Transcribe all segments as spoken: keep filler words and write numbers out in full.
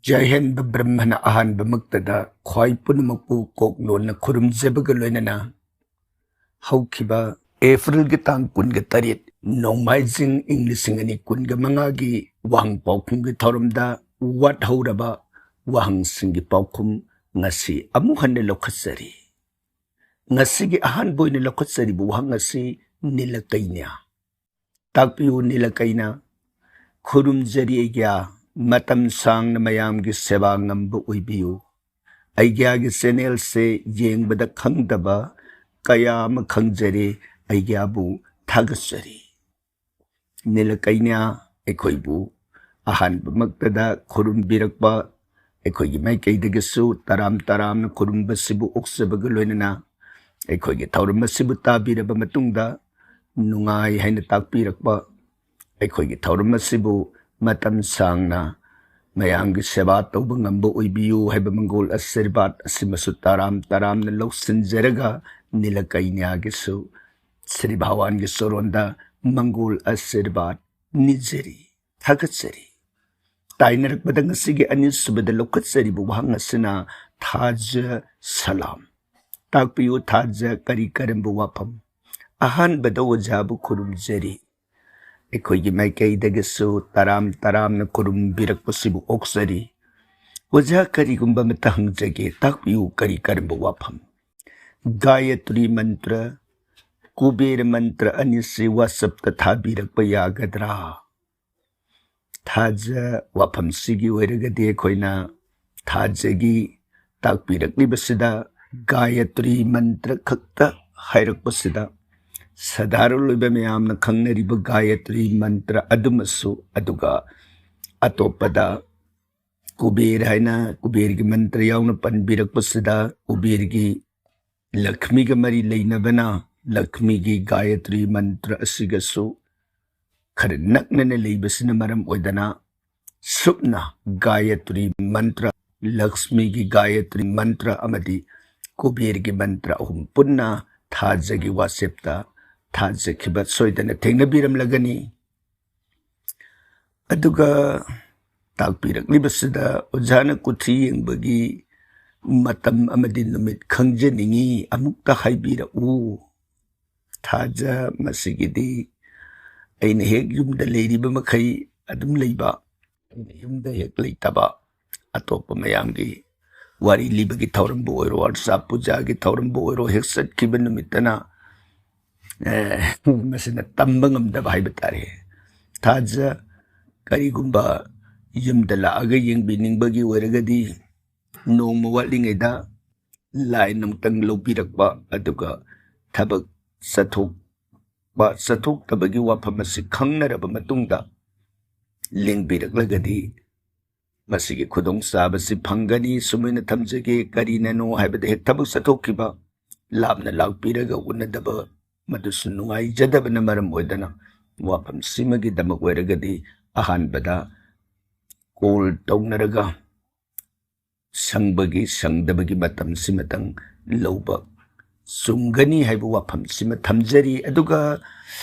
ꯖꯥꯏꯍꯦꯟꯕ ꯕ꯭ꯔꯍꯃꯅ ꯑꯍꯥꯟꯕꯃꯛꯇꯗ ꯈ꯭ꯋꯥꯏ ꯄꯨꯝꯅꯃꯛꯄꯨ ꯀꯣꯛ ꯅꯣꯟꯅ ꯈꯨꯔꯨꯝꯖꯕꯒ ꯂꯣꯏꯅꯅ, ꯍꯧꯈꯤꯕ ꯑꯦꯄ꯭ꯔꯤꯜꯒꯤ ꯇꯥꯡ ꯀꯨꯟꯒ ꯇꯔꯦꯠ, ꯅꯣꯡꯃꯥꯏꯖꯤꯡ, ꯏꯪ ꯂꯤꯁꯤꯡ ꯑꯅꯤ ꯀꯨꯟꯒ ꯃꯉꯥꯒꯤ ꯋꯥꯍꯪ ꯄꯥꯎꯈꯨꯝꯒꯤ ꯊꯧꯔꯝꯗ ꯋꯥꯠꯍꯧꯔꯕ ꯋꯥꯍꯪꯁꯤꯡꯒꯤ ꯄꯥꯎꯈꯨꯝ ꯉꯁꯤ ꯑꯃꯨꯛ ꯍꯟꯅ ꯂꯧꯈꯠꯆꯔꯤ꯫ ꯉꯁꯤꯒꯤ ꯑꯍꯥꯟꯕ ꯑꯣꯏꯅ ꯂꯧꯈꯠꯆꯔꯤꯕ ꯋꯥꯍꯪ ꯑꯁꯤ ꯅꯤꯂꯀꯩꯅ꯭ꯌ꯫ ꯇꯥꯛꯄꯤꯌꯨ ꯅꯤꯂꯀꯩꯅ꯫ ꯈꯨꯔꯨꯝꯖꯔꯤ ꯑꯩꯒ꯭ꯌꯥ, ꯃꯇꯝ ꯁꯥꯡꯅ ꯃꯌꯥꯝꯒꯤ ꯁꯦꯕꯥ ꯉꯝꯕ ꯑꯣꯏꯕꯤꯌꯨ꯫ ꯑꯩꯒ꯭ꯌꯥꯒꯤ ꯆꯦꯅꯦꯜꯁꯦ ꯌꯦꯡꯕꯗ ꯈꯪꯗꯕ ꯀꯌꯥ ꯑꯃ ꯈꯪꯖꯔꯦ, ꯑꯩꯒ꯭ꯌꯥꯕꯨ ꯊꯥꯒꯠꯆꯔꯤ꯫ ꯅꯤꯂꯀꯩꯅ꯭ꯌ ꯑꯩꯈꯣꯏꯕꯨ ꯑꯍꯥꯟꯕꯃꯛꯇꯗ ꯈꯨꯔꯨꯝꯕꯤꯔꯛꯄ ꯑꯩꯈꯣꯏꯒꯤ ꯃꯥꯏꯀꯩꯗꯒꯤꯁꯨ ꯇꯔꯥꯝ ꯇꯔꯥꯝꯅ ꯈꯨꯔꯨꯝꯕꯁꯤꯕꯨ ꯑꯣꯛꯆꯕꯒ ꯂꯣꯏꯅꯅ, ꯑꯩꯈꯣꯏꯒꯤ ꯊꯧꯔꯝ ꯑꯁꯤꯕꯨ ꯇꯥꯕꯤꯔꯕ ꯃꯇꯨꯡꯗ ꯅꯨꯡꯉꯥꯏ ꯍꯥꯏꯅ ꯇꯥꯛꯄꯤꯔꯛꯄ, ꯑꯩꯈꯣꯏꯒꯤ ꯊꯧꯔꯝ ꯑꯁꯤꯕꯨ ꯃꯇꯝ ꯁꯥꯡꯅ ꯃꯌꯥꯝꯒꯤ ꯁꯦꯕꯥ ꯇꯧꯕ ꯉꯝꯕ ꯑꯣꯏꯕꯤꯌꯨ ꯍꯥꯏꯕ ꯃꯪꯒꯣꯜ ꯑꯁꯤꯔꯕꯥꯗ ꯑꯁꯤꯃꯁꯨ ꯇꯔꯥꯝ ꯇꯔꯥꯝꯅ ꯂꯧꯁꯤꯟꯖꯔꯒ, ꯅꯤꯂꯀꯩꯅ꯭ꯌꯥꯒꯤꯁꯨ ꯁ꯭ꯔꯤ ꯚꯒꯋꯥꯟꯒꯤ ꯆꯣꯔꯣꯟꯗ ꯃꯪꯒꯣꯜ ꯑꯁꯤꯔꯕꯥꯗ ꯅꯤꯖꯔꯤ, ꯊꯥꯒꯠꯆꯔꯤ꯫ ꯇꯥꯏꯅꯔꯛꯄꯗ ꯉꯁꯤꯒꯤ ꯑꯅꯤꯁꯨꯕꯗ ꯂꯧꯈꯠꯆꯔꯤꯕ ꯋꯥꯍꯪ ꯑꯁꯤꯅ ꯊꯥꯖ ꯁꯂꯥꯝ꯫ ꯇꯥꯛꯄꯤꯌꯨ ꯊꯥꯖ ꯀꯔꯤ ꯀꯔꯝꯕ ꯋꯥꯐꯝ? ꯑꯍꯥꯟꯕꯗ ꯑꯣꯖꯥꯕꯨ ꯈꯨꯔꯨꯝꯖꯔꯤ꯫ ꯑꯩꯈꯣꯏꯒꯤ ꯃꯥꯏꯀꯩꯗꯒꯤꯁꯨ ꯇꯔꯥꯝ ꯇꯔꯥꯝꯅ ꯈꯨꯔꯨꯝꯕꯤꯔꯛꯄꯁꯤꯕꯨ ꯑꯣꯛꯆꯔꯤ꯫ ꯑꯣꯖꯥ, ꯀꯔꯤꯒꯨꯝꯕ ꯑꯃꯠꯇ ꯍꯪꯖꯒꯦ, ꯇꯥꯛꯄꯤꯌꯨ ꯀꯔꯤ ꯀꯔꯝꯕ ꯋꯥꯐꯝ? ꯒꯥꯌꯇ꯭ꯔꯤ ꯃꯟꯇ꯭ꯔ, ꯀꯨꯕꯦꯔ ꯃꯟꯇ꯭ꯔ ꯑꯅꯤꯁꯤ WhatsApp-ꯇ ꯊꯥꯕꯤꯔꯛꯄ ꯌꯥꯒꯗ꯭ꯔꯥ? ꯊꯥꯖ ꯋꯥꯐꯝꯁꯤꯒꯤ ꯑꯣꯏꯔꯒꯗꯤ ꯑꯩꯈꯣꯏꯅ ꯊꯥꯖꯒꯤ ꯇꯥꯛꯄꯤꯔꯛꯂꯤꯕꯁꯤꯗ ꯒꯥꯌꯇ꯭ꯔꯤ ꯃꯟꯇ꯭ꯔ ꯈꯛꯇ ꯍꯥꯏꯔꯛꯄꯁꯤꯗ ꯁꯙꯥꯔꯟ ꯑꯣꯏꯕ ꯃꯌꯥꯝꯅ ꯈꯪꯅꯔꯤꯕ ꯒꯥꯌꯇ꯭ꯔꯤ ꯃꯟꯇ꯭ꯔ ꯑꯗꯨꯃꯁꯨ, ꯑꯗꯨꯒ ꯑꯇꯣꯞꯄꯗ ꯀꯨꯕꯦꯔ ꯍꯥꯏꯅ ꯀꯨꯕꯦꯔꯒꯤ ꯃꯟꯇ꯭ꯔ ꯌꯥꯎꯅ ꯄꯟꯕꯤꯔꯛꯄꯁꯤꯗ ꯀꯨꯕꯦꯔꯒꯤ ꯂꯛꯁꯃꯤꯒ ꯃꯔꯤ ꯂꯩꯅꯕꯅ ꯂꯛꯁꯃꯤꯒꯤ ꯒꯥꯌꯇ꯭ꯔꯤ ꯃꯟꯇ꯭ꯔ ꯑꯁꯤꯒꯁꯨ ꯈꯔ ꯅꯛꯅꯅ ꯂꯩꯕꯁꯤꯅ ꯃꯔꯝ ꯑꯣꯏꯗꯅ ꯁꯨꯞꯅ ꯒꯥꯌꯇ꯭ꯔꯤ ꯃꯟꯇ꯭ꯔ, ꯂꯛꯁꯃꯤꯒꯤ ꯒꯥꯌꯇ꯭ꯔꯤ ꯃꯟꯇ꯭ꯔ ꯑꯃꯗꯤ ꯀꯨꯕꯦꯔꯒꯤ ꯃꯟꯇ꯭ꯔ ꯑꯍꯨꯝ ꯄꯨꯟꯅ ꯊꯥꯖꯒꯤ WhatsApp-ꯇ ꯊꯥꯖꯈꯤꯕ ꯁꯣꯏꯗꯅ ꯊꯦꯡꯅꯕꯤꯔꯝꯂꯒꯅꯤ꯫ ꯑꯗꯨꯒ ꯇꯥꯛꯄꯤꯔꯛꯂꯤꯕꯁꯤꯗ ꯑꯣꯖꯥꯅ ꯀꯨꯊꯤ ꯌꯦꯡꯕꯒꯤ ꯃꯇꯝ ꯑꯃꯗꯤ ꯅꯨꯃꯤꯠ ꯈꯪꯖꯅꯤꯡꯏ, ꯑꯃꯨꯛꯇ ꯍꯥꯏꯕꯤꯔꯛꯎ꯫ ꯊꯥꯖ, ꯃꯁꯤꯒꯤꯗꯤ ꯑꯩꯅ ꯍꯦꯛ ꯌꯨꯝꯗ ꯂꯩꯔꯤꯕ ꯃꯈꯩ ꯑꯗꯨꯝ ꯂꯩꯕ, ꯑꯩꯅ ꯌꯨꯝꯗ ꯍꯦꯛ ꯂꯩꯇꯕ, ꯑꯇꯣꯞꯄ ꯃꯌꯥꯝꯒꯤ ꯋꯥꯔꯤ ꯂꯤꯕꯒꯤ ꯊꯧꯔꯝꯕꯨ ꯑꯣꯏꯔꯣ, ꯋꯥꯔꯁꯥꯞ ꯄꯨꯖꯥꯒꯤ ꯊꯧꯔꯝꯕꯨ ꯑꯣꯏꯔꯣ, ꯍꯦꯛ ꯆꯠꯈꯤꯕ ꯅꯨꯃꯤꯠꯇꯅ, ꯑꯦ, ꯃꯁꯤꯅ ꯇꯝꯕ ꯉꯝꯗꯕ ꯍꯥꯏꯕ ꯇꯥꯔꯦ꯫ ꯊꯥꯖ, ꯀꯔꯤꯒꯨꯝꯕ ꯌꯨꯝꯗ ꯂꯥꯛꯑꯒ ꯌꯦꯡꯕꯤꯅꯤꯡꯕꯒꯤ ꯑꯣꯏꯔꯒꯗꯤ, ꯅꯣꯡꯃ ꯋꯥꯠꯂꯤꯉꯩꯗ ꯂꯥꯏꯟ ꯑꯃꯨꯛꯇꯪ ꯂꯧꯕꯤꯔꯛꯄ, ꯑꯗꯨꯒ ꯊꯕꯛ ꯆꯠꯊꯣꯛꯄ ꯆꯠꯊꯣꯛꯇꯕꯒꯤ ꯋꯥꯐꯝ ꯑꯁꯤ ꯈꯪꯅꯔꯕ ꯃꯇꯨꯡꯗ ꯂꯦꯡꯕꯤꯔꯛꯂꯒꯗꯤ ꯃꯁꯤꯒꯤ ꯈꯨꯗꯣꯡꯆꯥꯕꯁꯤ ꯐꯪꯒꯅꯤ꯫ ꯁꯨꯃꯥꯏꯅ ꯊꯝꯖꯒꯦ, ꯀꯔꯤꯅꯅꯣ ꯍꯥꯏꯕꯗ ꯍꯦꯛ ꯊꯕꯛ ꯆꯠꯊꯣꯛꯈꯤꯕ, ꯂꯥꯞꯅ ꯂꯥꯛꯄꯤꯔꯒ ꯎꯅꯗꯕ, ꯃꯗꯨꯁꯨ ꯅꯨꯡꯉꯥꯏꯖꯗꯕꯅ ꯃꯔꯝ ꯑꯣꯏꯗꯅ ꯋꯥꯐꯝꯁꯤꯃꯒꯤꯗꯃꯛ ꯑꯣꯏꯔꯒꯗꯤ ꯑꯍꯥꯟꯕꯗ ꯀꯣꯜ ꯇꯧꯅꯔꯒ ꯁꯪꯕꯒꯤ ꯁꯪꯗꯕꯒꯤ ꯃꯇꯝꯁꯤꯃꯇꯪ ꯂꯧꯕ ꯆꯨꯝꯒꯅꯤ ꯍꯥꯏꯕ ꯋꯥꯐꯝꯁꯤꯃ ꯊꯝꯖꯔꯤ꯫ ꯑꯗꯨꯒ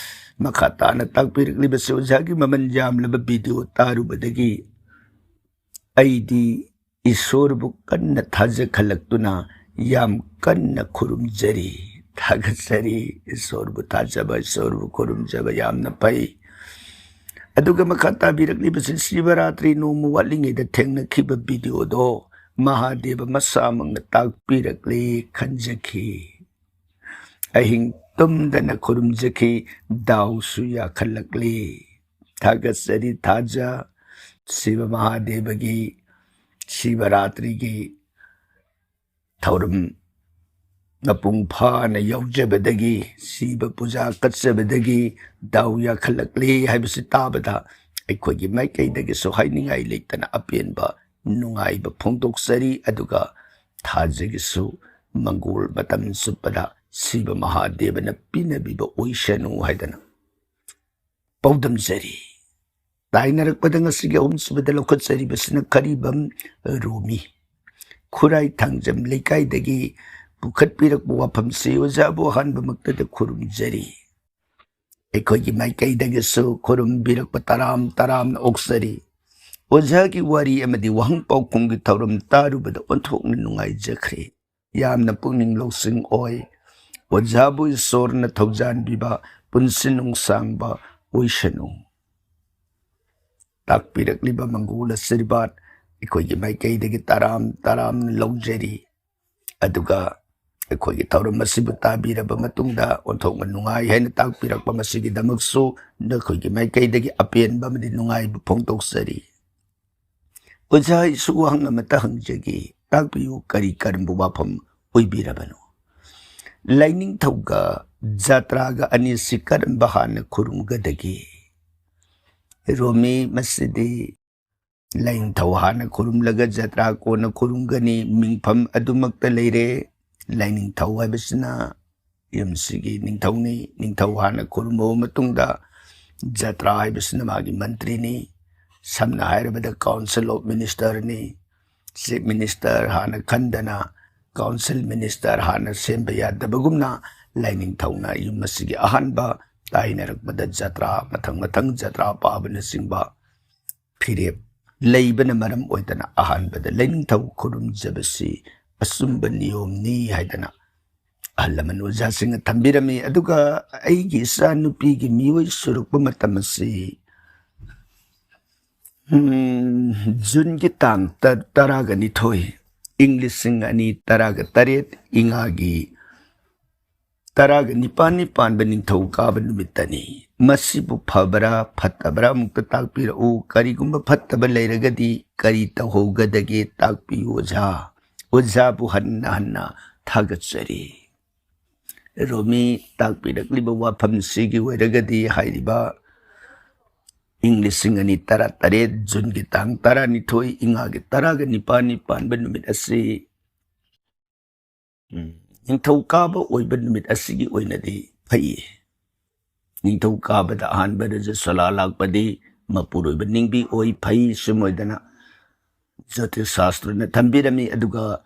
ꯃꯈꯥ ꯇꯥꯅ ꯇꯥꯛꯄꯤꯔꯛꯂꯤꯕꯁꯤ ꯑꯣꯖꯥꯒꯤ ꯃꯃꯜ ꯌꯥꯝꯂꯕ ꯚꯤꯗꯤꯑꯣ ꯇꯥꯔꯨꯕꯗꯒꯤ ꯑꯩꯗꯤ ꯏꯁꯣꯔꯕꯨ ꯀꯟꯅ ꯊꯥꯖꯈꯠꯂꯛꯇꯨꯅ ꯌꯥꯝ ꯀꯟꯅ ꯈꯨꯔꯨꯝꯖꯔꯤ, ꯊꯥꯒꯠꯆꯔꯤ꯫ ꯏꯁꯣꯔꯕꯨ ꯊꯥꯖꯕ, ꯏꯁꯣꯔꯕꯨ ꯈꯨꯔꯨꯝꯖꯕ ꯌꯥꯝꯅ ꯐꯩ꯫ ꯑꯗꯨꯒ ꯃꯈꯥ ꯇꯥꯕꯤꯔꯛꯂꯤꯕꯁꯤ ꯁꯤꯕꯔꯥꯇ꯭ꯔꯤ ꯅꯣꯡꯃ ꯋꯥꯠꯂꯤꯉꯩꯗ ꯊꯦꯡꯅꯈꯤꯕ ꯚꯤꯗꯤꯑꯣꯗꯣ ꯃꯍꯥꯗꯦꯕ ꯃꯁꯥꯃꯛꯅ ꯇꯥꯛꯄꯤꯔꯛꯂꯤ ꯈꯟꯖꯈꯤ꯫ ꯑꯍꯤꯡ ꯇꯨꯝꯗꯅ ꯈꯨꯔꯨꯝꯖꯈꯤ, ꯗꯥꯎꯁꯨ ꯌꯥꯈꯠꯂꯛꯂꯤ꯫ ꯊꯥꯒꯠꯆꯔꯤ ꯊꯥꯖ, ꯁꯤꯕ ꯃꯍꯥꯗꯦꯕꯒꯤ ꯁꯤꯕꯔꯥꯇ꯭ꯔꯤꯒꯤ ꯊꯧꯔꯝ ꯃꯄꯨꯡ ꯐꯥꯅ ꯌꯥꯎꯖꯕꯗꯒꯤ, ꯁꯤꯕ ꯄꯨꯖꯥ ꯀꯠꯆꯕꯗꯒꯤ ꯗꯥꯎ ꯌꯥꯈꯠꯂꯛꯂꯤ ꯍꯥꯏꯕꯁꯤ ꯇꯥꯕꯗ ꯑꯩꯈꯣꯏꯒꯤ ꯃꯥꯏꯀꯩꯗꯒꯤꯁꯨ ꯍꯥꯏꯅꯤꯡꯉꯥꯏ ꯂꯩꯇꯅ ꯑꯄꯦꯟꯕ ꯅꯨꯡꯉꯥꯏꯕ ꯐꯣꯡꯗꯣꯛꯆꯔꯤ꯫ ꯑꯗꯨꯒ ꯊꯥꯖꯒꯤꯁꯨ ꯃꯪꯒꯣꯜ ꯃꯇꯝ ꯆꯨꯞꯄꯗ ꯁꯤꯕ ꯃꯍꯥꯗꯦꯕꯅ ꯄꯤꯅꯕꯤꯕ ꯑꯣꯏꯁꯅꯨ ꯍꯥꯏꯗꯅ ꯄꯥꯎꯗꯝꯖꯔꯤ꯫ ꯇꯥꯏꯅꯔꯛꯄꯗ ꯉꯁꯤꯒꯤ ꯑꯍꯨꯝꯁꯨꯕꯗ ꯂꯧꯈꯠꯆꯔꯤꯕꯁꯤꯅ ꯈꯔꯤꯕꯝ ꯔꯣꯃꯤ, ꯈꯨꯔꯥꯏ ꯊꯥꯡꯖꯝ ꯂꯩꯀꯥꯏꯗꯒꯤ ꯄꯨꯈꯠꯄꯤꯔꯛꯄ ꯋꯥꯐꯝꯁꯤ ꯑꯣꯖꯥꯕꯨ ꯑꯍꯥꯟꯕꯃꯛꯇꯗ ꯈꯨꯔꯨꯝꯖꯔꯤ꯫ ꯑꯩꯈꯣꯏꯒꯤ ꯃꯥꯏꯀꯩꯗꯒꯤꯁꯨ ꯈꯨꯔꯨꯝꯕꯤꯔꯛꯄ ꯇꯔꯥꯝ ꯇꯔꯥꯝꯅ ꯑꯣꯛꯆꯔꯤ꯫ ꯑꯣꯖꯥꯒꯤ ꯋꯥꯔꯤ ꯑꯃꯗꯤ ꯋꯥꯍꯪ ꯄꯥꯎꯈꯨꯝꯒꯤ ꯊꯧꯔꯝ ꯇꯥꯔꯨꯕꯗ ꯑꯣꯟꯊꯣꯛꯅ ꯅꯨꯡꯉꯥꯏꯖꯈ꯭ꯔꯦ꯫ ꯌꯥꯝꯅ ꯄꯨꯛꯅꯤꯡ ꯂꯧꯁꯤꯡ ꯑꯣꯏ꯫ ꯑꯣꯖꯥꯕꯨ ꯏꯁꯣꯔꯅ ꯊꯧꯖꯥꯟꯕꯤꯕ, ꯄꯨꯟꯁꯤ ꯅꯨꯡꯁꯥꯡꯕ ꯑꯣꯏꯁꯅꯨ꯫ ꯇꯥꯛꯄꯤꯔꯛꯂꯤꯕ ꯃꯪꯒꯣꯜ ꯑꯁꯤꯔꯕꯥꯗ ꯑꯩꯈꯣꯏꯒꯤ ꯃꯥꯏꯀꯩꯗꯒꯤ ꯇꯔꯥꯝ ꯇꯔꯥꯝꯅ ꯂꯧꯖꯔꯤ꯫ ꯑꯗꯨꯒ ꯑꯩꯈꯣꯏꯒꯤ ꯊꯧꯔꯝ ꯑꯁꯤꯕꯨ ꯇꯥꯕꯤꯔꯕ ꯃꯇꯨꯡꯗ ꯑꯣꯟꯊꯣꯛꯅ ꯅꯨꯡꯉꯥꯏ ꯍꯥꯏꯅ ꯇꯥꯛꯄꯤꯔꯛꯄ ꯃꯁꯤꯒꯤꯗꯃꯛꯁꯨ ꯅꯈꯣꯏꯒꯤ ꯃꯥꯏꯀꯩꯗꯒꯤ ꯑꯄꯦꯟꯕ ꯑꯃꯗꯤ ꯅꯨꯡꯉꯥꯏꯕ ꯐꯣꯡꯗꯣꯛꯆꯔꯤ꯫ ꯑꯣꯖꯥ, ꯑꯩꯁꯨ ꯋꯥꯍꯪ ꯑꯃꯇ ꯍꯪꯖꯒꯦ, ꯇꯥꯛꯄꯤꯌꯨ, ꯀꯔꯤ ꯀꯔꯝꯕ ꯋꯥꯐꯝ ꯑꯣꯏꯕꯤꯔꯕꯅꯣ? ꯂꯥꯏꯅꯤꯡꯊꯧꯒ ꯖꯇ꯭ꯔꯥꯒ ꯑꯅꯤꯁꯤ ꯀꯔꯝꯕ ꯍꯥꯟꯅ ꯈꯨꯔꯨꯝꯒꯗꯒꯦ? ꯔꯣꯃꯤ, ꯃꯁꯤꯗꯤ ꯂꯥꯏꯅꯤꯡꯊꯧ ꯍꯥꯟꯅ ꯈꯨꯔꯨꯝꯂꯒ ꯖꯇ꯭ꯔꯥ ꯀꯣꯟꯅ ꯈꯨꯔꯨꯝꯒꯅꯤ, ꯃꯤꯡꯐꯝ ꯑꯗꯨꯃꯛꯇ ꯂꯩꯔꯦ꯫ ꯂꯥꯏꯅꯤꯡꯊꯧ ꯍꯥꯏꯕꯁꯤꯅ ꯌꯨꯝꯁꯤꯒꯤ ꯅꯤꯡꯊꯧꯅꯤ꯫ ꯅꯤꯡꯊꯧ ꯍꯥꯟꯅ ꯈꯨꯔꯨꯝꯃꯕ ꯃꯇꯨꯡꯗ ꯖꯇ꯭ꯔꯥ ꯍꯥꯏꯕꯁꯤꯅ ꯃꯥꯒꯤ ꯃꯟꯇ꯭ꯔꯤꯅꯤ꯫ ꯁꯝꯅ ꯍꯥꯏꯔꯕꯗ council of ministerꯅꯤ꯫ Chief minister ꯍꯥꯟꯅ ꯈꯟꯗꯅ council minister ꯍꯥꯟꯅ ꯁꯦꯝꯕ ꯌꯥꯗꯕꯒꯨꯝꯅ ꯂꯥꯏꯅꯤꯡꯊꯧꯅ ꯌꯨꯝ ꯑꯁꯤꯒꯤ ꯑꯍꯥꯟꯕ ꯇꯥꯏꯅꯔꯛꯄꯗ ꯖꯇ꯭ꯔꯥ, ꯃꯊꯪ ꯃꯊꯪ ꯖꯇ꯭ꯔꯥ ꯄꯥꯕꯅꯆꯤꯡꯕ ꯐꯤꯔꯦꯞ ꯂꯩꯕꯅ ꯃꯔꯝ ꯑꯣꯏꯗꯅ ꯑꯍꯥꯟꯕꯗ ꯂꯥꯏꯅꯤꯡꯊꯧ ꯈꯨꯔꯨꯝꯖꯕꯁꯤ ꯑꯆꯨꯝꯕ ꯅꯤꯌꯣꯝꯅꯤ ꯍꯥꯏꯗꯅ ꯑꯍꯜ ꯂꯃꯟ ꯑꯣꯖꯥꯁꯤꯡꯅ ꯊꯝꯕꯤꯔꯝꯃꯤ꯫ ꯑꯗꯨꯒ ꯑꯩꯒꯤ ꯏꯆꯥ ꯅꯨꯄꯤꯒꯤ ꯃꯤꯑꯣꯏ ꯁꯨꯔꯛꯄ ꯃꯇꯝ ꯑꯁꯤ, ꯎꯝ, ꯖꯨꯟꯒꯤ ꯇꯥꯡ ꯇ-, ꯇꯔꯥꯒ ꯅꯤꯊꯣꯏ, ꯏꯪ ꯂꯤꯁꯤꯡ ꯑꯅꯤ ꯇꯔꯥꯒ ꯇꯔꯦꯠ, ꯏꯉꯥꯒꯤ ꯇꯔꯥꯒ ꯅꯤꯄꯥꯜꯅꯤ ꯄꯥꯟꯕ ꯅꯤꯡꯊꯧꯀꯥꯕ ꯅꯨꯃꯤꯠꯇꯅꯤ꯫ ꯃꯁꯤꯕꯨ ꯐꯕ꯭ꯔꯥ ꯐꯠꯇꯕ꯭ꯔꯥ ꯑꯃꯨꯛꯇ ꯇꯥꯛꯄꯤꯔꯛꯎ꯫ ꯀꯔꯤꯒꯨꯝꯕ ꯐꯠꯇꯕ ꯂꯩꯔꯒꯗꯤ ꯀꯔꯤ ꯇꯧꯍꯧꯒꯗꯒꯦ ꯇꯥꯛꯄꯤꯌꯨ ꯑꯣꯖꯥ꯫ ꯑꯣꯖꯥꯕꯨ ꯍꯟꯅ ꯍꯟꯅ ꯊꯥꯒꯠꯆꯔꯤ꯫ ꯔꯣꯃꯤ, ꯇꯥꯛꯄꯤꯔꯛꯂꯤꯕ ꯋꯥꯐꯝꯁꯤꯒꯤ ꯑꯣꯏꯔꯒꯗꯤ ꯍꯥꯏꯔꯤꯕ ꯏꯪ ꯂꯤꯁꯤꯡ ꯑꯅꯤ ꯇꯔꯥ ꯇꯔꯦꯠ ꯖꯨꯟꯒꯤ ꯇꯥꯡ ꯇꯔꯥꯅꯤꯊꯣꯏ, ꯏꯉꯥꯒꯤ ꯇꯔꯥꯒ ꯅꯤꯄꯥꯜꯅꯤ ꯄꯥꯟꯕ ꯅꯨꯃꯤꯠ ꯑꯁꯤ, ꯎꯝ, ꯅꯤꯡꯊꯧꯀꯥꯕ ꯑꯣꯏꯕ ꯅꯨꯃꯤꯠ ꯑꯁꯤꯒꯤ ꯑꯣꯏꯅꯗꯤ ꯐꯩ꯫ ꯅꯤꯡꯊꯧꯀꯥꯕꯗ ꯑꯍꯥꯟꯕ ꯔꯖꯁꯣꯂꯥ ꯂꯥꯛꯄꯗꯤ ꯃꯄꯨꯔꯣꯏꯕ ꯅꯤꯡꯕꯤ ꯑꯣꯏ, ꯐꯩ꯫ ꯁꯨꯝ ꯑꯣꯏꯗꯅ ꯖ꯭ꯌꯣꯇꯤꯁ ꯁꯥꯁꯇ꯭ꯔꯅ ꯊꯝꯕꯤꯔꯝꯃꯤ꯫ ꯑꯗꯨꯒ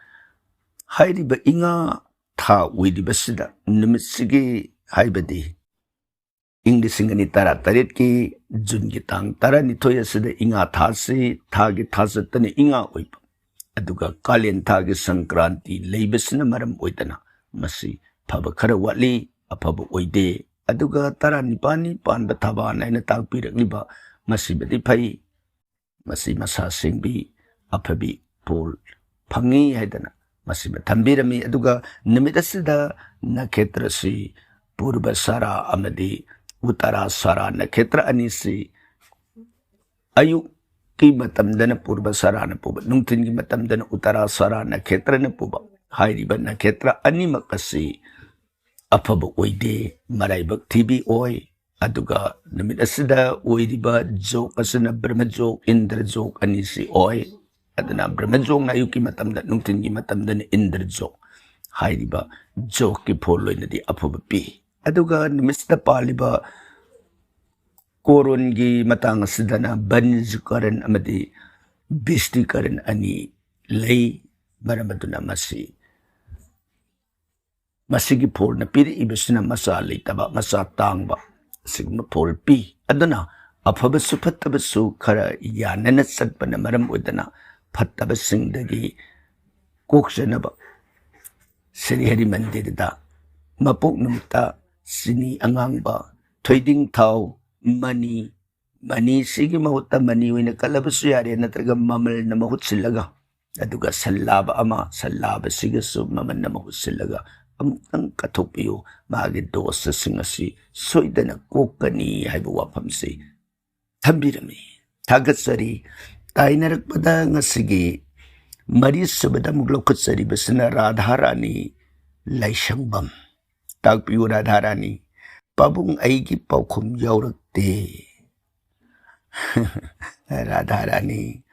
ꯍꯥꯏꯔꯤꯕ ꯏꯉꯥ ꯊꯥ ꯑꯣꯏꯔꯤꯕꯁꯤꯗ ꯅꯨꯃꯤꯠꯁꯤꯒꯤ, ꯍꯥꯏꯕꯗꯤ ꯏꯪ ꯂꯤꯁꯤꯡ ꯑꯅꯤ ꯇꯔꯥꯇꯔꯦꯠꯀꯤ ꯖꯨꯟꯒꯤ ꯇꯥꯡ ꯇꯔꯥꯅꯤꯊꯣꯏ ꯑꯁꯤꯗ ꯏꯉꯥ ꯊꯥꯁꯤ ꯊꯥꯒꯤ ꯊꯥꯆꯠꯇꯅ ꯏꯉꯥ ꯑꯣꯏꯕ, ꯑꯗꯨꯒ ꯀꯥꯂꯦꯟ ꯊꯥꯒꯤ ꯁꯪꯀ꯭ꯔꯥꯟꯇꯤ ꯂꯩꯕꯁꯤꯅ ꯃꯔꯝ ꯑꯣꯏꯗꯅ ꯃꯁꯤ ꯐꯕ ꯈꯔ ꯋꯥꯠꯂꯤ, ꯑꯐꯕ ꯑꯣꯏꯗꯦ꯫ ꯑꯗꯨꯒ ꯇꯔꯥꯅꯤꯄꯥꯜꯅꯤ ꯄꯥꯟꯕ ꯊꯕꯥꯟ ꯍꯥꯏꯅ ꯇꯥꯛꯄꯤꯔꯛꯂꯤꯕ ꯃꯁꯤꯃꯗꯤ ꯐꯩ꯫ ꯃꯁꯤ ꯃꯁꯥ ꯁꯦꯡꯕꯤ, ꯑꯐꯕꯤ ꯄꯣꯜ ꯐꯪꯉꯤ ꯍꯥꯏꯗꯅ ꯃꯁꯤꯃ ꯊꯝꯕꯤꯔꯝꯃꯤ꯫ ꯑꯗꯨꯒ ꯅꯨꯃꯤꯠ ꯑꯁꯤꯗ ꯅꯈꯦꯇ꯭ꯔꯁꯤ ꯄꯨꯔꯕꯁꯥꯔꯥ ꯑꯃꯗꯤ ꯎꯇꯔꯥꯁꯥꯔꯥ ꯅꯈꯦꯇ꯭ꯔ ꯑꯅꯤꯁꯤ ꯑꯌꯨꯛꯀꯤ ꯃꯇꯝꯗꯅ ꯄꯨꯔꯕꯁꯥꯔꯥꯅ ꯄꯨꯕ, ꯅꯨꯡꯊꯤꯜꯒꯤ ꯃꯇꯝꯗꯅ ꯎꯇꯔꯥꯁꯥꯔꯥ ꯅꯈꯦꯇ꯭ꯔꯅ ꯄꯨꯕ ꯍꯥꯏꯔꯤꯕ ꯅꯈꯦꯇ꯭ꯔ ꯑꯅꯤꯃꯛ ꯑꯁꯤ ꯑꯐꯕ ꯑꯣꯏꯗꯦ, ꯃꯔꯥꯏꯕꯛ ꯊꯤꯕꯤ ꯑꯣꯏ꯫ ꯑꯗꯨꯒ ꯅꯨꯃꯤꯠ ꯑꯁꯤꯗ ꯑꯣꯏꯔꯤꯕ ꯖꯣꯛ ꯑꯁꯤꯅ ꯕ꯭ꯔꯍ꯭ꯃꯖꯣꯛ, ꯏꯟꯗ꯭ꯔꯖꯣꯛ ꯑꯅꯤꯁꯤ ꯑꯣꯏ꯫ ꯑꯗꯨꯅ ꯕ꯭ꯔꯍ꯭ꯃꯖꯣꯛꯅ ꯑꯌꯨꯛꯀꯤ ꯃꯇꯝꯗ, ꯅꯨꯡꯊꯤꯜꯒꯤ ꯃꯇꯝꯗꯅ ꯏꯟꯗ꯭ꯔꯖꯣꯛ ꯍꯥꯏꯔꯤꯕ ꯖꯣꯛꯀꯤ ꯐꯣꯜ ꯑꯣꯏꯅꯗꯤ ꯑꯐꯕ ꯄꯤ꯫ ꯑꯗꯨꯒ ꯅꯨꯃꯤꯠꯁꯤꯗ ꯄꯥꯜꯂꯤꯕ ꯀꯣꯔꯣꯟꯒꯤ ꯃꯇꯥꯡ ꯑꯁꯤꯗꯅ ꯕꯅꯤꯖꯀꯔꯟ ꯑꯃꯗꯤ ꯕꯤꯁꯇꯤꯀꯔꯟ ꯑꯅꯤ ꯂꯩ꯫ ꯃꯔꯝ ꯑꯗꯨꯅ ꯃꯁꯤ ꯃꯁꯤꯒꯤ ꯐꯣꯜꯅ ꯄꯤꯔꯛꯏꯕꯁꯤꯅ ꯃꯆꯥ ꯂꯩꯇꯕ, ꯃꯆꯥ ꯇꯥꯡꯕ ꯑꯁꯤꯒꯨꯝꯕ ꯐꯣꯜ ꯄꯤ꯫ ꯑꯗꯨꯅ ꯑꯐꯕꯁꯨ ꯐꯠꯇꯕꯁꯨ ꯈꯔ ꯌꯥꯅꯅ ꯆꯠꯄꯅ ꯃꯔꯝ ꯑꯣꯏꯗꯅ ꯐꯠꯇꯕꯁꯤꯡꯗꯒꯤ ꯀꯣꯛꯆꯅꯕ ꯁ꯭ꯔꯤ ꯍꯔꯤ ꯃꯟꯗꯤꯔꯗ ꯃꯄꯣꯛ ꯅꯨꯃꯤꯠꯇ ꯆꯤꯅꯤ ꯑꯉꯥꯡꯕ, ꯊꯣꯏꯗꯤꯡ ꯊꯥꯎ, ꯃꯅꯤ, ꯃꯅꯤꯁꯤꯒꯤ ꯃꯍꯨꯠꯇ ꯃꯅꯤ ꯑꯣꯏꯅ ꯀꯠꯂꯕꯁꯨ ꯌꯥꯔꯦ, ꯅꯠꯇ꯭ꯔꯒ ꯃꯃꯜꯅ ꯃꯍꯨꯠ ꯁꯤꯜꯂꯒ, ꯑꯗꯨꯒ ꯁꯟꯂꯥꯕ ꯑꯃ, ꯁꯟꯂꯥꯕꯁꯤꯒꯁꯨ ꯃꯃꯜꯅ ꯃꯍꯨꯠ ꯁꯤꯜꯂꯒ ꯑꯃꯨꯛꯇꯪ ꯀꯠꯊꯣꯛꯄꯤꯌꯨ꯫ ꯃꯥꯒꯤ ꯗꯣꯁꯁꯤꯡ ꯑꯁꯤ ꯁꯣꯏꯗꯅ ꯀꯣꯛꯀꯅꯤ ꯍꯥꯏꯕ ꯋꯥꯐꯝꯁꯤ ꯊꯝꯕꯤꯔꯝꯃꯤ꯫ ꯊꯥꯒꯠꯆꯔꯤ꯫ ꯇꯥꯏꯅꯔꯛꯄꯗ ꯉꯁꯤꯒꯤ ꯃꯔꯤꯁꯨꯕꯗ ꯑꯃꯨꯛ ꯂꯧꯈꯠꯆꯔꯤꯕꯁꯤꯅ ꯔꯥꯙꯥ ꯔꯥꯅꯤ ꯂꯥꯏꯁꯪꯕꯝ꯫ ꯇꯥꯛꯄꯤꯌꯨ ꯔꯥꯙꯥ ꯔꯥꯅꯤ, "ꯄꯥꯕꯨꯡ, ꯑꯩꯒꯤ ꯄꯥꯎꯈꯨꯝ ꯌꯥꯎꯔꯛꯇꯦ"꯫ ꯔꯥꯙꯥ ꯔꯥꯅꯤ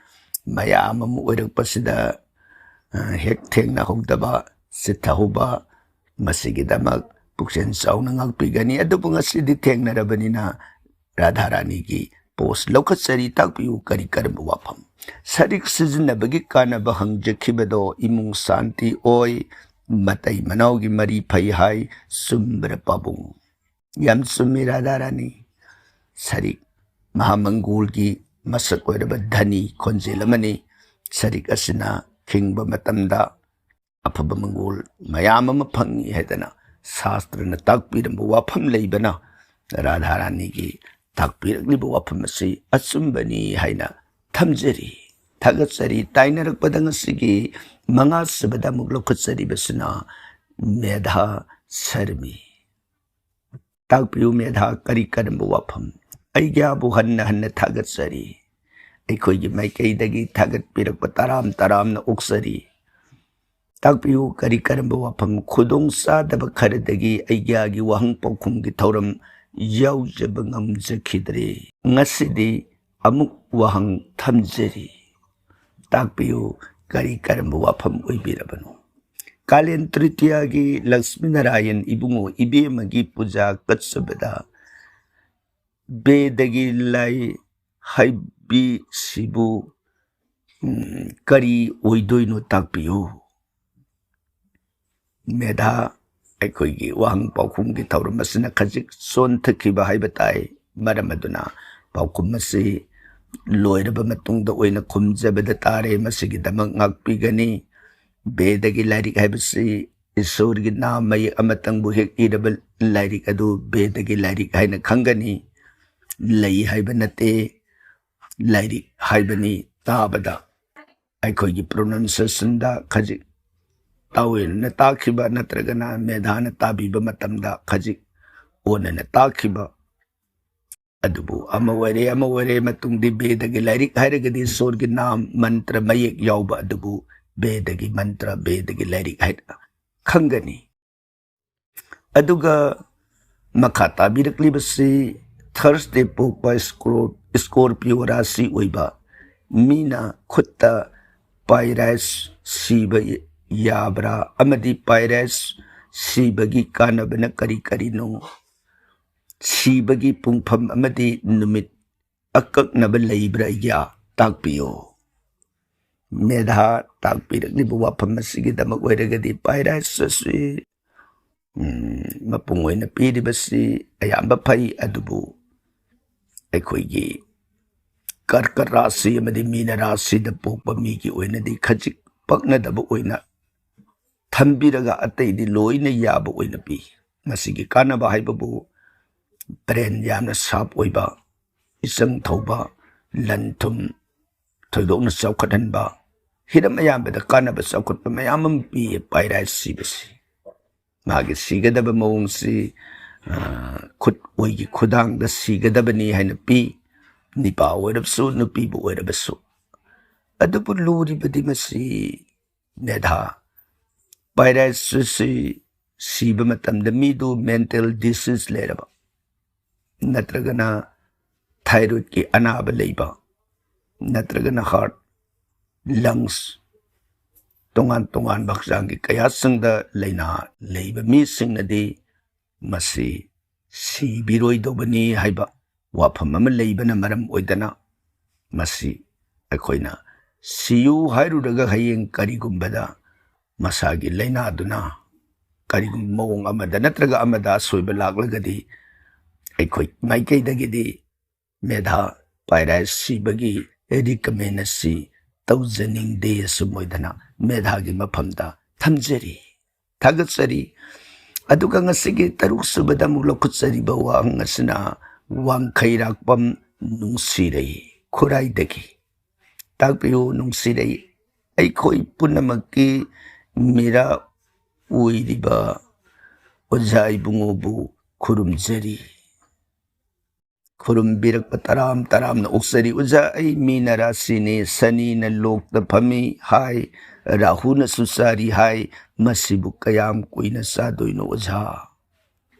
ꯃꯌꯥꯝ ꯑꯃ ꯑꯣꯏꯔꯛꯄꯁꯤꯗ, ꯑ, ꯍꯦꯛ ꯊꯦꯡꯅꯍꯧꯗꯕ, ꯆꯤꯠꯊꯍꯧꯕ, ꯃꯁꯤꯒꯤꯗꯃꯛ ꯄꯨꯛꯆꯦꯜ ꯆꯥꯎꯅ ꯉꯥꯛꯄꯤꯒꯅꯤ꯫ ꯑꯗꯨꯕꯨ ꯉꯁꯤꯗꯤ ꯊꯦꯡꯅꯔꯕꯅꯤꯅ ꯔꯥꯙꯥ ꯔꯥꯅꯤꯒꯤ ꯄꯣꯁ ꯂꯧꯈꯠꯆꯔꯤ꯫ ꯇꯥꯛꯄꯤꯌꯨ, ꯀꯔꯤ ꯀꯔꯝꯕ ꯋꯥꯐꯝ? ꯁꯔꯤꯛ ꯁꯤꯖꯤꯟꯅꯕꯒꯤ ꯀꯥꯟꯅꯕ ꯍꯪꯖꯈꯤꯕꯗꯣ ꯏꯃꯨꯡ ꯁꯥꯟꯇꯤ ꯑꯣꯏ, ꯃꯇꯩ ꯃꯅꯥꯎꯒꯤ ꯃꯔꯤ ꯐꯩ ꯍꯥꯏ, ꯆꯨꯝꯕ꯭ꯔꯥ ꯄꯥꯕꯨꯡ? ꯌꯥꯝ ꯆꯨꯝꯃꯤ ꯔꯥꯙꯥ ꯔꯥꯅꯤ꯫ ꯁꯔꯤꯛ ꯃꯍꯥꯃꯪꯒꯣꯜꯒꯤ ꯃꯁꯛ ꯑꯣꯏꯔꯕ ꯙꯅꯤ ꯈꯣꯟꯖꯦꯜ ꯑꯃꯅꯤ꯫ ꯁꯔꯤꯛ ꯑꯁꯤꯅ ꯈꯤꯡꯕ ꯃꯇꯝꯗ ꯑꯐꯕ ꯃꯪꯒꯣꯜ ꯃꯌꯥꯝ ꯑꯃ ꯐꯪꯏ ꯍꯥꯏꯗꯅ ꯁꯥꯁꯇ꯭ꯔꯅ ꯇꯥꯛꯄꯤꯔꯝꯕ ꯋꯥꯐꯝ ꯂꯩꯕꯅ ꯔꯥꯙꯥ ꯔꯥꯅꯤꯒꯤ ꯇꯥꯛꯄꯤꯔꯛꯂꯤꯕ ꯋꯥꯐꯝ ꯑꯁꯤ ꯑꯆꯨꯝꯕꯅꯤ ꯍꯥꯏꯅ ꯊꯝꯖꯔꯤ꯫ ꯊꯥꯒꯠꯆꯔꯤ꯫ ꯇꯥꯏꯅꯔꯛꯄꯗ ꯉꯁꯤꯒꯤ ꯃꯉꯥ ꯁꯨꯕꯗ ꯑꯃꯨꯛ ꯂꯧꯈꯠꯆꯔꯤꯕꯁꯤꯅ ꯃꯦꯙꯥ ꯁꯔꯃꯤ꯫ ꯇꯥꯛꯄꯤꯌꯨ ꯃꯦꯙꯥ, ꯀꯔꯤ ꯀꯔꯝꯕ ꯋꯥꯐꯝ? ꯑꯩꯒ꯭ꯌꯥꯕꯨ ꯍꯟꯅ ꯍꯟꯅ ꯊꯥꯒꯠꯆꯔꯤ꯫ ꯑꯩꯈꯣꯏꯒꯤ ꯃꯥꯏꯀꯩꯗꯒꯤ ꯊꯥꯒꯠꯄꯤꯔꯛꯄ ꯇꯔꯥꯝ ꯇꯔꯥꯝꯅ ꯑꯣꯛꯆꯔꯤ꯫ ꯇꯥꯛꯄꯤꯌꯨ, ꯀꯔꯤ ꯀꯔꯝꯕ ꯋꯥꯐꯝ? ꯈꯨꯗꯣꯡ ꯆꯥꯗꯕ ꯈꯔꯗꯒꯤ ꯑꯩꯒ꯭ꯌꯥꯒꯤ ꯋꯥꯍꯪ ꯄꯥꯎꯈꯨꯝꯒꯤ ꯊꯧꯔꯝ ꯌꯥꯎꯖꯕ ꯉꯝꯖꯈꯤꯗ꯭ꯔꯦ꯫ ꯉꯁꯤꯗꯤ ꯑꯃꯨꯛ ꯋꯥꯍꯪ ꯊꯝꯖꯔꯤ꯫ ꯇꯥꯛꯄꯤꯌꯨ, ꯀꯔꯤ ꯀꯔꯝꯕ ꯋꯥꯐꯝ ꯑꯣꯏꯕꯤꯔꯕꯅꯣ? ꯀꯥꯂꯦꯟ ꯇ꯭ꯔꯤꯇꯤꯌꯥꯒꯤ ꯂꯛꯁꯃꯤ ꯅꯥꯔꯥꯌꯟ ꯏꯕꯨꯡꯉꯣ ꯏꯕꯦꯝꯃꯒꯤ ꯄꯨꯖꯥ ꯀꯠꯆꯕꯗ ꯕꯦꯗꯒꯤ ꯂꯥꯏ ꯍꯥꯏꯕꯤꯁꯤꯕꯨ, ꯎꯝ, ꯀꯔꯤ ꯑꯣꯏꯗꯣꯏꯅꯣ ꯇꯥꯛꯄꯤꯌꯨ꯫ ꯃꯦꯙꯥ, ꯑꯩꯈꯣꯏꯒꯤ ꯋꯥꯍꯪ ꯄꯥꯎꯈꯨꯝꯒꯤ ꯊꯧꯔꯝ ꯑꯁꯤꯅ ꯈꯖꯤꯛ ꯆꯣꯟꯊꯈꯤꯕ ꯍꯥꯏꯕ ꯇꯥꯏ꯫ ꯃꯔꯝ ꯑꯗꯨꯅ ꯄꯥꯎꯈꯨꯝ ꯑꯁꯤ ꯂꯣꯏꯔꯕ ꯃꯇꯨꯡꯗ ꯑꯣꯏꯅ ꯈꯨꯝꯖꯕꯗ ꯇꯥꯔꯦ꯫ ꯃꯁꯤꯒꯤꯗꯃꯛ ꯉꯥꯛꯄꯤꯒꯅꯤ꯫ ꯕꯦꯗꯒꯤ ꯂꯥꯏꯔꯤꯛ ꯍꯥꯏꯕꯁꯤ ꯏꯁꯣꯔꯒꯤ ꯅꯥꯝ ꯃꯌꯦꯛ ꯑꯃꯇꯪꯕꯨ ꯍꯦꯛ ꯏꯔꯕ ꯂꯥꯏꯔꯤꯛ ꯑꯗꯨ ꯕꯦꯗꯒꯤ ꯂꯥꯏꯔꯤꯛ ꯍꯥꯏꯅ ꯈꯪꯒꯅꯤ꯫ ꯂꯩ ꯍꯥꯏꯕ ꯅꯠꯇꯦ, ꯂꯥꯏꯔꯤꯛ ꯍꯥꯏꯕꯅꯤ꯫ ꯇꯥꯕꯗ ꯑꯩꯈꯣꯏꯒꯤ ꯄ꯭ꯔꯣꯅꯟꯁꯤꯌꯦꯁꯟꯗ ꯈꯖꯤꯛ ꯇꯥꯎꯋꯦꯅ ꯇꯥꯈꯤꯕ ꯅꯠꯇ꯭ꯔꯒꯅ ꯃꯦꯙꯥꯅ ꯇꯥꯕꯤꯕ ꯃꯇꯝꯗ ꯈꯖꯤꯛ ꯑꯣꯟꯅꯅ ꯇꯥꯈꯤꯕ, ꯑꯗꯨꯕꯨ ꯑꯃ ꯑꯣꯏꯔꯦ, ꯑꯃ ꯑꯣꯏꯔꯦ, ꯃꯇꯨꯡꯗꯤ ꯕꯦꯗꯒꯤ ꯂꯥꯏꯔꯤꯛ ꯍꯥꯏꯔꯒꯗꯤ ꯏꯁꯣꯔꯒꯤ ꯅꯥꯝ ꯃꯟꯇ꯭ꯔ ꯃꯌꯦꯛ ꯌꯥꯎꯕ ꯑꯗꯨꯕꯨ ꯕꯦꯗꯒꯤ ꯃꯟꯇ꯭ꯔ, ꯕꯦꯗꯒꯤ ꯂꯥꯏꯔꯤꯛ ꯍꯥꯏꯅ ꯈꯪꯒꯅꯤ꯫ ꯑꯗꯨꯒ ꯃꯈꯥ ꯇꯥꯕꯤꯔꯛꯂꯤꯕꯁꯤ ꯊꯔꯁꯗꯦ ꯄꯣꯛꯄ ꯏꯁꯀ꯭ꯔꯣ-, ꯏꯁꯀꯣꯔꯄꯤꯌꯣ ꯔꯥꯁꯤ ꯑꯣꯏꯕ ꯃꯤꯅ ꯈꯨꯠꯇ ꯄꯥꯏꯔꯥꯏꯁ ꯁꯤꯕ ꯌꯥꯕ꯭ꯔꯥ ꯑꯃꯗꯤ ꯄꯥꯏꯔꯥꯏꯁ ꯁꯤꯕꯒꯤ ꯀꯥꯟꯅꯕꯅ ꯀꯔꯤ ꯀꯔꯤꯅꯣ? ꯁꯤꯕꯒꯤ ꯄꯨꯡꯐꯝ ꯑꯃꯗꯤ ꯅꯨꯃꯤꯠ ꯑꯀꯛꯅꯕ ꯂꯩꯕ꯭ꯔꯥ? ꯑꯩꯒ꯭ꯌꯥ ꯇꯥꯛꯄꯤꯌꯨ꯫ ꯃꯦꯙꯥ ꯇꯥꯛꯄꯤꯔꯛꯂꯤꯕ ꯋꯥꯐꯝ ꯑꯁꯤꯒꯤꯗꯃꯛ ꯑꯣꯏꯔꯒꯗꯤ ꯄꯥꯏꯔꯥꯏꯁ ꯑꯁꯤ ꯎꯝ, ꯃꯄꯨꯡ ꯑꯣꯏꯅ ꯄꯤꯔꯤꯕꯁꯤ ꯑꯌꯥꯝꯕ ꯐꯩ, ꯑꯗꯨꯕꯨ ꯑꯩꯈꯣꯏꯒꯤ ꯀꯔꯀꯠ ꯔꯥꯁꯤ ꯑꯃꯗꯤ ꯃꯤꯅ ꯔꯥꯁꯤꯗ ꯄꯣꯛꯄ ꯃꯤꯒꯤ ꯑꯣꯏꯅꯗꯤ ꯈꯖꯤꯛ ꯄꯛꯅꯗꯕ ꯑꯣꯏꯅ ꯊꯝꯕꯤꯔꯒ ꯑꯇꯩꯗꯤ ꯂꯣꯏꯅ ꯌꯥꯕ ꯑꯣꯏꯅ ꯄꯤ꯫ ꯃꯁꯤꯒꯤ ꯀꯥꯟꯅꯕ ꯍꯥꯏꯕꯕꯨ ꯕ꯭ꯔꯦꯟ ꯌꯥꯝꯅ ꯁꯥꯔꯞ ꯑꯣꯏꯕ, ꯏꯆꯪ ꯊꯧꯕ, ꯂꯟ ꯊꯨꯝ ꯊꯣꯏꯗꯣꯛꯅ ꯆꯥꯎꯈꯠꯍꯟꯕ, ꯍꯤꯔꯝ ꯑꯌꯥꯝꯕꯗ ꯀꯥꯟꯅꯕ ꯆꯥꯎꯈꯠꯄ ꯃꯌꯥꯝ ꯑꯃ ꯄꯤ ꯄꯥꯏꯔꯥꯏ ꯁꯤꯕꯁꯤ꯫ ꯃꯥꯒꯤ ꯁꯤꯒꯗꯕ ꯃꯑꯣꯡꯁꯤ, ꯑ, ꯈꯨꯠ ꯑꯣꯏꯒꯤ ꯈꯨꯗꯥꯡꯗ ꯁꯤꯒꯗꯕꯅꯤ ꯍꯥꯏꯅ ꯄꯤ, ꯅꯤꯄꯥ ꯑꯣꯏꯔꯕꯁꯨ ꯅꯨꯄꯤꯕꯨ ꯑꯣꯏꯔꯕꯁꯨ꯫ ꯑꯗꯨꯕꯨ ꯂꯨꯔꯤꯕꯗꯤ ꯃꯁꯤ ꯃꯦꯙꯥ ꯄꯥꯏꯔꯥꯏꯁꯤꯁꯤ ꯁꯤꯕ ꯃꯇꯝꯗ ꯃꯤꯗꯨ ꯃꯦꯟꯇꯦꯜ ꯗꯤꯁꯤꯖ ꯂꯩꯔꯕ, ꯅꯠꯇ꯭ꯔꯒꯅ ꯊꯥꯏꯔꯣꯏꯗꯀꯤ ꯑꯅꯥꯕ ꯂꯩꯕ, ꯅꯠꯇ꯭ꯔꯒꯅ ꯍꯥꯔꯠ, ꯂꯪꯁ, ꯇꯣꯉꯥꯟ ꯇꯣꯉꯥꯟꯕ ꯍꯛꯆꯥꯡꯒꯤ ꯀꯌꯥꯁꯤꯡꯗ ꯂꯥꯏꯅꯥ ꯂꯩꯕ ꯃꯤꯁꯤꯡꯅꯗꯤ ꯃꯁꯤ ꯁꯤꯕꯤꯔꯣꯏꯗꯧꯕꯅꯤ ꯍꯥꯏꯕ ꯋꯥꯐꯝ ꯑꯃ ꯂꯩꯕꯅ ꯃꯔꯝ ꯑꯣꯏꯗꯅ, ꯃꯁꯤ ꯑꯩꯈꯣꯏꯅ ꯁꯤꯌꯨ ꯍꯥꯏꯔꯨꯔꯒ ꯍꯌꯦꯡ ꯀꯔꯤꯒꯨꯝꯕꯗ ꯃꯁꯥꯒꯤ ꯂꯥꯏꯅꯥꯗꯨꯅ ꯀꯔꯤꯒꯨꯝꯕ ꯃꯑꯣꯡ ꯑꯃꯗ ꯅꯠꯇ꯭ꯔꯒ ꯑꯃꯗ ꯑꯁꯣꯏꯕ ꯂꯥꯛꯂꯒꯗꯤ, ꯑꯩꯈꯣꯏ ꯃꯥꯏꯀꯩꯗꯒꯤꯗꯤ ꯃꯦꯙꯥ ꯄꯥꯏꯔꯥꯏ ꯁꯤꯕꯒꯤ ꯔꯤꯀꯃꯦꯟ ꯑꯁꯤ ꯇꯧꯖꯅꯤꯡꯗꯦ꯫ ꯑꯁꯨꯝ ꯑꯣꯏꯗꯅ ꯃꯦꯙꯥꯒꯤ ꯃꯐꯝꯗ ꯊꯝꯖꯔꯤ, ꯊꯥꯒꯠꯆꯔꯤ꯫ ꯑꯗꯨꯒ ꯉꯁꯤꯒꯤ ꯇꯔꯨꯛ ꯁꯨꯕꯗ ꯑꯃꯨꯛ ꯂꯧꯈꯠꯆꯔꯤꯕ ꯋꯥꯍꯪ ꯑꯁꯤꯅ ꯋꯥꯡꯈꯩꯔꯥꯛꯄꯝ ꯅꯨꯡꯁꯤꯔꯩ ꯈꯨꯔꯥꯏꯗꯒꯤ꯫ ꯇꯥꯛꯄꯤꯌꯨ ꯅꯨꯡꯁꯤꯔꯩ, ꯑꯩꯈꯣꯏ ꯄꯨꯝꯅꯃꯛꯀꯤ ꯃꯤꯔꯥ ꯑꯣꯏꯔꯤꯕ ꯑꯣꯖꯥ ꯏꯕꯨꯡꯉꯣꯕꯨ ꯈꯨꯔꯨꯝꯖꯔꯤ꯫ ꯈꯨꯔꯨꯝꯕꯤꯔꯛꯄ ꯇꯔꯥꯝ ꯇꯔꯥꯝꯅ ꯑꯣꯛꯆꯔꯤ꯫ ꯑꯣꯖꯥ, ꯑꯩ ꯃꯤꯅ ꯔꯥꯁꯤꯅꯤ, ꯁꯅꯤꯅ ꯂꯣꯛꯇ ꯐꯝꯃꯤ ꯍꯥꯏ, ꯔꯥꯍꯨꯅꯁꯨ ꯆꯥꯔꯤ ꯍꯥꯏ, ꯃꯁꯤꯕꯨ ꯀꯌꯥꯝ ꯀꯨꯏꯅ ꯆꯥꯗꯣꯏꯅꯣ ꯑꯣꯖꯥ?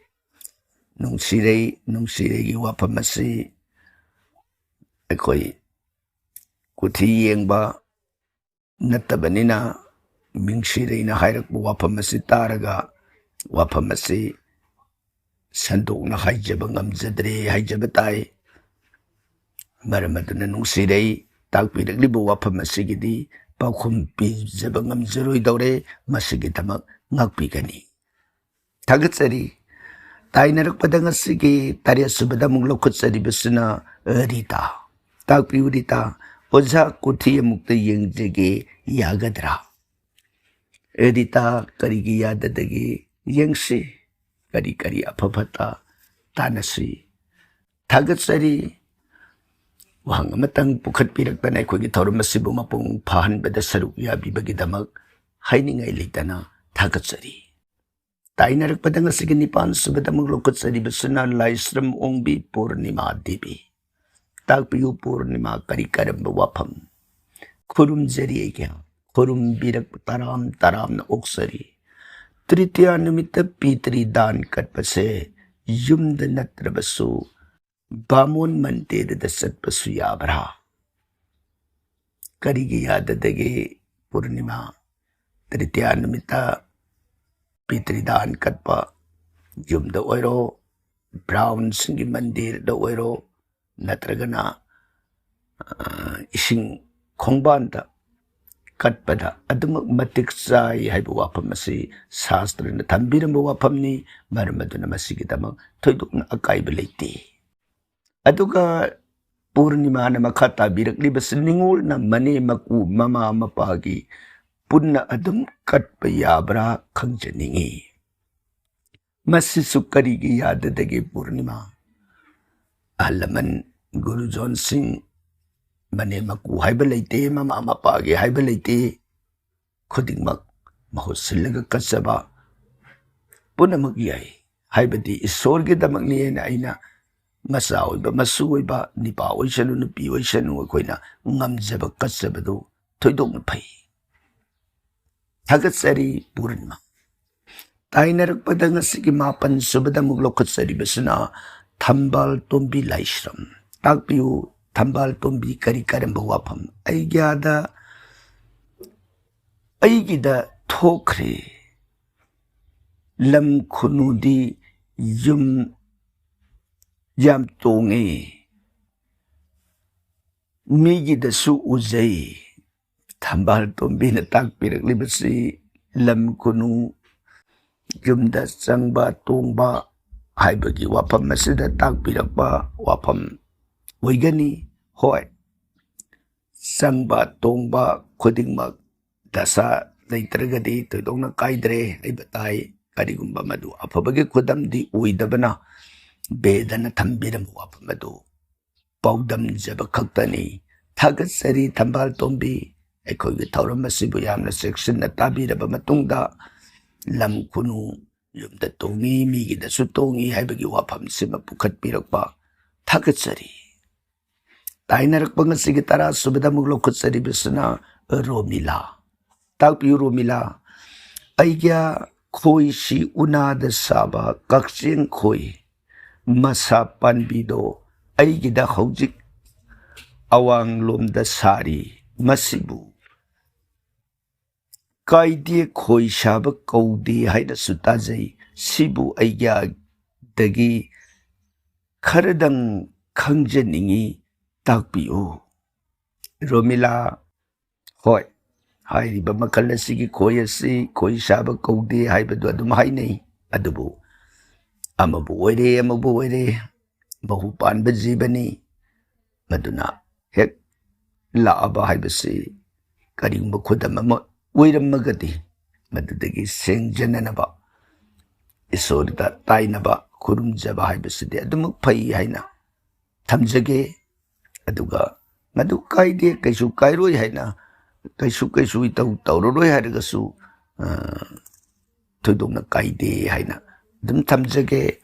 ꯅꯨꯡꯁꯤꯔꯩ, ꯅꯨꯡꯁꯤꯔꯩꯒꯤ ꯋꯥꯐꯝ ꯑꯁꯤ ꯑꯩꯈꯣꯏ ꯀꯨꯊꯤ ꯌꯦꯡꯕ ꯅꯠꯇꯕꯅꯤꯅ, ꯅꯨꯡꯁꯤꯔꯩꯅ ꯍꯥꯏꯔꯛꯄ ꯋꯥꯐꯝ ꯑꯁꯤ ꯇꯥꯔꯒ ꯋꯥꯐꯝ ꯑꯁꯤ ꯁꯟꯗꯣꯛꯅ ꯍꯥꯏꯖꯕ ꯉꯝꯖꯗ꯭ꯔꯦ ꯍꯥꯏꯖꯕ ꯇꯥꯏ꯫ ꯃꯔꯝ ꯑꯗꯨꯅ ꯅꯨꯡꯁꯤꯔꯩ ꯇꯥꯛꯄꯤꯔꯛꯂꯤꯕ ꯋꯥꯐꯝ ꯑꯁꯤꯒꯤꯗꯤ ꯄꯥꯎꯈꯨꯝ ꯄꯤꯖꯕ ꯉꯝꯖꯔꯣꯏꯗꯧꯔꯦ꯫ ꯃꯁꯤꯒꯤꯗꯃꯛ ꯉꯥꯛꯄꯤꯒꯅꯤ꯫ ꯊꯥꯒꯠꯆꯔꯤ꯫ ꯇꯥꯏꯅꯔꯛꯄꯗ ꯉꯁꯤꯒꯤ ꯇꯔꯦꯠ ꯁꯨꯕꯗ ꯑꯃꯨꯛ ꯂꯧꯈꯠꯆꯔꯤꯕꯁꯤꯅ ꯔꯤꯇꯥ꯫ ꯇꯥꯛꯄꯤꯌꯨ ꯔꯤꯇꯥ, ꯑꯣꯖꯥ ꯀꯨꯊꯤ ꯑꯃꯨꯛꯇ ꯌꯦꯡꯖꯒꯦ, ꯌꯥꯒꯗ꯭ꯔꯥ? ꯔꯤꯇꯥ, ꯀꯔꯤꯒꯤ ꯌꯥꯗꯗꯒꯦ? ꯌꯦꯡꯁꯤ, ꯀꯔꯤ ꯀꯔꯤ ꯑꯐ ꯐꯠꯇ ꯇꯥꯟꯅꯁꯤ꯫ ꯊꯥꯒꯠꯆꯔꯤ꯫ ꯋꯥꯍꯪ ꯑꯃꯇꯪ ꯄꯨꯈꯠꯄꯤꯔꯛꯇꯅ ꯑꯩꯈꯣꯏꯒꯤ ꯊꯧꯔꯝ ꯑꯁꯤꯕꯨ ꯃꯄꯨꯡ ꯐꯥꯍꯟꯕꯗ ꯁꯔꯨꯛ ꯌꯥꯕꯤꯕꯒꯤꯗꯃꯛ ꯍꯥꯏꯅꯤꯡꯉꯥꯏ ꯂꯩꯇꯅ ꯊꯥꯒꯠꯆꯔꯤ꯫ ꯇꯥꯏꯅꯔꯛꯄꯗ ꯉꯁꯤꯒꯤ ꯅꯤꯄꯥꯟ ꯁꯨꯕꯗ ꯑꯃꯨꯛ ꯂꯧꯈꯠꯆꯔꯤꯕꯁꯤꯅ ꯂꯥꯏꯁ꯭ꯔꯝ ꯑꯣꯡꯕꯤ ꯄꯨꯔꯅꯤꯃꯥ ꯗꯦꯕꯤ꯫ ꯇꯥꯛꯄꯤꯌꯨ ꯄꯨꯔꯅꯤꯃꯥ, ꯀꯔꯤ ꯀꯔꯝꯕ ꯋꯥꯐꯝ? ꯈꯨꯔꯨꯝꯖꯔꯤ ꯑꯩꯒꯤ, ꯈꯨꯔꯨꯝꯕꯤꯔꯛꯄ ꯇꯔꯥꯝ ꯇꯔꯥꯝꯅ ꯑꯣꯛꯆꯔꯤ꯫ ꯇ꯭ꯔꯤꯇꯤꯌꯥ ꯅꯨꯃꯤꯠꯇ ꯄꯤꯇ꯭ꯔꯤ ꯗꯥꯟ ꯀꯠꯄꯁꯦ ꯌꯨꯝꯗ ꯅꯠꯇ꯭ꯔꯕꯁꯨ ꯕꯥꯃꯣꯟ ꯃꯟꯗꯤꯔꯗ ꯆꯠꯄꯁꯨ ꯌꯥꯕ꯭ꯔꯥ? ꯀꯔꯤꯒꯤ ꯌꯥꯗꯗꯒꯦ ꯄꯨꯔꯅꯤꯃꯥ? ꯇ꯭ꯔꯤꯇꯤꯌꯥ ꯅꯨꯃꯤꯠꯇ ꯄꯤꯇ꯭ꯔꯤꯗꯥꯟ ꯀꯠꯄ, ꯌꯨꯝꯗ ꯑꯣꯏꯔꯣ, ꯕ꯭ꯔꯥꯎꯟꯁꯤꯡꯒꯤ ꯃꯟꯗꯤꯔꯗ ꯑꯣꯏꯔꯣ, ꯅꯠꯇ꯭ꯔꯒꯅ, ꯑ, ꯏꯁꯤꯡ ꯈꯣꯡꯕꯥꯟꯗ ꯀꯠꯄꯗ ꯑꯗꯨꯃꯛ ꯃꯇꯤꯛ ꯆꯥꯏ ꯍꯥꯏꯕ ꯋꯥꯐꯝ ꯑꯁꯤ ꯁꯥꯁꯇ꯭ꯔꯅ ꯊꯝꯕꯤꯔꯝꯕ ꯋꯥꯐꯝꯅꯤ꯫ ꯃꯔꯝ ꯑꯗꯨꯅ ꯃꯁꯤꯒꯤꯗꯃꯛ ꯊꯣꯏꯗꯣꯛꯅ ꯑꯀꯥꯏꯕ ꯂꯩꯇꯦ꯫ ꯑꯗꯨꯒ ꯄꯨꯔꯅꯤꯃꯥꯅ ꯃꯈꯥ ꯇꯥꯕꯤꯔꯛꯂꯤꯕꯁꯤ ꯅꯤꯉꯣꯜꯅ ꯃꯅꯦ ꯃꯀꯨ ꯃꯃꯥ ꯃꯄꯥꯒꯤ ꯄꯨꯟꯅ ꯑꯗꯨꯝ ꯀꯠꯄ ꯌꯥꯕ꯭ꯔꯥ ꯈꯪꯖꯅꯤꯡꯏ꯫ ꯃꯁꯤꯁꯨ ꯀꯔꯤꯒꯤ ꯌꯥꯗꯗꯒꯦ ꯄꯨꯔꯅꯤꯃꯥ? ꯑꯍꯜ ꯂꯃꯟ ꯒꯨꯔꯨꯖꯣꯟꯁꯤꯡ, ꯃꯅꯦ ꯃꯀꯨ ꯍꯥꯏꯕ ꯂꯩꯇꯦ, ꯃꯃꯥ ꯃꯄꯥꯒꯤ ꯍꯥꯏꯕ ꯂꯩꯇꯦ, ꯈꯨꯗꯤꯡꯃꯛ ꯃꯍꯨꯠ ꯁꯤꯜꯂꯒ ꯀꯠꯆꯕ ꯄꯨꯝꯅꯃꯛ ꯌꯥꯏ꯫ ꯍꯥꯏꯕꯗꯤ ꯏꯁꯣꯔꯒꯤꯗꯃꯛꯅꯤ ꯍꯥꯏꯅ ꯑꯩꯅ ꯃꯆꯥ ꯑꯣꯏꯕ, ꯃꯁꯨ ꯑꯣꯏꯕ, ꯅꯤꯄꯥ ꯑꯣꯏꯁꯅꯨ, ꯅꯨꯄꯤ ꯑꯣꯏꯁꯅꯨ, ꯑꯩꯈꯣꯏꯅ ꯉꯝꯖꯕ ꯀꯠꯆꯕꯗꯨ ꯊꯣꯏꯗꯣꯛꯅ ꯐꯩ꯫ ꯊꯥꯒꯠꯆꯔꯤ ꯄꯨꯔꯅꯤꯃꯥ꯫ ꯇꯥꯏꯅꯔꯛꯄꯗ ꯉꯁꯤꯒꯤ ꯃꯥꯄꯟ ꯁꯨꯕꯗ ꯑꯃꯨꯛ ꯂꯧꯈꯠꯆꯔꯤꯕꯁꯤꯅ ꯊꯝꯕꯥꯜ ꯇꯣꯝꯕꯤ ꯂꯥꯏꯁ꯭ꯔꯝ꯫ ꯇꯥꯛꯄꯤꯌꯨ, ꯊꯝꯕꯥꯜ ꯇꯣꯝꯕꯤ, ꯀꯔꯤ ꯀꯔꯝꯕ ꯋꯥꯐꯝ? ꯑꯩꯒꯤ ꯑꯥꯗ, ꯑꯩꯒꯤꯗ ꯊꯣꯛꯈ꯭ꯔꯦ꯫ ꯂꯝ ꯈꯨꯅꯨꯗꯤ ꯌꯨꯝ ꯌꯥꯝ ꯇꯣꯡꯉꯤ, ꯃꯤꯒꯤꯗꯁꯨ ꯎꯖꯩ꯫ ꯊꯝꯕꯥꯜ ꯇꯣꯝꯕꯤꯅ ꯇꯥꯛꯄꯤꯔꯛꯂꯤꯕꯁꯤ ꯂꯝ ꯈꯨꯅꯨ ꯌꯨꯝꯗ ꯆꯪꯕ ꯇꯣꯡꯕ ꯍꯥꯏꯕꯒꯤ ꯋꯥꯐꯝ ꯑꯁꯤꯗ ꯇꯥꯛꯄꯤꯔꯛꯄ ꯋꯥꯐꯝ ꯑꯣꯏꯒꯅꯤ꯫ ꯍꯣꯏ, ꯆꯪꯕ ꯇꯣꯡꯕ ꯈꯨꯗꯤꯡꯃꯛ ꯗꯁꯥ ꯂꯩꯇ꯭ꯔꯒꯗꯤ ꯊꯣꯏꯗꯣꯛꯅ ꯀꯥꯏꯗ꯭ꯔꯦ ꯍꯥꯏꯕ ꯇꯥꯏ꯫ ꯀꯔꯤꯒꯨꯝꯕ ꯃꯗꯨ ꯑꯐꯕꯒꯤ ꯈꯨꯗꯝꯗꯤ ꯑꯣꯏꯗꯕꯅ ꯕꯦꯗꯅ ꯊꯝꯕꯤꯔꯝꯕ ꯋꯥꯐꯝ ꯑꯗꯨ ꯄꯥꯎꯗꯝꯖꯕ ꯈꯛꯇꯅꯤ꯫ ꯊꯥꯒꯠꯆꯔꯤ ꯊꯝꯕꯥꯜ ꯇꯣꯝꯕꯤ꯫ ꯑꯩꯈꯣꯏꯒꯤ ꯊꯧꯔꯝ ꯑꯁꯤꯕꯨ ꯌꯥꯝꯅ ꯆꯦꯛꯁꯤꯟꯅ ꯇꯥꯕꯤꯔꯕ ꯃꯇꯨꯡꯗ ꯂꯝ ꯈꯨꯅꯨ ꯌꯨꯝꯗ ꯇꯣꯡꯉꯤ, ꯃꯤꯒꯤꯗꯁꯨ ꯇꯣꯡꯉꯤ ꯍꯥꯏꯕꯒꯤ ꯋꯥꯐꯝꯁꯤꯃ ꯄꯨꯈꯠꯄꯤꯔꯛꯄ ꯊꯥꯒꯠꯆꯔꯤ꯫ ꯇꯥꯏꯅꯔꯛꯄ ꯉꯁꯤꯒꯤ ꯇꯔꯥ ꯁꯨꯕꯗ ꯑꯃꯨꯛ ꯂꯧꯈꯠꯆꯔꯤꯕꯁꯤꯅ ꯔꯣꯃꯤꯂꯥ꯫ ꯇꯥꯛꯄꯤꯌꯨ ꯔꯣꯃꯤꯂꯥ, ꯑꯩꯒꯤ ꯈꯣꯏꯁꯤ ꯎꯅꯥꯗ ꯁꯥꯕ ꯀꯛꯆꯦꯡ ꯈꯣꯏ ꯃꯁꯥ ꯄꯥꯟꯕꯤꯗꯣ ꯑꯩꯒꯤꯗ ꯍꯧꯖꯤꯛ ꯑꯋꯥꯡꯂꯣꯝꯗ ꯁꯥꯔꯤ꯫ ꯃꯁꯤꯕꯨ ꯀꯥꯏꯗꯦ ꯈꯣꯏ ꯁꯥꯕ ꯀꯧꯗꯦ ꯍꯥꯏꯅꯁꯨ ꯇꯥꯖꯩ꯫ ꯁꯤꯕꯨ ꯑꯩꯒꯤꯗꯒꯤ ꯈꯔꯗꯪ ꯈꯪꯖꯅꯤꯡꯏ, ꯇꯥꯛꯄꯤꯌꯨ꯫ ꯔꯣꯃꯤꯂꯥ, ꯍꯣꯏ, ꯍꯥꯏꯔꯤꯕ ꯃꯈꯜ ꯑꯁꯤꯒꯤ ꯈꯣꯏ ꯑꯁꯤ ꯈꯣꯏ ꯁꯥꯕ ꯀꯧꯗꯦ ꯍꯥꯏꯕꯗꯨ ꯑꯗꯨꯝ ꯍꯥꯏꯅꯩ꯫ ꯑꯗꯨꯕꯨ ꯑꯃꯕꯨ ꯑꯣꯏꯔꯦ ꯑꯃꯕꯨ ꯑꯣꯏꯔꯦ, ꯃꯍꯨ ꯄꯥꯟꯕ ꯖꯤꯕꯅꯤ꯫ ꯃꯗꯨꯅ ꯍꯦꯛ ꯂꯥꯛꯑꯕ ꯍꯥꯏꯕꯁꯤ ꯀꯔꯤꯒꯨꯝꯕ ꯈꯨꯗꯝ ꯑꯃ ꯑꯣꯏꯔꯝꯃꯒꯗꯤ ꯃꯗꯨꯗꯒꯤ ꯁꯦꯡꯖꯅꯅꯕ ꯏꯁꯣꯔꯗ ꯇꯥꯏꯅꯕ ꯈꯨꯔꯨꯝꯖꯕ ꯍꯥꯏꯕꯁꯤꯗꯤ ꯑꯗꯨꯃꯛ ꯐꯩ ꯍꯥꯏꯅ ꯊꯝꯖꯒꯦ꯫ ꯑꯗꯨꯒ ꯃꯗꯨ ꯀꯥꯏꯗꯦ, ꯀꯩꯁꯨ ꯀꯥꯏꯔꯣꯏ ꯍꯥꯏꯅ, ꯀꯩꯁꯨ ꯀꯩꯁꯨ ꯏꯇꯧ ꯇꯧꯔꯔꯣꯏ ꯍꯥꯏꯔꯒꯁꯨ, ꯑ, ꯊꯣꯏꯗꯣꯛꯅ ꯀꯥꯏꯗꯦ ꯍꯥꯏꯅ ꯑꯗꯨꯝ ꯊꯝꯖꯒꯦ꯫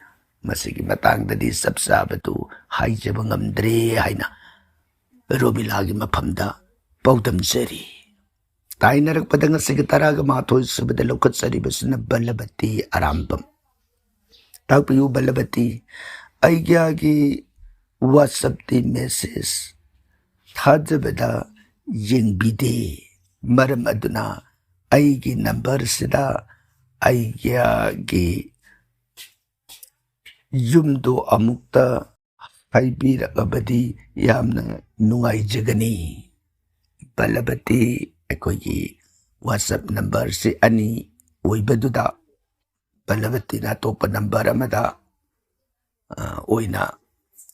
ꯃꯁꯤꯒꯤ ꯃꯇꯥꯡꯗꯗꯤ ꯆꯞ ꯆꯥꯕꯗꯨ ꯍꯥꯏꯖꯕ ꯉꯝꯗ꯭ꯔꯦ ꯍꯥꯏꯅ ꯔꯣꯃꯤꯂꯥꯒꯤ ꯃꯐꯝꯗ ꯄꯥꯎꯗꯝꯖꯔꯤ꯫ ꯇꯥꯏꯅꯔꯛꯄꯗ ꯉꯁꯤꯒꯤ ꯇꯔꯥꯒ ꯃꯥꯊꯣꯏ ꯁꯨꯕꯗ ꯂꯧꯈꯠꯆꯔꯤꯕꯁꯤꯅ ꯕꯂꯕꯇꯤ ꯑꯔꯥꯝꯕꯝ꯫ ꯇꯥꯛꯄꯤꯌꯨ ꯕꯂꯕꯇꯤ, ꯑꯩꯒꯤ ꯋꯥꯆꯞꯇꯤ ꯃꯦꯁꯦꯖ ꯊꯥꯖꯕꯗ ꯌꯦꯡꯕꯤꯗꯦ꯫ ꯃꯔꯝ ꯑꯗꯨꯅ ꯑꯩꯒꯤ ꯅꯝꯕꯔꯁꯤꯗ ꯑꯩꯒꯤ ꯌꯨꯝꯗꯣ ꯑꯃꯨꯛꯇ ꯍꯥꯏꯕꯤꯔꯛꯂꯕꯗꯤ ꯌꯥꯝꯅ ꯅꯨꯡꯉꯥꯏꯖꯒꯅꯤ꯫ ꯕꯂꯕꯇꯤ, ꯑꯩꯈꯣꯏꯒꯤ ꯋꯥꯆꯞ ꯅꯝꯕꯔꯁꯤ ꯑꯅꯤ ꯑꯣꯏꯕꯗꯨꯗ ꯕꯂꯕꯇꯤꯅ ꯑꯇꯣꯞꯄ ꯅꯝꯕꯔ ꯑꯃꯗ, ꯑ, ꯑꯣꯏꯅ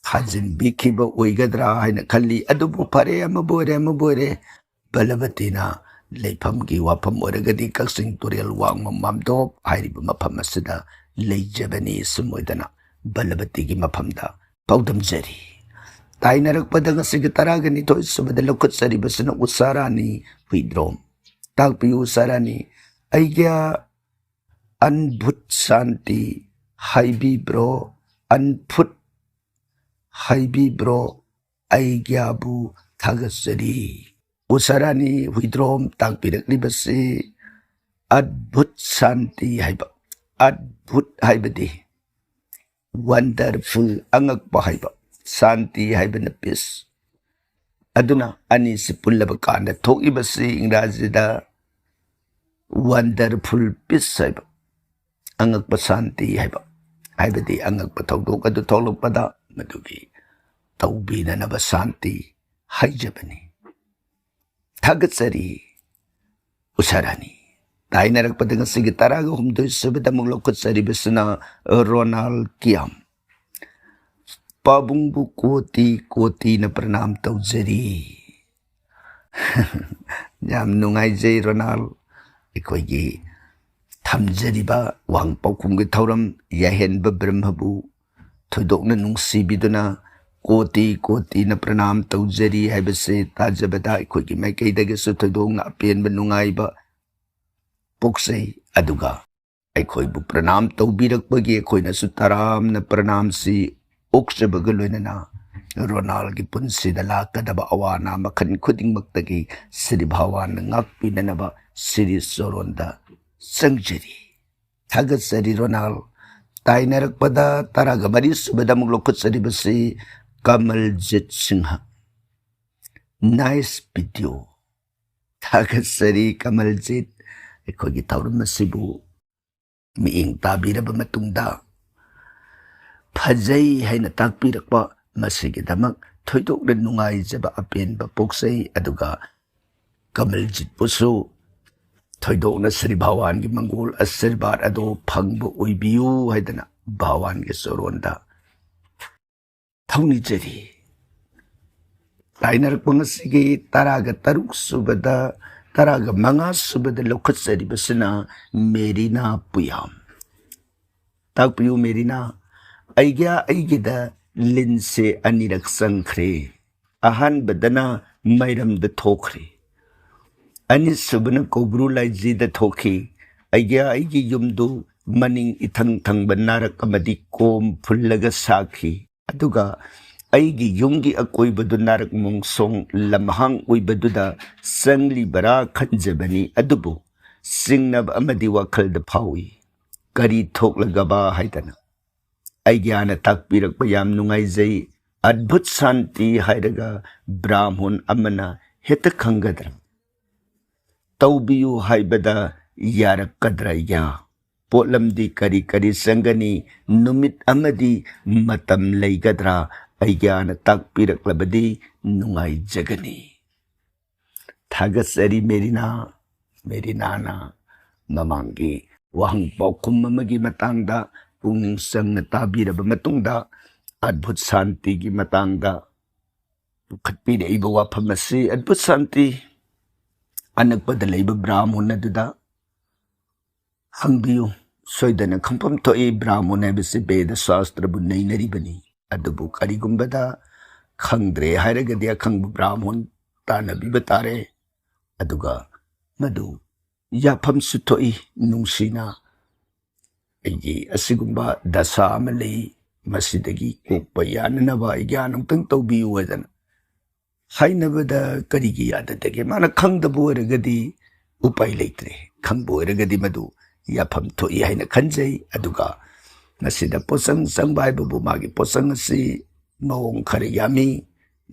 ꯊꯥꯖꯤꯟꯕꯤꯈꯤꯕ ꯑꯣꯏꯒꯗ꯭ꯔꯥ ꯍꯥꯏꯅ ꯈꯜꯂꯤ꯫ ꯑꯗꯨꯕꯨ ꯐꯔꯦ, ꯑꯃꯕꯨ ꯑꯣꯏꯔꯦ, ꯑꯃꯕꯨ ꯑꯣꯏꯔꯦ, ꯕꯂꯕꯇꯤꯅ ꯂꯩꯐꯝꯒꯤ ꯋꯥꯐꯝ ꯑꯣꯏꯔꯒꯗꯤ ꯀꯛꯆꯤꯡ ꯇꯨꯔꯦꯜ ꯋꯥꯡꯃ ꯃꯥꯝꯗꯣꯞ ꯍꯥꯏꯔꯤꯕ ꯃꯐꯝ ꯑꯁꯤꯗ ꯂꯩꯖꯕꯅꯤ꯫ ꯁꯨꯝ ꯑꯣꯏꯗꯅ ꯕꯂꯕꯇꯤꯒꯤ ꯃꯐꯝꯗ ꯄꯥꯎꯗꯝꯖꯔꯤ꯫ ꯇꯥꯏꯅꯔꯛꯄꯗ ꯉꯁꯤꯒꯤ ꯇꯔꯥꯒ ꯅꯤꯊꯣꯏ ꯁꯨꯕꯗ ꯂꯧꯈꯠꯆꯔꯤꯕꯁꯤꯅ ꯎꯁꯥꯔꯥꯅꯤ ꯍꯨꯏꯗ꯭ꯔꯣꯝ꯫ ꯇꯥꯛꯄꯤꯌꯨ ꯎꯁꯥꯔꯥꯅꯤ, ꯑꯩꯒ꯭ꯌꯥ ꯑꯟꯚꯨꯠ ꯁꯥꯟꯇꯤ ꯍꯥꯏꯕꯤꯕ꯭ꯔꯣ? ꯑꯟꯐꯨꯠ ꯍꯥꯏꯕꯤꯕ꯭ꯔꯣ? ꯑꯩꯒ꯭ꯌꯥꯕꯨ ꯊꯥꯒꯠꯆꯔꯤ꯫ ꯎꯁꯥꯔꯥꯅꯤ ꯍꯨꯏꯗ꯭ꯔꯣꯝ ꯇꯥꯛꯄꯤꯔꯛꯂꯤꯕꯁꯤ ꯑꯠꯚꯨꯠ ꯁꯥꯟꯇꯤ ꯍꯥꯏꯕ, ꯑꯠꯚꯨꯠ ꯍꯥꯏꯕꯗꯤ ꯋꯟꯗꯔꯐꯨꯜ, ꯑꯉꯛꯄ ꯍꯥꯏꯕ, ꯁꯥꯟꯇꯤ ꯍꯥꯏꯕꯅ ꯄꯤꯁ꯫ ꯑꯗꯨꯅ ꯑꯅꯤꯁꯤ ꯄꯨꯜꯂꯕ ꯀꯥꯟꯗ ꯊꯣꯛꯏꯕꯁꯤ ꯏꯪꯒ꯭ꯔꯥꯖꯤꯗ ꯋꯟꯗꯔꯐꯨꯜ ꯄꯤꯁ ꯍꯥꯏꯕ, ꯑꯉꯛꯄ ꯁꯥꯟꯇꯤ ꯍꯥꯏꯕ, ꯍꯥꯏꯕꯗꯤ ꯑꯉꯛꯄ ꯊꯧꯗꯣꯛ ꯑꯗꯨ ꯊꯣꯛꯂꯛꯄꯗ ꯃꯗꯨꯒꯤ ꯇꯧꯕꯤꯅꯅꯕ ꯁꯥꯟꯇꯤ ꯍꯥꯏꯖꯕꯅꯤ꯫ ꯊꯥꯒꯠꯆꯔꯤ ꯎꯁꯥꯔꯥꯅꯤ꯫ ꯇꯥꯏꯅꯔꯛꯄꯗ ꯉꯁꯤꯒꯤ ꯇꯔꯥꯒ ꯍꯨꯝꯗꯣꯏ ꯁꯨꯕꯗ ꯑꯃꯨꯛ ꯂꯧꯈꯠꯆꯔꯤꯕꯁꯤꯅ ꯔꯣꯅꯥꯜ ꯀꯤꯌꯥꯝ꯫ ꯄꯥꯕꯨꯡꯕꯨ ꯀꯣꯇꯤ ꯀꯣꯇꯤꯅ ꯄ꯭ꯔꯅꯥꯝ ꯇꯧꯖꯔꯤ꯫ ꯌꯥꯝ ꯅꯨꯡꯉꯥꯏꯖꯩ ꯔꯣꯅꯥꯜ, ꯑꯩꯈꯣꯏꯒꯤ ꯊꯝꯖꯔꯤꯕ ꯋꯥꯍꯪ ꯄꯥꯎꯈꯨꯝꯒꯤ ꯊꯧꯔꯝ ꯌꯥꯏꯍꯦꯟꯕ ꯕ꯭ꯔꯍ꯭ꯃꯕꯨ ꯊꯣꯏꯗꯣꯛꯅ ꯅꯨꯡꯁꯤꯕꯤꯗꯨꯅ ꯀꯣꯇꯤ ꯀꯣꯇꯤꯅ ꯄ꯭ꯔꯅꯥꯝ ꯇꯧꯖꯔꯤ ꯍꯥꯏꯕꯁꯤ ꯇꯥꯖꯕꯗ ꯑꯩꯈꯣꯏꯒꯤ ꯃꯥꯏꯀꯩꯗꯒꯤꯁꯨ ꯊꯣꯏꯗꯣꯛꯅ ꯑꯄꯦꯟꯕ ꯅꯨꯡꯉꯥꯏꯕ ꯄꯣꯛꯆꯩ꯫ ꯑꯗꯨꯒ ꯑꯩꯈꯣꯏꯕꯨ ꯄ꯭ꯔꯅꯥꯝ ꯇꯧꯕꯤꯔꯛꯄꯒꯤ ꯑꯩꯈꯣꯏꯅꯁꯨ ꯇꯔꯥꯝꯅ ꯄ꯭ꯔꯅꯥꯝꯁꯤ ꯑꯣꯛꯆꯕꯒ ꯂꯣꯏꯅꯅ ꯔꯣꯅꯥꯜꯒꯤ ꯄꯨꯟꯁꯤꯗ ꯂꯥꯛꯀꯗꯕ ꯑꯋꯥ ꯑꯅꯥ ꯃꯈꯜ ꯈꯨꯗꯤꯡꯃꯛꯇꯒꯤ ꯁ꯭ꯔꯤ ꯚꯒꯋꯥꯟꯅ ꯉꯥꯛꯄꯤꯅꯅꯕ ꯁ꯭ꯔꯤ ꯆꯣꯔꯣꯟꯗ ꯆꯪꯖꯔꯤ꯫ ꯊꯥꯒꯠꯆꯔꯤ ꯔꯣꯅꯥꯜ꯫ ꯇꯥꯏꯅꯔꯛꯄꯗ ꯇꯔꯥꯒ ꯃꯔꯤ ꯁꯨꯕꯗ ꯑꯃꯨꯛ ꯂꯧꯈꯠꯆꯔꯤꯕꯁꯤ ꯀꯃꯜꯖꯤꯠ ꯁꯤꯡꯍ꯫ Nice video꯫ ꯊꯥꯒꯠꯆꯔꯤ ꯀꯃꯜꯖꯤꯠ, ꯑꯩꯈꯣꯏꯒꯤ ꯊꯧꯔꯝ ꯑꯁꯤꯕꯨ ꯃꯤꯠꯌꯦꯡ ꯇꯥꯕꯤꯔꯕ ꯃꯇꯨꯡꯗ ꯐꯖꯩ ꯍꯥꯏꯅ ꯇꯥꯛꯄꯤꯔꯛꯄ ꯃꯁꯤꯒꯤꯗꯃꯛ ꯊꯣꯏꯗꯣꯛꯅ ꯅꯨꯡꯉꯥꯏꯖꯕ ꯑꯄꯦꯟꯕ ꯄꯣꯛꯆꯩ꯫ ꯑꯗꯨꯒ ꯀꯃꯜꯖꯤꯠꯄꯨꯁꯨ ꯊꯣꯏꯗꯣꯛꯅ ꯁ꯭ꯔꯤ ꯚꯒꯋꯥꯟꯒꯤ ꯃꯪꯒꯣꯜ ꯑꯁꯤꯔꯕꯥꯗ ꯑꯗꯣ ꯐꯪꯕ ꯑꯣꯏꯕꯤꯌꯨ ꯍꯥꯏꯗꯅ ꯚꯒꯋꯥꯟꯒꯤ ꯆꯔꯣꯟꯗ ꯊꯧꯅꯤꯖꯔꯤ꯫ ꯇꯥꯏꯅꯔꯛꯄ ꯉꯁꯤꯒꯤ ꯇꯔꯥꯒ ꯇꯔꯨꯛ ꯁꯨꯕꯗ, ꯇꯔꯥꯒ ꯃꯉꯥ ꯁꯨꯕꯗ ꯂꯧꯈꯠꯆꯔꯤꯕꯁꯤꯅ ꯃꯦꯔꯤꯅꯥ ꯄꯨꯌꯥꯝ꯫ ꯇꯥꯛꯄꯤꯌꯨ ꯃꯦꯔꯤꯅꯥ, ꯑꯩꯒ꯭ꯌꯥ ꯑꯩꯒꯤꯗ ꯂꯤꯟꯁꯦ ꯑꯅꯤꯔꯛ ꯆꯪꯈ꯭ꯔꯦ꯫ ꯑꯍꯥꯟꯕꯗꯅ ꯃꯩꯔꯝꯗ ꯊꯣꯛꯈ꯭ꯔꯦ, ꯑꯅꯤꯁꯨꯕꯅ ꯀꯧꯕ꯭ꯔꯨ ꯂꯥꯏꯖꯤꯗ ꯊꯣꯛꯈꯤ꯫ ꯑꯩꯒ꯭ꯌꯥ ꯑꯩꯒꯤ ꯌꯨꯝꯗꯨ ꯃꯅꯤꯡ ꯏꯊꯪ ꯊꯪꯕ ꯅꯥꯔꯛ ꯑꯃꯗꯤ ꯀꯣꯝ ꯐꯨꯜꯂꯒ ꯁꯥꯈꯤ꯫ ꯑꯗꯨꯒ ꯑꯩꯒꯤ ꯌꯨꯝꯒꯤ ꯑꯀꯣꯏꯕꯗꯨ ꯅꯥꯔꯛ ꯃꯣꯡꯁꯣꯡ ꯂꯝꯍꯥꯡ ꯑꯣꯏꯕꯗꯨꯗ ꯆꯪꯂꯤꯕꯔꯥ ꯈꯟꯖꯕꯅꯤ, ꯑꯗꯨꯕꯨ ꯆꯤꯡꯅꯕ ꯑꯃꯗꯤ ꯋꯥꯈꯜꯗ ꯐꯥꯎꯏ꯫ ꯀꯔꯤ ꯊꯣꯛꯂꯒꯕ ꯍꯥꯏꯗꯅ꯫ ꯑꯩꯒ꯭ꯌꯥꯅ ꯇꯥꯛꯄꯤꯔꯛꯄ ꯌꯥꯝ ꯅꯨꯡꯉꯥꯏꯖꯩ꯫ ꯑꯗꯚꯨꯠ ꯁꯥꯟꯇꯤ ꯍꯥꯏꯔꯒ ꯕ꯭ꯔꯥꯍꯃꯨꯟ ꯑꯃꯅ ꯍꯦꯛꯇ ꯈꯪꯒꯗ꯭ꯔꯥ? ꯇꯧꯕꯤꯌꯨ ꯍꯥꯏꯕꯗ ꯌꯥꯔꯛꯀꯗ꯭ꯔꯥ ꯑꯩꯒ꯭ꯌꯥ? ꯄꯣꯠꯂꯝꯗꯤ ꯀꯔꯤ ꯀꯔꯤ ꯆꯪꯒꯅꯤ? ꯅꯨꯃꯤꯠ ꯑꯃꯗꯤ ꯃꯇꯝ ꯂꯩꯒꯗ꯭ꯔꯥ? ꯑꯩꯒ꯭ꯌꯥꯅ ꯇꯥꯛꯄꯤꯔꯛꯂꯕꯗꯤ ꯅꯨꯡꯉꯥꯏꯖꯒꯅꯤ꯫ ꯊꯥꯒꯠꯆꯔꯤ ꯃꯦꯔꯤꯅꯥ꯫ ꯃꯦꯔꯤꯅꯥꯅ ꯃꯃꯥꯡꯒꯤ ꯋꯥꯍꯪ ꯄꯥꯎꯈꯨꯝ ꯑꯃꯒꯤ ꯃꯇꯥꯡꯗ ꯄꯨꯛꯅꯤꯡ ꯆꯪꯅ ꯇꯥꯕꯤꯔꯕ ꯃꯇꯨꯡꯗ, ꯑꯗꯚꯨꯠ ꯁꯥꯟꯇꯤꯒꯤ ꯃꯇꯥꯡꯗ ꯄꯨꯈꯠꯄꯤꯔꯛꯏꯕ ꯋꯥꯐꯝ ꯑꯁꯤ ꯑꯗꯚꯨꯠ ꯁꯥꯟꯇꯤ ꯑꯅꯛꯄꯗ ꯂꯩꯕ ꯕ꯭ꯔꯥꯍꯃꯨꯟ ꯑꯗꯨꯗ ꯍꯪꯕꯤꯌꯨ꯫ ꯁꯣꯏꯗꯅ ꯈꯪꯐꯝ ꯊꯣꯛꯏ, ꯕ꯭ꯔꯥꯍꯃꯨꯟ ꯍꯥꯏꯕꯁꯤ ꯕꯦꯗ ꯁꯥꯁꯇ꯭ꯔꯕꯨ ꯅꯩꯅꯔꯤꯕꯅꯤ꯫ ꯑꯗꯨꯕꯨ ꯀꯔꯤꯒꯨꯝꯕꯗ ꯈꯪꯗ꯭ꯔꯦ ꯍꯥꯏꯔꯒꯗꯤ ꯑꯈꯪꯕ ꯕ꯭ꯔꯥꯍꯃꯨꯟ ꯇꯥꯟꯅꯕꯤꯕ ꯇꯥꯔꯦ꯫ ꯑꯗꯨꯒ ꯃꯗꯨ ꯌꯥꯐꯝꯁꯨ ꯊꯣꯛꯏ꯫ ꯅꯨꯡꯁꯤꯅ ꯑꯩꯒꯤ ꯑꯁꯤꯒꯨꯝꯕ ꯗꯁꯥ ꯑꯃ ꯂꯩ, ꯃꯁꯤꯗꯒꯤ ꯀꯣꯛꯄ ꯌꯥꯅꯅꯕ ꯑꯩꯒ꯭ꯌꯥꯟ ꯑꯃꯨꯛꯇꯪ ꯇꯧꯕꯤꯌꯨ ꯍꯥꯏꯗꯅ ꯍꯥꯏꯅꯕꯗ ꯀꯔꯤꯒꯤ ꯌꯥꯗꯗꯒꯦ? ꯃꯥꯅ ꯈꯪꯗꯕ ꯑꯣꯏꯔꯒꯗꯤ ꯎꯄꯥꯏ ꯂꯩꯇ꯭ꯔꯦ, ꯈꯪꯕ ꯑꯣꯏꯔꯒꯗꯤ ꯃꯗꯨ ꯌꯥꯐꯝ ꯊꯣꯛꯏ ꯍꯥꯏꯅ ꯈꯟꯖꯩ꯫ ꯑꯗꯨꯒ ꯃꯁꯤꯗ ꯄꯣꯠꯆꯪ ꯆꯪꯕ ꯍꯥꯏꯕꯕꯨ ꯃꯥꯒꯤ ꯄꯣꯠꯆꯪ ꯑꯁꯤ ꯃꯑꯣꯡ ꯈꯔ ꯌꯥꯝꯃꯤ꯫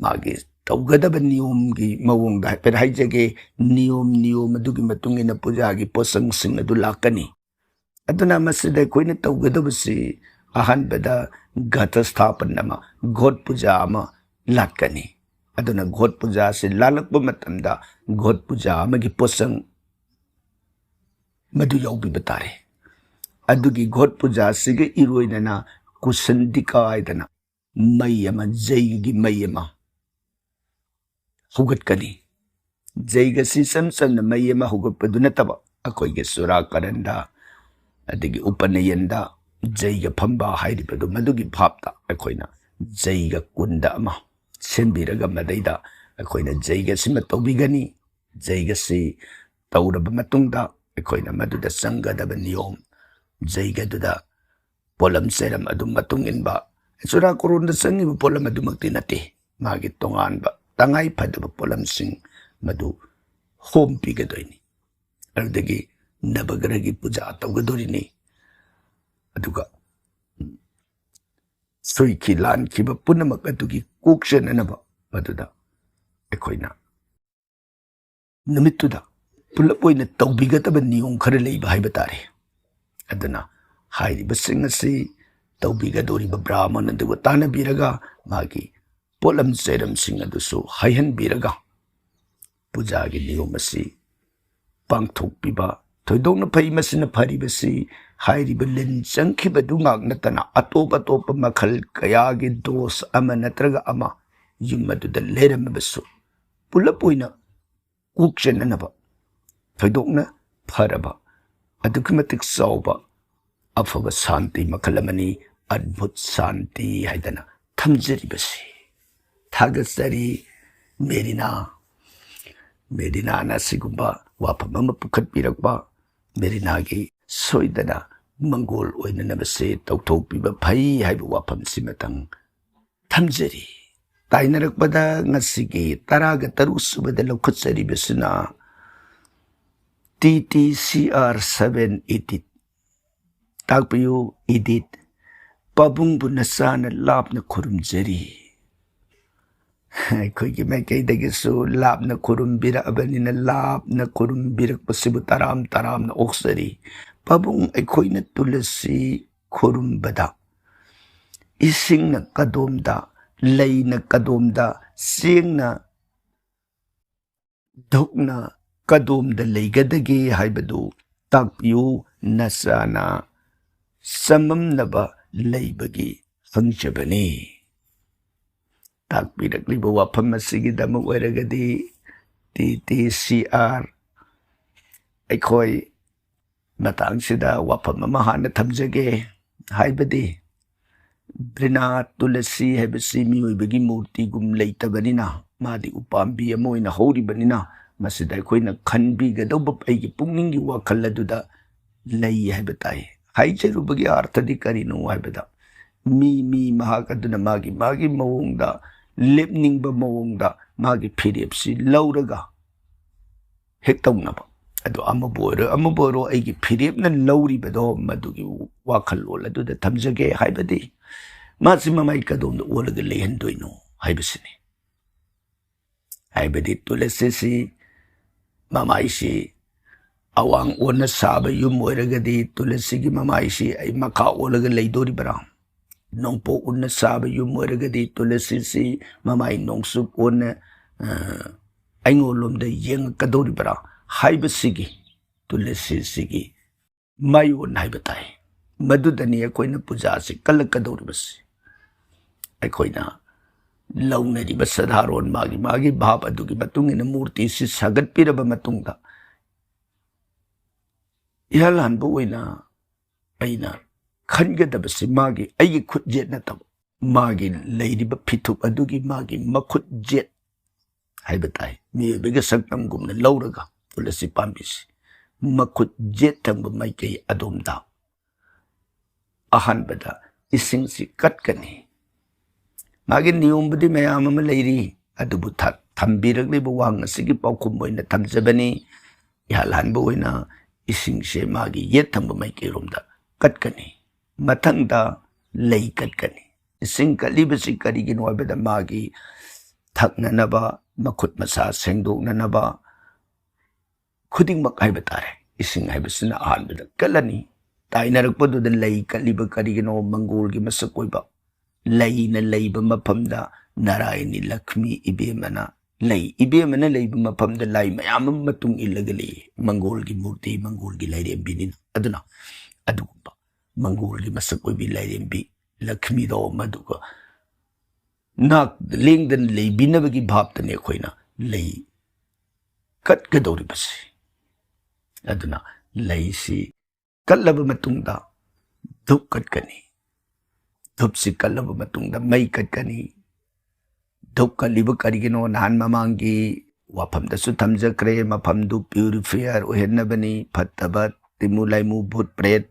ꯃꯥꯒꯤ ꯇꯧꯒꯗꯕ ꯅꯤꯌꯣꯝꯒꯤ ꯃꯑꯣꯡꯗ ꯍꯥꯏꯐꯦꯠ ꯍꯥꯏꯖꯒꯦ꯫ ꯅꯤꯌꯣꯝ, ꯅꯤꯌꯣꯝ ꯑꯗꯨꯒꯤ ꯃꯇꯨꯡ ꯏꯟꯅ ꯄꯨꯖꯥꯒꯤ ꯄꯣꯠꯆꯪꯁꯤꯡ ꯑꯗꯨ ꯂꯥꯛꯀꯅꯤ꯫ ꯑꯗꯨꯅ ꯃꯁꯤꯗ ꯑꯩꯈꯣꯏꯅ ꯇꯧꯒꯗꯕꯁꯤ ꯑꯍꯥꯟꯕꯗ ꯘꯇ ꯁ꯭ꯊꯥꯄꯟ ꯑꯃ, ꯘꯣꯠ ꯄꯨꯖꯥ ꯑꯃ ꯂꯥꯠꯀꯅꯤ꯫ ꯑꯗꯨꯅ ꯘꯣꯠ ꯄꯨꯖꯥꯁꯤ ꯂꯥꯠꯂꯛꯄ ꯃꯇꯝꯗ ꯘꯣꯠ ꯄꯨꯖꯥ ꯑꯃꯒꯤ ꯄꯣꯠꯆꯪ ꯃꯗꯨ ꯌꯥꯎꯕꯤꯕ ꯇꯥꯔꯦ꯫ ꯑꯗꯨꯒꯤ ꯒꯣꯠ ꯄꯨꯖꯥꯁꯤꯒ ꯏꯔꯣꯏꯅꯅ ꯀꯨꯁꯟꯗꯤꯀꯥ ꯍꯥꯏꯗꯅ ꯃꯩ ꯑꯃ, ꯖꯩꯒꯒꯤ ꯃꯩ ꯑꯃ ꯍꯧꯒꯠꯀꯅꯤ꯫ ꯖꯩꯒꯁꯤ ꯏꯆꯝ ꯆꯝꯅ ꯃꯩ ꯑꯃ ꯍꯧꯒꯠꯄꯗꯨ ꯅꯠꯇꯕ, ꯑꯩꯈꯣꯏꯒꯤ ꯆꯨꯔꯥꯀꯔꯟꯗ, ꯑꯗꯒꯤ ꯎꯄꯅꯌꯟꯗ ꯖꯩꯒ ꯐꯝꯕ ꯍꯥꯏꯔꯤꯕꯗꯨ, ꯃꯗꯨꯒꯤ ꯚꯥꯞꯇ ꯑꯩꯈꯣꯏꯅ ꯖꯩꯒ ꯀꯨꯟꯗ ꯑꯃ ꯁꯦꯝꯕꯤꯔꯒ, ꯃꯗꯩꯗ ꯑꯩꯈꯣꯏꯅ ꯖꯩꯒꯁꯤꯃ ꯇꯧꯕꯤꯒꯅꯤ꯫ ꯖꯩꯒꯁꯤ ꯇꯧꯔꯕ ꯃꯇꯨꯡꯗ ꯑꯩꯈꯣꯏꯅ ꯃꯗꯨꯗ ꯆꯪꯒꯗꯕ ꯅꯤꯌꯣꯝ, ꯖꯩꯒꯗꯨꯗ ꯄꯣꯠꯂꯝ ꯆꯩꯔꯝ ꯑꯗꯨ ꯃꯇꯨꯡ ꯏꯟꯕ, ꯆꯨꯔꯥꯀꯣꯔꯣꯟꯗ ꯆꯪꯉꯤꯕ ꯄꯣꯠꯂꯝ ꯑꯗꯨꯃꯛꯇꯤ ꯅꯠꯇꯦ, ꯃꯥꯒꯤ ꯇꯣꯉꯥꯟꯕ ꯇꯉꯥꯏ ꯐꯗꯕ ꯄꯣꯠꯂꯝꯁꯤꯡ ꯃꯗꯨ ꯍꯣꯝ ꯄꯤꯒꯗꯣꯏꯅꯤ꯫ ꯑꯗꯨꯗꯒꯤ ꯅꯕꯒ꯭ꯔꯍꯒꯤ ꯄꯨꯖꯥ ꯇꯧꯒꯗꯣꯔꯤꯅꯤ꯫ ꯑꯗꯨꯒ ꯁꯣꯏꯈꯤ ꯂꯥꯟꯈꯤꯕ ꯄꯨꯝꯅꯃꯛ ꯑꯗꯨꯒꯤ ꯀꯣꯛꯆꯅꯅꯕ ꯃꯗꯨꯗ ꯑꯩꯈꯣꯏꯅ ꯅꯨꯃꯤꯠꯇꯨꯗ ꯄꯨꯂꯞ ꯑꯣꯏꯅ ꯇꯧꯕꯤꯒꯗꯕ ꯅꯤꯌꯣꯝ ꯈꯔ ꯂꯩꯕ ꯍꯥꯏꯕ ꯇꯥꯔꯦ꯫ ꯑꯗꯨꯅ ꯍꯥꯏꯔꯤꯕꯁꯤꯡ ꯑꯁꯤ ꯇꯧꯕꯤꯒꯗꯧꯔꯤꯕ ꯕ꯭ꯔꯥꯍꯃꯟ ꯑꯗꯨꯒ ꯇꯥꯟꯅꯕꯤꯔꯒ, ꯃꯥꯒꯤ ꯄꯣꯠꯂꯝ ꯆꯩꯔꯝꯁꯤꯡ ꯑꯗꯨꯁꯨ ꯍꯥꯏꯍꯟꯕꯤꯔꯒ, ꯄꯨꯖꯥꯒꯤ ꯅꯤꯌꯣꯝ ꯑꯁꯤ ꯄꯥꯡꯊꯣꯛꯄꯤꯕ ꯊꯣꯏꯗꯣꯛꯅ ꯐꯩ꯫ ꯃꯁꯤꯅ ꯐꯔꯤꯕꯁꯤ ꯍꯥꯏꯔꯤꯕ ꯂꯤꯟ ꯆꯪꯈꯤꯕꯗꯨ ꯉꯥꯛ ꯅꯠꯇꯅ ꯑꯇꯣꯞ ꯑꯇꯣꯞꯄ ꯃꯈꯜ ꯀꯌꯥꯒꯤ ꯗꯣꯁ ꯑꯃ ꯅꯠꯇ꯭ꯔꯒ ꯑꯃ ꯌꯨꯝ ꯑꯗꯨꯗ ꯂꯩꯔꯝꯃꯕꯁꯨ, ꯄꯨꯂꯞ ꯑꯣꯏꯅ ꯀꯣꯛꯆꯅꯅꯕ ꯊꯣꯏꯗꯣꯛꯅ ꯐꯔꯕ, ꯑꯗꯨꯛꯀꯤ ꯃꯇꯤꯛ ꯆꯥꯎꯕ, ꯑꯐꯕ ꯁꯥꯟꯇꯤ ꯃꯈꯜ ꯑꯃꯅꯤ, ꯑꯗꯚꯨꯠ ꯁꯥꯟꯇꯤ ꯍꯥꯏꯗꯅ ꯊꯝꯖꯔꯤꯕꯁꯤ꯫ ꯊꯥꯒꯠꯆꯔꯤ ꯃꯦꯔꯤꯅꯥ꯫ ꯃꯦꯔꯤꯅꯥꯅ ꯑꯁꯤꯒꯨꯝꯕ ꯋꯥꯐꯝ ꯑꯃ ꯄꯨꯈꯠꯄꯤꯔꯛꯄ, ꯃꯦꯔꯤꯅꯥꯒꯤ ꯁꯣꯏꯗꯅ ꯃꯪꯒꯣꯜ ꯑꯣꯏꯅꯅꯕꯁꯦ ꯇꯧꯊꯣꯛꯄꯤꯕ ꯐꯩ ꯍꯥꯏꯕ ꯋꯥꯐꯝꯁꯤꯃꯇꯪ ꯊꯝꯖꯔꯤ꯫ ꯇꯥꯏꯅꯔꯛꯄꯗ ꯉꯁꯤꯒꯤ ꯇꯔꯥꯒ ꯇꯔꯨꯛ ꯁꯨꯕꯗ ꯂꯧꯈꯠꯆꯔꯤꯕꯁꯤꯅ T T C R seven edit. ꯇꯥꯛꯄꯤꯌꯨ ꯏꯗꯤꯠ꯫ ꯄꯥꯕꯨꯡꯕꯨ ꯅꯆꯥꯅ ꯂꯥꯞꯅ ꯈꯨꯔꯨꯝꯖꯔꯤ꯫ ꯑꯩꯈꯣꯏꯒꯤ ꯃꯥꯏꯀꯩꯗꯒꯤꯁꯨ ꯂꯥꯞꯅ ꯈꯨꯔꯨꯝꯕꯤꯔꯛꯑꯕꯅꯤꯅ, ꯂꯥꯞꯅ ꯈꯨꯔꯨꯝꯕꯤꯔꯛꯄꯁꯤꯕꯨ ꯇꯔꯥꯝ ꯇꯔꯥꯝꯅ ꯑꯣꯛꯆꯔꯤ꯫ ꯄꯥꯕꯨꯡ, ꯑꯩꯈꯣꯏꯅ ꯇꯨꯂꯁꯤ ꯈꯨꯔꯨꯝꯕꯗ ꯏꯁꯤꯡꯅ ꯀꯗꯣꯝꯗ, ꯂꯩꯅ ꯀꯗꯣꯝꯗ, ꯆꯦꯡꯅ, ꯙꯨꯛꯅ ꯀꯗꯣꯝꯗ ꯂꯩꯒꯗꯒꯦ ꯍꯥꯏꯕꯗꯨ ꯇꯥꯛꯄꯤꯌꯨ, ꯅꯆꯥꯅ ꯆꯃꯝꯅꯕ ꯂꯩꯕꯒꯤ ꯍꯪꯖꯕꯅꯤ꯫ ꯇꯥꯛꯄꯤꯔꯛꯂꯤꯕ ꯋꯥꯐꯝ ꯑꯁꯤꯒꯤꯗꯃꯛ ꯑꯣꯏꯔꯒꯗꯤ ꯇꯤ ꯇꯤ ꯁꯤ ꯑꯥꯔ ꯑꯩꯈꯣꯏ ꯃꯇꯥꯡꯁꯤꯗ ꯋꯥꯐꯝ ꯑꯃ ꯍꯥꯟꯅ ꯊꯝꯖꯒꯦ꯫ ꯍꯥꯏꯕꯗꯤ ꯕ꯭ꯔꯤꯅꯥ ꯇꯨꯂꯁꯤ ꯍꯥꯏꯕꯁꯤ ꯃꯤꯑꯣꯏꯕꯒꯤ ꯃꯨꯔꯇꯤꯒꯨꯝ ꯂꯩꯇꯕꯅꯤꯅ, ꯃꯥꯗꯤ ꯎꯄꯥꯝꯕꯤ ꯑꯃ ꯑꯣꯏꯅ ꯍꯧꯔꯤꯕꯅꯤꯅ, ꯃꯁꯤꯗ ꯑꯩꯈꯣꯏꯅ ꯈꯟꯕꯤꯒꯗꯧꯕ, ꯑꯩꯒꯤ ꯄꯨꯛꯅꯤꯡꯒꯤ ꯋꯥꯈꯜ ꯑꯗꯨꯗ ꯂꯩ ꯍꯥꯏꯕ ꯇꯥꯏ꯫ ꯍꯥꯏꯖꯔꯨꯕꯒꯤ ꯑꯥꯔꯊꯗꯤ ꯀꯔꯤꯅꯣ ꯍꯥꯏꯕꯗ, ꯃꯤ ꯃꯤ ꯃꯍꯥꯛ ꯑꯗꯨꯅ ꯃꯥꯒꯤ ꯃꯥꯒꯤ ꯃꯑꯣꯡꯗ, ꯂꯦꯞꯅꯤꯡꯕ ꯃꯑꯣꯡꯗ ꯃꯥꯒꯤ ꯐꯤꯔꯦꯞꯁꯤ ꯂꯧꯔꯒ ꯍꯦꯛ ꯇꯧꯅꯕ꯫ ꯑꯗꯣ ꯑꯃꯕꯨ ꯑꯣꯏꯔꯣ ꯑꯃꯕꯨ ꯑꯣꯏꯔꯣ, ꯑꯩꯒꯤ ꯐꯤꯔꯦꯞꯅ ꯂꯧꯔꯤꯕꯗꯣ ꯃꯗꯨꯒꯤ ꯋꯥꯈꯜꯂꯣꯟ ꯑꯗꯨꯗ ꯊꯝꯖꯒꯦ꯫ ꯍꯥꯏꯕꯗꯤ ꯃꯥꯁꯤ ꯃꯃꯥꯏ ꯀꯗꯣꯝꯗ ꯑꯣꯜꯂꯒ ꯂꯩꯍꯟꯗꯣꯏꯅꯣ ꯍꯥꯏꯕꯁꯤꯅꯤ꯫ ꯍꯥꯏꯕꯗꯤ ꯇꯨꯂꯁꯤꯁꯤ ꯃꯃꯥꯏꯁꯤ ꯑꯋꯥꯡ ꯑꯣꯟꯅ ꯁꯥꯕ ꯌꯨꯝ ꯑꯣꯏꯔꯒꯗꯤ ꯇꯨꯂꯁꯤꯒꯤ ꯃꯃꯥꯏꯁꯤ ꯑꯩ ꯃꯈꯥ ꯑꯣꯜꯂꯒ ꯂꯩꯗꯣꯔꯤꯕ꯭ꯔꯥ? ꯅꯣꯡꯄꯣꯛ ꯎꯟꯅ ꯁꯥꯕ ꯌꯨꯝ ꯑꯣꯏꯔꯒꯗꯤ ꯇꯨꯂꯁꯤꯁꯤ ꯃꯃꯥꯏ ꯅꯣꯡꯆꯨꯞ ꯑꯣꯟꯅ, ꯑ, ꯑꯩꯉꯣꯟꯂꯣꯝꯗ ꯌꯦꯡꯉꯛꯀꯗꯧꯔꯤꯕ꯭ꯔꯥ ꯍꯥꯏꯕꯁꯤꯒꯤ, ꯇꯨꯂꯁꯤꯁꯤꯒꯤ ꯃꯥꯏꯑꯣꯟ ꯍꯥꯏꯕ ꯇꯥꯏ꯫ ꯃꯗꯨꯗꯅꯤ ꯑꯩꯈꯣꯏꯅ ꯄꯨꯖꯥꯁꯤ ꯀꯜꯂꯛꯀꯗꯧꯔꯤꯕꯁꯤ꯫ ꯑꯩꯈꯣꯏꯅ ꯂꯧꯅꯔꯤꯕ ꯁꯥꯙꯥꯔꯣꯟ ꯃꯥꯒꯤ ꯃꯥꯒꯤ ꯚꯥꯕ ꯑꯗꯨꯒꯤ ꯃꯇꯨꯡ ꯏꯟꯅ ꯃꯨꯔꯇꯤꯁꯤ ꯁꯥꯒꯠꯄꯤꯔꯕ ꯃꯇꯨꯡꯗ, ꯏꯍꯥꯟ ꯍꯥꯟꯕ ꯑꯣꯏꯅ ꯑꯩꯅ ꯈꯟꯒꯗꯕꯁꯤ ꯃꯥꯒꯤ, ꯑꯩꯒꯤ ꯈꯨꯠ ꯌꯦꯠ ꯅꯠꯇꯕ, ꯃꯥꯒꯤ ꯂꯩꯔꯤꯕ ꯐꯤꯊꯨꯞ ꯑꯗꯨꯒꯤ ꯃꯥꯒꯤ ꯃꯈꯨꯠ ꯌꯦꯠ ꯍꯥꯏꯕ ꯇꯥꯏ, ꯃꯤꯑꯣꯏꯕꯒꯤ ꯁꯛꯇꯝꯒꯨꯝꯅ ꯂꯧꯔꯒ ꯇꯨꯂꯁꯤ ꯄꯥꯝꯕꯤꯁꯤ ꯃꯈꯨꯠ ꯌꯦꯠ ꯊꯪꯕ ꯃꯥꯏꯀꯩ ꯑꯗꯣꯝꯗ ꯑꯍꯥꯟꯕꯗ ꯏꯁꯤꯡꯁꯤ ꯀꯠꯀꯅꯤ꯫ ꯃꯥꯒꯤ ꯅꯤꯌꯣꯝꯕꯨꯗꯤ ꯃꯌꯥꯝ ꯑꯃ ꯂꯩꯔꯤ, ꯑꯗꯨꯕꯨ ꯊ-, ꯊꯝꯕꯤꯔꯛꯂꯤꯕ ꯋꯥꯍꯪ ꯑꯁꯤꯒꯤ ꯄꯥꯎꯈꯨꯝ ꯑꯣꯏꯅ ꯊꯝꯖꯕꯅꯤ꯫ ꯏꯍꯥꯟ ꯍꯥꯟꯕ ꯑꯣꯏꯅ ꯏꯁꯤꯡꯁꯦ ꯃꯥꯒꯤ ꯌꯦꯠ ꯊꯪꯕ ꯃꯥꯏꯀꯩꯔꯣꯝꯗ ꯀꯠꯀꯅꯤ꯫ ꯃꯊꯪꯗ ꯂꯩ ꯀꯠꯀꯅꯤ꯫ ꯏꯁꯤꯡ ꯀꯠꯂꯤꯕꯁꯤ ꯀꯔꯤꯒꯤꯅꯣ ꯍꯥꯏꯕꯗ ꯃꯥꯒꯤ ꯊꯛꯅꯅꯕ, ꯃꯈꯨꯠ ꯃꯁꯥ ꯁꯦꯡꯗꯣꯛꯅꯅꯕ, ꯈꯨꯗꯤꯡꯃꯛ ꯍꯥꯏꯕ ꯇꯥꯔꯦ꯫ ꯏꯁꯤꯡ ꯍꯥꯏꯕꯁꯤꯅ ꯑꯍꯥꯟꯕꯗ ꯀꯠꯂꯅꯤ꯫ ꯇꯥꯏꯅꯔꯛꯄꯗꯨꯗ ꯂꯩ ꯀꯠꯂꯤꯕ ꯀꯔꯤꯒꯤꯅꯣ? ꯃꯪꯒꯣꯜꯒꯤ ꯃꯁꯛ ꯑꯣꯏꯕ ꯂꯩꯅ ꯂꯩꯕ ꯃꯐꯝꯗ ꯅꯥꯔꯥꯌꯅꯤ ꯂꯛꯁꯃꯤ ꯏꯕꯦꯝꯃꯅ ꯂꯩ꯫ ꯏꯕꯦꯝꯃꯅ ꯂꯩꯕ ꯃꯐꯝꯗ ꯂꯥꯏ ꯃꯌꯥꯝ ꯑꯃ ꯃꯇꯨꯡ ꯏꯜꯂꯒ ꯂꯩ꯫ ꯃꯪꯒꯣꯜꯒꯤ ꯃꯨꯔꯇꯤ, ꯃꯪꯒꯣꯜꯒꯤ ꯂꯥꯏꯔꯦꯝꯕꯤꯅꯤꯅ꯫ ꯑꯗꯨꯅ ꯑꯗꯨꯒꯨꯝꯕ ꯃꯪꯒꯣꯜꯒꯤ ꯃꯁꯛ ꯑꯣꯏꯕꯤ ꯂꯥꯏꯔꯦꯝꯕꯤ ꯂꯛꯈꯃꯤꯗꯣ ꯃꯗꯨꯒ ꯅꯥꯛ ꯂꯦꯡꯗꯅ ꯂꯩꯕꯤꯅꯕꯒꯤ ꯚꯥꯞꯇꯅꯤ ꯑꯩꯈꯣꯏꯅ ꯂꯩ ꯀꯠꯀꯗꯧꯔꯤꯕꯁꯤ꯫ ꯑꯗꯨꯅ ꯂꯩꯁꯤ ꯀꯠꯂꯕ ꯃꯇꯨꯡꯗ ꯙꯨꯞ ꯀꯠꯀꯅꯤ꯫ ꯙꯨꯞꯁꯤ ꯀꯠꯂꯕ ꯃꯇꯨꯡꯗ ꯃꯩ ꯀꯠꯀꯅꯤ꯫ ꯙꯨꯞ ꯀꯠꯂꯤꯕ ꯀꯔꯤꯒꯤꯅꯣ? ꯅꯍꯥꯟ ꯃꯃꯥꯡꯒꯤ ꯋꯥꯐꯝꯗꯁꯨ ꯊꯝꯖꯈ꯭ꯔꯦ, ꯃꯐꯝꯗꯨ ꯄ꯭ꯌꯨꯔꯤꯐꯥꯌꯔ ꯑꯣꯏꯍꯟꯅꯕꯅꯤ꯫ ꯐꯠꯇꯕ ꯇꯤꯃꯨ ꯂꯥꯏꯃꯨ, ꯚꯨꯠ ꯄ꯭ꯔꯦꯠ,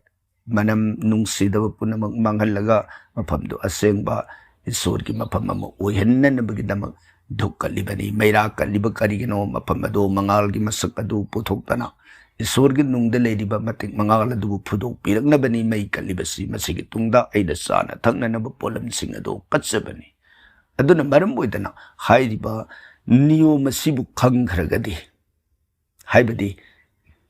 ꯃꯅꯝ ꯅꯨꯡꯁꯤꯗꯕ ꯄꯨꯝꯅꯃꯛ ꯃꯥꯡꯍꯜꯂꯒ ꯃꯐꯝꯗꯨ ꯑꯁꯦꯡꯕ ꯏꯁꯣꯔꯒꯤ ꯃꯐꯝ ꯑꯃ ꯑꯣꯏꯍꯟꯅꯅꯕꯒꯤꯗꯃꯛ ꯙꯨꯞ ꯀꯠꯂꯤꯕꯅꯤ꯫ ꯃꯩꯔꯥ ꯀꯠꯂꯤꯕ ꯀꯔꯤꯒꯤꯅꯣ? ꯃꯐꯝ ꯑꯗꯨ ꯃꯉꯥꯜꯒꯤ ꯃꯁꯛ ꯑꯗꯨ ꯄꯨꯊꯣꯛꯇꯅ ꯏꯁꯣꯔꯒꯤ ꯅꯨꯡꯗ ꯂꯩꯔꯤꯕ ꯃꯇꯤꯛ ꯃꯉꯥꯜ ꯑꯗꯨꯕꯨ ꯐꯨꯗꯣꯛꯄꯤꯔꯛꯅꯕꯅꯤ ꯃꯩ ꯀꯠꯂꯤꯕꯁꯤ꯫ ꯃꯁꯤꯒꯤ ꯇꯨꯡꯗ ꯑꯩꯅ ꯆꯥꯅ ꯊꯛꯅꯅꯕ ꯄꯣꯠꯂꯝꯁꯤꯡ ꯑꯗꯨ ꯀꯠꯆꯕꯅꯤ꯫ ꯑꯗꯨꯅ ꯃꯔꯝ ꯑꯣꯏꯗꯅ ꯍꯥꯏꯔꯤꯕ ꯅꯤꯌꯣꯝ ꯑꯁꯤꯕꯨ ꯈꯪꯈ꯭ꯔꯒꯗꯤ, ꯍꯥꯏꯕꯗꯤ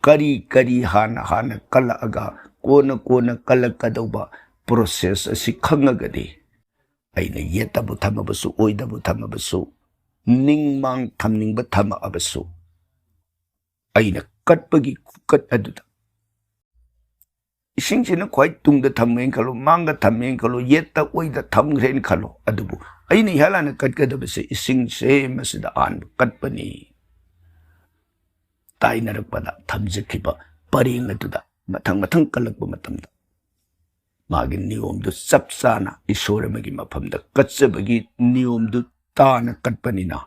ꯀꯔꯤ ꯀꯔꯤ ꯍꯥꯟꯅ ꯍꯥꯟꯅ ꯀꯜꯂꯛꯑꯒ ꯀꯣꯟꯅ ꯀꯣꯟꯅ ꯀꯜꯂꯛꯀꯗꯧꯕ ꯄ꯭ꯔꯣꯁꯦꯁ ꯑꯁꯤ ꯈꯪꯉꯒꯗꯤ, ꯑꯩꯅ ꯌꯦꯠꯇꯕꯨ ꯊꯝꯃꯕꯁꯨ, ꯑꯣꯏꯗꯕꯨ ꯊꯝꯃꯕꯁꯨ, ꯅꯤꯡꯃꯥꯡ ꯊꯝꯅꯤꯡꯕ ꯊꯝꯃꯛꯑꯕꯁꯨ, ꯑꯩꯅ ꯀꯠꯄꯒꯤ ꯈꯨꯀꯠ ꯑꯗꯨꯗ ꯏꯁꯤꯡꯁꯤꯅ ꯈ꯭ꯋꯥꯏ ꯇꯨꯡꯗ ꯊꯝꯃꯦꯅ ꯈꯜꯂꯣ, ꯃꯥꯡꯗ ꯊꯝꯃꯦꯅ ꯈꯜꯂꯣ, ꯌꯦꯠꯇ ꯑꯣꯏꯗ ꯊꯝꯈ꯭ꯔꯦꯅ ꯈꯜꯂꯣ, ꯑꯗꯨꯕꯨ ꯑꯩꯅ ꯏꯍꯥꯟ ꯍꯥꯟꯅ ꯀꯠꯀꯗꯕꯁꯦ ꯏꯁꯤꯡꯁꯦ ꯃꯁꯤꯗ ꯑꯍꯥꯟꯕ ꯀꯠꯄꯅꯤ꯫ ꯇꯥꯏꯅꯔꯛꯄꯗ ꯊꯝꯖꯈꯤꯕ ꯄꯔꯦꯡ ꯑꯗꯨꯗ ꯃꯊꯪ ꯃꯊꯪ ꯀꯜꯂꯛꯄ ꯃꯇꯝꯗ ꯃꯥꯒꯤ ꯅꯤꯌꯣꯝꯗꯨ ꯆꯞ ꯆꯥꯅ ꯏꯁꯣꯔ ꯑꯃꯒꯤ ꯃꯐꯝꯗ ꯀꯠꯆꯕꯒꯤ ꯅꯤꯌꯣꯝꯗꯨ ꯇꯥꯅ ꯀꯠꯄꯅꯤꯅ,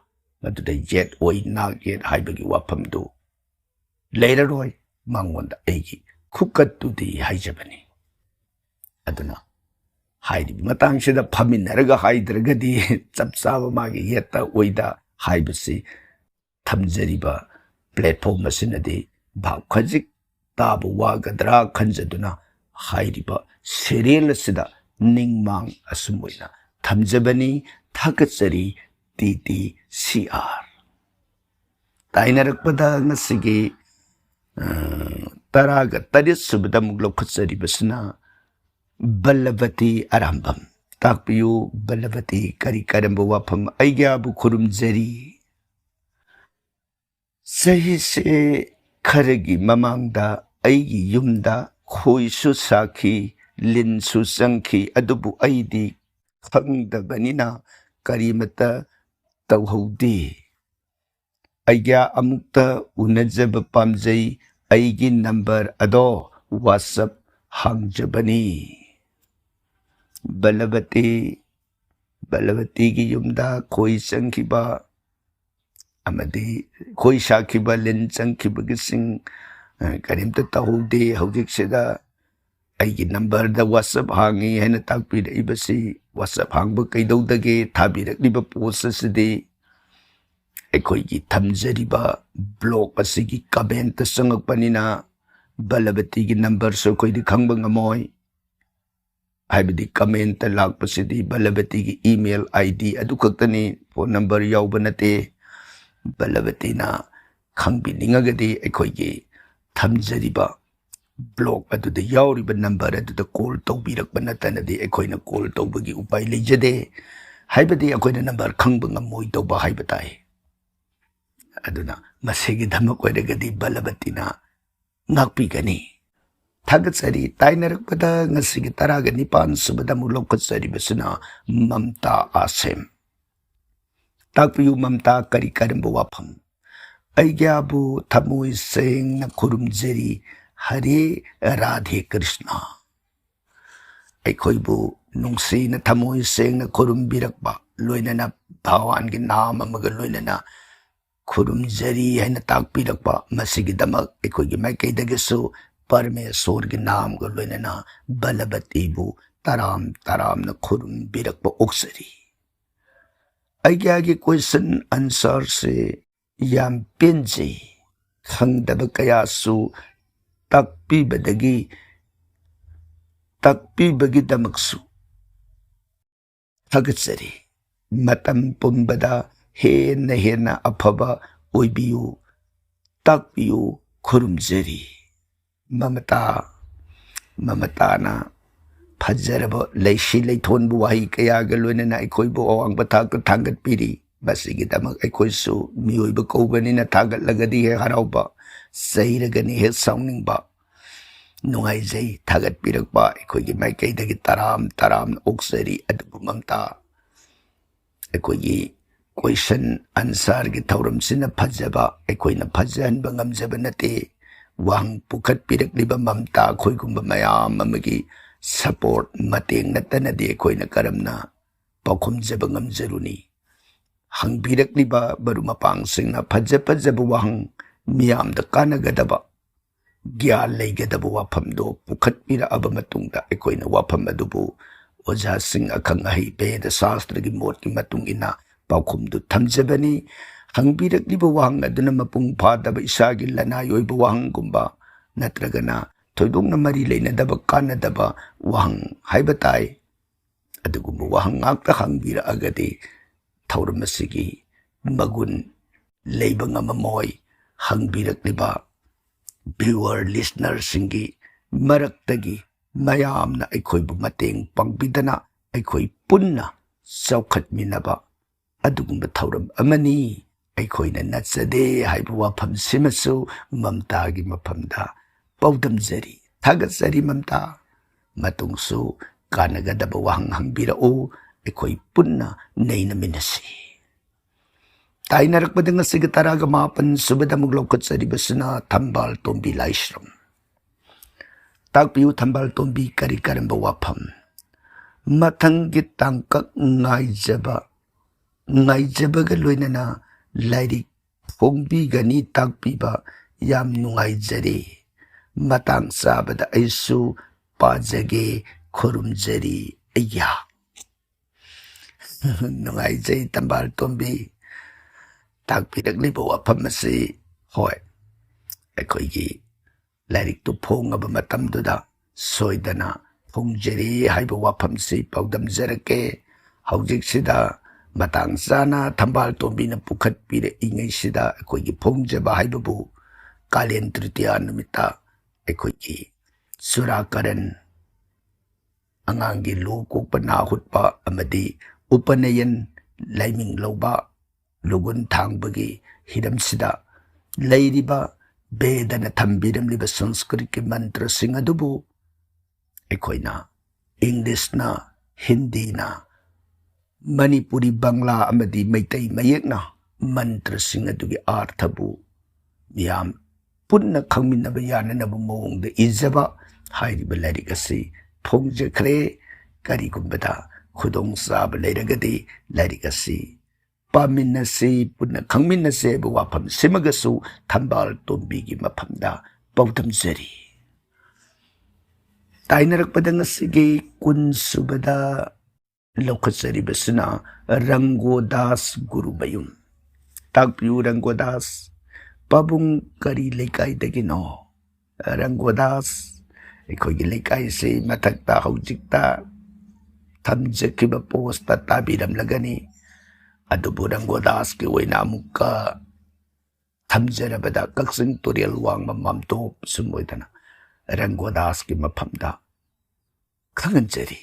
ꯃꯗꯨꯗ ꯌꯦꯠ ꯑꯣꯏ ꯅꯥꯛ ꯌꯦꯠ ꯍꯥꯏꯕꯒꯤ ꯋꯥꯐꯝꯗꯨ ꯂꯩꯔꯔꯣꯏ꯫ ꯃꯉꯣꯟꯗ ꯑꯩꯒꯤ ꯈꯨꯀꯠꯇꯨꯗꯤ ꯍꯥꯏꯖꯕꯅꯤ꯫ ꯑꯗꯨꯅ ꯍꯥꯏꯔꯤꯕ ꯃꯇꯥꯡꯁꯤꯗ ꯐꯝꯃꯤꯟꯅꯔꯒ ꯍꯥꯏꯗ꯭ꯔꯒꯗꯤ ꯆꯞ ꯆꯥꯕ ꯃꯥꯒꯤ ꯌꯦꯠꯇ ꯑꯣꯏꯗ ꯍꯥꯏꯕꯁꯤ ꯊꯝꯖꯔꯤꯕ ꯄ꯭ꯂꯦꯠꯐꯣꯝ ꯑꯁꯤꯅꯗꯤ ꯚꯥꯞ ꯈꯖꯤꯛ ꯇꯥꯕ ꯋꯥꯒꯗ꯭ꯔꯥ ꯈꯟꯖꯗꯨꯅ ꯍꯥꯏꯔꯤꯕ ꯁꯦꯔꯤꯌꯦꯜ ꯑꯁꯤꯗ ꯅꯤꯡꯃꯥꯡ ꯑꯁꯨꯝ ꯑꯣꯏꯅ ꯊꯝꯖꯕꯅꯤ꯫ ꯊꯥꯒꯠꯆꯔꯤ, ꯇꯤ ꯇꯤ ꯁꯤ ꯑꯥꯔ꯫ ꯇꯥꯏꯅꯔꯛꯄꯗ ꯉꯁꯤꯒꯤ, ꯑ, ꯇꯔꯥꯒ ꯇꯔꯦꯠ ꯁꯨꯕꯗ ꯑꯃꯨꯛ ꯂꯧꯈꯠꯆꯔꯤꯕꯁꯤꯅ ꯕꯂꯕꯇꯤ ꯑꯔꯥꯝꯕꯝ꯫ ꯇꯥꯛꯄꯤꯌꯨ, ꯕꯂꯕꯇꯤ ꯀꯔꯤ ꯀꯔꯝꯕ ꯋꯥꯐꯝ ꯑꯩꯒ꯭ꯌꯥꯕꯨ ꯈꯨꯔꯨꯝꯖꯔꯤ? ꯆꯍꯤꯁꯦ ꯈꯔꯒꯤ ꯃꯃꯥꯡꯗ ꯑꯩꯒꯤ ꯌꯨꯝꯗ ꯈꯣꯏꯁꯨ ꯁꯥꯈꯤ, ꯂꯤꯟꯁꯨ ꯆꯪꯈꯤ, ꯑꯗꯨꯕꯨ ꯑꯩꯗꯤ ꯈꯪꯗꯕꯅꯤꯅ ꯀꯔꯤꯃꯠꯇ ꯇꯧꯍꯧꯗꯦ꯫ ꯑꯩꯒ ꯑꯃꯨꯛꯇ ꯎꯅꯖꯕ ꯄꯥꯝꯖꯩ꯫ ꯑꯩꯒꯤ ꯅꯝꯕꯔ ꯑꯗꯣ WhatsApp ꯍꯥꯡꯖꯕꯅꯤ꯫ ꯕꯂꯕꯇꯤ, ꯕꯂꯕꯇꯤꯒꯤ ꯌꯨꯝꯗ ꯈꯣꯏ ꯆꯪꯈꯤꯕ ꯑꯃꯗꯤ ꯈꯣꯏ ꯁꯥꯈꯤꯕ, ꯂꯤꯟ ꯆꯪꯈꯤꯕꯒꯤꯁꯤꯡ, ꯑ, ꯀꯔꯤꯝꯇ ꯇꯧꯍꯧꯗꯦ꯫ ꯍꯧꯖꯤꯛꯁꯤꯗ ꯑꯩꯒꯤ ꯅꯝꯕꯔꯗ WhatsApp ꯍꯥꯡꯉꯤ ꯍꯥꯏꯅ ꯇꯥꯛꯄꯤꯔꯛꯏꯕꯁꯤ, WhatsApp ꯍꯥꯡꯕ ꯀꯩꯗꯧꯗꯒꯦ? ꯊꯥꯕꯤꯔꯛꯂꯤꯕ ꯄꯣꯁ ꯑꯁꯤꯗꯤ ꯑꯩꯈꯣꯏꯒꯤ ꯊꯝꯖꯔꯤꯕ ꯕ꯭ꯂꯣꯛ ꯑꯁꯤꯒꯤ ꯀꯃꯦꯟꯇ ꯆꯪꯉꯛꯄꯅꯤꯅ ꯕꯂꯕꯇꯤꯒꯤ ꯅꯝꯕꯔꯁꯨ ꯑꯩꯈꯣꯏꯗꯤ ꯈꯪꯕ ꯉꯝꯃꯣꯏ꯫ ꯍꯥꯏꯕꯗꯤ ꯀꯃꯦꯟꯇ ꯂꯥꯛꯄꯁꯤꯗꯤ ꯕꯂꯕꯇꯤꯒꯤ ꯏꯃꯦꯜ ID ꯑꯗꯨ ꯈꯛꯇꯅꯤ, ꯐꯣꯟ ꯅꯝꯕꯔ ꯌꯥꯎꯕ ꯅꯠꯇꯦ꯫ ꯕꯂꯕꯇꯤꯅ ꯈꯪꯕꯤꯅꯤꯡꯉꯒꯗꯤ ꯑꯩꯈꯣꯏꯒꯤ ꯊꯝꯖꯔꯤꯕ ꯕ꯭ꯂꯣꯛ ꯑꯗꯨꯗ ꯌꯥꯎꯔꯤꯕ ꯅꯝꯕꯔ ꯑꯗꯨꯗ ꯀꯣꯜ ꯇꯧꯕꯤꯔꯛꯄ ꯅꯠꯇꯅꯗꯤ ꯑꯩꯈꯣꯏꯅ ꯀꯣꯜ ꯇꯧꯕꯒꯤ ꯎꯄꯥꯏ ꯂꯩꯖꯗꯦ꯫ ꯍꯥꯏꯕꯗꯤ ꯑꯩꯈꯣꯏꯅ ꯅꯝꯕꯔ ꯈꯪꯕ ꯉꯝꯃꯣꯏꯗꯧꯕ ꯍꯥꯏꯕ ꯇꯥꯏ꯫ ꯑꯗꯨꯅ ꯃꯁꯤꯒꯤꯗꯃꯛ ꯑꯣꯏꯔꯒꯗꯤ ꯕꯂꯕꯇꯤꯅ ꯉꯥꯛꯄꯤꯒꯅꯤ꯫ ꯊꯥꯒꯠꯆꯔꯤ꯫ ꯇꯥꯏꯅꯔꯛꯄꯗ ꯉꯁꯤꯒꯤ ꯇꯔꯥꯒ ꯅꯤꯄꯥꯟ ꯁꯨꯕꯗ ꯑꯃꯨꯛ ꯂꯧꯈꯠꯆꯔꯤꯕꯁꯤꯅ ꯃꯝꯇꯥ ꯑꯥꯁꯦꯝ꯫ ꯇꯥꯛꯄꯤꯌꯨ ꯃꯝꯇꯥ, ꯀꯔꯤ ꯀꯔꯝꯕ ꯋꯥꯐꯝ? ꯑꯩꯒꯤꯕꯨ ꯊꯃꯣꯏ ꯁꯦꯡꯅ ꯈꯨꯔꯨꯝꯖꯔꯤ꯫ ꯍꯔꯦ ꯔꯥꯙꯦ ꯀ꯭ꯔꯤꯁꯅ꯫ ꯑꯩꯈꯣꯏꯕꯨ ꯅꯨꯡꯁꯤꯅ ꯊꯃꯣꯏ ꯁꯦꯡꯅ ꯈꯨꯔꯨꯝꯕꯤꯔꯛꯄ, ꯂꯣꯏꯅꯅ ꯚꯒꯋꯥꯟꯒꯤ ꯅꯥꯝ ꯑꯃꯒ ꯂꯣꯏꯅꯅ ꯈꯨꯔꯨꯝꯖꯔꯤ ꯍꯥꯏꯅ ꯇꯥꯛꯄꯤꯔꯛꯄ, ꯃꯁꯤꯒꯤꯗꯃꯛ ꯑꯩꯈꯣꯏꯒꯤ ꯃꯥꯏꯀꯩꯗꯒꯤꯁꯨ ꯄꯔꯃꯦꯁꯣꯔꯒꯤ ꯅꯥꯝꯒ ꯂꯣꯏꯅꯅ ꯕꯂꯕꯇꯤꯕꯨ ꯇꯔꯥꯝ ꯇꯔꯥꯝꯅ ꯈꯨꯔꯨꯝꯕꯤꯔꯛꯄ ꯑꯣꯛꯆꯔꯤ꯫ ꯑꯩꯒꯤ question answerꯁꯦ ꯌꯥꯝ ꯄꯦꯟꯖꯩ꯫ ꯈꯪꯗꯕ ꯀꯌꯥꯁꯨ ꯇꯥꯛꯄꯤꯕꯗꯒꯤ, ꯇꯥꯛꯄꯤꯕꯒꯤꯗꯃꯛꯁꯨ ꯊꯥꯒꯠꯆꯔꯤ꯫ ꯃꯇꯝ ꯄꯨꯝꯕꯗ ꯍꯦꯟꯅ ꯍꯦꯟꯅ ꯑꯐꯕ ꯑꯣꯏꯕꯤꯌꯨ, ꯇꯥꯛꯄꯤꯌꯨ, ꯈꯨꯔꯨꯝꯖꯔꯤ꯫ ꯃꯃꯇꯥ, ꯃꯃꯇꯥꯅ ꯐꯖꯔꯕ ꯂꯩꯁꯤ ꯂꯩꯊꯣꯟꯕ ꯋꯥꯍꯩ ꯀꯌꯥꯒ ꯂꯣꯏꯅꯅ ꯑꯩꯈꯣꯏꯕꯨ ꯑꯋꯥꯡꯕ ꯊꯥꯛꯇ ꯊꯥꯡꯒꯠꯄꯤꯔꯤ꯫ ꯃꯁꯤꯒꯤꯗꯃꯛ ꯑꯩꯈꯣꯏꯁꯨ ꯃꯤꯑꯣꯏꯕ ꯀꯧꯕꯅꯤꯅ ꯊꯥꯒꯠꯂꯒꯗꯤ ꯍꯦꯛ ꯍꯔꯥꯎꯕ, ꯆꯩꯔꯒꯅꯤ ꯍꯦꯛ ꯁꯥꯎꯅꯤꯡꯕ꯫ ꯅꯨꯡꯉꯥꯏꯖꯩ ꯊꯥꯒꯠꯄꯤꯔꯛꯄ ꯑꯩꯈꯣꯏꯒꯤ ꯃꯥꯏꯀꯩꯗꯒꯤ ꯇꯔꯥꯝ ꯇꯔꯥꯝꯅ ꯑꯣꯛꯆꯔꯤ꯫ ꯑꯗꯨꯕꯨ ꯃꯝꯇꯥ, ꯑꯩꯈꯣꯏꯒꯤ question answerꯒꯤ ꯊꯧꯔꯝꯁꯤꯅ ꯐꯖꯕ ꯑꯩꯈꯣꯏꯅ ꯐꯖꯍꯟꯕ ꯉꯝꯖꯕ ꯅꯠꯇꯦ꯫ ꯋꯥꯍꯪ ꯄꯨꯈꯠꯄꯤꯔꯛꯂꯤꯕ ꯃꯝꯇꯥ ꯑꯩꯈꯣꯏꯒꯨꯝꯕ ꯃꯌꯥꯝ ꯑꯃꯒꯤ support, ꯃꯇꯦꯡ ꯅꯠꯇꯅꯗꯤ ꯑꯩꯈꯣꯏꯅ ꯀꯔꯝꯅ ꯄꯥꯎꯈꯨꯝꯖꯕ ꯉꯝꯖꯔꯨꯅꯤ? ꯍꯪꯕꯤꯔꯛꯂꯤꯕ ꯃꯔꯨꯞ ꯃꯄꯥꯡꯁꯤꯡꯅ ꯐꯖ ꯐꯖꯕ ꯋꯥꯍꯪ, ꯃꯤꯌꯥꯝꯗ ꯀꯥꯟꯅꯒꯗꯕ, ꯒ꯭ꯌꯥꯟ ꯂꯩꯒꯗꯕ ꯋꯥꯐꯝꯗꯣ ꯄꯨꯈꯠꯄꯤꯔꯛꯑꯕ ꯃꯇꯨꯡꯗ ꯑꯩꯈꯣꯏꯅ ꯋꯥꯐꯝ ꯑꯗꯨꯕꯨ ꯑꯣꯖꯥꯁꯤꯡ, ꯑꯈꯪ ꯑꯍꯩ, ꯚꯦꯗ ꯁꯥꯁꯇ꯭ꯔꯒꯤ ꯃꯣꯠꯀꯤ ꯃꯇꯨꯡ ꯏꯟꯅ ꯄꯥꯎꯈꯨꯝꯗꯨ ꯊꯝꯖꯕꯅꯤ꯫ ꯍꯪꯕꯤꯔꯛꯂꯤꯕ ꯋꯥꯍꯪ ꯑꯗꯨꯅ ꯃꯄꯨꯡ ꯐꯥꯗꯕ ꯏꯁꯥꯒꯤ ꯂꯅꯥꯏ ꯑꯣꯏꯕ ꯋꯥꯍꯪꯒꯨꯝꯕ ꯅꯠꯇ꯭ꯔꯒꯅ ꯊꯣꯏꯗꯣꯛꯅ ꯃꯔꯤ ꯂꯩꯅꯗꯕ ꯀꯥꯟꯅꯗꯕ ꯋꯥꯍꯪ ꯍꯥꯏꯕ ꯇꯥꯏ꯫ ꯑꯗꯨꯒꯨꯝꯕ ꯋꯥꯍꯪ ꯉꯥꯛꯇ ꯍꯪꯕꯤꯔꯛꯑꯒꯗꯤ ꯊꯧꯔꯝ ꯑꯁꯤꯒꯤ ꯃꯒꯨꯟ ꯂꯩꯕ ꯉꯝꯃꯝꯃꯣꯏ꯫ ꯍꯪꯕꯤꯔꯛꯂꯤꯕ viewer, listenerꯁꯤꯡꯒꯤ ꯃꯔꯛꯇꯒꯤ ꯃꯌꯥꯝꯅ ꯑꯩꯈꯣꯏꯕꯨ ꯃꯇꯦꯡ ꯄꯥꯡꯕꯤꯗꯅ ꯑꯩꯈꯣꯏ ꯄꯨꯟꯅ ꯆꯥꯎꯈꯠꯃꯤꯟꯅꯕ ꯑꯗꯨꯒꯨꯝꯕ ꯊꯧꯔꯝ ꯑꯃꯅꯤ꯫ ꯑꯩꯈꯣꯏꯅ ꯅꯠꯆꯗꯦ ꯍꯥꯏꯕ ꯋꯥꯐꯝꯁꯤꯃꯁꯨ ꯃꯝꯇꯥꯒꯤ ꯃꯐꯝꯗ ꯄꯥꯎꯗꯝꯖꯔꯤ꯫ ꯊꯥꯒꯠꯆꯔꯤ ꯃꯝꯇꯥ꯫ ꯃꯇꯨꯡꯁꯨ ꯀꯥꯟꯅꯒꯗꯕ ꯋꯥꯍꯪ ꯍꯪꯕꯤꯔꯛꯎ, ꯑꯩꯈꯣꯏ ꯄꯨꯟꯅ ꯅꯩꯅꯃꯤꯟꯅꯁꯤ꯫ ꯇꯥꯏꯅꯔꯛꯄꯗ ꯉꯁꯤꯒꯤ ꯇꯔꯥꯒ ꯃꯥꯄꯟ ꯁꯨꯕꯗ ꯑꯃꯨꯛ ꯂꯧꯈꯠꯆꯔꯤꯕꯁꯤꯅ ꯊꯝꯕꯥꯜ ꯇꯣꯝꯕꯤ ꯂꯥꯏꯁ꯭ꯔꯝ꯫ ꯇꯥꯛꯄꯤꯌꯨ ꯊꯝꯕꯥꯜ ꯇꯣꯝꯕꯤ, ꯀꯔꯤ ꯀꯔꯝꯕ ꯋꯥꯐꯝ? ꯃꯊꯪꯒꯤ ꯇꯥꯡꯀꯛ ꯉꯥꯏꯖꯕ, ꯉꯥꯏꯖꯕꯒ ꯂꯣꯏꯅꯅ ꯂꯥꯏꯔꯤꯛ ꯐꯣꯡꯕꯤꯒꯅꯤ ꯇꯥꯛꯄꯤꯕ ꯌꯥꯝ ꯅꯨꯡꯉꯥꯏꯖꯔꯦ꯫ ꯃꯇꯥꯡ ꯆꯥꯕꯗ ꯑꯩꯁꯨ ꯄꯥꯖꯒꯦ, ꯈꯨꯔꯨꯝꯖꯔꯤ꯫ ꯑꯩꯌꯥ꯫ ꯅꯨꯡꯉꯥꯏꯖꯩ ꯊꯝꯕꯥꯜ ꯇꯣꯝꯕꯤ꯫ ꯇꯥꯛꯄꯤꯔꯛꯂꯤꯕ ꯋꯥꯐꯝ ꯑꯁꯤ, ꯍꯣꯏ, ꯑꯩꯈꯣꯏꯒꯤ ꯂꯥꯏꯔꯤꯛꯇꯨ ꯐꯣꯡꯉꯕ ꯃꯇꯝꯗꯨꯗ ꯁꯣꯏꯗꯅ ꯐꯣꯡꯖꯔꯤ ꯍꯥꯏꯕ ꯋꯥꯐꯝꯁꯤ ꯄꯥꯎꯗꯝꯖꯔꯛꯀꯦ꯫ ꯍꯧꯖꯤꯛꯁꯤꯗ ꯃꯇꯥꯡ ꯆꯥꯅ ꯊꯝꯕꯥꯜ ꯇꯣꯝꯕꯤꯅ ꯄꯨꯈꯠꯄꯤꯔꯛꯏꯉꯩꯁꯤꯗ ꯑꯩꯈꯣꯏꯒꯤ ꯐꯣꯡꯖꯕ ꯍꯥꯏꯕꯕꯨ ꯀꯥꯂꯦꯟ ꯇ꯭ꯔꯤꯇꯤꯌꯥ ꯅꯨꯃꯤꯠꯇ ꯑꯩꯈꯣꯏꯒꯤ ꯆꯨꯔꯥꯀꯔꯟ, ꯑꯉꯥꯡꯒꯤ ꯂꯨ ꯀꯣꯛꯄ, ꯅꯥ ꯍꯨꯠꯄ ꯑꯃꯗꯤ ꯎꯄꯅꯌꯟ, ꯂꯥꯏꯃꯤꯡ ꯂꯧꯕ ꯂꯨꯒꯨꯟ ꯊꯥꯡꯕꯒꯤ ꯍꯤꯔꯝꯁꯤꯗ ꯂꯩꯔꯤꯕ ꯕꯦꯗꯅ ꯊꯝꯕꯤꯔꯝꯂꯤꯕ ꯁꯪꯁꯀ꯭ꯔꯤꯠꯀꯤ ꯃꯟꯇ꯭ꯔꯁꯤꯡ ꯑꯗꯨꯕꯨ ꯑꯩꯈꯣꯏꯅ ꯏꯪꯂꯤꯁꯅ, ꯍꯤꯟꯗꯤꯅ, ꯃꯅꯤꯄꯨꯔꯤ, ꯕꯪꯂꯥ ꯑꯃꯗꯤ ꯃꯩꯇꯩ ꯃꯌꯦꯛꯅ ꯃꯟꯇ꯭ꯔꯁꯤꯡ ꯑꯗꯨꯒꯤ ꯑꯥꯔꯊꯕꯨ ꯃꯤꯌꯥꯝ ꯄꯨꯟꯅ ꯈꯪꯃꯤꯟꯅꯕ ꯌꯥꯅꯅꯕ ꯃꯑꯣꯡꯗ ꯏꯖꯕ ꯍꯥꯏꯔꯤꯕ ꯂꯥꯏꯔꯤꯛ ꯑꯁꯤ ꯐꯣꯡꯖꯈ꯭ꯔꯦ꯫ ꯀꯔꯤꯒꯨꯝꯕꯗ ꯈꯨꯗꯣꯡꯆꯥꯕ ꯂꯩꯔꯒꯗꯤ ꯂꯥꯏꯔꯤꯛ ꯑꯁꯤ ꯄꯥꯃꯤꯟꯅꯁꯤ, ꯄꯨꯟꯅ ꯈꯪꯃꯤꯟꯅꯁꯤ ꯍꯥꯏꯕ ꯋꯥꯐꯝꯁꯤꯃꯒꯁꯨ ꯊꯝꯕꯥꯜ ꯇꯣꯝꯕꯤꯒꯤ ꯃꯐꯝꯗ ꯄꯥꯎꯗꯝꯖꯔꯤ꯫ ꯇꯥꯏꯅꯔꯛꯄꯗ ꯉꯁꯤꯒꯤ ꯀꯨꯟ ꯁꯨꯕꯗ ꯂꯧꯈꯠꯆꯔꯤꯕꯁꯤꯅ ꯔꯪꯒꯣꯗꯥꯁ ꯒꯨꯔꯨꯃꯌꯨꯝ꯫ ꯇꯥꯛꯄꯤꯌꯨ ꯔꯪꯒꯣꯗꯥꯁ, ꯄꯥꯕꯨꯡ ꯀꯔꯤ ꯂꯩꯀꯥꯏꯗꯒꯤꯅꯣ? ꯔꯪꯒꯣꯗꯥꯁ, ꯑꯩꯈꯣꯏꯒꯤ ꯂꯩꯀꯥꯏꯁꯤ ꯃꯊꯛꯇ ꯍꯧꯖꯤꯛꯇ ꯊꯝꯖꯈꯤꯕ ꯄꯣꯁꯇ ꯇꯥꯕꯤꯔꯝꯂꯒꯅꯤ꯫ ꯑꯗꯨꯕꯨ ꯔꯪꯒꯣꯗꯥꯁꯀꯤ ꯑꯣꯏꯅ ꯑꯃꯨꯛꯀ ꯊꯝꯖꯔꯕꯗ ꯀꯛꯆꯤꯡ ꯇꯨꯔꯦꯜ ꯋꯥꯡꯃ ꯃꯥꯝꯇꯣꯞ ꯁꯨꯝ ꯑꯣꯏꯗꯅ ꯔꯪꯒꯣꯗꯥꯁꯀꯤ ꯃꯐꯝꯗ ꯈꯪꯍꯟꯖꯔꯤ꯫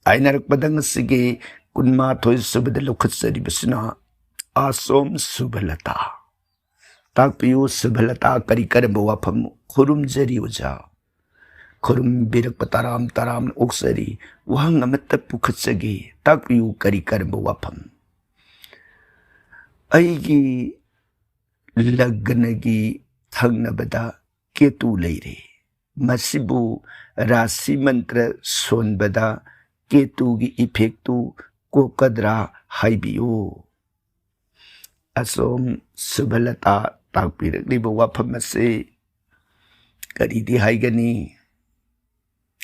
ꯇꯥꯏꯅꯔꯛꯄꯗ ꯉꯁꯤꯒꯤ ꯀꯨꯟꯃꯥꯊꯣꯏ ꯁꯨꯕꯗ ꯂꯧꯈꯠꯆꯔꯤꯕꯁꯤꯅ ꯑꯁꯣꯝ ꯁꯨꯚꯂꯇꯥ꯫ ꯇꯥꯛꯄꯤꯌꯨ ꯁꯨꯚꯂꯇꯥ, ꯀꯔꯤ ꯀꯔꯝꯕ ꯋꯥꯐꯝ? ꯈꯨꯔꯨꯝꯖꯔꯤ ꯑꯣꯖꯥ꯫ ꯈꯨꯔꯨꯝꯕꯤꯔꯛꯄ ꯇꯔꯥꯝ ꯇꯔꯥꯝꯅ ꯑꯣꯛꯆꯔꯤ꯫ ꯋꯥꯍꯪ ꯑꯃꯠꯇ ꯄꯨꯈꯠꯆꯒꯦ, ꯇꯥꯛꯄꯤꯌꯨ ꯀꯔꯤ ꯀꯔꯝꯕ ꯋꯥꯐꯝ? ꯑꯩꯒꯤ ꯂꯒꯅꯒꯤ ꯊꯪꯅꯕꯗ ꯀꯦꯇꯨ ꯂꯩꯔꯦ꯫ ꯃꯁꯤꯕꯨ ꯔꯥꯁꯤ ꯃꯟꯇ꯭ꯔ ꯁꯣꯟꯕꯗ ꯀꯦꯇꯨꯒꯤ ꯏꯐꯦꯛꯇꯨ ꯀꯣꯛꯀꯗ꯭ꯔꯥ ꯍꯥꯏꯕꯤꯌꯨ꯫ ꯑꯁꯣꯝ ꯁꯨꯚꯂꯇꯥ ꯇꯥꯛꯄꯤꯔꯛꯂꯤꯕ ꯋꯥꯐꯝ ꯑꯁꯤ ꯀꯔꯤꯗꯤ ꯍꯥꯏꯒꯅꯤ?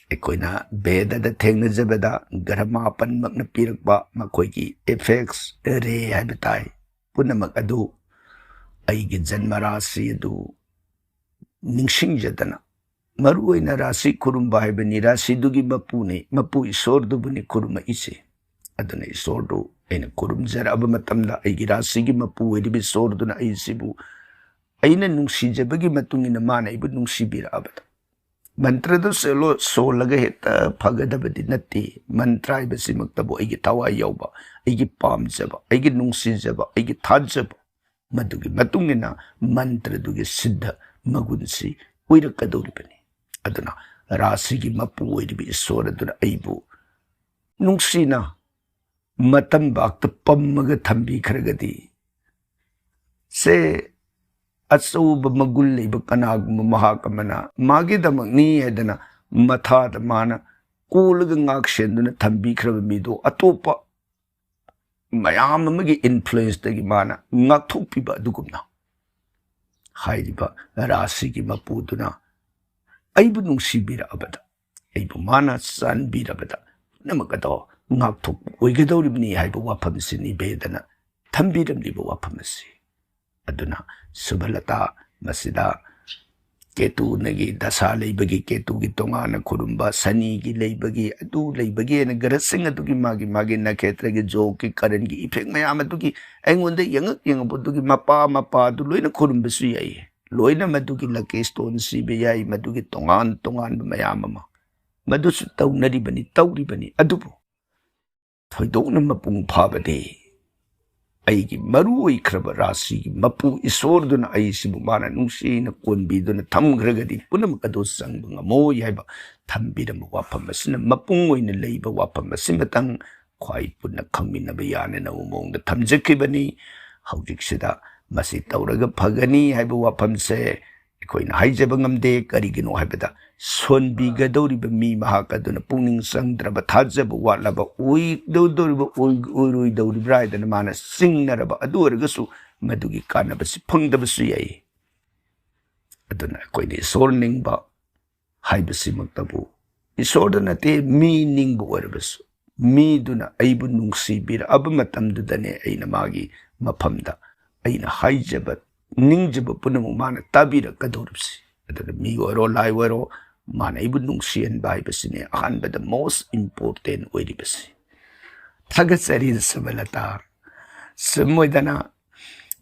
ꯑꯩꯈꯣꯏꯅ ꯕꯦꯗꯗ ꯊꯦꯡꯅꯖꯕꯗ ꯒ꯭ꯔꯍ ꯃꯥꯄꯟꯃꯛꯅ ꯄꯤꯔꯛꯄ ꯃꯈꯣꯏꯒꯤ effects, ꯔꯦ ꯍꯥꯏꯕ ꯇꯥꯏ, ꯄꯨꯝꯅꯃꯛ ꯑꯗꯨ ꯑꯩꯒꯤ ꯖꯟꯃ ꯔꯥꯁꯤ ꯑꯗꯨ ꯅꯤꯡꯁꯤꯡꯖꯗꯅ, ꯃꯔꯨ ꯑꯣꯏꯅ ꯔꯥꯁꯤ ꯈꯨꯔꯨꯝꯕ ꯍꯥꯏꯕꯅꯤ, ꯔꯥꯁꯤꯗꯨꯒꯤ ꯃꯄꯨꯅꯤ, ꯃꯄꯨ ꯏꯁꯣꯔꯗꯨꯕꯨꯅꯤ ꯈꯨꯔꯨꯝꯃꯛꯏꯁꯦ꯫ ꯑꯗꯨꯅ ꯏꯁꯣꯔꯗꯨ ꯑꯩꯅ ꯈꯨꯔꯨꯝꯖꯔꯛꯑꯕ ꯃꯇꯝꯗ ꯑꯩꯒꯤ ꯔꯥꯁꯤꯒꯤ ꯃꯄꯨ ꯑꯣꯏꯔꯤꯕ ꯏꯁꯣꯔꯗꯨꯅ ꯑꯩꯁꯤꯕꯨ ꯑꯩꯅ ꯅꯨꯡꯁꯤꯖꯕꯒꯤ ꯃꯇꯨꯡ ꯏꯟꯅ ꯃꯥꯅ ꯑꯩꯕꯨ ꯅꯨꯡꯁꯤꯕꯤꯔꯛꯑꯕꯗ ꯃꯟꯇ꯭ꯔꯗꯨ ꯁꯣꯜꯂꯣ-, ꯁꯣꯜꯂꯒ ꯍꯦꯛꯇ ꯐꯒꯗꯕꯗꯤ ꯅꯠꯇꯦ꯫ ꯃꯟꯇ꯭ꯔ ꯍꯥꯏꯕꯁꯤꯃꯛꯇꯕꯨ ꯑꯩꯒꯤ ꯊꯋꯥꯏ ꯌꯥꯎꯕ, ꯑꯩꯒꯤ ꯄꯥꯝꯖꯕ, ꯑꯩꯒꯤ ꯅꯨꯡꯁꯤꯖꯕ, ꯑꯩꯒꯤ ꯊꯥꯖꯕ, ꯃꯗꯨꯒꯤ ꯃꯇꯨꯡ ꯏꯟꯅ ꯃꯟꯇ꯭ꯔꯗꯨꯒꯤ ꯁꯤꯗ ꯃꯒꯨꯟꯁꯤ ꯑꯣꯏꯔꯛꯀꯗꯧꯔꯤꯕꯅꯤ꯫ ꯑꯗꯨꯅ ꯔꯥꯁꯤꯒꯤ ꯃꯄꯨ ꯑꯣꯏꯔꯤꯕ ꯏꯁꯣꯔ ꯑꯗꯨꯅ ꯑꯩꯕꯨ ꯅꯨꯡꯁꯤꯅ ꯃꯇꯝ ꯚꯥꯛꯇ ꯄꯝꯃꯒ ꯊꯝꯕꯤꯈ꯭ꯔꯒꯗꯤ, ꯁꯦ, ꯑꯆꯧꯕ ꯃꯒꯨꯟ ꯂꯩꯕ ꯀꯅꯥꯒꯨꯝꯕ ꯃꯍꯥꯛ ꯑꯃꯅ ꯃꯥꯒꯤꯗꯃꯛꯅꯤ ꯍꯥꯏꯗꯅ ꯃꯊꯥꯗ ꯃꯥꯅ ꯀꯣꯜꯂꯒ ꯉꯥꯛ ꯁꯦꯟꯗꯨꯅ ꯊꯝꯕꯤꯈ꯭ꯔꯕ ꯃꯤꯗꯣ ꯑꯇꯣꯞꯄ ꯃꯌꯥꯝ ꯑꯃꯒꯤ ꯏꯟꯐ꯭ꯂꯨꯌꯦꯟꯁꯇꯒꯤ ꯃꯥꯅ ꯉꯥꯛꯊꯣꯛꯄꯤꯕ ꯑꯗꯨꯒꯨꯝꯅ, ꯍꯥꯏꯔꯤꯕ ꯔꯥꯁꯤꯒꯤ ꯃꯄꯨꯗꯨꯅ ꯑꯩꯕꯨ ꯅꯨꯡꯁꯤꯕꯤꯔꯛꯑꯕꯗ, ꯑꯩꯕꯨ ꯃꯥꯅ ꯆꯥꯟꯕꯤꯔꯕꯗ, ꯄꯨꯝꯅꯃꯛ ꯑꯗꯣ ꯉꯥꯛꯊꯣꯛꯄ ꯑꯣꯏꯒꯗꯧꯔꯤꯕꯅꯤ ꯍꯥꯏꯕ ꯋꯥꯐꯝꯁꯤ ꯅꯤꯕꯦꯗꯅ ꯊꯝꯕꯤꯔꯝꯂꯤꯕ ꯋꯥꯐꯝ ꯑꯁꯤ꯫ ꯑꯗꯨꯅ ꯁꯨꯚꯂꯇꯥ, ꯃꯁꯤꯗ ꯀꯦꯇꯨꯅꯒꯤ ꯗꯁꯥ ꯂꯩꯕꯒꯤ, ꯀꯦꯇꯨꯒꯤ ꯇꯣꯉꯥꯟꯅ ꯈꯨꯔꯨꯝꯕ, ꯁꯅꯤꯒꯤ ꯂꯩꯕꯒꯤ, ꯑꯗꯨ ꯂꯩꯕꯒꯤ ꯍꯥꯏꯅ ꯒ꯭ꯔꯍꯁꯤꯡ ꯑꯗꯨꯒꯤ ꯃꯥꯒꯤ ꯃꯥꯒꯤ ꯅꯈꯦꯇ꯭ꯔꯒꯤ ꯖꯣꯒꯀꯤ ꯀꯔꯟꯒꯤ ꯏꯐꯦꯛ ꯃꯌꯥꯝ ꯑꯗꯨꯒꯤ ꯑꯩꯉꯣꯟꯗ ꯌꯦꯡꯉꯛ ꯌꯦꯡꯉꯛꯄꯗꯨꯒꯤ ꯃꯄꯥ ꯃꯄꯥ ꯑꯗꯨ ꯂꯣꯏꯅ ꯈꯨꯔꯨꯝꯕꯁꯨ ꯌꯥꯏ꯫ ꯂꯣꯏꯅ ꯃꯗꯨꯒꯤ ꯂꯛꯀꯤ ꯁ꯭ꯇꯣꯟ ꯁꯤꯕ ꯌꯥꯏ, ꯃꯗꯨꯒꯤ ꯇꯣꯉꯥꯟ ꯇꯣꯉꯥꯟꯕ ꯃꯌꯥꯝ ꯑꯃ ꯃꯗꯨꯁꯨ ꯇꯧꯅꯔꯤꯕꯅꯤ, ꯇꯧꯔꯤꯕꯅꯤ꯫ ꯑꯗꯨꯕꯨ ꯊꯣꯏꯗꯣꯛꯅ ꯃꯄꯨꯡ ꯐꯥꯕꯗꯤ ꯑꯩꯒꯤ ꯃꯔꯨ ꯑꯣꯏꯈ꯭ꯔꯕ ꯔꯥꯁꯤꯒꯤ ꯃꯄꯨ ꯏꯁꯣꯔꯗꯨꯅ ꯑꯩꯁꯤꯕꯨ ꯃꯥꯅ ꯅꯨꯡꯁꯤꯅ ꯀꯣꯟꯕꯤꯗꯨꯅ ꯊꯝꯈ꯭ꯔꯒꯗꯤ ꯄꯨꯝꯅꯃꯛ ꯑꯗꯨ ꯆꯪꯕ ꯉꯝꯃꯣꯏ ꯍꯥꯏꯕ ꯊꯝꯕꯤꯔꯝꯕ ꯋꯥꯐꯝ ꯑꯁꯤꯅ ꯃꯄꯨꯡ ꯑꯣꯏꯅ ꯂꯩꯕ ꯋꯥꯐꯝ ꯑꯁꯤꯃꯇꯪ ꯈ꯭ꯋꯥꯏ ꯄꯨꯟꯅ ꯈꯪꯃꯤꯟꯅꯕ ꯌꯥꯅꯅꯕ ꯃꯑꯣꯡꯗ ꯊꯝꯖꯈꯤꯕꯅꯤ꯫ ꯍꯧꯖꯤꯛꯁꯤꯗ ꯃꯁꯤ ꯇꯧꯔꯒ ꯐꯒꯅꯤ ꯍꯥꯏꯕ ꯋꯥꯐꯝꯁꯦ ꯑꯩꯈꯣꯏꯅ ꯍꯥꯏꯖꯕ ꯉꯝꯗꯦ꯫ ꯀꯔꯤꯒꯤꯅꯣ ꯍꯥꯏꯕꯗ ꯁꯣꯟꯕꯤꯒꯗꯧꯔꯤꯕ ꯃꯤ ꯃꯍꯥꯛ ꯑꯗꯨꯅ ꯄꯨꯛꯅꯤꯡ ꯆꯪꯗ꯭ꯔꯕ, ꯊꯥꯖꯕ ꯋꯥꯠꯂꯕ, ꯑꯣꯏꯗꯧꯗꯧꯔꯤꯕ, ꯑꯣꯏ-, ꯑꯣꯏꯔꯣꯏꯗꯧꯔꯤꯕ꯭ꯔꯥ ꯍꯥꯏꯗꯅ ꯃꯥꯅ ꯆꯤꯡꯅꯔꯕ, ꯑꯗꯨ ꯑꯣꯏꯔꯒꯁꯨ ꯃꯗꯨꯒꯤ ꯀꯥꯟꯅꯕꯁꯤ ꯐꯪꯗꯕꯁꯨ ꯌꯥꯏ꯫ ꯑꯗꯨꯅ ꯑꯩꯈꯣꯏꯅ ꯏꯁꯣꯔ ꯅꯤꯡꯕ ꯍꯥꯏꯕꯁꯤꯃꯛꯇꯕꯨ ꯏꯁꯣꯔꯗ ꯅꯠꯇꯦ, ꯃꯤ ꯅꯤꯡꯕ ꯑꯣꯏꯔꯕꯁꯨ, ꯃꯤꯗꯨꯅ ꯑꯩꯕꯨ ꯅꯨꯡꯁꯤꯕꯤꯔꯛꯑꯕ ꯃꯇꯝꯗꯨꯗꯅꯦ ꯑꯩꯅ ꯃꯥꯒꯤ ꯃꯐꯝꯗ ꯑꯩꯅ ꯍꯥꯏꯖꯕ, ꯅꯤꯡꯖꯕ ꯄꯨꯝꯅꯃꯛ ꯃꯥꯅ ꯇꯥꯕꯤꯔꯛꯀꯗꯧꯔꯤꯕꯁꯤ꯫ ꯑꯗꯨꯅ ꯃꯤ ꯑꯣꯏꯔꯣ, ꯂꯥꯏ ꯑꯣꯏꯔꯣ, ꯃꯥꯅ ꯑꯩꯕꯨ ꯅꯨꯡꯁꯤꯍꯟꯕ ꯍꯥꯏꯕꯁꯤꯅꯦ ꯑꯍꯥꯟꯕꯗ most important ꯑꯣꯏꯔꯤꯕꯁꯤ꯫ ꯊꯥꯒꯠꯆꯔꯤ ꯁꯨꯚꯂꯇꯥ꯫ ꯁꯨꯝ ꯑꯣꯏꯗꯅ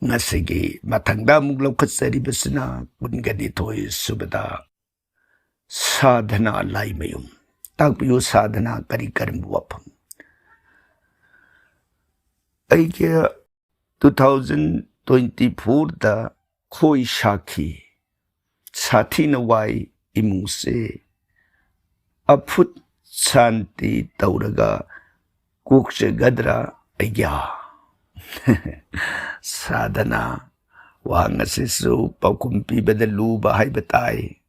ꯉꯁꯤꯒꯤ ꯃꯊꯪꯗ ꯑꯃꯨꯛ ꯂꯧꯈꯠꯆꯔꯤꯕꯁꯤꯅ ꯀꯨꯟꯒ ꯅꯤꯊꯣꯏ ꯁꯨꯕꯗ ꯁꯥꯙꯅꯥ ꯂꯥꯏꯃꯌꯨꯝ꯫ ꯇꯥꯛꯄꯤꯌꯨ, ꯁꯥꯙꯅꯥ ꯀꯔꯤ ꯀꯔꯝꯕ ꯋꯥꯐꯝ? ꯑꯩꯒꯤ two thousand twenty fourꯗ ꯈꯣꯏ ꯁꯥꯈꯤ, ꯁꯥꯊꯤꯅ ꯋꯥꯏ ꯏꯃꯨꯡꯁꯦ꯫ ꯑꯐꯨꯠ ꯁꯥꯟꯇꯤ ꯇꯧꯔꯒ ꯀꯣꯛꯆꯒꯗ꯭ꯔꯥ ꯑꯩꯒ꯭ꯌꯥ? ꯁꯥꯙꯅꯥ꯫ ꯋꯥꯍꯪ ꯑꯁꯤꯁꯨ ꯄꯥꯎꯈꯨꯝ ꯄꯤꯕꯗ ꯂꯨꯕ ꯍꯥꯏꯕ ꯇꯥꯏ꯫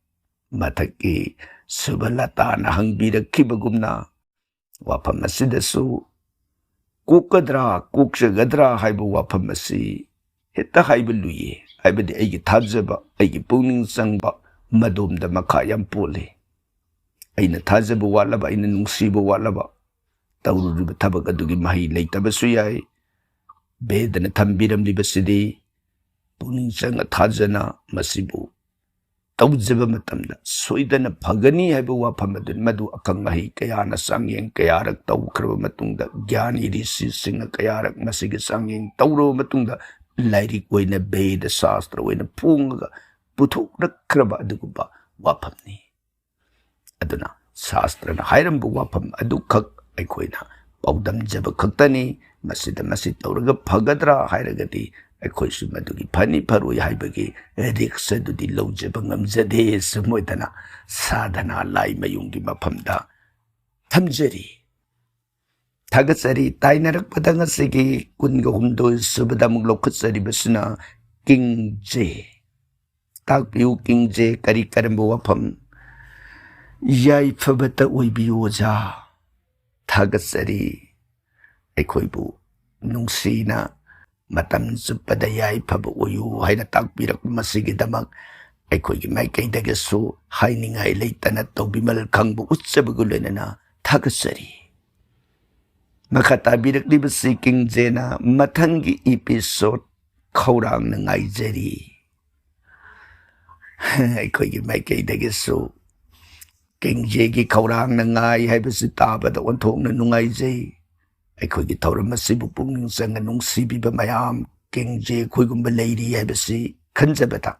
ꯃꯊꯛꯀꯤ ꯁꯨꯚꯂꯇꯥꯅ ꯍꯪꯕꯤꯔꯛꯈꯤꯕꯒꯨꯝꯅ, ꯋꯥꯐꯝ ꯑꯁꯤꯗꯁꯨ ꯀꯣꯛꯀꯗ꯭ꯔꯥ, ꯀꯣꯛꯆꯒꯗ꯭ꯔꯥ ꯍꯥꯏꯕ ꯋꯥꯐꯝ ꯑꯁꯤ ꯍꯦꯛꯇ ꯍꯥꯏꯕ ꯂꯨꯏꯌꯦ꯫ ꯍꯥꯏꯕꯗꯤ ꯑꯩꯒꯤ ꯊꯥꯖꯕ, ꯑꯩꯒꯤ ꯄꯨꯛꯅꯤꯡ ꯆꯪꯕ, ꯃꯗꯣꯝꯗ ꯃꯈꯥ ꯌꯥꯝ ꯄꯣꯜꯂꯤ꯫ ꯑꯩꯅ ꯊꯥꯖꯕ ꯋꯥꯠꯂꯕ, ꯑꯩꯅ ꯅꯨꯡꯁꯤꯕ ꯋꯥꯠꯂꯕ, ꯇꯧꯔꯨꯔꯤꯕ ꯊꯕꯛ ꯑꯗꯨꯒꯤ ꯃꯍꯩ ꯂꯩꯇꯕꯁꯨ ꯌꯥꯏ꯫ ꯚꯦꯗꯅ ꯊꯝꯕꯤꯔꯝꯂꯤꯕꯁꯤꯗꯤ ꯄꯨꯛꯅꯤꯡ ꯆꯪꯅ ꯊꯥꯖꯅ ꯃꯁꯤꯕꯨ ꯇꯧꯖꯕ ꯃꯇꯝꯗ ꯁꯣꯏꯗꯅ ꯐꯒꯅꯤ ꯍꯥꯏꯕ ꯋꯥꯐꯝ ꯑꯗꯨꯅꯤ꯫ ꯃꯗꯨ ꯑꯈꯪ ꯑꯍꯩ ꯀꯌꯥꯅ ꯆꯥꯡꯌꯦꯡ ꯀꯌꯥꯔꯛ ꯇꯧꯈ꯭ꯔꯕ ꯃꯇꯨꯡꯗ, ꯒ꯭ꯌꯥꯅꯤ ꯔꯤꯁꯤꯁꯤꯡꯅ ꯀꯌꯥꯔꯛ ꯃꯁꯤꯒꯤ ꯆꯥꯡꯌꯦꯡ ꯇꯧꯔꯕ ꯃꯇꯨꯡꯗ, ꯂꯥꯏꯔꯤꯛ ꯑꯣꯏꯅ, ꯚꯦꯗ ꯁꯥꯁꯇ꯭ꯔ ꯑꯣꯏꯅ ꯐꯣꯡꯉꯒ ꯄꯨꯊꯣꯛꯂꯛꯈ꯭ꯔꯕ ꯑꯗꯨꯒꯨꯝꯕ ꯋꯥꯐꯝꯅꯤ꯫ ꯑꯗꯨꯅ ꯁꯥꯁꯇ꯭ꯔꯅ ꯍꯥꯏꯔꯝꯕ ꯋꯥꯐꯝ ꯑꯗꯨꯈꯛ ꯑꯩꯈꯣꯏꯅ ꯄꯥꯎꯗꯝꯖꯕ ꯈꯛꯇꯅꯤ꯫ ꯃꯁꯤꯗ ꯃꯁꯤ ꯇꯧꯔꯒ ꯐꯒꯗ꯭ꯔꯥ ꯍꯥꯏꯔꯒꯗꯤ, ꯑꯩꯈꯣꯏꯁꯨ ꯃꯗꯨꯒꯤ ꯐꯅꯤ ꯐꯔꯣꯏ ꯍꯥꯏꯕꯒꯤ ꯔꯤꯛꯁ ꯑꯗꯨꯗꯤ ꯂꯧꯖꯕ ꯉꯝꯖꯗꯦ꯫ ꯁꯨꯝ ꯑꯣꯏꯗꯅ ꯁꯥꯙꯅꯥ ꯂꯥꯏꯃꯌꯨꯝꯒꯤ ꯃꯐꯝꯗ ꯊꯝꯖꯔꯤ꯫ ꯊꯥꯒꯠꯆꯔꯤ꯫ ꯇꯥꯏꯅꯔꯛꯄꯗ ꯉꯁꯤꯒꯤ ꯀꯨꯟꯒ ꯍꯨꯝꯗꯣꯏ ꯁꯨꯕꯗ ꯑꯃꯨꯛ ꯂꯧꯈꯠꯆꯔꯤꯕꯁꯤꯅ ꯀꯤꯡ ꯖꯦ꯫ ꯇꯥꯛꯄꯤꯌꯨ, ꯀꯤꯡ ꯖꯦ, ꯀꯔꯤ ꯀꯔꯝꯕ ꯋꯥꯐꯝ? ꯌꯥꯏꯐꯕꯇ ꯑꯣꯏꯕꯤꯌꯨ ꯑꯣꯖꯥ꯫ ꯊꯥꯒꯠꯆꯔꯤ꯫ ꯑꯩꯈꯣꯏꯕꯨ ꯅꯨꯡꯁꯤꯅ ꯃꯇꯝ ꯆꯨꯞꯄꯗ ꯌꯥꯏꯐꯕ ꯑꯣꯏꯌꯨ ꯍꯥꯏꯅ ꯇꯥꯛꯄꯤꯔꯛꯄ ꯃꯁꯤꯒꯤꯗꯃꯛ ꯑꯩꯈꯣꯏꯒꯤ ꯃꯥꯏꯀꯩꯗꯒꯤꯁꯨ ꯍꯥꯏꯅꯤꯡꯉꯥꯏ ꯂꯩꯇꯅ ꯇꯧꯕꯤꯃꯜ ꯈꯪꯕ ꯎꯠꯆꯕꯒ ꯂꯣꯏꯅꯅ ꯊꯥꯒꯠꯆꯔꯤ꯫ ꯃꯈꯥ ꯇꯥꯕꯤꯔꯛꯂꯤꯕꯁꯤ ꯀꯤꯡ ꯖꯦꯅ ꯃꯊꯪꯒꯤ ꯏꯄꯤꯁꯣꯗ ꯈꯧꯔꯥꯡꯅ ꯉꯥꯏꯖꯔꯤ꯫ ꯑꯩꯈꯣꯏꯒꯤ ꯃꯥꯏꯀꯩꯗꯒꯤꯁꯨ ꯀꯤꯡ ꯖꯦꯒꯤ ꯈꯧꯔꯥꯡꯅ ꯉꯥꯏ ꯍꯥꯏꯕꯁꯤ ꯇꯥꯕꯗ ꯑꯣꯟꯊꯣꯛꯅ ꯅꯨꯡꯉꯥꯏꯖꯩ꯫ ꯑꯩꯈꯣꯏꯒꯤ ꯊꯧꯔꯝ ꯑꯁꯤꯕꯨ ꯄꯨꯛꯅꯤꯡ ꯆꯪꯅ ꯅꯨꯡꯁꯤꯕꯤꯕ ꯃꯌꯥꯝ, ꯀꯤꯡ ꯖꯦ ꯑꯩꯈꯣꯏꯒꯨꯝꯕ ꯂꯩꯔꯤ ꯍꯥꯏꯕꯁꯤ ꯈꯟꯖꯕꯗ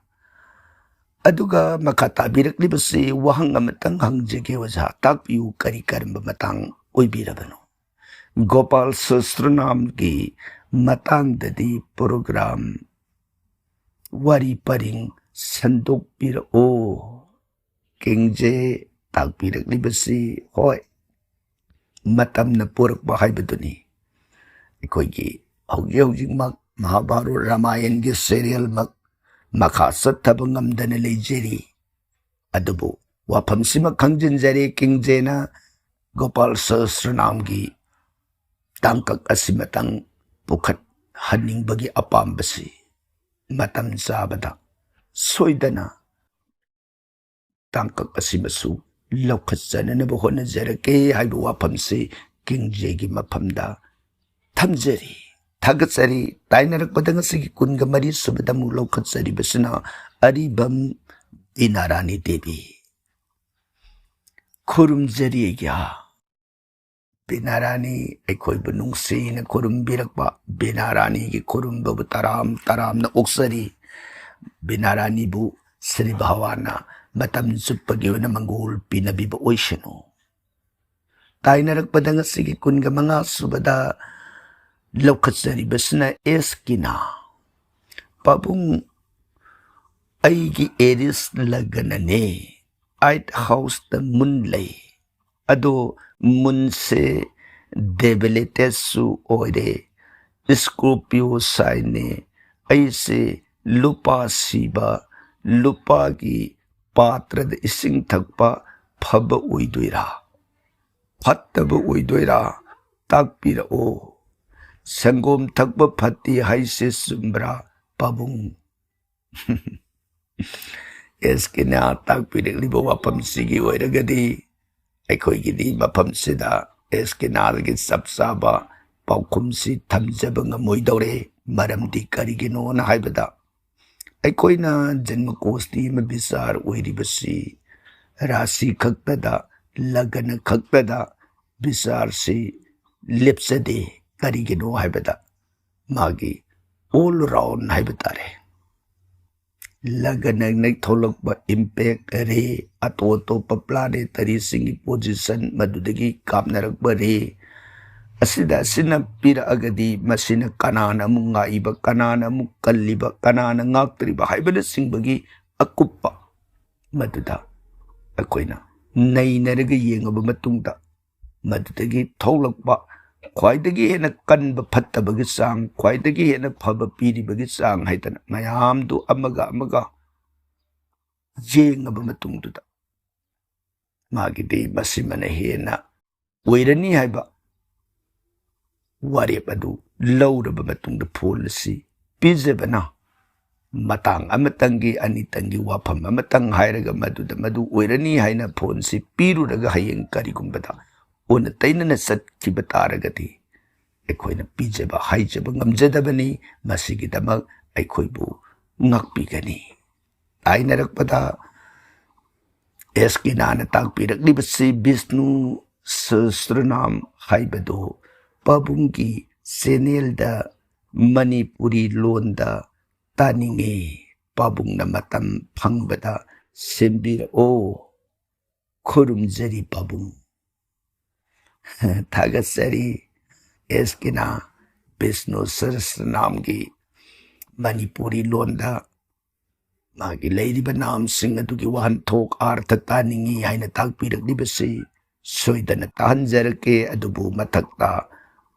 ꯑꯗꯨꯒ ꯃꯈꯥ ꯇꯥꯕꯤꯔꯛꯂꯤꯕꯁꯤ ꯋꯥꯍꯪ ꯑꯃꯇꯪ ꯍꯪꯖꯒꯦ ꯑꯣꯖꯥ, ꯇꯥꯛꯄꯤꯌꯨ, ꯀꯔꯤ ꯀꯔꯝꯕ ꯃꯇꯥꯡ ꯑꯣꯏꯕꯤꯔꯕꯅꯣ? ꯒꯣꯄꯥꯜ ꯁꯍꯁ꯭ꯔꯅꯥꯝꯒꯤ ꯃꯇꯥꯡꯗꯗꯤ ꯄ꯭ꯔꯣꯒ꯭ꯔꯥꯝ, ꯋꯥꯔꯤ ꯄꯔꯤꯡ ꯁꯟꯗꯣꯛꯄꯤꯔꯛꯑꯣ꯫ ꯀꯤꯡꯖꯦ ꯇꯥꯛꯄꯤꯔꯛꯂꯤꯕꯁꯤ, ꯍꯣꯏ, ꯃꯇꯝꯅ ꯄꯨꯔꯛꯄ ꯍꯥꯏꯕꯗꯨꯅꯤ꯫ ꯑꯩꯈꯣꯏꯒꯤ ꯍꯧꯖꯤꯛ ꯍꯧꯖꯤꯛꯃꯛ ꯃꯍꯥꯚꯥꯔꯠ ꯔꯥꯃꯥꯌꯟꯒꯤ ꯁꯦꯔꯤꯌꯦꯜꯃꯛ ꯃꯈꯥ ꯆꯠꯊꯕ ꯉꯝꯗꯅ ꯂꯩꯖꯔꯤ꯫ ꯑꯗꯨꯕꯨ ꯋꯥꯐꯝꯁꯤꯃ ꯈꯪꯖꯤꯟꯖꯔꯤ, ꯀꯤꯡꯖꯦꯅ ꯒꯣꯄꯥꯜ ꯁꯍꯁ꯭ꯔꯅꯥꯝꯒꯤ ꯇꯥꯡꯀꯛ ꯑꯁꯤꯃꯇꯪ ꯄꯨꯈꯠꯍꯟꯅꯤꯡꯕꯒꯤ ꯑꯄꯥꯝꯕꯁꯤ ꯃꯇꯝ ꯆꯥꯕꯗ ꯁꯣꯏꯗꯅ ꯇꯥꯡꯀꯛ ꯑꯁꯤꯃꯁꯨ ꯂꯧꯈꯠꯆꯅꯅꯕ ꯍꯣꯠꯅꯖꯔꯛꯀꯦ ꯍꯥꯏꯕ ꯋꯥꯐꯝꯁꯤ ꯀꯤꯡꯖꯦꯒꯤ ꯃꯐꯝꯗ ꯊꯝꯖꯔꯤ, ꯊꯥꯒꯠꯆꯔꯤ꯫ ꯇꯥꯏꯅꯔꯛꯄꯗ ꯉꯁꯤꯒꯤ ꯀꯨꯟꯒ ꯃꯔꯤ ꯁꯨꯕꯗ ꯑꯃꯨꯛ ꯂꯧꯈꯠꯆꯔꯤꯕꯁꯤꯅ ꯑꯔꯤꯕꯝ ꯕꯤꯅꯥꯔꯥꯅꯤ ꯗꯦꯕꯤ꯫ ꯈꯨꯔꯨꯝꯖꯔꯤ ꯑꯩꯒꯤ ꯕꯤꯅꯥꯔꯥꯅꯤ, ꯑꯩꯈꯣꯏꯕꯨ ꯅꯨꯡꯁꯤꯅ ꯈꯨꯔꯨꯝꯕꯤꯔꯛꯄ ꯕꯤꯅꯥꯔꯥꯅꯤꯒꯤ ꯈꯨꯔꯨꯝꯕꯕꯨ ꯇꯔꯥꯝ ꯇꯔꯥꯝꯅ ꯑꯣꯛꯆꯔꯤ꯫ ꯕꯤꯅꯥꯔꯥꯅꯤꯕꯨ ꯁ꯭ꯔꯤ ꯚꯒꯋꯥꯟꯅ ꯃꯇꯝ ꯆꯨꯞꯄꯒꯤ ꯑꯣꯏꯅ ꯃꯪꯒꯣꯜ ꯄꯤꯅꯕꯤꯕ ꯑꯣꯏꯁꯅꯨ꯫ ꯇꯥꯏꯅꯔꯛꯄꯗ ꯉꯁꯤꯒꯤ ꯀꯨꯟꯒ ꯃꯉꯥ ꯁꯨꯕꯗ ꯂꯧꯈꯠꯆꯔꯤꯕꯁꯤꯅ ꯑꯦꯁ ꯀꯤꯅꯥ꯫ ꯄꯥꯕꯨꯡ, ꯑꯩꯒꯤ ꯑꯦꯔꯤꯁ ꯂꯒꯅꯅꯦ꯫ ꯑꯥꯏꯠ ꯍꯥꯎꯁꯇ ꯃꯨꯟ ꯂꯩ꯫ ꯑꯗꯣ ꯃꯨꯟꯁꯦ ꯗꯦꯕꯤꯂꯤꯇꯦꯠꯁꯨ ꯑꯣꯏꯔꯦ, ꯏꯁꯀꯣꯔꯄꯤꯌꯣ ꯁꯥꯏꯟꯅꯦ꯫ ꯑꯩꯁꯦ ꯂꯨꯄꯥ ꯁꯤꯕ, ꯂꯨꯄꯥꯒꯤ ꯄꯥꯇ꯭ꯔꯗ ꯏꯁꯤꯡ ꯊꯛꯄ ꯐꯕ ꯑꯣꯏꯗꯣꯏꯔꯥ? ꯐꯠꯇꯕ ꯑꯣꯏꯗꯣꯏꯔꯥ? ꯇꯥꯛꯄꯤꯔꯛꯑꯣ꯫ ꯁꯪꯒꯣꯝ ꯊꯛꯄ ꯐꯠꯇꯦ ꯍꯥꯏꯁꯦ ꯆꯨꯝꯕ꯭ꯔꯥ, ꯄꯥꯕꯨꯡ? ꯑꯦꯁ ꯀꯤꯅꯥ ꯇꯥꯛꯄꯤꯔꯛꯂꯤꯕ ꯋꯥꯐꯝꯁꯤꯒꯤ ꯑꯣꯏꯔꯒꯗꯤ, ꯑꯩꯈꯣꯏꯒꯤꯗꯤ ꯃꯐꯝꯁꯤꯗ ꯑꯦꯁ ꯀꯤꯅꯥꯒꯤ ꯆꯞ ꯆꯥꯕ ꯄꯥꯎꯈꯨꯝꯁꯤ ꯊꯝꯖꯕ ꯉꯝꯃꯣꯏꯗꯧꯔꯦ꯫ ꯃꯔꯝꯗꯤ ꯀꯔꯤꯒꯤꯅꯣꯅ ꯍꯥꯏꯕꯗ, ꯑꯩꯈꯣꯏꯅ ꯖꯟꯃꯀꯣꯁꯇꯤ ꯑꯃ ꯕꯤꯆꯥꯔ ꯑꯣꯏꯔꯤꯕꯁꯤ ꯔꯥꯁꯤ ꯈꯛꯇꯗ, ꯂꯒꯅ ꯈꯛꯇꯗ ꯕꯤꯆꯥꯔꯁꯤ ꯂꯦꯞꯆꯗꯦ꯫ ꯀꯔꯤꯒꯤꯅꯣ ꯍꯥꯏꯕꯗ, ꯃꯥꯒꯤ ꯑꯣꯜ ꯔꯥꯎꯟ ꯍꯥꯏꯕ ꯇꯥꯔꯦ, ꯂꯒꯅ ꯊꯣꯛꯂꯛꯄ impact ray, ꯑꯇꯣꯞ ꯑꯇꯣꯞꯄ planetary ꯁꯤꯡꯒꯤ position, ꯃꯗꯨꯗꯒꯤ ꯀꯥꯞꯅꯔꯛꯄ ray ꯑꯁꯤꯗ, ꯑꯁꯤꯅ ꯄꯤꯔꯛꯑꯒꯗꯤ ꯃꯁꯤꯅ ꯀꯅꯥꯅ ꯑꯃꯨꯛ ꯉꯥꯛꯏꯕ, ꯀꯅꯥꯅ ꯑꯃꯨꯛ ꯀꯜꯂꯤꯕ, ꯀꯅꯥꯅ ꯉꯥꯛꯇ꯭ꯔꯤꯕ ꯍꯥꯏꯕꯅꯆꯤꯡꯕꯒꯤ ꯑꯀꯨꯞꯄ ꯃꯗꯨꯗ ꯑꯩꯈꯣꯏꯅ ꯅꯩꯅꯔꯒ ꯌꯦꯡꯉꯕ ꯃꯇꯨꯡꯗ, ꯃꯗꯨꯗꯒꯤ ꯊꯣꯛꯂꯛꯄ ꯈ꯭ꯋꯥꯏꯗꯒꯤ ꯍꯦꯟꯅ ꯀꯟꯕ ꯐꯠꯇꯕꯒꯤ ꯆꯥꯡ, ꯈ꯭ꯋꯥꯏꯗꯒꯤ ꯍꯦꯟꯅ ꯐꯕ ꯄꯤꯔꯤꯕꯒꯤ ꯆꯥꯡ ꯍꯥꯏꯗꯅ ꯃꯌꯥꯝꯗꯨ ꯑꯃꯒ ꯑꯃꯒ ꯌꯦꯡꯉꯕ ꯃꯇꯨꯡꯗꯨꯗ, ꯃꯥꯒꯤꯗꯤ ꯃꯁꯤꯃꯅ ꯍꯦꯟꯅ ꯑꯣꯏꯔꯅꯤ ꯍꯥꯏꯕ ꯋꯥꯔꯦꯞ ꯑꯗꯨ ꯂꯧꯔꯕ ꯃꯇꯨꯡꯗ ꯐꯣꯟ ꯑꯁꯤ ꯄꯤꯖꯕꯅ, ꯃꯇꯥꯡ ꯑꯃꯇꯪꯒꯤ, ꯑꯅꯤꯇꯪꯒꯤ ꯋꯥꯐꯝ ꯑꯃꯇꯪ ꯍꯥꯏꯔꯒ ꯃꯗꯨꯗ ꯃꯗꯨ ꯑꯣꯏꯔꯅꯤ ꯍꯥꯏꯅ ꯐꯣꯟꯁꯤ ꯄꯤꯔꯨꯔꯒ ꯍꯌꯦꯡ ꯀꯔꯤꯒꯨꯝꯕꯗ ꯑꯣꯟꯅ ꯇꯩꯅꯅ ꯆꯠꯈꯤꯕ ꯇꯥꯔꯒꯗꯤ ꯑꯩꯈꯣꯏꯅ ꯄꯤꯖꯕ ꯍꯥꯏꯖꯕ ꯉꯝꯖꯗꯕꯅꯤ꯫ ꯃꯁꯤꯒꯤꯗꯃꯛ ꯑꯩꯈꯣꯏꯕꯨ ꯉꯥꯛꯄꯤꯒꯅꯤ꯫ ꯇꯥꯏꯅꯔꯛꯄꯗ ꯑꯦꯁ ꯀꯤꯅꯥꯅ ꯇꯥꯛꯄꯤꯔꯛꯂꯤꯕꯁꯤ ꯕꯤꯁꯅꯨ ꯁꯍꯁ꯭ꯔꯅꯥꯝ ꯍꯥꯏꯕꯗꯨ ꯄꯥꯕꯨꯡꯒꯤ ꯆꯦꯅꯦꯜꯗ ꯃꯅꯤꯄꯨꯔꯤ ꯂꯣꯟꯗ ꯇꯥꯅꯤꯡꯉꯤ꯫ ꯄꯥꯕꯨꯡꯅ ꯃꯇꯝ ꯐꯪꯕꯗ ꯁꯦꯝꯕꯤꯔꯛꯑꯣ꯫ ꯈꯨꯔꯨꯝꯖꯔꯤ ꯄꯥꯕꯨꯡ꯫ ꯊꯥꯒꯠꯆꯔꯤ꯫ ꯑꯦꯁ ꯀꯤꯅꯥ ꯕꯤꯁꯅꯨ ꯁꯍꯁ꯭ꯔꯅꯥꯝꯒꯤ ꯃꯅꯤꯄꯨꯔꯤ ꯂꯣꯟꯗ ꯃꯥꯒꯤ ꯂꯩꯔꯤꯕ ꯅꯥꯝꯁꯤꯡ ꯑꯗꯨꯒꯤ ꯋꯥꯍꯟꯊꯣꯛ ꯑꯥꯔꯊ ꯇꯥꯅꯤꯡꯏ ꯍꯥꯏꯅ ꯇꯥꯛꯄꯤꯔꯛꯂꯤꯕꯁꯤ ꯁꯣꯏꯗꯅ ꯇꯥꯍꯟꯖꯔꯛꯀꯦ꯫ ꯑꯗꯨꯕꯨ ꯃꯊꯛꯇ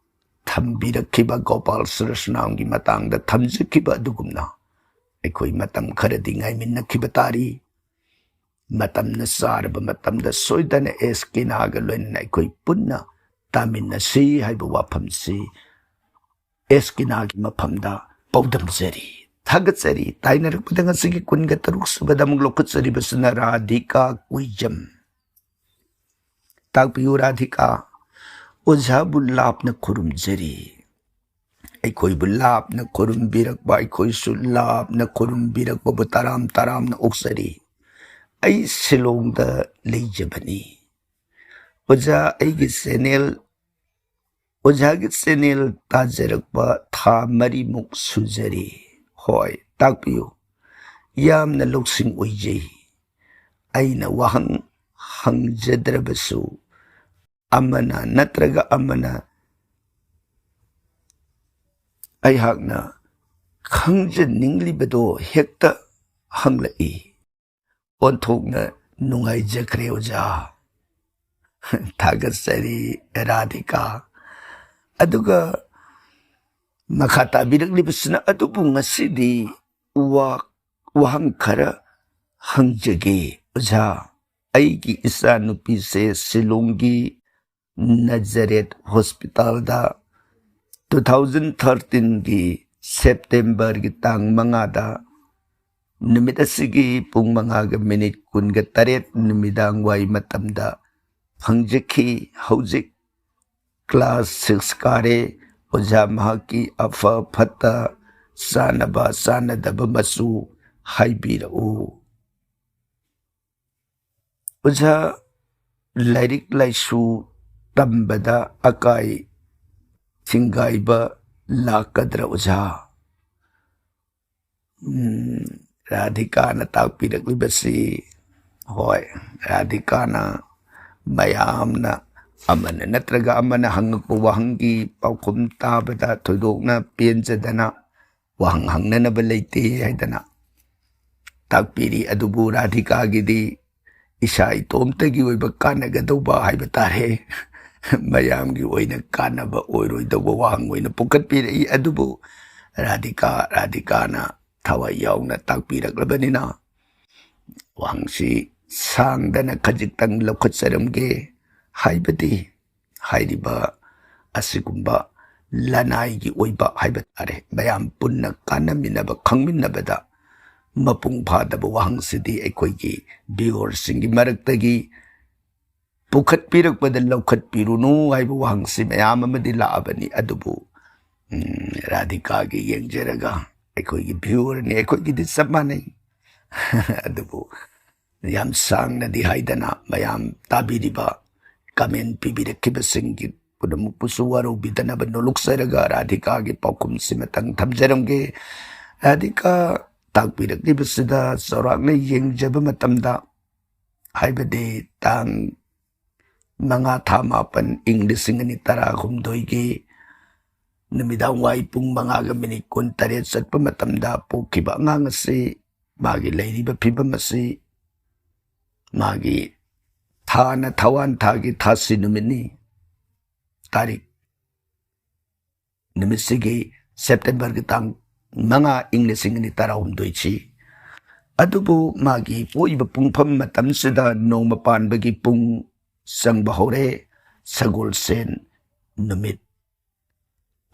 ꯊꯝꯕꯤꯔꯛꯈꯤꯕ ꯒꯣꯄꯥꯜ ꯁꯍꯁ꯭ꯔꯅꯥꯝꯒꯤ ꯃꯇꯥꯡꯗ ꯊꯝꯖꯈꯤꯕ ꯑꯗꯨꯒꯨꯝꯅ ꯑꯩꯈꯣꯏ ꯃꯇꯝ ꯈꯔꯗꯤ ꯉꯥꯏꯃꯤꯟꯅꯈꯤꯕ ꯇꯥꯔꯤ꯫ ꯃꯇꯝꯅ ꯆꯥꯔꯕ ꯃꯇꯝꯗ ꯁꯣꯏꯗꯅ ꯑꯦꯁ ꯀꯤꯅꯥꯒ ꯂꯣꯏꯅꯅ ꯑꯩꯈꯣꯏ ꯄꯨꯟꯅ ꯇꯥꯃꯤꯟꯅꯁꯤ ꯍꯥꯏꯕ ꯋꯥꯐꯝꯁꯤ ꯑꯦꯁ ꯀꯤꯅꯥꯒꯤ ꯃꯐꯝꯗ ꯄꯥꯎꯗꯝꯖꯔꯤ, ꯊꯥꯒꯠꯆꯔꯤ꯫ ꯇꯥꯏꯅꯔꯛꯄꯗ ꯉꯁꯤꯒꯤ ꯀꯨꯟꯒ ꯇꯔꯨꯛ ꯁꯨꯕꯗ ꯑꯃꯨꯛ ꯂꯧꯈꯠꯆꯔꯤꯕꯁꯤꯅ ꯔꯥꯙꯤꯀꯥ ꯀꯨꯏꯖꯝ꯫ ꯇꯥꯛꯄꯤꯌꯨ ꯔꯥꯙꯤꯀꯥ꯫ ꯑꯣꯖꯥꯕꯨ ꯂꯥꯞꯅ ꯈꯨꯔꯨꯝꯖꯔꯤ꯫ ꯑꯩꯈꯣꯏꯕꯨ ꯂꯥꯞꯅ ꯈꯨꯔꯨꯝꯕꯤꯔꯛꯄ, ꯑꯩꯈꯣꯏꯁꯨ ꯂꯥꯞꯅ ꯈꯨꯔꯨꯝꯕꯤꯔꯛꯄꯕꯨ ꯇꯔꯥꯝ ꯇꯔꯥꯝꯅ ꯑꯣꯛꯆꯔꯤ꯫ ꯑꯩ ꯁꯤꯂꯣꯡꯗ ꯂꯩꯖꯕꯅꯤ꯫ ꯑꯣꯖꯥ, ꯑꯩꯒꯤ ꯆꯦꯅꯦꯜ, ꯑꯣꯖꯥꯒꯤ ꯆꯦꯅꯦꯜ ꯇꯥꯖꯔꯛꯄ ꯊꯥ ꯃꯔꯤꯃꯨꯛ ꯁꯨꯖꯔꯤ꯫ ꯍꯣꯏ, ꯇꯥꯛꯄꯤꯌꯨ꯫ ꯌꯥꯝꯅ ꯂꯧꯁꯤꯡ ꯑꯣꯏꯖꯩ꯫ ꯑꯩꯅ ꯋꯥꯍꯪ ꯍꯪꯖꯗ꯭ꯔꯕꯁꯨ ꯑꯃꯅ ꯅꯠꯇ꯭ꯔꯒ ꯑꯃꯅ ꯑꯩꯍꯥꯛꯅ ꯈꯪꯖꯅꯤꯡꯂꯤꯕꯗꯣ ꯍꯦꯛꯇ ꯍꯪꯂꯛꯏ꯫ ꯑꯣꯟꯊꯣꯛꯅ ꯅꯨꯡꯉꯥꯏꯖꯈ꯭ꯔꯦ ꯑꯣꯖꯥ꯫ ꯊꯥꯒꯠꯆꯔꯤ ꯔꯥꯙꯤꯀꯥ꯫ ꯑꯗꯨꯒ ꯃꯈꯥ ꯇꯥꯕꯤꯔꯛꯂꯤꯕꯁꯤꯅ, "ꯑꯗꯨꯕꯨ ꯉꯁꯤꯗꯤ ꯋꯥ-, ꯋꯥꯍꯪ ꯈꯔ ꯍꯪꯖꯒꯦ ꯑꯣꯖꯥ꯫ ꯑꯩꯒꯤ ꯏꯆꯥꯅꯨꯄꯤꯁꯦ ꯁꯤꯂꯣꯡꯒꯤ ꯅꯖꯔꯦꯠ ꯍꯣꯁꯄꯤꯇꯥꯜꯗ ꯇꯨ ꯊꯥꯎꯖꯟ ꯊꯥꯔꯇꯤꯟꯒꯤ ꯁꯦꯞꯇꯦꯝꯕꯔꯒꯤ ꯇꯥꯡ ꯃꯉꯥꯗ ꯅꯨꯃꯤꯠ ꯑꯁꯤꯒꯤ ꯄꯨꯡ ꯃꯉꯥꯒ ꯃꯤꯅꯤꯠ ꯀꯨꯟꯒ ꯇꯔꯦꯠ ꯅꯨꯃꯤꯗꯥꯡ ꯋꯥꯏ ꯃꯇꯝꯗ ꯐꯪꯖꯈꯤ꯫ ꯍꯧꯖꯤꯛ ꯀ꯭ꯂꯥꯁ ꯁꯤꯛꯁ ꯀꯥꯔꯦ꯫ ꯑꯣꯖꯥ, ꯃꯍꯥꯛꯀꯤ ꯑꯐ ꯐꯠꯇ, ꯆꯥꯅꯕ ꯆꯥꯅꯗꯕ ꯃꯆꯨ ꯍꯥꯏꯕꯤꯔꯛꯎ꯫" ꯑꯣꯖꯥ, ꯂꯥꯏꯔꯤꯛ ꯂꯥꯏꯁꯨ ꯇꯝꯕꯗ ꯑꯀꯥꯏ ꯊꯤꯡꯒꯥꯏꯕ ꯂꯥꯛꯀꯗ꯭ꯔꯥ ꯑꯣꯖꯥ? ꯎꯝ, ꯔꯥꯙꯤꯀꯥꯅ ꯇꯥꯛꯄꯤꯔꯛꯂꯤꯕꯁꯤ, ꯍꯣꯏ, ꯔꯥꯙꯤꯀꯥꯅ ꯃꯌꯥꯝꯅ ꯑꯃꯅ ꯅꯠꯇ꯭ꯔꯒ ꯑꯃꯅ ꯍꯪꯉꯛꯄ ꯋꯥꯍꯪꯒꯤ ꯄꯥꯎꯈꯨꯝ ꯇꯥꯕꯗ ꯊꯣꯏꯗꯣꯛꯅ ꯄꯦꯟꯖꯗꯅ ꯋꯥꯍꯪ ꯍꯪꯅꯅꯕ ꯂꯩꯇꯦ ꯍꯥꯏꯗꯅ ꯇꯥꯛꯄꯤꯔꯤ꯫ ꯑꯗꯨꯕꯨ ꯔꯥꯙꯤꯀꯥꯒꯤꯗꯤ ꯏꯁꯥ ꯏꯇꯣꯝꯇꯒꯤ ꯑꯣꯏꯕ ꯀꯥꯟꯅꯒꯗꯧꯕ ꯍꯥꯏꯕ ꯇꯥꯔꯦ, ꯃꯌꯥꯝꯒꯤ ꯑꯣꯏꯅ ꯀꯥꯟꯅꯕ ꯑꯣꯏꯔꯣꯏꯗꯧꯕ ꯋꯥꯍꯪ ꯑꯣꯏꯅ ꯄꯨꯈꯠꯄꯤꯔꯛꯏ꯫ ꯑꯗꯨꯕꯨ ꯔꯥꯙꯤꯀꯥ, ꯔꯥꯙꯤꯀꯥꯅ ꯊꯋꯥꯏ ꯌꯥꯎꯅ ꯇꯥꯛꯄꯤꯔꯛꯂꯕꯅꯤꯅ, ꯋꯥꯍꯪꯁꯤ ꯁꯥꯡꯗꯅ ꯈꯖꯤꯛꯇꯪ ꯂꯧꯈꯠꯆꯔꯝꯒꯦ꯫ ꯍꯥꯏꯕꯗꯤ ꯍꯥꯏꯔꯤꯕ ꯑꯁꯤꯒꯨꯝꯕ ꯂꯅꯥꯏꯒꯤ ꯑꯣꯏꯕ ꯍꯥꯏꯕ ꯇꯥꯔꯦ, ꯃꯌꯥꯝ ꯄꯨꯟꯅ ꯀꯥꯟꯅꯃꯤꯟꯅꯕ, ꯈꯪꯃꯤꯟꯅꯕꯗ ꯃꯄꯨꯡ ꯐꯥꯗꯕ ꯋꯥꯍꯪꯁꯤꯗꯤ ꯑꯩꯈꯣꯏꯒꯤ ꯚꯤꯌꯨꯋꯔꯁꯤꯡꯒꯤ ꯃꯔꯛꯇꯒꯤ ꯄꯨꯈꯠꯄꯤꯔꯛꯄꯗ ꯂꯧꯈꯠꯄꯤꯔꯨꯅꯨ ꯍꯥꯏꯕ ꯋꯥꯍꯪꯁꯤ ꯃꯌꯥꯝ ꯑꯃꯗꯤ ꯂꯥꯛꯑꯕꯅꯤ꯫ ꯑꯗꯨꯕꯨ, ꯎꯝ, ꯔꯥꯙꯤꯀꯥꯒꯤ ꯌꯦꯡꯖꯔꯒ, ꯑꯩꯈꯣꯏꯒꯤ ꯚꯤꯌꯨꯋꯔꯅꯤ, ꯑꯩꯈꯣꯏꯒꯤꯗꯤ ꯆꯞ ꯃꯥꯟꯅꯩ꯫ ꯑꯗꯨꯕꯨ ꯌꯥꯝ ꯁꯥꯡꯅꯗꯤ ꯍꯥꯏꯗꯅ, ꯃꯌꯥꯝ ꯇꯥꯕꯤꯔꯤꯕ, ꯀꯃꯦꯟ ꯄꯤꯕꯤꯔꯛꯈꯤꯕꯁꯤꯡꯒꯤ ꯄꯨꯝꯅꯃꯛꯄꯨꯁꯨ ꯋꯥꯔꯧꯕꯤꯗꯅꯕ ꯅꯣꯂꯨꯛꯆꯔꯒ ꯔꯥꯙꯤꯀꯥꯒꯤ ꯄꯥꯎꯈꯨꯝꯁꯤꯃꯇꯪ ꯊꯝꯖꯔꯝꯒꯦ꯫ ꯔꯥꯙꯤꯀꯥ, ꯇꯥꯛꯄꯤꯔꯛꯂꯤꯕꯁꯤꯗ ꯆꯥꯎꯔꯥꯛꯅ ꯌꯦꯡꯖꯕ ꯃꯇꯝꯗ, ꯍꯥꯏꯕꯗꯤ ꯇꯥꯡ ꯃꯉꯥ ꯊꯥ ꯃꯥꯄꯟ ꯏꯪ ꯂꯤꯁꯤꯡ ꯑꯅꯤ ꯇꯔꯥꯍꯨꯝꯗꯣꯏꯒꯤ ꯅꯨꯃꯤꯗꯥꯡ ꯋꯥꯏ ꯄꯨꯡ ꯃꯉꯥꯒ ꯃꯤꯅꯤꯠ ꯀꯨꯟꯇꯔꯦꯠ ꯆꯠꯄ ꯃꯇꯝꯗ ꯄꯣꯛꯈꯤꯕ ꯑꯉꯥꯡ ꯑꯁꯤ, ꯃꯥꯒꯤ ꯂꯩꯔꯤꯕ ꯐꯤꯕꯝ ꯑꯁꯤ, ꯃꯥꯒꯤ ꯊꯥꯅ ꯊꯋꯥꯟ ꯊꯥꯒꯤ ꯊꯥꯁꯤ ꯅꯨꯃꯤꯠꯅꯤ꯫ ꯇꯥꯔꯤꯛ ꯅꯨꯃꯤꯠꯁꯤꯒꯤ ꯁꯦꯞꯇꯦꯝꯕꯔꯒꯤ ꯇꯥꯡ ꯃꯉꯥ ꯏꯪ ꯂꯤꯁꯤꯡ ꯑꯅꯤ ꯇꯔꯥꯍꯨꯝꯗꯣꯏꯁꯤ꯫ ꯑꯗꯨꯕꯨ ꯃꯥꯒꯤ ꯄꯣꯛꯏꯕ ꯄꯨꯡꯐꯝ ꯃꯇꯝꯁꯤꯗ ꯅꯣꯡꯃ ꯄꯥꯟꯕꯒꯤ ꯄꯨꯡ ꯆꯪꯕ ꯍꯧꯔꯦ, ꯁꯒꯣꯜꯁꯦꯟ ꯅꯨꯃꯤꯠ꯫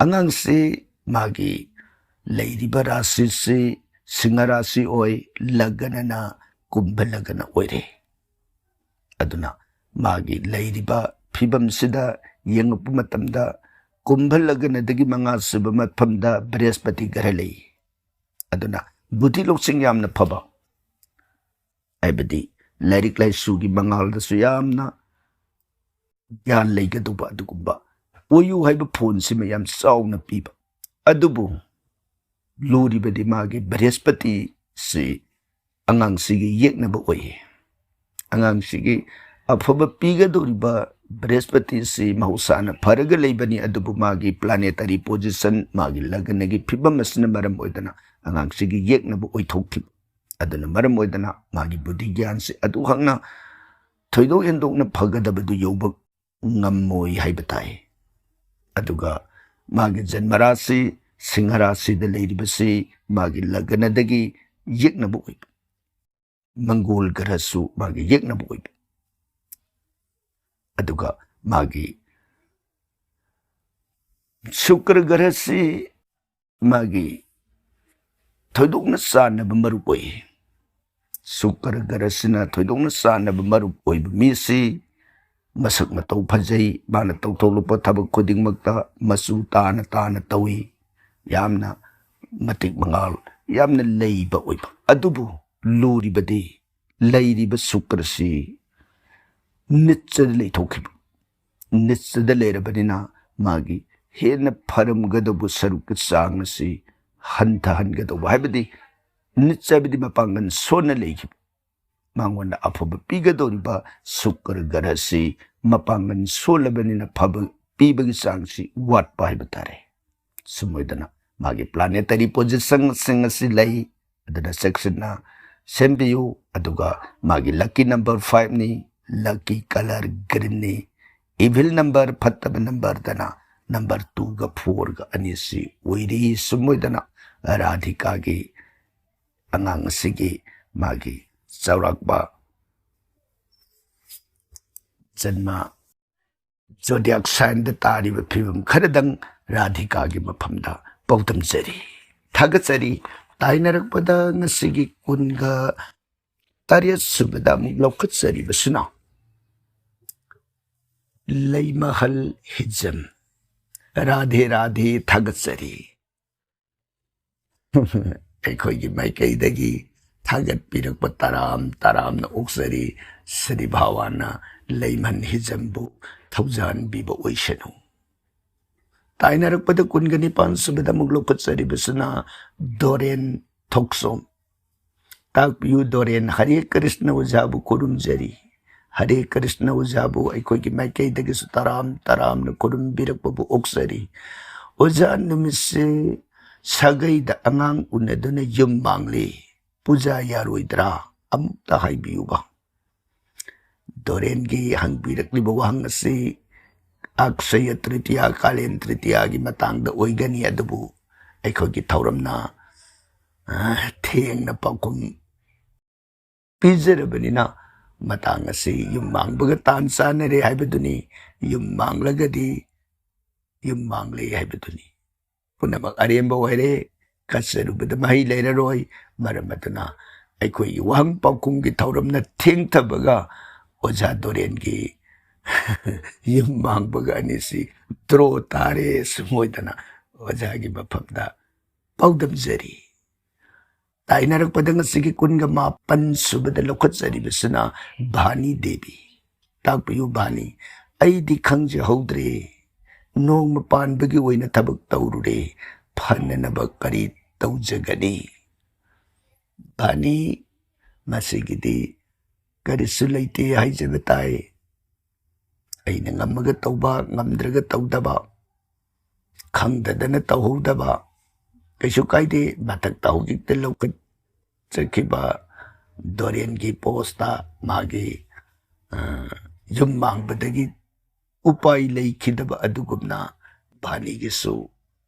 ꯑꯉꯥꯡꯁꯤ ꯃꯥꯒꯤ ꯂꯩꯔꯤꯕ ꯔꯥꯁꯤꯁꯤ ꯁꯤꯡꯍ ꯔꯥꯁꯤ ꯑꯣꯏ, ꯂꯒꯅꯅ ꯀꯨꯝꯚ ꯂꯒꯅ ꯑꯣꯏꯔꯦ꯫ ꯑꯗꯨꯅ ꯃꯥꯒꯤ ꯂꯩꯔꯤꯕ ꯐꯤꯕꯝꯁꯤꯗ ꯌꯦꯡꯉꯛꯄ ꯃꯇꯝꯗ ꯀꯨꯝꯚ ꯂꯒꯅꯗꯒꯤ ꯃꯉꯥ ꯁꯨꯕ ꯃꯐꯝꯗ ꯕ꯭ꯔꯍꯁꯄꯇꯤ ꯒ꯭ꯔꯍ ꯂꯩ꯫ ꯑꯗꯨꯅ ꯕꯨꯙꯤ ꯂꯧꯁꯤꯡ ꯌꯥꯝꯅ ꯐꯕ, ꯍꯥꯏꯕꯗꯤ ꯂꯥꯏꯔꯤꯛ ꯂꯥꯏꯁꯨꯒꯤ ꯃꯉꯥꯜꯗꯁꯨ ꯌꯥꯝꯅ ꯒ꯭ꯌꯥꯟ ꯂꯩꯒꯗꯧꯕ ꯑꯗꯨꯒꯨꯝꯕ ꯑꯣꯏꯌꯨ ꯍꯥꯏꯕ ꯐꯣꯟꯁꯤꯃ ꯌꯥꯝ ꯆꯥꯎꯅ ꯄꯤꯕ꯫ ꯑꯗꯨꯕꯨ ꯂꯨꯔꯤꯕꯗꯤ ꯃꯥꯒꯤ ꯕ꯭ꯔꯍꯁꯄꯇꯤꯁꯤ ꯑꯉꯥꯡꯁꯤꯒꯤ ꯌꯦꯛꯅꯕ ꯑꯣꯏꯌꯦ꯫ ꯑꯉꯥꯡꯁꯤꯒꯤ ꯑꯐꯕ ꯄꯤꯒꯗꯧꯔꯤꯕ ꯕ꯭ꯔꯍꯁꯄꯇꯤꯁꯤ ꯃꯍꯧꯁꯥꯅ ꯐꯔꯒ ꯂꯩꯕꯅꯤ, ꯑꯗꯨꯕꯨ ꯃꯥꯒꯤ planetary position, ꯃꯥꯒꯤ ꯂꯒꯅꯒꯤ ꯐꯤꯕꯝ ꯑꯁꯤꯅ ꯃꯔꯝ ꯑꯣꯏꯗꯅ ꯑꯉꯥꯡꯁꯤꯒꯤ ꯌꯦꯛꯅꯕ ꯑꯣꯏꯊꯣꯛꯈꯤꯕ꯫ ꯑꯗꯨꯅ ꯃꯔꯝ ꯑꯣꯏꯗꯅ ꯃꯥꯒꯤ ꯕꯨꯙꯤ ꯒ꯭ꯌꯥꯟꯁꯤ ꯑꯗꯨꯈꯛꯅ ꯊꯣꯏꯗꯣꯛ ꯍꯦꯟꯗꯣꯛꯅ ꯐꯒꯗꯕꯗꯨ ꯌꯧꯕ ꯉꯝꯃꯣꯏ ꯍꯥꯏꯕ ꯇꯥꯏ꯫ ꯑꯗꯨꯒ ꯃꯥꯒꯤ ꯖꯟꯃ ꯔꯥꯁꯤ ꯁꯤꯡꯍ ꯔꯥꯁꯤꯗ ꯂꯩꯔꯤꯕꯁꯤ ꯃꯥꯒꯤ ꯂꯒꯅꯗꯒꯤ ꯌꯦꯛꯅꯕ ꯑꯣꯏꯕ, ꯃꯪꯒꯣꯜ ꯒ꯭ꯔꯍꯁꯨ ꯃꯥꯒꯤ ꯌꯦꯛꯅꯕ ꯑꯣꯏꯕ, ꯑꯗꯨꯒ ꯃꯥꯒꯤ ꯁꯨꯀ꯭ꯔ ꯒ꯭ꯔꯍꯁꯤ ꯃꯥꯒꯤ ꯊꯣꯏꯗꯣꯛꯅ ꯆꯥꯟꯅꯕ ꯃꯔꯨꯞ ꯑꯣꯏ꯫ ꯁꯨꯀ꯭ꯔ ꯒ꯭ꯔꯍꯁꯤꯅ ꯊꯣꯏꯗꯣꯛꯅ ꯆꯥꯟꯅꯕ ꯃꯔꯨꯞ ꯑꯣꯏꯕ ꯃꯤꯁꯤ ꯃꯁꯛ ꯃꯇꯧ ꯐꯖꯩ, ꯃꯥꯅ ꯇꯧꯊꯣꯛꯂꯛꯄ ꯊꯕꯛ ꯈꯨꯗꯤꯡꯃꯛꯇ ꯃꯆꯨ ꯇꯥꯅ ꯇꯥꯅ ꯇꯧꯏ, ꯌꯥꯝꯅ ꯃꯇꯤꯛ ꯃꯉꯥꯜ ꯌꯥꯝꯅ ꯂꯩꯕ ꯑꯣꯏꯕ꯫ ꯑꯗꯨꯕꯨ ꯂꯨꯔꯤꯕꯗꯤ ꯂꯩꯔꯤꯕ ꯁꯨꯀ꯭ꯔꯁꯤ ꯅꯤꯆꯗ ꯂꯩꯊꯣꯛꯈꯤꯕ꯫ ꯅꯤꯆꯗ ꯂꯩꯔꯕꯅꯤꯅ ꯃꯥꯒꯤ ꯍꯦꯟꯅ ꯐꯔꯝꯒꯗꯧꯕ ꯁꯔꯨꯛꯀꯤ ꯆꯥꯡ ꯑꯁꯤ ꯍꯟꯊꯍꯟꯒꯗꯧꯕ, ꯍꯥꯏꯕꯗꯤ ꯅꯤꯠꯁ ꯍꯥꯏꯕꯗꯤ ꯃꯄꯥꯡꯒꯜ ꯁꯣꯟꯅ ꯂꯩꯈꯤꯕ, ꯃꯉꯣꯟꯗ ꯑꯐꯕ ꯄꯤꯒꯗꯧꯔꯤꯕ ꯁꯨꯀ꯭ꯔ ꯒ꯭ꯔꯍꯁꯤ ꯃꯄꯥꯡꯒꯜ ꯁꯣꯜꯂꯕꯅꯤꯅ ꯐꯕ ꯄꯤꯕꯒꯤ ꯆꯥꯡꯁꯤ ꯋꯥꯠꯄ ꯍꯥꯏꯕ ꯇꯥꯔꯦ꯫ ꯁꯨꯝ ꯑꯣꯏꯗꯅ ꯃꯥꯒꯤ planetary positionꯁꯤꯡ ꯑꯁꯤ ꯂꯩ, ꯑꯗꯨꯅ ꯆꯦꯛꯁꯤꯟꯅ ꯁꯦꯝꯕꯤꯌꯨ꯫ ꯑꯗꯨꯒ ꯃꯥꯒꯤ lucky number fiveꯅꯤ, lucky colour greenꯅꯤ, evil number, ꯐꯠꯇꯕ numberꯗꯅ number twoꯒ fourꯒ ꯑꯅꯤꯁꯤ ꯑꯣꯏꯔꯤ꯫ ꯁꯨꯝ ꯑꯣꯏꯗꯅ ꯔꯥꯙꯤꯀꯥꯒꯤ ꯑꯉꯥꯡ ꯑꯁꯤꯒꯤ ꯃꯥꯒꯤ ꯆꯥꯎꯔꯥꯛꯄ ꯖꯟꯃ zodiac signꯗ ꯇꯥꯔꯤꯕ ꯐꯤꯕꯝ ꯈꯔꯗꯪ ꯔꯥꯙꯤꯀꯥꯒꯤ ꯃꯐꯝꯗ ꯄꯥꯎꯗꯝꯖꯔꯤ꯫ ꯊꯥꯒꯠꯆꯔꯤ꯫ ꯇꯥꯏꯅꯔꯛꯄꯗ ꯉꯁꯤꯒꯤ ꯀꯨꯟꯒ ꯇꯔꯦꯠ ꯁꯨꯕꯗ ꯑꯃꯨꯛ ꯂꯧꯈꯠꯆꯔꯤꯕꯁꯤꯅ ꯂꯩꯃꯍꯜ ꯍꯤꯖꯝ꯫ ꯔꯥꯙꯦ ꯔꯥꯙꯦ, ꯊꯥꯒꯠꯆꯔꯤ꯫ ꯑꯩꯈꯣꯏꯒꯤ ꯃꯥꯏꯀꯩꯗꯒꯤ ꯊꯥꯒꯠꯄꯤꯔꯛꯄ ꯇꯔꯥꯝ ꯇꯔꯥꯝꯅ ꯑꯣꯛꯆꯔꯤ꯫ ꯁ꯭ꯔꯤ ꯚꯒꯋꯥꯟꯅ ꯂꯩꯃꯍꯜ ꯍꯤꯖꯝꯕꯨ ꯊꯧꯖꯥꯟꯕꯤꯕ ꯑꯣꯏꯁꯅꯨ꯫ ꯇꯥꯏꯅꯔꯛꯄꯗ ꯀꯨꯟꯒ ꯅꯤꯄꯥꯟ ꯁꯨꯕꯗ ꯑꯃꯨꯛ ꯂꯧꯈꯠꯆꯔꯤꯕꯁꯤꯅ ꯗꯣꯔꯦꯟ ꯊꯣꯛꯆꯣꯝ꯫ ꯇꯥꯛꯄꯤꯌꯨ ꯗꯣꯔꯦꯟ꯫ ꯍꯔꯦ ꯀ꯭ꯔꯤꯁꯅ ꯑꯣꯖꯥꯕꯨ ꯈꯨꯔꯨꯝꯖꯔꯤ꯫ ꯍꯔꯦ ꯀ꯭ꯔꯤꯁꯅ ꯑꯣꯖꯥꯕꯨ ꯑꯩꯈꯣꯏꯒꯤ ꯃꯥꯏꯀꯩꯗꯒꯤꯁꯨ ꯇꯔꯥꯝ ꯇꯔꯥꯝꯅ ꯈꯨꯔꯨꯝꯕꯤꯔꯛꯄꯕꯨ ꯑꯣꯛꯆꯔꯤ꯫ ꯑꯣꯖꯥ, ꯅꯨꯃꯤꯠꯁꯦ ꯁꯥꯒꯩꯗ ꯑꯉꯥꯡ ꯎꯅꯗꯨꯅ ꯌꯨꯝ ꯃꯥꯡꯂꯦ꯫ ꯄꯨꯖꯥ ꯌꯥꯔꯣꯏꯗ꯭ꯔꯥ? ꯑꯃꯨꯛꯇ ꯍꯥꯏꯕꯤꯌꯨꯕ꯫ ꯗꯣꯔꯦꯟꯒꯤ ꯍꯪꯕꯤꯔꯛꯂꯤꯕ ꯋꯥꯍꯪ ꯑꯁꯤ ꯑꯛꯁꯌ ꯇ꯭ꯔꯤꯇꯤꯌꯥ, ꯀꯥꯂꯦꯟ ꯇ꯭ꯔꯤꯇꯤꯌꯥꯒꯤ ꯃꯇꯥꯡꯗ ꯑꯣꯏꯒꯅꯤ, ꯑꯗꯨꯕꯨ ꯑꯩꯈꯣꯏꯒꯤ ꯊꯧꯔꯝꯅ, ꯑ, ꯊꯦꯡꯅ ꯄꯥꯎꯈꯨꯝ ꯄꯤꯖꯔꯕꯅꯤꯅ ꯃꯇꯥꯡ ꯑꯁꯤ ꯌꯨꯝ ꯃꯥꯡꯕꯒ ꯇꯥꯟ ꯆꯥꯟꯅꯔꯦ ꯍꯥꯏꯕꯗꯨꯅꯤ꯫ ꯌꯨꯝ ꯃꯥꯡꯂꯒꯗꯤ ꯌꯨꯝ ꯃꯥꯡꯂꯦ ꯍꯥꯏꯕꯗꯨꯅꯤ꯫ ꯄꯨꯝꯅꯃꯛ ꯑꯔꯦꯝꯕ ꯑꯣꯏꯔꯦ, ꯀꯠꯆꯔꯨꯕꯗ ꯃꯍꯩ ꯂꯩꯔꯔꯣꯏ꯫ ꯃꯔꯝ ꯑꯗꯨꯅ ꯑꯩꯈꯣꯏꯒꯤ ꯋꯥꯍꯪ ꯄꯥꯎꯈꯨꯝꯒꯤ ꯊꯧꯔꯝꯅ ꯊꯦꯡꯊꯕꯒ ꯑꯣꯖꯥ ꯗꯣꯔꯦꯟꯒꯤ ꯌꯨꯝ ꯃꯥꯡꯕꯒ ꯑꯅꯤꯁꯤ ꯗ꯭ꯔꯣ ꯇꯥꯔꯦ꯫ ꯁꯨꯝ ꯑꯣꯏꯗꯅ ꯑꯣꯖꯥꯒꯤ ꯃꯐꯝꯗ ꯄꯥꯎꯗꯝꯖꯔꯤ꯫ ꯇꯥꯏꯅꯔꯛꯄꯗ ꯉꯁꯤꯒꯤ ꯀꯨꯟꯒ ꯃꯥꯄꯟ ꯁꯨꯕꯗ ꯂꯧꯈꯠꯆꯔꯤꯕꯁꯤꯅ ꯚꯥꯅꯤ ꯗꯦꯕꯤ꯫ ꯇꯥꯛꯄꯤꯌꯨ ꯚꯥꯅꯤ, ꯑꯩꯗꯤ ꯈꯪꯖꯍꯧꯗ꯭ꯔꯦ꯫ ꯅꯣꯡꯃ ꯄꯥꯟꯕꯒꯤ ꯑꯣꯏꯅ ꯊꯕꯛ ꯇꯧꯔꯨꯔꯦ꯫ ꯐꯅꯅꯕ ꯀꯔꯤ ꯇꯧꯖꯒꯅꯤ? ꯐꯅꯤ, ꯃꯁꯤꯒꯤꯗꯤ ꯀꯔꯤꯁꯨ ꯂꯩꯇꯦ ꯍꯥꯏꯖꯕ ꯇꯥꯏ꯫ ꯑꯩꯅ ꯉꯝꯃꯒ ꯇꯧꯕ, ꯉꯝꯗ꯭ꯔꯒ ꯇꯧꯗꯕ, ꯈꯪꯗꯗꯅ ꯇꯧꯍꯧꯗꯕ, ꯀꯩꯁꯨ ꯀꯥꯏꯗꯦ꯫ ꯃꯊꯛꯇ ꯍꯧꯖꯤꯛꯇ ꯂꯧꯈꯠꯆꯈꯤꯕ ꯗꯣꯔꯦꯟꯒꯤ ꯄꯣꯁꯇ ꯃꯥꯒꯤ, ꯑ, ꯌꯨꯝ ꯃꯥꯡꯕꯗꯒꯤ ꯎꯄꯥꯏ ꯂꯩꯈꯤꯗꯕ ꯑꯗꯨꯒꯨꯝꯅ ꯚꯥꯅꯤꯒꯤꯁꯨ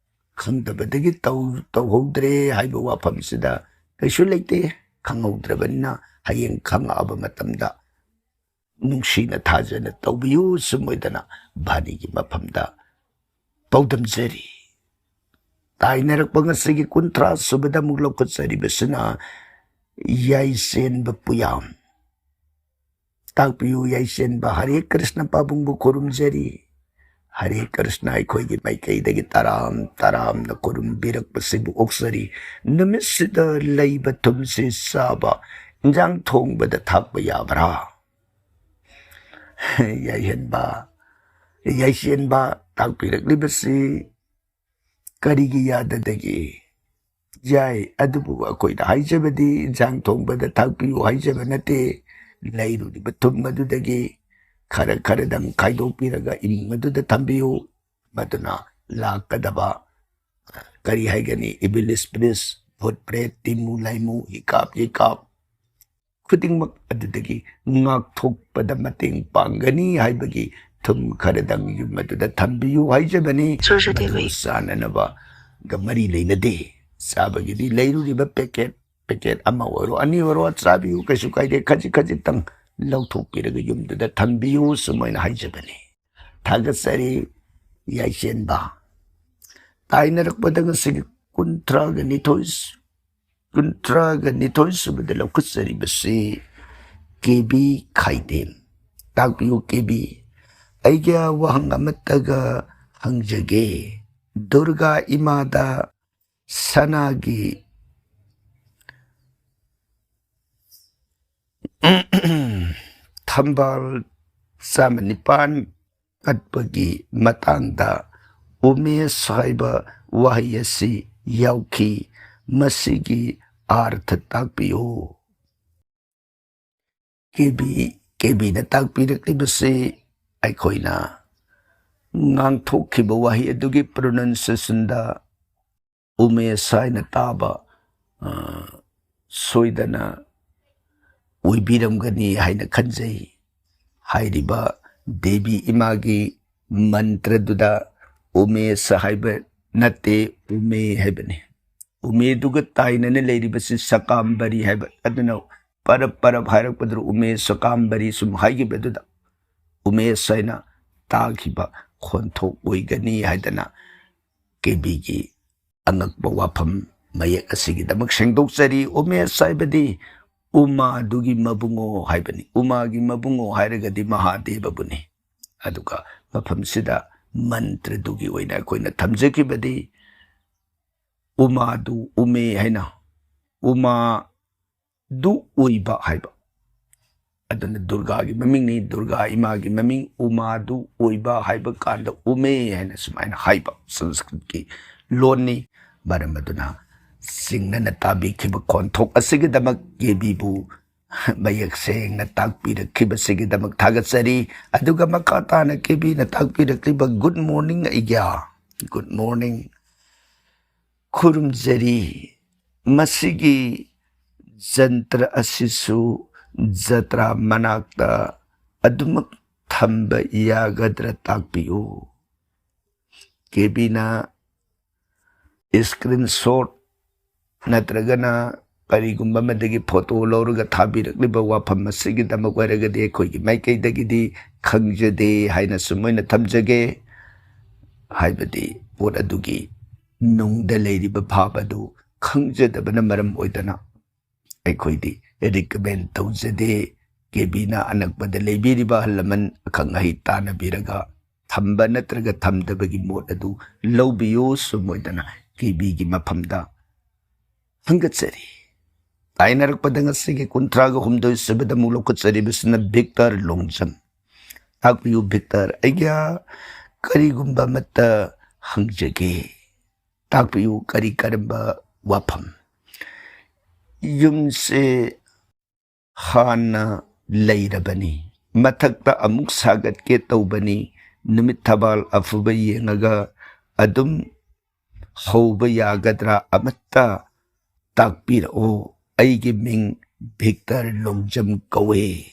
ꯈꯪꯗꯕꯗꯒꯤ ꯇꯧ-, ꯇꯧꯍꯧꯗ꯭ꯔꯦ ꯍꯥꯏꯕ ꯋꯥꯐꯝꯁꯤꯗ ꯀꯩꯁꯨ ꯂꯩꯇꯦ꯫ ꯈꯪꯍꯧꯗ꯭ꯔꯕꯅꯤꯅ ꯍꯌꯦꯡ ꯈꯪꯉꯛꯑꯕ ꯃꯇꯝꯗ ꯅꯨꯡꯁꯤꯅ ꯊꯥꯖꯅ ꯇꯧꯕꯤꯌꯨ꯫ ꯁꯨꯝ ꯑꯣꯏꯗꯅ ꯚꯥꯅꯤꯒꯤ ꯃꯐꯝꯗ ꯄꯥꯎꯗꯝꯖꯔꯤ꯫ ꯇꯥꯏꯅꯔꯛꯄ ꯉꯁꯤꯒꯤ ꯀꯨꯟꯊ꯭ꯔꯥ ꯁꯨꯕꯗ ꯑꯃꯨꯛ ꯂꯧꯈꯠꯆꯔꯤꯕꯁꯤꯅ ꯌꯥꯏꯁꯦꯟꯕ ꯄꯨꯌꯥꯝ꯫ ꯇꯥꯛꯄꯤꯌꯨ ꯌꯥꯏꯁꯦꯟꯕ꯫ ꯍꯔꯦ ꯀ꯭ꯔꯤꯁꯅ ꯄꯥꯕꯨꯡꯕꯨ ꯈꯨꯔꯨꯝꯖꯔꯤ꯫ ꯍꯔꯦ ꯀ꯭ꯔꯤꯁꯅ ꯑꯩꯈꯣꯏꯒꯤ ꯃꯥꯏꯀꯩꯗꯒꯤ ꯇꯔꯥꯝ ꯇꯔꯥꯝꯅ ꯈꯨꯔꯨꯝꯕꯤꯔꯛꯄꯁꯤꯕꯨ ꯑꯣꯛꯆꯔꯤ꯫ ꯅꯨꯃꯤꯠꯁꯤꯗ ꯂꯩꯕ ꯊꯨꯝꯁꯤ ꯆꯥꯕ, ꯏꯟꯖꯥꯡ ꯊꯣꯡꯕꯗ ꯊꯥꯛꯄ ꯌꯥꯕ꯭ꯔꯥ? ꯌꯥꯏꯍꯦꯟꯕ, ꯌꯥꯏꯁꯦꯟꯕ ꯇꯥꯛꯄꯤꯔꯛꯂꯤꯕꯁꯤ ꯀꯔꯤꯒꯤ ꯌꯥꯗꯗꯒꯦ? ꯌꯥꯏ, ꯑꯗꯨꯕꯨ ꯑꯩꯈꯣꯏꯅ ꯍꯥꯏꯖꯕꯗꯤ ꯏꯟꯁꯥꯡ ꯊꯣꯡꯕꯗ ꯊꯥꯛꯄꯤꯌꯨ ꯍꯥꯏꯖꯕ ꯅꯠꯇꯦ꯫ ꯂꯩꯔꯨꯔꯤꯕ ꯊꯨꯝ ꯑꯗꯨꯗꯒꯤ ꯈꯔ ꯈꯔꯗꯪ ꯈꯥꯏꯗꯣꯛꯄꯤꯔꯒ ꯏꯃꯨꯡ ꯑꯗꯨꯗ ꯊꯝꯕꯤꯌꯨ꯫ ꯃꯗꯨꯅ ꯂꯥꯛꯀꯗꯕ, ꯀꯔꯤ ꯍꯥꯏꯒꯅꯤ, evil spirits, ꯚꯨꯠ ꯄ꯭ꯔꯦꯠ, ꯇꯤꯃꯨ ꯂꯥꯏꯃꯨ, ꯍꯤꯀꯥꯞ ꯌꯩꯀꯥꯞ ꯈꯨꯗꯤꯡꯃꯛ ꯑꯗꯨꯗꯒꯤ ꯉꯥꯛꯊꯣꯛꯄꯗ ꯃꯇꯦꯡ ꯄꯥꯡꯒꯅꯤ ꯍꯥꯏꯕꯒꯤ ꯊꯨꯝ ꯈꯔꯗꯪ ꯌꯨꯝ ꯑꯗꯨꯗ ꯊꯝꯕꯤꯌꯨ ꯍꯥꯏꯖꯕꯅꯤ꯫ ꯁꯨꯔ ꯁꯨꯇꯤ ꯃꯗꯨ ꯍꯨꯏ꯫ ꯆꯥꯅꯅꯕꯒ ꯃꯔꯤ ꯂꯩꯅꯗꯦ꯫ ꯆꯥꯕꯒꯤꯗꯤ ꯂꯩꯔꯨꯔꯤꯕ ꯄꯦꯀꯦꯠ, ꯄꯦꯀꯦꯠ ꯑꯃ ꯑꯣꯏꯔꯣ, ꯑꯅꯤ ꯑꯣꯏꯔꯣ, ꯆꯥꯕꯤꯌꯨ, ꯀꯩꯁꯨ ꯀꯥꯏꯗꯦ꯫ ꯈꯖꯤꯛ ꯈꯖꯤꯛꯇꯪ ꯂꯧꯊꯣꯛꯄꯤꯔꯒ ꯌꯨꯝꯗꯨꯗ ꯊꯝꯕꯤꯌꯨ, ꯁꯨꯃꯥꯏꯅ ꯍꯥꯏꯖꯕꯅꯤ꯫ ꯊꯥꯒꯠꯆꯔꯤ ꯌꯥꯏꯁꯦꯟꯕ꯫ ꯇꯥꯏꯅꯔꯛꯄꯗ ꯉꯁꯤꯒꯤ ꯀꯨꯟꯊ꯭ꯔꯥꯒ ꯅꯤꯊꯣꯏ, ꯀꯨꯟꯊ꯭ꯔꯥꯒ ꯅꯤꯊꯣꯏ ꯁꯨꯕꯗ ꯂꯧꯈꯠꯆꯔꯤꯕꯁꯤ ꯀꯦ ꯕꯤ ꯈꯥꯏꯗꯦꯝ꯫ ꯇꯥꯛꯄꯤꯌꯨ ꯀꯦ ꯕꯤ꯫ ꯑꯩꯒꯤ ꯋꯥꯍꯪ ꯑꯃꯠꯇꯒ ꯍꯪꯖꯒꯦ꯫ ꯗꯨꯔꯒꯥ ꯏꯃꯥꯗ ꯁꯅꯥꯒꯤ ꯊꯝꯕꯥꯜ ꯆꯥꯝꯃ ꯅꯤꯄꯥꯟ ꯀꯠꯄꯒꯤ ꯃꯇꯥꯡꯗ ꯎꯃꯦꯁ ꯍꯥꯏꯕ ꯋꯥꯍꯩ ꯑꯁꯤ ꯌꯥꯎꯈꯤ꯫ ꯃꯁꯤꯒꯤ ꯑꯥꯔꯊ ꯇꯥꯛꯄꯤꯌꯨ꯫ ꯀꯦ ꯕꯤ, ꯀꯦ ꯕꯤꯅ ꯇꯥꯛꯄꯤꯔꯛꯂꯤꯕꯁꯤ ꯑꯩꯈꯣꯏꯅ ꯉꯥꯡꯊꯣꯛꯈꯤꯕ ꯋꯥꯍꯩ ꯑꯗꯨꯒꯤ ꯄ꯭ꯔꯣꯅꯟꯁꯤꯌꯦꯁꯟꯗ ꯎꯃꯦꯁ ꯍꯥꯏꯅ ꯇꯥꯕ, ꯑ, ꯁꯣꯏꯗꯅ ꯑꯣꯏꯕꯤꯔꯝꯒꯅꯤ ꯍꯥꯏꯅ ꯈꯟꯖꯩ꯫ ꯍꯥꯏꯔꯤꯕ ꯗꯦꯕꯤ ꯏꯃꯥꯒꯤ ꯃꯟꯇ꯭ꯔꯗꯨꯗ ꯎꯃꯦꯁ ꯍꯥꯏꯕ ꯅꯠꯇꯦ, ꯎꯃꯦ ꯍꯥꯏꯕꯅꯤ꯫ ꯎꯃꯦꯗꯨꯒ ꯇꯥꯏꯅꯅ ꯂꯩꯔꯤꯕꯁꯤ ꯁꯀꯥꯝꯕꯔꯤ ꯍꯥꯏꯕ꯫ ꯑꯗꯨꯅ ꯄꯔꯞ ꯄꯔꯞ ꯍꯥꯏꯔꯛꯄꯗꯨꯗ ꯎꯃꯦꯁ ꯁꯀꯥꯝꯕꯔꯤ ꯁꯨꯝ ꯍꯥꯏꯈꯤꯕꯗꯨꯗ ꯎꯃꯦꯁ ꯍꯥꯏꯅ ꯇꯥꯈꯤꯕ ꯈꯣꯟꯊꯣꯛ ꯑꯣꯏꯒꯅꯤ ꯍꯥꯏꯗꯅ ꯀꯦ ꯕꯤꯒꯤ ꯑꯉꯛꯄ ꯋꯥꯐꯝ ꯃꯌꯦꯛ ꯑꯁꯤꯒꯤꯗꯃꯛ ꯁꯦꯡꯗꯣꯛꯆꯔꯤ꯫ ꯎꯃꯦꯁ ꯍꯥꯏꯕꯗꯤ ꯎꯃꯥꯗꯨꯒꯤ ꯃꯕꯨꯡꯉꯣ ꯍꯥꯏꯕꯅꯤ꯫ ꯎꯃꯥꯒꯤ ꯃꯕꯨꯡꯉꯣ ꯍꯥꯏꯔꯒꯗꯤ ꯃꯍꯥꯗꯦꯕꯕꯨꯅꯤ꯫ ꯑꯗꯨꯒ ꯃꯐꯝꯁꯤꯗ ꯃꯟꯇ꯭ꯔꯗꯨꯒꯤ ꯑꯣꯏꯅ ꯑꯩꯈꯣꯏꯅ ꯊꯝꯖꯈꯤꯕꯗꯤ ꯎꯃꯥꯗꯨ ꯎꯃꯦ ꯍꯥꯏꯅ, ꯎꯃꯥꯗꯨ ꯑꯣꯏꯕ ꯍꯥꯏꯕ꯫ ꯑꯗꯨꯅ ꯗꯨꯔꯒꯥꯒꯤ ꯃꯃꯤꯡꯅꯤ, ꯗꯨꯔꯒꯥ ꯏꯃꯥꯒꯤ ꯃꯃꯤꯡ ꯎꯃꯥꯗꯨ ꯑꯣꯏꯕ ꯍꯥꯏꯕ ꯀꯥꯟꯗ ꯎꯃꯦ ꯍꯥꯏꯅ ꯁꯨꯃꯥꯏꯅ ꯍꯥꯏꯕ ꯁꯪꯁꯀ꯭ꯔꯤꯠꯀꯤ ꯂꯣꯟꯅꯤ꯫ ꯃꯔꯝ ꯑꯗꯨꯅ ꯆꯤꯡꯅꯅ ꯇꯥꯕꯤꯈꯤꯕ ꯈꯣꯟꯊꯣꯛ ꯑꯁꯤꯒꯤꯗꯃꯛ ꯀꯦ ꯕꯤꯕꯨ ꯃꯌꯦꯛ ꯁꯦꯡꯅ ꯇꯥꯛꯄꯤꯔꯛꯈꯤꯕꯁꯤꯒꯤꯗꯃꯛ ꯊꯥꯒꯠꯆꯔꯤ꯫ ꯑꯗꯨꯒ ꯃꯈꯥ ꯇꯥꯅ ꯀꯦ ꯕꯤꯅ ꯇꯥꯛꯄꯤꯔꯛꯂꯤꯕ "Good morning ꯑꯩꯒ꯭ꯌꯥ", "Good morning", ꯈꯨꯔꯨꯝꯖꯔꯤ꯫ ꯃꯁꯤꯒꯤ ꯖꯟꯇ꯭ꯔ ꯑꯁꯤꯁꯨ ꯖꯇ꯭ꯔꯥ ꯃꯅꯥꯛꯇ ꯑꯗꯨꯃꯛ ꯊꯝꯕ ꯌꯥꯒꯗ꯭ꯔꯥ ꯇꯥꯛꯄꯤꯌꯨ꯫ ꯀꯦ ꯕꯤꯅ ꯁ꯭ꯀ꯭ꯔꯤꯟ ꯁꯣꯠ ꯅꯠꯇ꯭ꯔꯒꯅ ꯀꯔꯤꯒꯨꯝꯕ ꯑꯃꯗꯒꯤ ꯐꯣꯇꯣ ꯂꯧꯔꯒ ꯊꯥꯕꯤꯔꯛꯂꯤꯕ ꯋꯥꯐꯝ ꯑꯁꯤꯒꯤꯗꯃꯛ ꯑꯣꯏꯔꯒꯗꯤ ꯑꯩꯈꯣꯏꯒꯤ ꯃꯥꯏꯀꯩꯗꯒꯤꯗꯤ ꯈꯪꯖꯗꯦ ꯍꯥꯏꯅꯁꯨ ꯃꯣꯏꯅ ꯊꯝꯖꯒꯦ꯫ ꯍꯥꯏꯕꯗꯤ ꯄꯣꯠ ꯑꯗꯨꯒꯤ ꯅꯨꯡꯗ ꯂꯩꯔꯤꯕ ꯚꯥꯕ ꯑꯗꯨ ꯈꯪꯖꯗꯕꯅ ꯃꯔꯝ ꯑꯣꯏꯗꯅ ꯑꯩꯈꯣꯏꯗꯤ ꯔꯤꯀꯃꯦꯟ ꯇꯧꯖꯗꯦ꯫ ꯀꯦ ꯕꯤꯅ ꯑꯅꯛꯄꯗ ꯂꯩꯕꯤꯔꯤꯕ ꯑꯍꯜ ꯂꯃꯟ ꯑꯈꯪ ꯑꯍꯩ ꯇꯥꯟꯅꯕꯤꯔꯒ ꯊꯝꯕ ꯅꯠꯇ꯭ꯔꯒ ꯊꯝꯗꯕꯒꯤ ꯃꯣꯠ ꯑꯗꯨ ꯂꯧꯕꯤꯌꯨ꯫ ꯁꯨꯝ ꯑꯣꯏꯗꯅ ꯀꯦ ꯕꯤꯒꯤ ꯃꯐꯝꯗ ꯍꯪꯒꯠꯆꯔꯤ꯫ ꯇꯥꯏꯅꯔꯛꯄꯗ ꯉꯁꯤꯒꯤ ꯀꯨꯟꯊ꯭ꯔꯥꯒ ꯍꯨꯝꯗꯣꯏ ꯁꯨꯕꯗ ꯑꯃꯨꯛ ꯂꯧꯈꯠꯆꯔꯤꯕꯁꯤꯅ ꯚꯤꯛꯇꯔ ꯂꯣꯡꯖꯝ꯫ ꯇꯥꯛꯄꯤꯌꯨ ꯚꯤꯛꯇꯔ, ꯑꯩꯒ ꯀꯔꯤꯒꯨꯝꯕ ꯑꯃꯠꯇ ꯍꯪꯖꯒꯦ꯫ ꯇꯥꯛꯄꯤꯌꯨ, ꯀꯔꯤ ꯀꯔꯝꯕ ꯋꯥꯐꯝ? ꯌꯨꯝꯁꯦ ꯍꯥꯟꯅ ꯂꯩꯔꯕꯅꯤ, ꯃꯊꯛꯇ ꯑꯃꯨꯛ ꯁꯥꯒꯠꯀꯦ ꯇꯧꯕꯅꯤ, ꯅꯨꯃꯤꯠ ꯊꯕꯥꯜ ꯑꯐꯕ ꯌꯦꯡꯉꯒ ꯑꯗꯨꯝ ꯍꯧꯕ ꯌꯥꯒꯗ꯭ꯔꯥ? ꯑꯃꯠꯇ ꯇꯥꯛꯄꯤꯔꯛꯑꯣ꯫ ꯑꯩꯒꯤ ꯃꯤꯡ ꯚꯤꯛꯇꯔ ꯂꯣꯡꯖꯝ ꯀꯧꯋꯦ꯫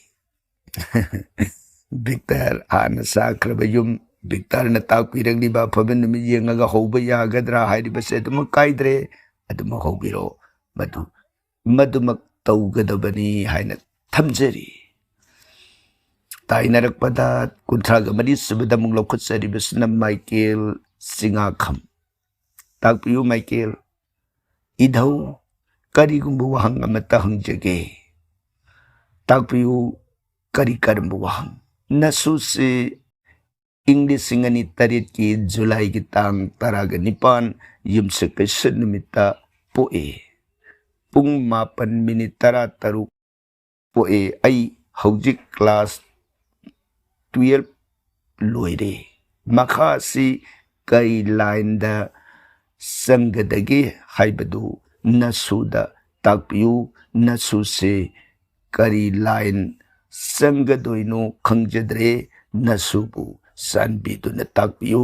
ꯚꯤꯛꯇꯔ ꯍꯥꯟꯅ ꯁꯥꯈ꯭ꯔꯕ ꯌꯨꯝ, ꯚꯤꯛꯇꯔꯅ ꯇꯥꯛꯄꯤꯔꯛꯂꯤꯕ ꯑꯐꯕ ꯅꯨꯃꯤꯠ ꯌꯦꯡꯉꯒ ꯍꯧꯕ ꯌꯥꯒꯗ꯭ꯔꯥ ꯍꯥꯏꯔꯤꯕꯁꯦ ꯑꯗꯨꯃꯛ ꯀꯥꯏꯗ꯭ꯔꯦ, ꯑꯗꯨꯃꯛ ꯍꯧꯕꯤꯔꯛꯑꯣ꯫ ꯃꯗꯨ, ꯃꯗꯨꯃꯛ ꯇꯧꯒꯗꯕꯅꯤ ꯍꯥꯏꯅ ꯊꯝꯖꯔꯤ꯫ ꯇꯥꯏꯅꯔꯛꯄꯗ ꯀꯨꯟꯊ꯭ꯔꯥꯒ ꯃꯔꯤ ꯁꯨꯕꯗ ꯑꯃꯨꯛ ꯂꯧꯈꯠꯆꯔꯤꯕꯁꯤꯅ ꯃꯥꯏꯀꯦꯜ ꯆꯤꯉꯥꯈꯝ꯫ ꯇꯥꯛꯄꯤꯌꯨ ꯃꯥꯏꯀꯦꯜ꯫ ꯏꯙꯧ, ꯀꯔꯤꯒꯨꯝꯕ ꯋꯥꯍꯪ ꯑꯃꯠꯇ ꯍꯪꯖꯒꯦ꯫ ꯇꯥꯛꯄꯤꯌꯨ, ꯀꯔꯤ ꯀꯔꯝꯕ ꯋꯥꯍꯪ? ꯅꯁꯨꯁꯤ ꯏꯪ ꯂꯤꯁꯤꯡ ꯑꯅꯤ ꯇꯔꯦꯠꯀꯤ ꯖꯨꯂꯥꯏꯒꯤ ꯇꯥꯡ ꯇꯔꯥꯒ ꯅꯤꯄꯥꯟ ꯌꯨꯝꯁꯀꯩꯁ ꯅꯨꯃꯤꯠꯇ ꯄꯣꯛꯏ꯫ ꯄꯨꯡ ꯃꯥꯄꯟ ꯃꯤꯅꯤꯠ ꯇꯔꯥ ꯇꯔꯨꯛ ꯄꯣꯛꯏ꯫ ꯑꯩ ꯍꯧꯖꯤꯛ ꯀ꯭ꯂꯥꯁ ꯇꯨꯌꯦꯜꯞ ꯂꯣꯏꯔꯦ꯫ ꯃꯈꯥ ꯑꯁꯤ ꯀꯔꯤ ꯂꯥꯏꯟꯗ ꯆꯪꯒꯗꯒꯦ ꯍꯥꯏꯕꯗꯨ ꯅꯁꯨꯗ ꯇꯥꯛꯄꯤꯌꯨ꯫ ꯅꯁꯨꯁꯦ ꯀꯔꯤ ꯂꯥꯏꯟ ꯆꯪꯒꯗꯣꯏꯅꯣ ꯈꯪꯖꯗ꯭ꯔꯦ꯫ ꯅꯁꯨꯕꯨ ꯆꯥꯟꯕꯤꯗꯨꯅ ꯇꯥꯛꯄꯤꯌꯨ꯫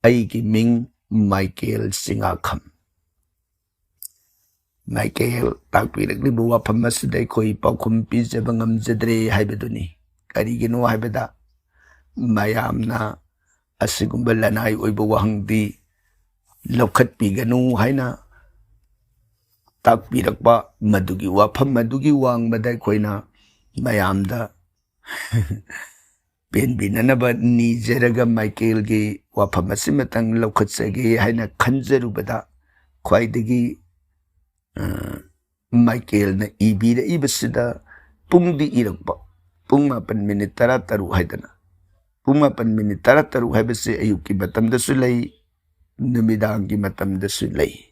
ꯑꯩꯒꯤ ꯃꯤꯡ ꯃꯥꯏꯀꯦꯜ ꯆꯤꯉꯥꯈꯝ꯫ ꯃꯥꯏꯀꯦꯜ ꯇꯥꯛꯄꯤꯔꯛꯂꯤꯕ ꯋꯥꯐꯝ ꯑꯁꯤꯗ ꯑꯩꯈꯣꯏ ꯄꯥꯎꯈꯨꯝ ꯄꯤꯖꯕ ꯉꯝꯖꯗ꯭ꯔꯦ ꯍꯥꯏꯕꯗꯨꯅꯤ꯫ ꯀꯔꯤꯒꯤꯅꯣ ꯍꯥꯏꯕꯗ ꯃꯌꯥꯝꯅ ꯑꯁꯤꯒꯨꯝꯕ ꯂꯅꯥꯏ ꯑꯣꯏꯕ ꯋꯥꯍꯪꯗꯤ ꯂꯧꯈꯠꯄꯤꯒꯅꯨ ꯍꯥꯏꯅ ꯇꯥꯛꯄꯤꯔꯛꯄ, ꯃꯗꯨꯒꯤ ꯋꯥꯐꯝ ꯑꯗꯨꯒꯤ ꯋꯥꯡꯃꯗ ꯑꯩꯈꯣꯏꯅ ꯃꯌꯥꯝꯗ ꯄꯦꯟꯕꯤꯅꯅꯕ ꯅꯤꯖꯔꯒ ꯃꯥꯏꯀꯦꯜꯒꯤ ꯋꯥꯐꯝ ꯑꯁꯤꯃꯇꯪ ꯂꯧꯈꯠꯆꯒꯦ ꯍꯥꯏꯅ ꯈꯟꯖꯔꯨꯕꯗ ꯈ꯭ꯋꯥꯏꯗꯒꯤ, ꯑ, ꯃꯥꯏꯀꯦꯜꯅ ꯏꯕꯤꯔꯛꯏꯕꯁꯤꯗ ꯄꯨꯡꯗꯤ ꯏꯔꯛꯄ, ꯄꯨꯡ ꯃꯥꯄꯟ ꯃꯤꯅꯤꯠ ꯇꯔꯥ ꯇꯔꯨꯛ ꯍꯥꯏꯗꯅ꯫ ꯄꯨꯡ ꯃꯥꯄꯟ ꯃꯤꯅꯤꯠ ꯇꯔꯥ ꯇꯔꯨꯛ ꯍꯥꯏꯕꯁꯤ ꯑꯌꯨꯛꯀꯤ ꯃꯇꯝꯗꯁꯨ ꯂꯩ, ꯅꯨꯃꯤꯗꯥꯡꯒꯤ ꯃꯇꯝꯗꯁꯨ ꯂꯩ꯫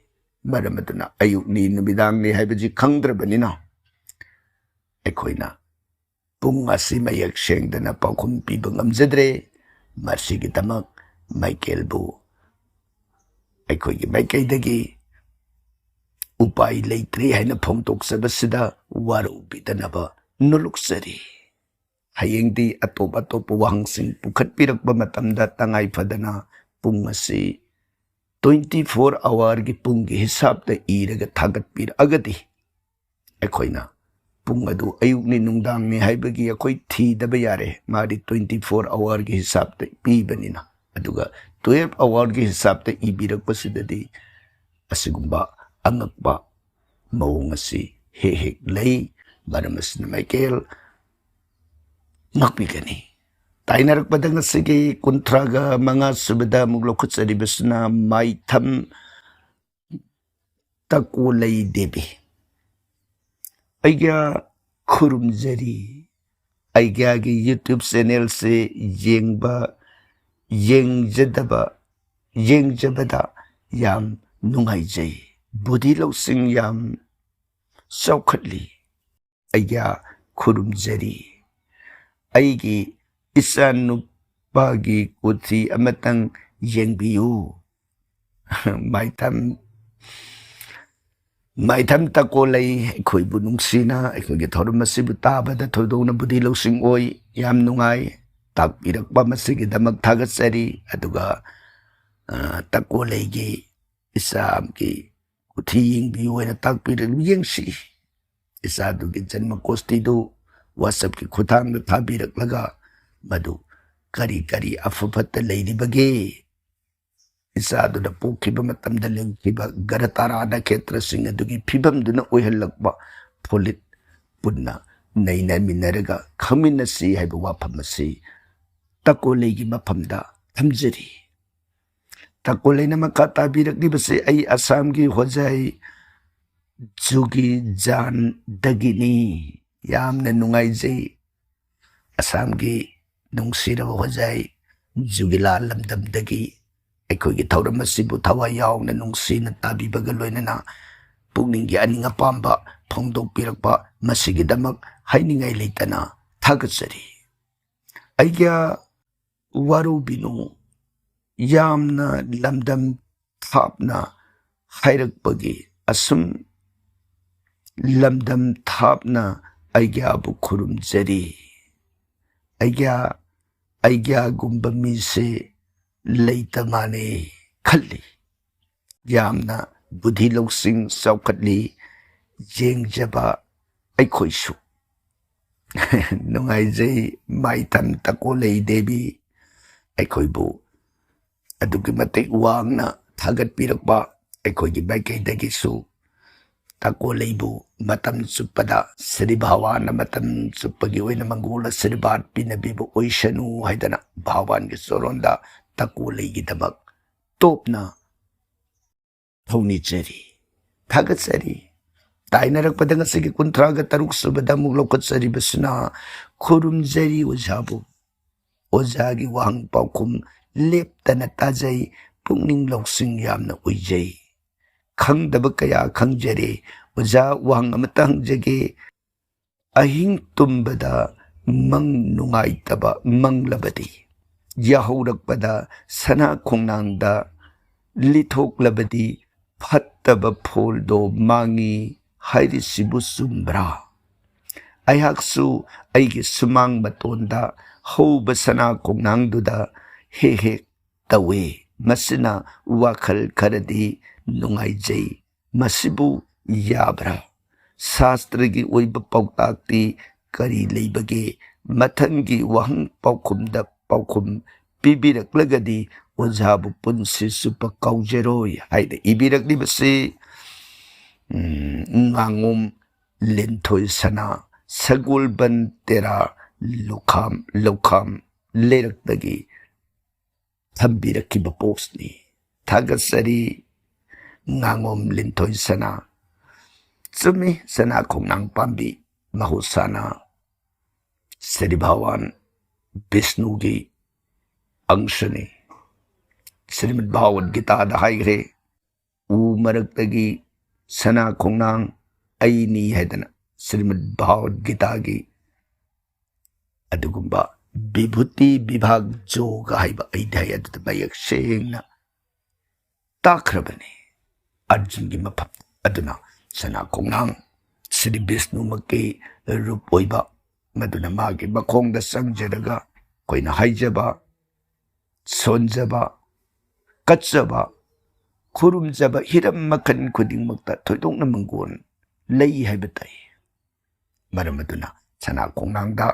ꯃꯔꯝ ꯑꯗꯨꯅ ꯑꯌꯨꯛꯅꯤ ꯅꯨꯃꯤꯗꯥꯡꯅꯤ ꯍꯥꯏꯕꯁꯤ ꯈꯪꯗ꯭ꯔꯕꯅꯤꯅ ꯑꯩꯈꯣꯏꯅ ꯄꯨꯡ ꯑꯁꯤ ꯃꯌꯦꯛ ꯁꯦꯡꯗꯅ ꯄꯥꯎꯈꯨꯝ ꯄꯤꯕ ꯉꯝꯖꯗ꯭ꯔꯦ꯫ ꯃꯁꯤꯒꯤꯗꯃꯛ ꯃꯥꯏꯀꯦꯜꯕꯨ ꯑꯩꯈꯣꯏꯒꯤ ꯃꯥꯏꯀꯩꯗꯒꯤ ꯎꯄꯥꯏ ꯂꯩꯇ꯭ꯔꯦ ꯍꯥꯏꯅ ꯐꯣꯡꯗꯣꯛꯆꯕꯁꯤꯗ ꯋꯥꯔꯧꯕꯤꯗꯅꯕ ꯅꯣꯂꯨꯛꯆꯔꯤ꯫ ꯍꯌꯦꯡꯗꯤ ꯑꯇꯣꯞ ꯑꯇꯣꯞꯄ ꯋꯥꯍꯪꯁꯤꯡ ꯄꯨꯈꯠꯄꯤꯔꯛꯄ ꯃꯇꯝꯗ ꯇꯉꯥꯏ ꯐꯗꯅ ꯄꯨꯡ ꯑꯁꯤ twenty four hourꯒꯤ ꯄꯨꯡꯒꯤ ꯍꯤꯁꯥꯞꯇ ꯏꯔꯒ ꯊꯥꯒꯠꯄꯤꯔꯛꯑꯒꯗꯤ ꯑꯩꯈꯣꯏꯅ ꯄꯨꯡ ꯑꯗꯨ ꯑꯌꯨꯛꯅꯤ ꯅꯨꯡꯗꯥꯡꯅꯤ ꯍꯥꯏꯕꯒꯤ ꯑꯩꯈꯣꯏ ꯊꯤꯗꯕ ꯌꯥꯔꯦ꯫ ꯃꯥꯗꯤ twenty four hourꯒꯤ ꯍꯤꯁꯥꯞꯇ ꯄꯤꯕꯅꯤꯅ꯫ ꯑꯗꯨꯒ twelve hourꯒꯤ ꯍꯤꯁꯥꯞꯇ ꯏꯕꯤꯔꯛꯄꯁꯤꯗꯗꯤ ꯑꯁꯤꯒꯨꯝꯕ ꯑꯉꯛꯄ ꯃꯑꯣꯡ ꯑꯁꯤ ꯍꯦꯛ ꯍꯦꯛ ꯂꯩ꯫ ꯃꯔꯝ ꯑꯁꯤꯅ ꯃꯥꯏꯀꯦꯜ ꯉꯥꯛꯄꯤꯒꯅꯤ꯫ ꯇꯥꯏꯅꯔꯛꯄꯗ ꯉꯁꯤꯒꯤ ꯀꯨꯟꯊ꯭ꯔꯥꯒ ꯃꯉꯥ ꯁꯨꯕꯗ ꯑꯃꯨꯛ ꯂꯧꯈꯠꯆꯔꯤꯕꯁꯤꯅ ꯃꯥꯏꯊꯝ ꯇꯀꯣꯂꯩ ꯗꯦꯕꯤ꯫ ꯑꯩꯒ ꯈꯨꯔꯨꯝꯖꯔꯤ꯫ ꯑꯩꯒꯤ YouTube channelꯁꯦ ꯌꯦꯡꯕ, ꯌꯦꯡꯖꯗꯕ, ꯌꯦꯡꯖꯕꯗ ꯌꯥꯝ ꯅꯨꯡꯉꯥꯏꯖꯩ꯫ ꯕꯨꯙꯤ ꯂꯧꯁꯤꯡ ꯌꯥꯝ ꯆꯥꯎꯈꯠꯂꯤ꯫ ꯑꯩꯒ ꯈꯨꯔꯨꯝꯖꯔꯤ꯫ ꯑꯩꯒꯤ ꯏꯆꯥꯅꯨꯄꯥꯒꯤ ꯀꯨꯊꯤ ꯑꯃꯇꯪ ꯌꯦꯡꯕꯤꯌꯨ꯫ ꯃꯥꯏꯊꯝ, ꯃꯥꯏꯊꯝ ꯇꯀꯣꯂꯩ, ꯑꯩꯈꯣꯏꯕꯨ ꯅꯨꯡꯁꯤꯅ ꯑꯩꯈꯣꯏꯒꯤ ꯊꯧꯔꯝ ꯑꯁꯤꯕꯨ ꯇꯥꯕꯗ ꯊꯣꯏꯗꯣꯛꯅ ꯕꯨꯙꯤ ꯂꯧꯁꯤꯡ ꯑꯣꯏ꯫ ꯌꯥꯝ ꯅꯨꯡꯉꯥꯏ꯫ ꯇꯥꯛꯄꯤꯔꯛꯄ ꯃꯁꯤꯒꯤꯗꯃꯛ ꯊꯥꯒꯠꯆꯔꯤ꯫ ꯑꯗꯨꯒ, ꯑ, ꯇꯀꯣꯂꯩꯒꯤ ꯏꯆꯥꯒꯤ ꯀꯨꯊꯤ ꯌꯦꯡꯕꯤꯌꯨ ꯍꯥꯏꯅ ꯇꯥꯛꯄꯤꯔꯛꯂꯤ꯫ ꯌꯦꯡꯁꯤ, ꯏꯆꯥꯗꯨꯒꯤ ꯖꯟꯃ ꯀꯣꯁꯇꯤꯗꯨ WhatsAppꯀꯤ ꯈꯨꯠꯊꯥꯡꯗ ꯊꯥꯕꯤꯔꯛꯂꯒ ꯃꯗꯨ ꯀꯔꯤ ꯀꯔꯤ ꯑꯐ ꯐꯠꯇ ꯂꯩꯔꯤꯕꯒꯦ, ꯏꯆꯥꯗꯨꯅ ꯄꯣꯛꯈꯤꯕ ꯃꯇꯝꯗ ꯂꯩꯈꯤꯕ ꯒ꯭ꯔꯍ ꯇꯥꯔꯥ ꯅꯈꯦꯇ꯭ꯔꯁꯤꯡ ꯑꯗꯨꯒꯤ ꯐꯤꯕꯝꯗꯨꯅ ꯑꯣꯏꯍꯜꯂꯛꯄ ꯐꯣꯂꯤꯠ ꯄꯨꯟꯅ ꯅꯩꯅꯃꯤꯟꯅꯔꯒ ꯈꯪꯃꯤꯟꯅꯁꯤ ꯍꯥꯏꯕ ꯋꯥꯐꯝ ꯑꯁꯤ ꯇꯀꯣꯂꯩꯒꯤ ꯃꯐꯝꯗ ꯊꯝꯖꯔꯤ꯫ ꯇꯀꯣꯂꯩꯅ ꯃꯈꯥ ꯇꯥꯕꯤꯔꯛꯂꯤꯕꯁꯤ ꯑꯩ ꯑꯁꯥꯝꯒꯤ ꯍꯣꯖꯥꯏ ꯖꯨꯒꯤ ꯖꯥꯟꯗꯒꯤꯅꯤ꯫ ꯌꯥꯝꯅ ꯅꯨꯡꯉꯥꯏꯖꯩ꯫ ꯑꯁꯥꯝꯒꯤ ꯅꯨꯡꯁꯤꯔꯕ ꯍꯣꯖꯥꯏ ꯖꯨꯒꯤꯂꯥ ꯂꯝꯗꯝꯗꯒꯤ ꯑꯩꯈꯣꯏꯒꯤ ꯊꯧꯔꯝ ꯑꯁꯤꯕꯨ ꯊꯋꯥꯏ ꯌꯥꯎꯅ ꯅꯨꯡꯁꯤꯅ ꯇꯥꯕꯤꯕꯒ ꯂꯣꯏꯅꯅ ꯄꯨꯛꯅꯤꯡꯒꯤ ꯑꯅꯤꯡ ꯑꯄꯥꯝꯕ ꯐꯣꯡꯗꯣꯛꯄꯤꯔꯛꯄ, ꯃꯁꯤꯒꯤꯗꯃꯛ ꯍꯥꯏꯅꯤꯡꯉꯥꯏ ꯂꯩꯇꯅ ꯊꯥꯒꯠꯆꯔꯤ꯫ ꯑꯩꯒ ꯋꯥꯔꯧꯕꯤꯅꯨ, ꯌꯥꯝꯅ ꯂꯝꯗꯝ ꯊꯥꯞꯅ ꯍꯥꯏꯔꯛꯄꯒꯤ ꯑꯁꯨꯝ ꯂꯝꯗꯝ ꯊꯥꯞꯅ ꯑꯩꯒ꯭ꯌꯥꯕꯨ ꯈꯨꯔꯨꯝꯖꯔꯤ꯫ ꯑꯩꯒ꯭ꯌꯥ, ꯑꯩꯒ꯭ꯌꯥꯒꯨꯝꯕ ꯃꯤꯁꯦ ꯂꯩꯇ ꯃꯥꯜꯂꯦ ꯈꯜꯂꯤ꯫ ꯌꯥꯝꯅ ꯕꯨꯙꯤ ꯂꯧꯁꯤꯡ ꯆꯥꯎꯈꯠꯂꯤ꯫ ꯌꯦꯡꯖꯕ ꯑꯩꯈꯣꯏꯁꯨ ꯅꯨꯡꯉꯥꯏꯖꯩ꯫ ꯃꯥꯏꯊꯝ ꯇꯀꯣꯂꯩ ꯗꯦꯕꯤ ꯑꯩꯈꯣꯏꯕꯨ ꯑꯗꯨꯛꯀꯤ ꯃꯇꯤꯛ ꯋꯥꯡꯅ ꯊꯥꯒꯠꯄꯤꯔꯛꯄ ꯑꯩꯈꯣꯏꯒꯤ ꯃꯥꯏꯀꯩꯗꯒꯤꯁꯨ ꯇꯀꯣꯂꯩꯕꯨ ꯃꯇꯝ ꯆꯨꯞꯄꯗ ꯁ꯭ꯔꯤ ꯚꯒꯋꯥꯟꯅ ꯃꯇꯝ ꯆꯨꯞꯄꯒꯤ ꯑꯣꯏꯅ ꯃꯪꯒꯣꯜ ꯑꯁꯤꯔꯕꯥꯗ ꯄꯤꯅꯕꯤꯕ ꯑꯣꯏꯁꯅꯨ ꯍꯥꯏꯗꯅ ꯚꯒꯋꯥꯟꯒꯤ ꯆꯣꯔꯣꯟꯗ ꯇꯀꯣꯂꯩꯒꯤꯗꯃꯛ ꯇꯣꯞꯅ ꯊꯧꯅꯤꯖꯔꯤ, ꯊꯥꯒꯠꯆꯔꯤ꯫ ꯇꯥꯏꯅꯔꯛꯄꯗ ꯉꯁꯤꯒꯤ ꯀꯨꯟꯊ꯭ꯔꯥꯒ ꯇꯔꯨꯛ ꯁꯨꯕꯗ ꯑꯃꯨꯛ ꯂꯧꯈꯠꯆꯔꯤꯕꯁꯤꯅ ꯈꯨꯔꯨꯝꯖꯔꯤ ꯑꯣꯖꯥꯕꯨ꯫ ꯑꯣꯖꯥꯒꯤ ꯋꯥꯍꯪ ꯄꯥꯎꯈꯨꯝ ꯂꯦꯞꯇꯅ ꯇꯥꯖꯩ, ꯄꯨꯛꯅꯤꯡ ꯂꯧꯁꯤꯡ ꯌꯥꯝꯅ ꯑꯣꯏꯖꯩ꯫ ꯈꯪꯗꯕ ꯀꯌꯥ ꯈꯪꯖꯔꯦ꯫ ꯑꯣꯖꯥ, ꯋꯥꯍꯪ ꯑꯃꯇ ꯍꯪꯖꯒꯦ꯫ ꯑꯍꯤꯡ ꯇꯨꯝꯕꯗ ꯃꯪ ꯅꯨꯡꯉꯥꯏꯇꯕ ꯃꯪꯂꯕꯗꯤ, ꯌꯥꯍꯧꯔꯛꯄꯗ ꯁꯅꯥ ꯈꯣꯡꯅꯥꯡꯗ ꯂꯤꯊꯣꯛꯂꯕꯗꯤ ꯐꯠꯇꯕ ꯐꯣꯜꯗꯣ ꯃꯥꯡꯉꯤ ꯍꯥꯏꯔꯤꯁꯤꯕꯨ ꯆꯨꯝꯕ꯭ꯔꯥ? ꯑꯩꯍꯥꯛꯁꯨ ꯑꯩꯒꯤ ꯁꯨꯃꯥꯡ ꯃꯇꯣꯟꯗ ꯍꯧꯕ ꯁꯅꯥ ꯈꯣꯡꯅꯥꯡꯗꯨꯗ ꯍꯦꯛ ꯍꯦꯛ ꯇꯧꯏ꯫ ꯃꯁꯤꯅ ꯋꯥꯈꯜ ꯈꯔꯗꯤ ꯅꯨꯡꯉꯥꯏꯖꯩ꯫ ꯃꯁꯤꯕꯨ ꯌꯥꯕ꯭ꯔꯥ? ꯁꯥꯁꯇ꯭ꯔꯒꯤ ꯑꯣꯏꯕ ꯄꯥꯎꯇꯥꯛꯇꯤ ꯀꯔꯤ ꯂꯩꯕꯒꯦ? ꯃꯊꯪꯒꯤ ꯋꯥꯍꯪ ꯄꯥꯎꯈꯨꯝꯗ ꯄꯥꯎꯈꯨꯝ ꯄꯤꯕꯤꯔꯛꯂꯒꯗꯤ ꯑꯣꯖꯥꯕꯨ ꯄꯨꯟꯁꯤ ꯆꯨꯞꯄ ꯀꯥꯎꯖꯔꯣꯏ ꯍꯥꯏꯅ ꯏꯕꯤꯔꯛꯂꯤꯕꯁꯤ, ꯎꯝ, ꯉꯥꯉꯣꯝ ꯂꯤꯟꯊꯣꯏ ꯁꯅꯥ, ꯁꯒꯣꯜꯕꯟ ꯇꯦꯔꯥ, ꯂꯨꯈꯥꯝ, ꯂꯧꯈꯥꯝ ꯂꯩꯔꯛꯇꯒꯤ ꯊꯝꯕꯤꯔꯛꯈꯤꯕ ꯄꯣꯁꯅꯤ꯫ ꯊꯥꯒꯠꯆꯔꯤ, ꯉꯥꯉꯣꯝ ꯂꯤꯟꯊꯣꯏ ꯁꯅꯥ꯫ ꯆꯨꯝꯃꯤ, ꯁꯅꯥ ꯈꯣꯡꯅꯥꯡ ꯄꯥꯝꯕꯤ ꯃꯍꯧꯁꯥꯅ ꯁ꯭ꯔꯤ ꯚꯒꯋꯥꯟ ꯕꯤꯁꯅꯨꯒꯤ ꯑꯪꯁꯅꯤ꯫ ꯁ꯭ꯔꯤꯃꯗ ꯚꯒꯋꯗ ꯒꯤꯇꯥꯗ ꯍꯥꯏꯈ꯭ꯔꯦ, "ꯎ ꯃꯔꯛꯇꯒꯤ ꯁꯅꯥ ꯈꯣꯡꯅꯥꯡ ꯑꯩꯅꯤ" ꯍꯥꯏꯗꯅ꯫ ꯁ꯭ꯔꯤꯃꯗ ꯚꯒꯋꯗ ꯒꯤꯇꯥꯒꯤ ꯑꯗꯨꯒꯨꯝꯕ ꯕꯤꯚꯨꯇꯤ ꯚꯤꯚꯥꯒ ꯌꯣꯒ ꯍꯥꯏꯕ ꯑꯩꯗꯤ ꯍꯥꯏ, ꯑꯗꯨꯗ ꯃꯌꯦꯛ ꯁꯦꯡꯅ ꯇꯥꯛꯈ꯭ꯔꯕꯅꯤ꯫ ꯑꯔꯖꯨꯟꯒꯤ ꯃꯐꯝ ꯑꯗꯨꯅ ꯁꯅꯥ ꯈꯣꯡꯅꯥꯡ ꯁ꯭ꯔꯤ ꯕꯤꯁꯅꯨꯃꯛꯀꯤ ꯔꯨꯞ ꯑꯣꯏꯕ, ꯃꯗꯨꯅ ꯃꯥꯒꯤ ꯃꯈꯣꯡꯗ ꯆꯪꯖꯔꯒ ꯑꯩꯈꯣꯏꯅ ꯍꯥꯏꯖꯕ, ꯁꯣꯟꯖꯕ, ꯀꯠꯆꯕ, ꯈꯨꯔꯨꯝꯖꯕ ꯍꯤꯔꯝ ꯃꯈꯜ ꯈꯨꯗꯤꯡꯃꯛꯇ ꯊꯣꯏꯗꯣꯛꯅ ꯃꯪꯒꯣꯟ ꯂꯩ ꯍꯥꯏꯕ ꯇꯥꯏ꯫ ꯃꯔꯝ ꯑꯗꯨꯅ ꯁꯅꯥ ꯈꯣꯡꯅꯥꯡꯗ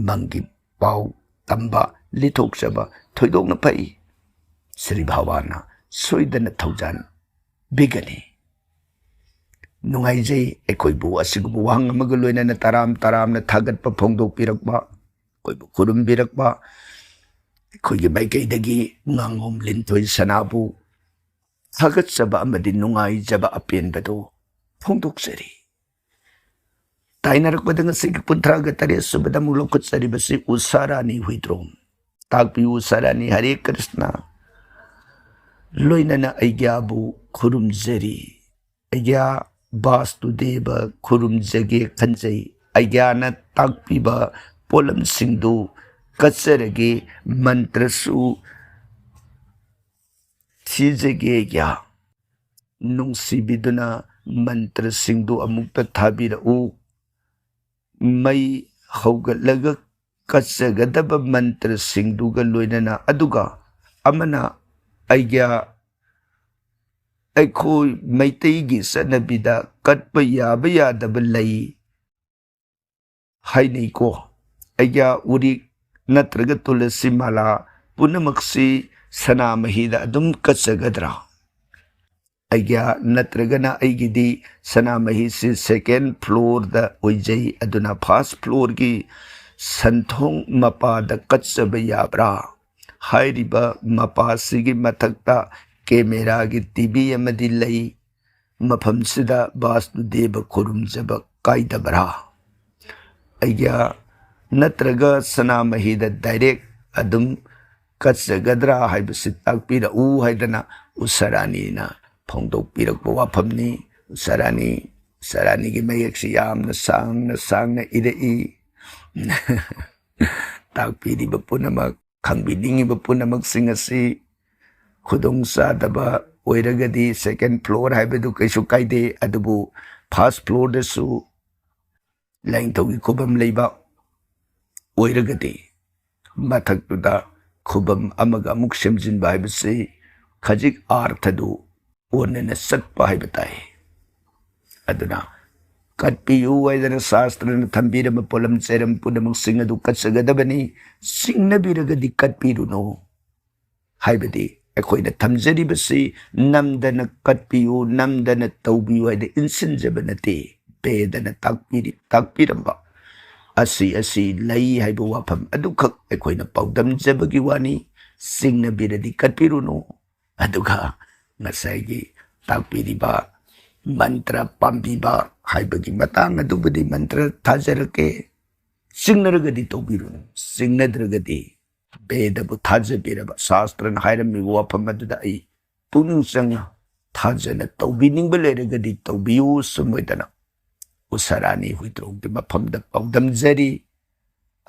ꯃꯪꯒꯤ ꯄꯥꯎ ꯇꯝꯕ, ꯂꯤꯊꯣꯛꯆꯕ ꯊꯣꯏꯗꯣꯛꯅ ꯐꯩ꯫ ꯁ꯭ꯔꯤ ꯕꯥꯕꯥꯅ ꯁꯣꯏꯗꯅ ꯊꯧꯖꯥꯟꯕꯤꯒꯅꯤ꯫ ꯅꯨꯡꯉꯥꯏꯖꯩ ꯑꯩꯈꯣꯏꯕꯨ ꯑꯁꯤꯒꯨꯝꯕ ꯋꯥꯍꯪ ꯑꯃꯒ ꯂꯣꯏꯅꯅ ꯇꯔꯥꯝ ꯇꯔꯥꯝꯅ ꯊꯥꯒꯠꯄ ꯐꯣꯡꯗꯣꯛꯄꯤꯔꯛꯄ, ꯑꯩꯈꯣꯏꯕꯨ ꯈꯨꯔꯨꯝꯕꯤꯔꯛꯄ꯫ ꯑꯩꯈꯣꯏꯒꯤ ꯃꯥꯏꯀꯩꯗꯒꯤ ꯉꯥꯉꯣꯝ ꯂꯤꯟꯊꯣꯏ ꯁꯅꯥꯕꯨ ꯊꯥꯒꯠꯆꯕ ꯑꯃꯗꯤ ꯅꯨꯡꯉꯥꯏꯖꯕ ꯑꯄꯦꯟꯕꯗꯨ ꯐꯣꯡꯗꯣꯛꯆꯔꯤ꯫ ꯇꯥꯏꯅꯔꯛꯄꯗ ꯉꯁꯤꯒꯤ ꯀꯨꯟꯊ꯭ꯔꯥꯒ ꯇꯔꯦꯠ ꯁꯨꯕꯗ ꯑꯃꯨꯛ ꯂꯧꯈꯠꯆꯔꯤꯕꯁꯤ ꯎꯁꯥ ꯔꯥꯅꯤ ꯍꯨꯏꯗ꯭ꯔꯣꯝ꯫ ꯇꯥꯛꯄꯤꯌꯨ ꯎꯁꯥ ꯔꯥꯅꯤ, ꯍꯔꯦ ꯀ꯭ꯔꯤꯁꯅ꯫ ꯂꯣꯏꯅꯅ ꯑꯩꯒ꯭ꯌꯥꯕꯨ ꯈꯨꯔꯨꯝꯖꯔꯤ꯫ ꯑꯩꯒ꯭ꯌꯥ ꯕꯥꯁꯇꯨꯗꯦꯕ ꯈꯨꯔꯨꯝꯖꯒꯦ ꯈꯟꯖꯩ꯫ ꯑꯩꯒ꯭ꯌꯥꯅ ꯇꯥꯛꯄꯤꯕ ꯄꯣꯠꯂꯝꯁꯤꯡꯗꯨ ꯀꯠꯆꯔꯒꯦ, ꯃꯟꯇ꯭ꯔꯁꯨ ꯊꯤꯖꯒꯦ ꯑꯩꯒ꯭ꯌꯥ꯫ ꯅꯨꯡꯁꯤꯕꯤꯗꯨꯅ ꯃꯟꯇ꯭ꯔꯁꯤꯡꯗꯨ ꯑꯃꯨꯛꯇ ꯊꯥꯕꯤꯔꯛꯎ꯫ ꯃꯩ ꯍꯧꯒꯠꯂꯒ ꯀꯠꯆꯒꯗꯕ ꯃꯟꯇ꯭ꯔꯁꯤꯡꯗꯨꯒ ꯂꯣꯏꯅꯅ, ꯑꯗꯨꯒ ꯑꯃꯅ ꯑꯩꯒ꯭ꯌꯥ, ꯑꯩꯈꯣꯏ ꯃꯩꯇꯩꯒꯤ ꯆꯠꯅꯕꯤꯗ ꯀꯠꯄ ꯌꯥꯕ ꯌꯥꯗꯕ ꯂꯩ ꯍꯥꯏꯅꯩꯀꯣ꯫ ꯑꯩꯒ꯭ꯌꯥ ꯎꯔꯤꯛ ꯅꯠꯇ꯭ꯔꯒ ꯇꯨꯂꯁꯤ ꯃꯥꯂꯥ ꯄꯨꯝꯅꯃꯛꯁꯤ ꯁꯅꯥꯃꯍꯤꯗ ꯑꯗꯨꯝ ꯀꯠꯆꯒꯗ꯭ꯔꯥ? ꯑꯩꯒ꯭ꯌꯥ ꯅꯠꯇ꯭ꯔꯒꯅ ꯑꯩꯒꯤꯗꯤ ꯁꯅꯥꯃꯍꯤꯁꯤ second floorꯗ ꯑꯣꯏꯖꯩ, ꯑꯗꯨꯅ first floorꯒꯤ ꯁꯟꯊꯣꯡ ꯃꯄꯥꯗ ꯀꯠꯆꯕ ꯌꯥꯕ꯭ꯔꯥ? ꯍꯥꯏꯔꯤꯕ ꯃꯄꯥꯁꯤꯒꯤ ꯃꯊꯛꯇ cameraꯒꯤ TV ꯑꯃꯗꯤ ꯂꯩ꯫ ꯃꯐꯝꯁꯤꯗ ꯕꯥꯁꯇꯨꯗꯦꯕ ꯈꯨꯔꯨꯝꯖꯕ ꯀꯥꯏꯗꯕ꯭ꯔꯥ? ꯑꯩꯒ꯭ꯌꯥ ꯅꯠꯇ꯭ꯔꯒ ꯁꯅꯥꯃꯍꯤꯗ direct ꯑꯗꯨꯝ ꯀꯠꯆꯒꯗ꯭ꯔꯥ ꯍꯥꯏꯕꯁꯤ ꯇꯥꯛꯄꯤꯔꯛꯎ ꯍꯥꯏꯗꯅ ꯎꯁꯥ ꯔꯥꯅꯤꯅ ꯐꯣꯡꯗꯣꯛꯄꯤꯔꯛꯄ ꯋꯥꯐꯝꯅꯤ꯫ ꯎꯁꯥ ꯔꯥꯅꯤ, ꯎꯁꯥ ꯔꯥꯅꯤꯒꯤ ꯃꯌꯦꯛꯁꯤ ꯌꯥꯝꯅ ꯁꯥꯡꯅ ꯁꯥꯡꯅ ꯏꯔꯛꯏ꯫ ꯇꯥꯛꯄꯤꯔꯤꯕ ꯄꯨꯝꯅꯃꯛ, ꯈꯪꯕꯤꯅꯤꯡꯉꯤꯕ ꯄꯨꯝꯅꯃꯛꯁꯤꯡ ꯑꯁꯤ ꯈꯨꯗꯣꯡꯆꯥꯗꯕ ꯑꯣꯏꯔꯒꯗꯤ second floor ꯍꯥꯏꯕꯗꯨ ꯀꯩꯁꯨ ꯀꯥꯏꯗꯦ, ꯑꯗꯨꯕꯨ first floorꯗꯁꯨ ꯂꯥꯏꯅꯤꯡꯊꯧꯒꯤ ꯈꯨꯕꯝ ꯂꯩꯕ ꯑꯣꯏꯔꯒꯗꯤ ꯃꯊꯛꯇꯨꯗ ꯈꯨꯕꯝ ꯑꯃꯒ ꯑꯃꯨꯛ ꯁꯦꯝꯖꯤꯟꯕ ꯍꯥꯏꯕꯁꯤ ꯈꯖꯤꯛ ꯑꯥꯔꯊꯗꯨ ꯑꯣꯟꯅꯅ ꯆꯠꯄ ꯍꯥꯏꯕ ꯇꯥꯏ꯫ ꯑꯗꯨꯅ "ꯀꯠꯄꯤꯌꯨ" ꯍꯥꯏꯗꯅ ꯁꯥꯁꯇ꯭ꯔꯅ ꯊꯝꯕꯤꯔꯝꯕ ꯄꯣꯠꯂꯝ ꯆꯩꯔꯝ ꯄꯨꯝꯅꯃꯛꯁꯤꯡ ꯑꯗꯨ ꯀꯠꯆꯒꯗꯕꯅꯤ, ꯁꯤꯡꯅꯕꯤꯔꯒꯗꯤ ꯀꯠꯄꯤꯔꯨꯅꯨ꯫ ꯍꯥꯏꯕꯗꯤ ꯑꯩꯈꯣꯏꯅ ꯊꯝꯖꯔꯤꯕꯁꯤ "ꯅꯝꯗꯅ ꯀꯠꯄꯤꯌꯨ, ꯅꯝꯗꯅ ꯇꯧꯕꯤꯌꯨ" ꯍꯥꯏꯅ ꯏꯟꯁꯤꯟꯖꯕ ꯅꯠꯇꯦ꯫ ꯕꯦꯗꯅ ꯇꯥꯛꯄꯤꯔꯤ-, ꯇꯥꯛꯄꯤꯔꯝꯕ "ꯑꯁꯤ ꯑꯁꯤ ꯂꯩ" ꯍꯥꯏꯕ ꯋꯥꯐꯝ ꯑꯗꯨꯈꯛ ꯑꯩꯈꯣꯏꯅ ꯄꯥꯎꯗꯝꯖꯕꯒꯤ ꯋꯥꯅꯤ꯫ ꯁꯤꯡꯅꯕꯤꯔꯗꯤ ꯀꯠꯄꯤꯔꯨꯅꯨ꯫ ꯑꯗꯨꯒ ꯉꯁꯥꯏꯒꯤ ꯇꯥꯛꯄꯤꯔꯤꯕ ꯃꯟꯇ꯭ꯔ ꯄꯥꯝꯕꯤꯕ ꯍꯥꯏꯕꯒꯤ ꯃꯇꯥꯡ ꯑꯗꯨꯕꯨꯗꯤ ꯃꯟꯇ꯭ꯔ ꯊꯥꯖꯔꯛꯀꯦ꯫ ꯁꯤꯡꯅꯔꯒꯗꯤ ꯇꯧꯕꯤꯔꯨꯅꯨ, ꯁꯤꯡꯅꯗ꯭ꯔꯒꯗꯤ ꯕꯦꯗꯕꯨ ꯊꯥꯖꯕꯤꯔꯕ, ꯁꯥꯁꯇ꯭ꯔꯅ ꯍꯥꯏꯔꯝꯃꯤꯕ ꯋꯥꯐꯝ ꯑꯗꯨꯗ ꯑꯩ ꯄꯨꯛꯅꯤꯡ ꯆꯪꯅ ꯊꯥꯖꯅ ꯇꯧꯕꯤꯅꯤꯡꯕ ꯂꯩꯔꯒꯗꯤ ꯇꯧꯕꯤꯌꯨ꯫ ꯁꯨꯝ ꯑꯣꯏꯗꯅ ꯎꯁꯥꯔꯥꯅꯤ ꯍꯨꯏꯗ꯭ꯔꯣꯝꯒꯤ ꯃꯐꯝꯗ ꯄꯥꯎꯗꯝꯖꯔꯤ꯫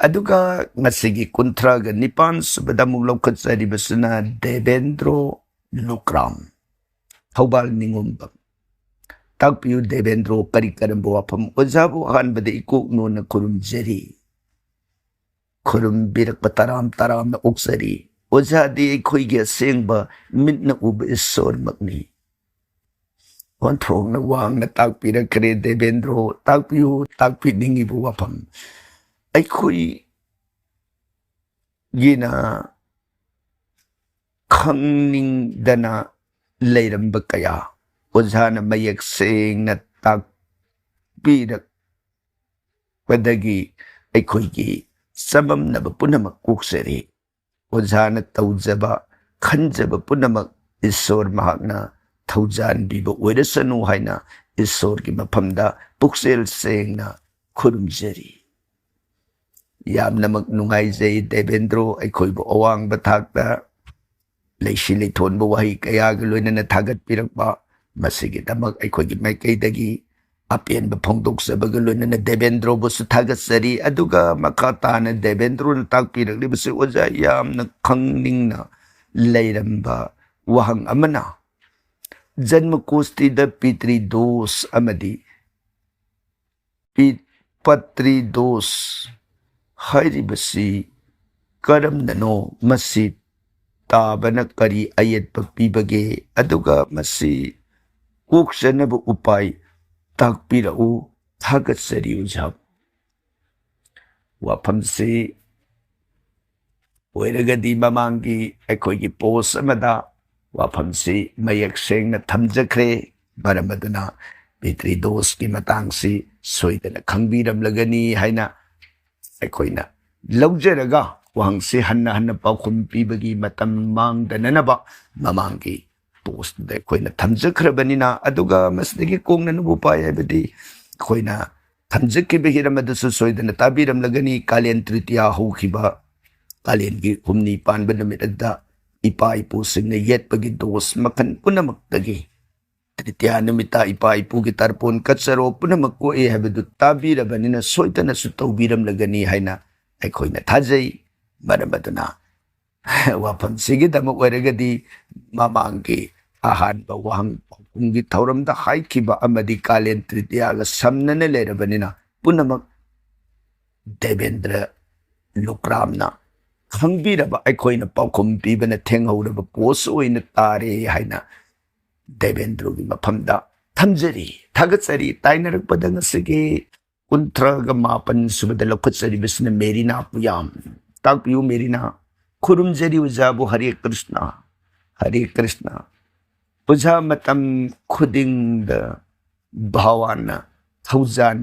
ꯑꯗꯨꯒ ꯉꯁꯤꯒꯤ ꯀꯨꯟꯊ꯭ꯔꯥꯒ ꯅꯤꯄꯥꯟ ꯁꯨꯕꯗ ꯑꯃꯨꯛ ꯂꯧꯈꯠꯆꯔꯤꯕꯁꯤꯅ ꯗꯦꯕꯦꯟꯗ꯭ꯔꯣ ꯂꯨꯀ꯭ꯔꯥꯝ, ꯊꯧꯕꯥꯜ ꯅꯤꯉꯣꯝꯕꯝ꯫ ꯇꯥꯛꯄꯤꯌꯨ ꯗꯦꯕꯦꯟꯗ꯭ꯔꯣ, ꯀꯔꯤ ꯀꯔꯝꯕ ꯋꯥꯐꯝ? ꯑꯣꯖꯥꯕꯨ ꯑꯍꯥꯟꯕꯗ ꯏꯀꯣꯛ ꯅꯣꯟꯅ ꯈꯨꯔꯨꯝꯖꯔꯤ꯫ ꯈꯨꯔꯨꯝꯕꯤꯔꯛꯄ ꯇꯔꯥꯝ ꯇꯔꯥꯝꯅ ꯑꯣꯛꯆꯔꯤ꯫ ꯑꯣꯖꯥꯗꯤ ꯑꯩꯈꯣꯏꯒꯤ ꯑꯁꯦꯡꯕ ꯃꯤꯠꯅ ꯎꯕ ꯏꯁꯣꯔꯃꯛꯅꯤ꯫ ꯑꯣꯟꯊꯣꯛꯅ ꯋꯥꯡꯅ ꯇꯥꯛꯄꯤꯔꯛꯈ꯭ꯔꯦ ꯗꯦꯕꯦꯟꯗ꯭ꯔꯣ꯫ ꯇꯥꯛꯄꯤꯌꯨ, ꯇꯥꯛꯄꯤꯅꯤꯡꯉꯤꯕ ꯋꯥꯐꯝ꯫ ꯑꯩꯈꯣꯏꯒꯤꯅ ꯈꯪꯅꯤꯡꯗꯅ ꯂꯩꯔꯝꯕ ꯀꯌꯥ ꯑꯣꯖꯥꯅ ꯃꯌꯦꯛ ꯁꯦꯡꯅ ꯇꯥꯛꯄꯤꯔꯛꯄꯗꯒꯤ ꯑꯩꯈꯣꯏꯒꯤ ꯆꯃꯝꯅꯕ ꯄꯨꯝꯅꯃꯛ ꯀꯣꯛꯆꯔꯦ꯫ ꯑꯣꯖꯥꯅ ꯇꯧꯖꯕ, ꯈꯟꯖꯕ ꯄꯨꯝꯅꯃꯛ ꯏꯁꯣꯔ ꯃꯍꯥꯛꯅ ꯊꯧꯖꯥꯟꯕꯤꯕ ꯑꯣꯏꯔꯁꯅꯨ ꯍꯥꯏꯅ ꯏꯁꯣꯔꯒꯤ ꯃꯐꯝꯗ ꯄꯨꯛꯆꯦꯜ ꯁꯦꯡꯅ ꯈꯨꯔꯨꯝꯖꯔꯤ꯫ ꯌꯥꯝꯅꯃꯛ ꯅꯨꯡꯉꯥꯏꯖꯩ ꯗꯦꯕꯦꯟꯗ꯭ꯔꯣ, ꯑꯩꯈꯣꯏꯕꯨ ꯑꯋꯥꯡꯕ ꯊꯥꯛꯇ ꯂꯩꯁꯤ ꯂꯩꯊꯣꯟꯕ ꯋꯥꯍꯩ ꯀꯌꯥꯒ ꯂꯣꯏꯅꯅ ꯊꯥꯒꯠꯄꯤꯔꯛꯄ꯫ ꯃꯁꯤꯒꯤꯗꯃꯛ ꯑꯩꯈꯣꯏꯒꯤ ꯃꯥꯏꯀꯩꯗꯒꯤ ꯑꯄꯦꯟꯕ ꯐꯣꯡꯗꯣꯛꯆꯕꯒ ꯂꯣꯏꯅꯅ ꯗꯦꯕꯦꯟꯗ꯭ꯔꯣꯕꯨꯁꯨ ꯊꯥꯒꯠꯆꯔꯤ꯫ ꯑꯗꯨꯒ ꯃꯈꯥ ꯇꯥꯅ ꯗꯦꯕꯦꯟꯗ꯭ꯔꯣꯅ ꯇꯥꯛꯄꯤꯔꯛꯂꯤꯕꯁꯤ ꯑꯣꯖꯥ ꯌꯥꯝꯅ ꯈꯪꯅꯤꯡꯅ ꯂꯩꯔꯝꯕ ꯋꯥꯍꯪ ꯑꯃꯅ, ꯖꯟꯃꯀꯣꯁꯇꯤꯗ ꯄꯤꯇ꯭ꯔꯤꯗꯣꯁ ꯑꯃꯗꯤ ꯄꯤ-, ꯄꯇ꯭ꯔꯤꯗꯣꯁ ꯍꯥꯏꯔꯤꯕꯁꯤ ꯀꯔꯝꯅꯅꯣ? ꯃꯁꯤ ꯇꯥꯕꯅ ꯀꯔꯤ ꯑꯌꯦꯠꯄ ꯄꯤꯕꯒꯦ? ꯑꯗꯨꯒ ꯃꯁꯤ ꯀꯣꯛꯆꯅꯕ ꯎꯄꯥꯏ ꯇꯥꯛꯄꯤꯔꯛꯎ꯫ ꯊꯥꯒꯠꯆꯔꯤ ꯑꯣꯖꯥ꯫ ꯋꯥꯐꯝꯁꯤ ꯑꯣꯏꯔꯒꯗꯤ ꯃꯃꯥꯡꯒꯤ ꯑꯩꯈꯣꯏꯒꯤ ꯄꯣꯁ ꯑꯃꯗ ꯋꯥꯐꯝꯁꯤ ꯃꯌꯦꯛ ꯁꯦꯡꯅ ꯊꯝꯖꯈ꯭ꯔꯦ꯫ ꯃꯔꯝ ꯑꯗꯨꯅ ꯄꯤꯇ꯭ꯔꯤꯗꯣꯁꯀꯤ ꯃꯇꯥꯡꯁꯤ ꯁꯣꯏꯗꯅ ꯈꯪꯕꯤꯔꯝꯂꯒꯅꯤ ꯍꯥꯏꯅ ꯑꯩꯈꯣꯏꯅ ꯂꯧꯖꯔꯒ ꯋꯥꯍꯪꯁꯤ ꯍꯟꯅ ꯍꯟꯅ ꯄꯥꯎꯈꯨꯝ ꯄꯤꯕꯒꯤ ꯃꯇꯝ ꯃꯥꯡꯗꯅꯅꯕ ꯃꯃꯥꯡꯒꯤ ꯄꯣꯁꯇꯨꯗ ꯑꯩꯈꯣꯏꯅ ꯊꯝꯖꯈ꯭ꯔꯕꯅꯤꯅ, ꯑꯗꯨꯒ ꯃꯁꯤꯗꯒꯤ ꯀꯣꯡꯅꯅꯕ ꯎꯄꯥꯏ ꯍꯥꯏꯕꯗꯤ ꯑꯩꯈꯣꯏꯅ ꯊꯝꯖꯈꯤꯕ ꯍꯤꯔꯝ ꯑꯗꯨꯁꯨ ꯁꯣꯏꯗꯅ ꯇꯥꯕꯤꯔꯝꯂꯒꯅꯤ꯫ ꯀꯥꯂꯦꯟ ꯇ꯭ꯔꯤꯇꯤꯌꯥ ꯍꯧꯈꯤꯕ ꯀꯥꯂꯦꯟꯒꯤ ꯍꯨꯝꯅꯤ ꯄꯥꯟꯕ ꯅꯨꯃꯤꯠ ꯑꯗꯨꯗ ꯏꯄꯥ ꯏꯄꯨꯁꯤꯡꯅ ꯌꯦꯠꯄꯒꯤ ꯗꯣꯁ ꯃꯈꯜ ꯄꯨꯝꯅꯃꯛꯇꯒꯤ ꯇ꯭ꯔꯤꯇꯤꯌꯥ ꯅꯨꯃꯤꯠꯇ ꯏꯄꯥ ꯏꯄꯨꯒꯤ ꯇꯔꯄꯣꯟ ꯀꯠꯆꯔꯣ ꯄꯨꯝꯅꯃꯛ ꯀꯣꯛꯏ ꯍꯥꯏꯕꯗꯨ ꯇꯥꯕꯤꯔꯕꯅꯤꯅ ꯁꯣꯏꯗꯅꯁꯨ ꯇꯧꯕꯤꯔꯝꯂꯒꯅꯤ ꯍꯥꯏꯅ ꯑꯩꯈꯣꯏꯅ ꯊꯥꯖꯩ꯫ ꯃꯔꯝ ꯑꯗꯨꯅ ꯋꯥꯐꯝꯁꯤꯒꯤꯗꯃꯛ ꯑꯣꯏꯔꯒꯗꯤ ꯃꯃꯥꯡꯒꯤ ꯑꯍꯥꯟꯕ ꯋꯥꯍꯪ ꯄꯥꯎꯈꯨꯝꯒꯤ ꯊꯧꯔꯝꯗ ꯍꯥꯏꯈꯤꯕ ꯑꯃꯗꯤ ꯀꯥꯂꯦꯟ ꯇ꯭ꯔꯤꯇꯤꯌꯥꯒ ꯁꯝꯅꯅ ꯂꯩꯔꯕꯅꯤꯅ ꯄꯨꯝꯅꯃꯛ ꯗꯦꯕꯦꯟꯗ꯭ꯔ ꯂꯨꯀ꯭ꯔꯥꯝꯅ ꯈꯪꯕꯤꯔꯕ, ꯑꯩꯈꯣꯏꯅ ꯄꯥꯎꯈꯨꯝ ꯄꯤꯕꯅ ꯊꯦꯡꯍꯧꯔꯕ ꯄꯣꯁ ꯑꯣꯏꯅ ꯇꯥꯔꯦ ꯍꯥꯏꯅ ꯗꯦꯕꯦꯟꯗ꯭ꯔꯒꯤ ꯃꯐꯝꯗ ꯊꯝꯖꯔꯤ, ꯊꯥꯒꯠꯆꯔꯤ꯫ ꯇꯥꯏꯅꯔꯛꯄꯗ ꯉꯁꯤꯒꯤ ꯀꯨꯟꯊ꯭ꯔꯥꯒ ꯃꯥꯄꯟ ꯁꯨꯕꯗ ꯂꯧꯈꯠꯆꯔꯤꯕꯁꯤꯅ ꯃꯦꯔꯤꯅꯥ ꯄꯨꯌꯥꯝ꯫ ꯇꯥꯛꯄꯤꯌꯨ ꯃꯦꯔꯤꯅꯥ꯫ ꯈꯨꯔꯨꯝꯖꯔꯤ ꯑꯣꯖꯥꯕꯨ꯫ ꯍꯔꯦ ꯀ꯭ꯔꯤꯁꯅ, ꯍꯔꯦ ꯀ꯭ꯔꯤꯁꯅ꯫ ꯑꯣꯖꯥ, ꯃꯇꯝ ꯈꯨꯗꯤꯡꯗ ꯚꯒꯋꯥꯟꯅ ꯊꯧꯖꯥꯟ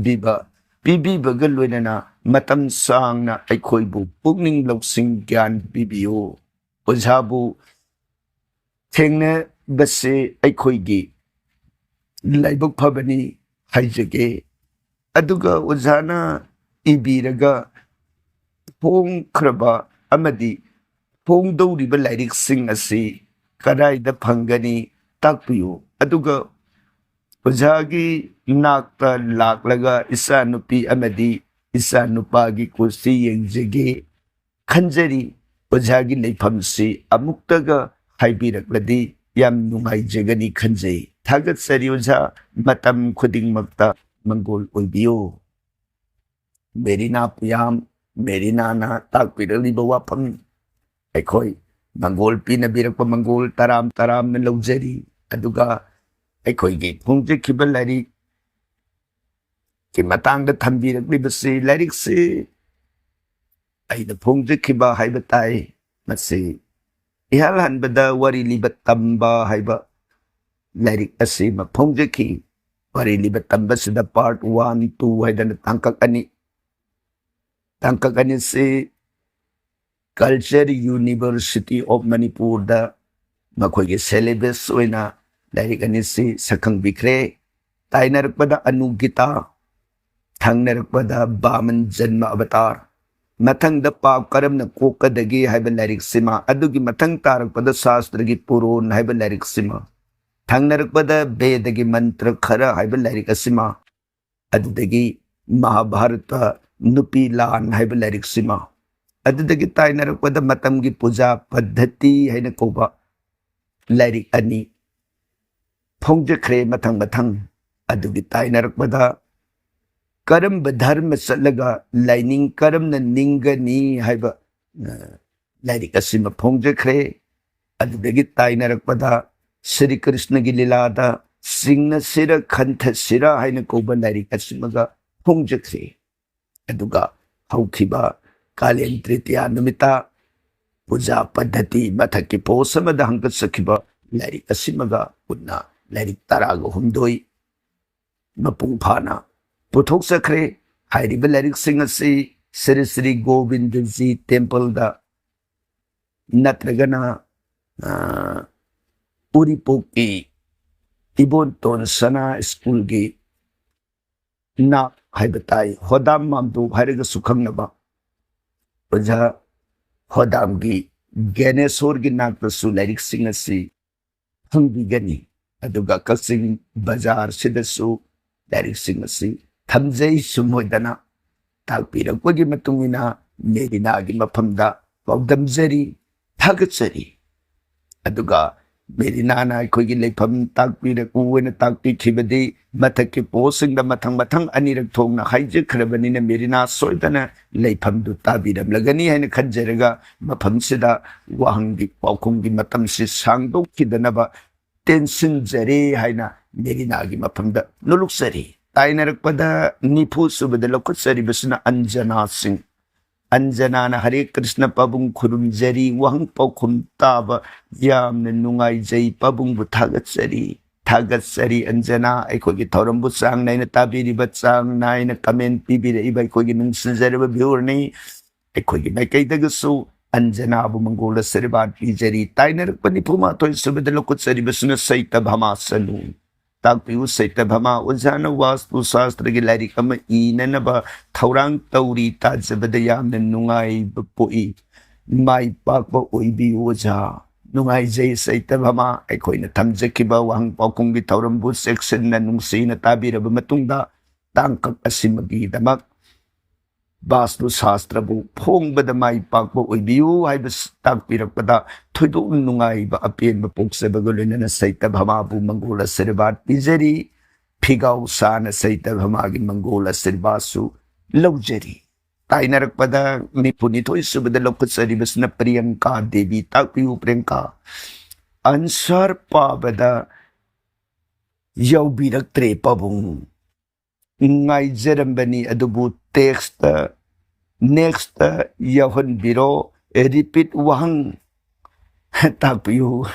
ꯕꯤꯕ ꯄꯤꯕꯤꯕꯒ ꯂꯣꯏꯅꯅ ꯃꯇꯝ ꯁꯥꯡꯅ ꯑꯩꯈꯣꯏꯕꯨ ꯄꯨꯛꯅꯤꯡ ꯂꯧꯁꯤꯡ ꯒ꯭ꯌꯥꯟ ꯄꯤꯕꯤꯌꯨ꯫ ꯑꯣꯖꯥꯕꯨ ꯊꯦꯡꯅꯕꯁꯦ ꯑꯩꯈꯣꯏꯒꯤ ꯂꯥꯏꯕꯛ ꯐꯕꯅꯤ ꯍꯥꯏꯖꯒꯦ꯫ ꯑꯗꯨꯒ ꯑꯣꯖꯥꯅ ꯏꯕꯤꯔꯒ ꯐꯣꯡꯈ꯭ꯔꯕ ꯑꯃꯗꯤ ꯐꯣꯡꯗꯧꯔꯤꯕ ꯂꯥꯏꯔꯤꯛꯁꯤꯡ ꯑꯁꯤ ꯀꯗꯥꯏꯗ ꯐꯪꯒꯅꯤ? ꯇꯥꯛꯄꯤꯌꯨ꯫ ꯑꯗꯨꯒ ꯑꯣꯖꯥꯒꯤ ꯅꯥꯛꯇ ꯂꯥꯛꯂꯒ ꯏꯆꯥꯅꯨꯄꯤ ꯑꯃꯗꯤ ꯏꯆꯥꯅꯨꯄꯥꯒꯤ ꯀꯨꯔꯁꯤ ꯌꯦꯡꯖꯒꯦ ꯈꯟꯖꯔꯤ꯫ ꯑꯣꯖꯥꯒꯤ ꯂꯩꯐꯝꯁꯤ ꯑꯃꯨꯛꯇꯒ ꯍꯥꯏꯕꯤꯔꯛꯂꯗꯤ ꯌꯥꯝ ꯅꯨꯡꯉꯥꯏꯖꯒꯅꯤ ꯈꯟꯖꯩ꯫ ꯊꯥꯒꯠꯆꯔꯤ ꯑꯣꯖꯥ, ꯃꯇꯝ ꯈꯨꯗꯤꯡꯃꯛꯇ ꯃꯪꯒꯣꯜ ꯑꯣꯏꯕꯤꯌꯨ꯫ ꯃꯦꯔꯤꯅꯥ ꯄꯨꯌꯥꯝ, ꯃꯦꯔꯤꯅꯥꯅ ꯇꯥꯛꯄꯤꯔꯛꯂꯤꯕ ꯋꯥꯐꯝ ꯑꯩꯈꯣꯏ ꯃꯪꯒꯣꯜ ꯄꯤꯅꯕꯤꯔꯛꯄ ꯃꯪꯒꯣꯜ ꯇꯔꯥꯝ ꯇꯔꯥꯝꯅ ꯂꯧꯖꯔꯤ꯫ ꯑꯗꯨꯒ ꯑꯩꯈꯣꯏꯒꯤ ꯐꯣꯡꯖꯈꯤꯕ ꯂꯥꯏꯔꯤꯛꯀꯤ ꯃꯇꯥꯡꯗ ꯊꯝꯕꯤꯔꯛꯂꯤꯕꯁꯤ, ꯂꯥꯏꯔꯤꯛꯁꯤ ꯑꯩꯅ ꯐꯣꯡꯖꯈꯤꯕ ꯍꯥꯏꯕ ꯇꯥꯏ꯫ ꯃꯁꯤ ꯏꯍꯥꯟ ꯍꯥꯟꯕꯗ ꯋꯥꯔꯤ ꯂꯤꯕ ꯇꯝꯕ ꯍꯥꯏꯕ ꯂꯥꯏꯔꯤꯛ ꯑꯁꯤꯃ ꯐꯣꯡꯖꯈꯤ꯫ ꯋꯥꯔꯤ ꯂꯤꯕ ꯇꯝꯕꯁꯤꯗ part one, two ꯍꯥꯏꯗꯅ ꯇꯥꯡꯀꯛ ꯑꯅꯤ꯫ ꯇꯥꯡꯀꯛ ꯑꯅꯤꯁꯤ Culture University of ꯃꯅꯤꯄꯨꯔꯗ ꯃꯈꯣꯏꯒꯤ syllabus ꯑꯣꯏꯅ ꯂꯥꯏꯔꯤꯛ ꯑꯅꯤꯁꯤ ꯁꯛꯈꯪꯕꯤꯈ꯭ꯔꯦ꯫ ꯇꯥꯏꯅꯔꯛꯄꯗ ꯑꯅꯨꯒꯤꯇꯥ, ꯊꯪꯅꯔꯛꯄꯗ ꯕꯥꯃꯟ ꯖꯟꯃ ꯑꯕꯇꯥꯔ, ꯃꯊꯪꯗ ꯄꯥꯞ ꯀꯔꯝꯅ ꯀꯣꯛꯀꯗꯒꯦ ꯍꯥꯏꯕ ꯂꯥꯏꯔꯤꯛꯁꯤꯃ, ꯑꯗꯨꯒꯤ ꯃꯊꯪ ꯇꯥꯔꯛꯄꯗ ꯁꯥꯁꯇ꯭ꯔꯒꯤ ꯄꯨꯔꯣꯟ ꯍꯥꯏꯕ ꯂꯥꯏꯔꯤꯛꯁꯤꯃ, ꯊꯪꯅꯔꯛꯄꯗ ꯕꯦꯗꯒꯤ ꯃꯟꯇ꯭ꯔ ꯈꯔ ꯍꯥꯏꯕ ꯂꯥꯏꯔꯤꯛ ꯑꯁꯤꯃ, ꯑꯗꯨꯗꯒꯤ ꯃꯍꯥꯚꯥꯔꯠꯇ ꯅꯨꯄꯤ ꯂꯥꯟ ꯍꯥꯏꯕ ꯂꯥꯏꯔꯤꯛꯁꯤꯃ, ꯑꯗꯨꯗꯒꯤ ꯇꯥꯏꯅꯔꯛꯄꯗ ꯃꯇꯝꯒꯤ ꯄꯨꯖꯥ ꯄద్ధꯇꯤ ꯍꯥꯏꯅ ꯀꯧꯕ ꯂꯥꯏꯔꯤꯛ ꯑꯅꯤ ꯐꯣꯡꯖꯈ꯭ꯔꯦ ꯃꯊꯪ ꯃꯊꯪ꯫ ꯑꯗꯨꯒꯤ ꯇꯥꯏꯅꯔꯛꯄꯗ ꯀꯔꯝꯕ ꯙꯔꯃ ꯆꯠꯂꯒ ꯂꯥꯏꯅꯤꯡ ꯀꯔꯝꯅ ꯅꯤꯡꯒꯅꯤ ꯍꯥꯏꯕ, ꯑ, ꯂꯥꯏꯔꯤꯛ ꯑꯁꯤꯃ ꯐꯣꯡꯖꯈ꯭ꯔꯦ꯫ ꯑꯗꯨꯗꯒꯤ ꯇꯥꯏꯅꯔꯛꯄꯗ ꯁ꯭ꯔꯤ ꯀ꯭ꯔꯤꯁꯅꯒꯤ ꯂꯤꯂꯥꯗ ꯆꯤꯡꯅꯁꯤꯔ ꯈꯟꯊꯁꯤꯔ ꯍꯥꯏꯅ ꯀꯧꯕ ꯂꯥꯏꯔꯤꯛ ꯑꯁꯤꯃꯒ ꯐꯣꯡꯖꯈ꯭ꯔꯦ꯫ ꯑꯗꯨꯒ ꯍꯧꯈꯤꯕ ꯀꯥꯂꯦꯟ ꯇ꯭ꯔꯤꯇꯤꯌꯥ ꯅꯨꯃꯤꯠꯇ ꯄꯨꯖꯥ ꯄꯗꯙꯇꯤ ꯃꯊꯛꯀꯤ post ꯑꯃꯗ ꯍꯪꯒꯠꯆꯈꯤꯕ ꯂꯥꯏꯔꯤꯛ ꯑꯁꯤꯃꯒ ꯄꯨꯟꯅ ꯂꯥꯏꯔꯤꯛ ꯇꯔꯥꯒ ꯍꯨꯝꯗꯣꯏ ꯃꯄꯨꯡ ꯐꯥꯅ ꯄꯨꯊꯣꯛꯆꯈ꯭ꯔꯦ꯫ ꯍꯥꯏꯔꯤꯕ ꯂꯥꯏꯔꯤꯛꯁꯤꯡ ꯑꯁꯤ ꯁ꯭ꯔꯤ ꯁ꯭ꯔꯤ ꯒꯣꯕꯤꯟꯗꯖꯤ temple ꯗ ꯅꯠꯇ꯭ꯔꯒꯅ, ꯑ, ꯎꯔꯤꯄꯣꯛꯀꯤ ꯏꯕꯣꯟꯇꯣꯟ ꯁꯅꯥ school ꯒꯤ ꯅꯥꯛ ꯍꯥꯏꯕ ꯇꯥꯏ, ꯍꯣꯗꯥꯝ ꯃꯥꯝꯗꯣꯞ ꯍꯥꯏꯔꯒꯁꯨ ꯈꯪꯅꯕ ꯑꯣꯖꯥ ꯍꯣꯗꯥꯝꯒꯤ ꯒ꯭ꯌꯥꯅꯦꯁꯣꯔꯒꯤ ꯅꯥꯛꯇꯁꯨ ꯂꯥꯏꯔꯤꯛꯁꯤꯡ ꯑꯁꯤ ꯐꯪꯕꯤꯒꯅꯤ꯫ ꯑꯗꯨꯒ ꯀꯛꯆꯤꯡ ꯕꯖꯥꯔꯁꯤꯗꯁꯨ ꯂꯥꯏꯔꯤꯛꯁꯤꯡ ꯑꯁꯤ ꯊꯝꯖꯩ꯫ ꯁꯨꯝ ꯑꯣꯏꯗꯅ ꯇꯥꯛꯄꯤꯔꯛꯄꯒꯤ ꯃꯇꯨꯡ ꯏꯟꯅ ꯃꯦꯔꯤꯅꯥꯒꯤ ꯃꯐꯝꯗ ꯄꯥꯎꯗꯝꯖꯔꯤ, ꯊꯥꯒꯠꯆꯔꯤ꯫ ꯑꯗꯨꯒ ꯃꯦꯔꯤꯅꯥꯅ ꯑꯩꯈꯣꯏꯒꯤ ꯂꯩꯐꯝ ꯇꯥꯛꯄꯤꯔꯛꯎ ꯍꯥꯏꯅ ꯇꯥꯛꯄꯤꯈꯤꯕꯗꯤ ꯃꯊꯛꯀꯤ ꯄꯣꯁꯁꯤꯡꯗ ꯃꯊꯪ ꯃꯊꯪ ꯑꯅꯤꯔꯛ ꯊꯣꯛꯅ ꯍꯥꯏꯖꯈ꯭ꯔꯕꯅꯤꯅ, ꯃꯦꯔꯤꯅꯥ ꯁꯣꯏꯗꯅ ꯂꯩꯐꯝꯗꯨ ꯇꯥꯕꯤꯔꯝꯂꯒꯅꯤ ꯍꯥꯏꯅ ꯈꯟꯖꯔꯒ, ꯃꯐꯝꯁꯤꯗ ꯋꯥꯍꯪꯒꯤ ꯄꯥꯎꯈꯨꯝꯒꯤ ꯃꯇꯝꯁꯤ ꯁꯥꯡꯗꯣꯛꯈꯤꯗꯅꯕ ꯇꯦꯟꯁꯤꯟꯖꯔꯤ ꯍꯥꯏꯅ ꯃꯦꯔꯤꯅꯥꯒꯤ ꯃꯐꯝꯗ ꯅꯣꯂꯨꯛꯆꯔꯤ꯫ ꯇꯥꯏꯅꯔꯛꯄꯗ ꯅꯤꯐꯨ ꯁꯨꯕꯗ ꯂꯧꯈꯠꯆꯔꯤꯕꯁꯤꯅ ꯑꯟꯖꯅꯥ ꯁꯤꯡ꯫ ꯑꯟꯖꯅꯥꯅ ꯍꯔꯦ ꯀ꯭ꯔꯤꯁꯅ ꯄꯥꯕꯨꯡ ꯈꯨꯔꯨꯝꯖꯔꯤ, ꯋꯥꯍꯪ ꯄꯥꯎꯈꯨꯝ ꯇꯥꯕ ꯌꯥꯝꯅ ꯅꯨꯡꯉꯥꯏꯖꯩ, ꯄꯥꯕꯨꯡꯕꯨ ꯊꯥꯒꯠꯆꯔꯤ꯫ ꯊꯥꯒꯠꯆꯔꯤ ꯑꯟꯖꯅꯥ, ꯑꯩꯈꯣꯏꯒꯤ ꯊꯧꯔꯝꯕꯨ ꯆꯥꯡ ꯅꯥꯏꯅ ꯇꯥꯕꯤꯔꯤꯕ, ꯆꯥꯡ ꯅꯥꯏꯅ ꯀꯃꯦꯟ ꯄꯤꯕꯤꯔꯛꯏꯕ ꯑꯩꯈꯣꯏꯒꯤ ꯅꯨꯡꯁꯤꯖꯔꯕ ꯚ꯭ꯌꯨꯋꯔꯅꯤ꯫ ꯑꯩꯈꯣꯏꯒꯤ ꯃꯥꯏꯀꯩꯗꯒꯤꯁꯨ ꯑꯟꯖꯅꯥꯕꯨ ꯃꯪꯒꯣꯜ ꯑꯁꯤꯔꯕꯥꯗ ꯄꯤꯖꯔꯤ꯫ ꯇꯥꯏꯅꯔꯛꯄ ꯅꯤꯐꯨ ꯃꯥꯊꯣꯏ ꯁꯨꯕꯗ ꯂꯧꯈꯠꯆꯔꯤꯕꯁꯤꯅ ꯁꯩꯇꯚꯃꯥ ꯁꯅꯨ꯫ ꯇꯥꯛꯄꯤꯌꯨ ꯁꯩꯇꯚꯃꯥ, ꯑꯣꯖꯥꯅ ꯋꯥꯁꯇꯨ ꯁꯥꯁꯇ꯭ꯔꯒꯤ ꯂꯥꯏꯔꯤꯛ ꯑꯃ ꯏꯅꯅꯕ ꯊꯧꯔꯥꯡ ꯇꯧꯔꯤ, ꯇꯥꯖꯕꯗ ꯌꯥꯝꯅ ꯅꯨꯡꯉꯥꯏꯕ ꯄꯣꯛꯏ꯫ ꯃꯥꯏ ꯄꯥꯛꯄ ꯑꯣꯏꯕꯤꯌꯨ ꯑꯣꯖꯥ꯫ ꯅꯨꯡꯉꯥꯏꯖꯩ ꯁꯩꯇꯚꯃꯥ, ꯑꯩꯈꯣꯏꯅ ꯊꯝꯖꯈꯤꯕ ꯋꯥꯍꯪ ꯄꯥꯎꯈꯨꯝꯒꯤ ꯊꯧꯔꯝꯕꯨ ꯆꯦꯛꯁꯤꯟꯅ ꯅꯨꯡꯁꯤꯅ ꯇꯥꯕꯤꯔꯕ ꯃꯇꯨꯡꯗ, ꯇꯥꯡꯀꯛ ꯑꯁꯤꯃꯒꯤꯗꯃꯛ ꯕꯥꯁꯇꯨ ꯁꯥꯁꯇ꯭ꯔꯕꯨ ꯐꯣꯡꯕꯗ ꯃꯥꯏ ꯄꯥꯛꯄ ꯑꯣꯏꯕꯤꯌꯨ ꯍꯥꯏꯕ ꯇꯥꯛꯄꯤꯔꯛꯄꯗ ꯊꯣꯏꯗꯣꯛꯅ ꯅꯨꯡꯉꯥꯏꯕ ꯑꯄꯦꯟꯕ ꯄꯣꯛꯆꯕꯒ ꯂꯣꯏꯅꯅ ꯁꯩꯇꯚꯃꯥꯕꯨ ꯃꯪꯒꯣꯜ ꯑꯁꯤꯔꯕꯥꯗ ꯄꯤꯖꯔꯤ꯫ ꯐꯤꯒꯥꯎ ꯁꯥꯅ ꯁꯩꯇꯚꯃꯥꯒꯤ ꯃꯪꯒꯣꯜ ꯑꯁꯤꯔꯕꯥꯗꯁꯨ ꯂꯧꯖꯔꯤ꯫ ꯇꯥꯏꯅꯔꯛꯄꯗ ꯅꯤꯐꯨ ꯅꯤꯊꯣꯏ ꯁꯨꯕꯗ ꯂꯧꯈꯠꯆꯔꯤꯕꯁꯤꯅ ꯄ꯭ꯔꯤꯌꯪꯀꯥ ꯗꯦꯕꯤ꯫ ꯇꯥꯛꯄꯤꯌꯨ ꯄ꯭ꯔꯤꯌꯪꯀꯥ꯫ ꯑꯟꯁꯥꯔ ꯄꯥꯕꯗ ꯌꯥꯎꯕꯤꯔꯛꯇ꯭ꯔꯦ ꯄꯥꯕꯨꯡ꯫ ꯉꯥꯏꯖꯔꯝꯕꯅꯤ, ꯑꯗꯨꯕꯨ ꯇꯦꯛꯁꯇ, ꯅꯦꯛꯁꯇ ꯌꯥꯎꯍꯟꯕꯤꯔꯣ꯫ ꯔꯤꯄꯤꯠ ꯋꯥꯍꯪ ꯇꯥꯛꯄꯤꯌꯨ꯫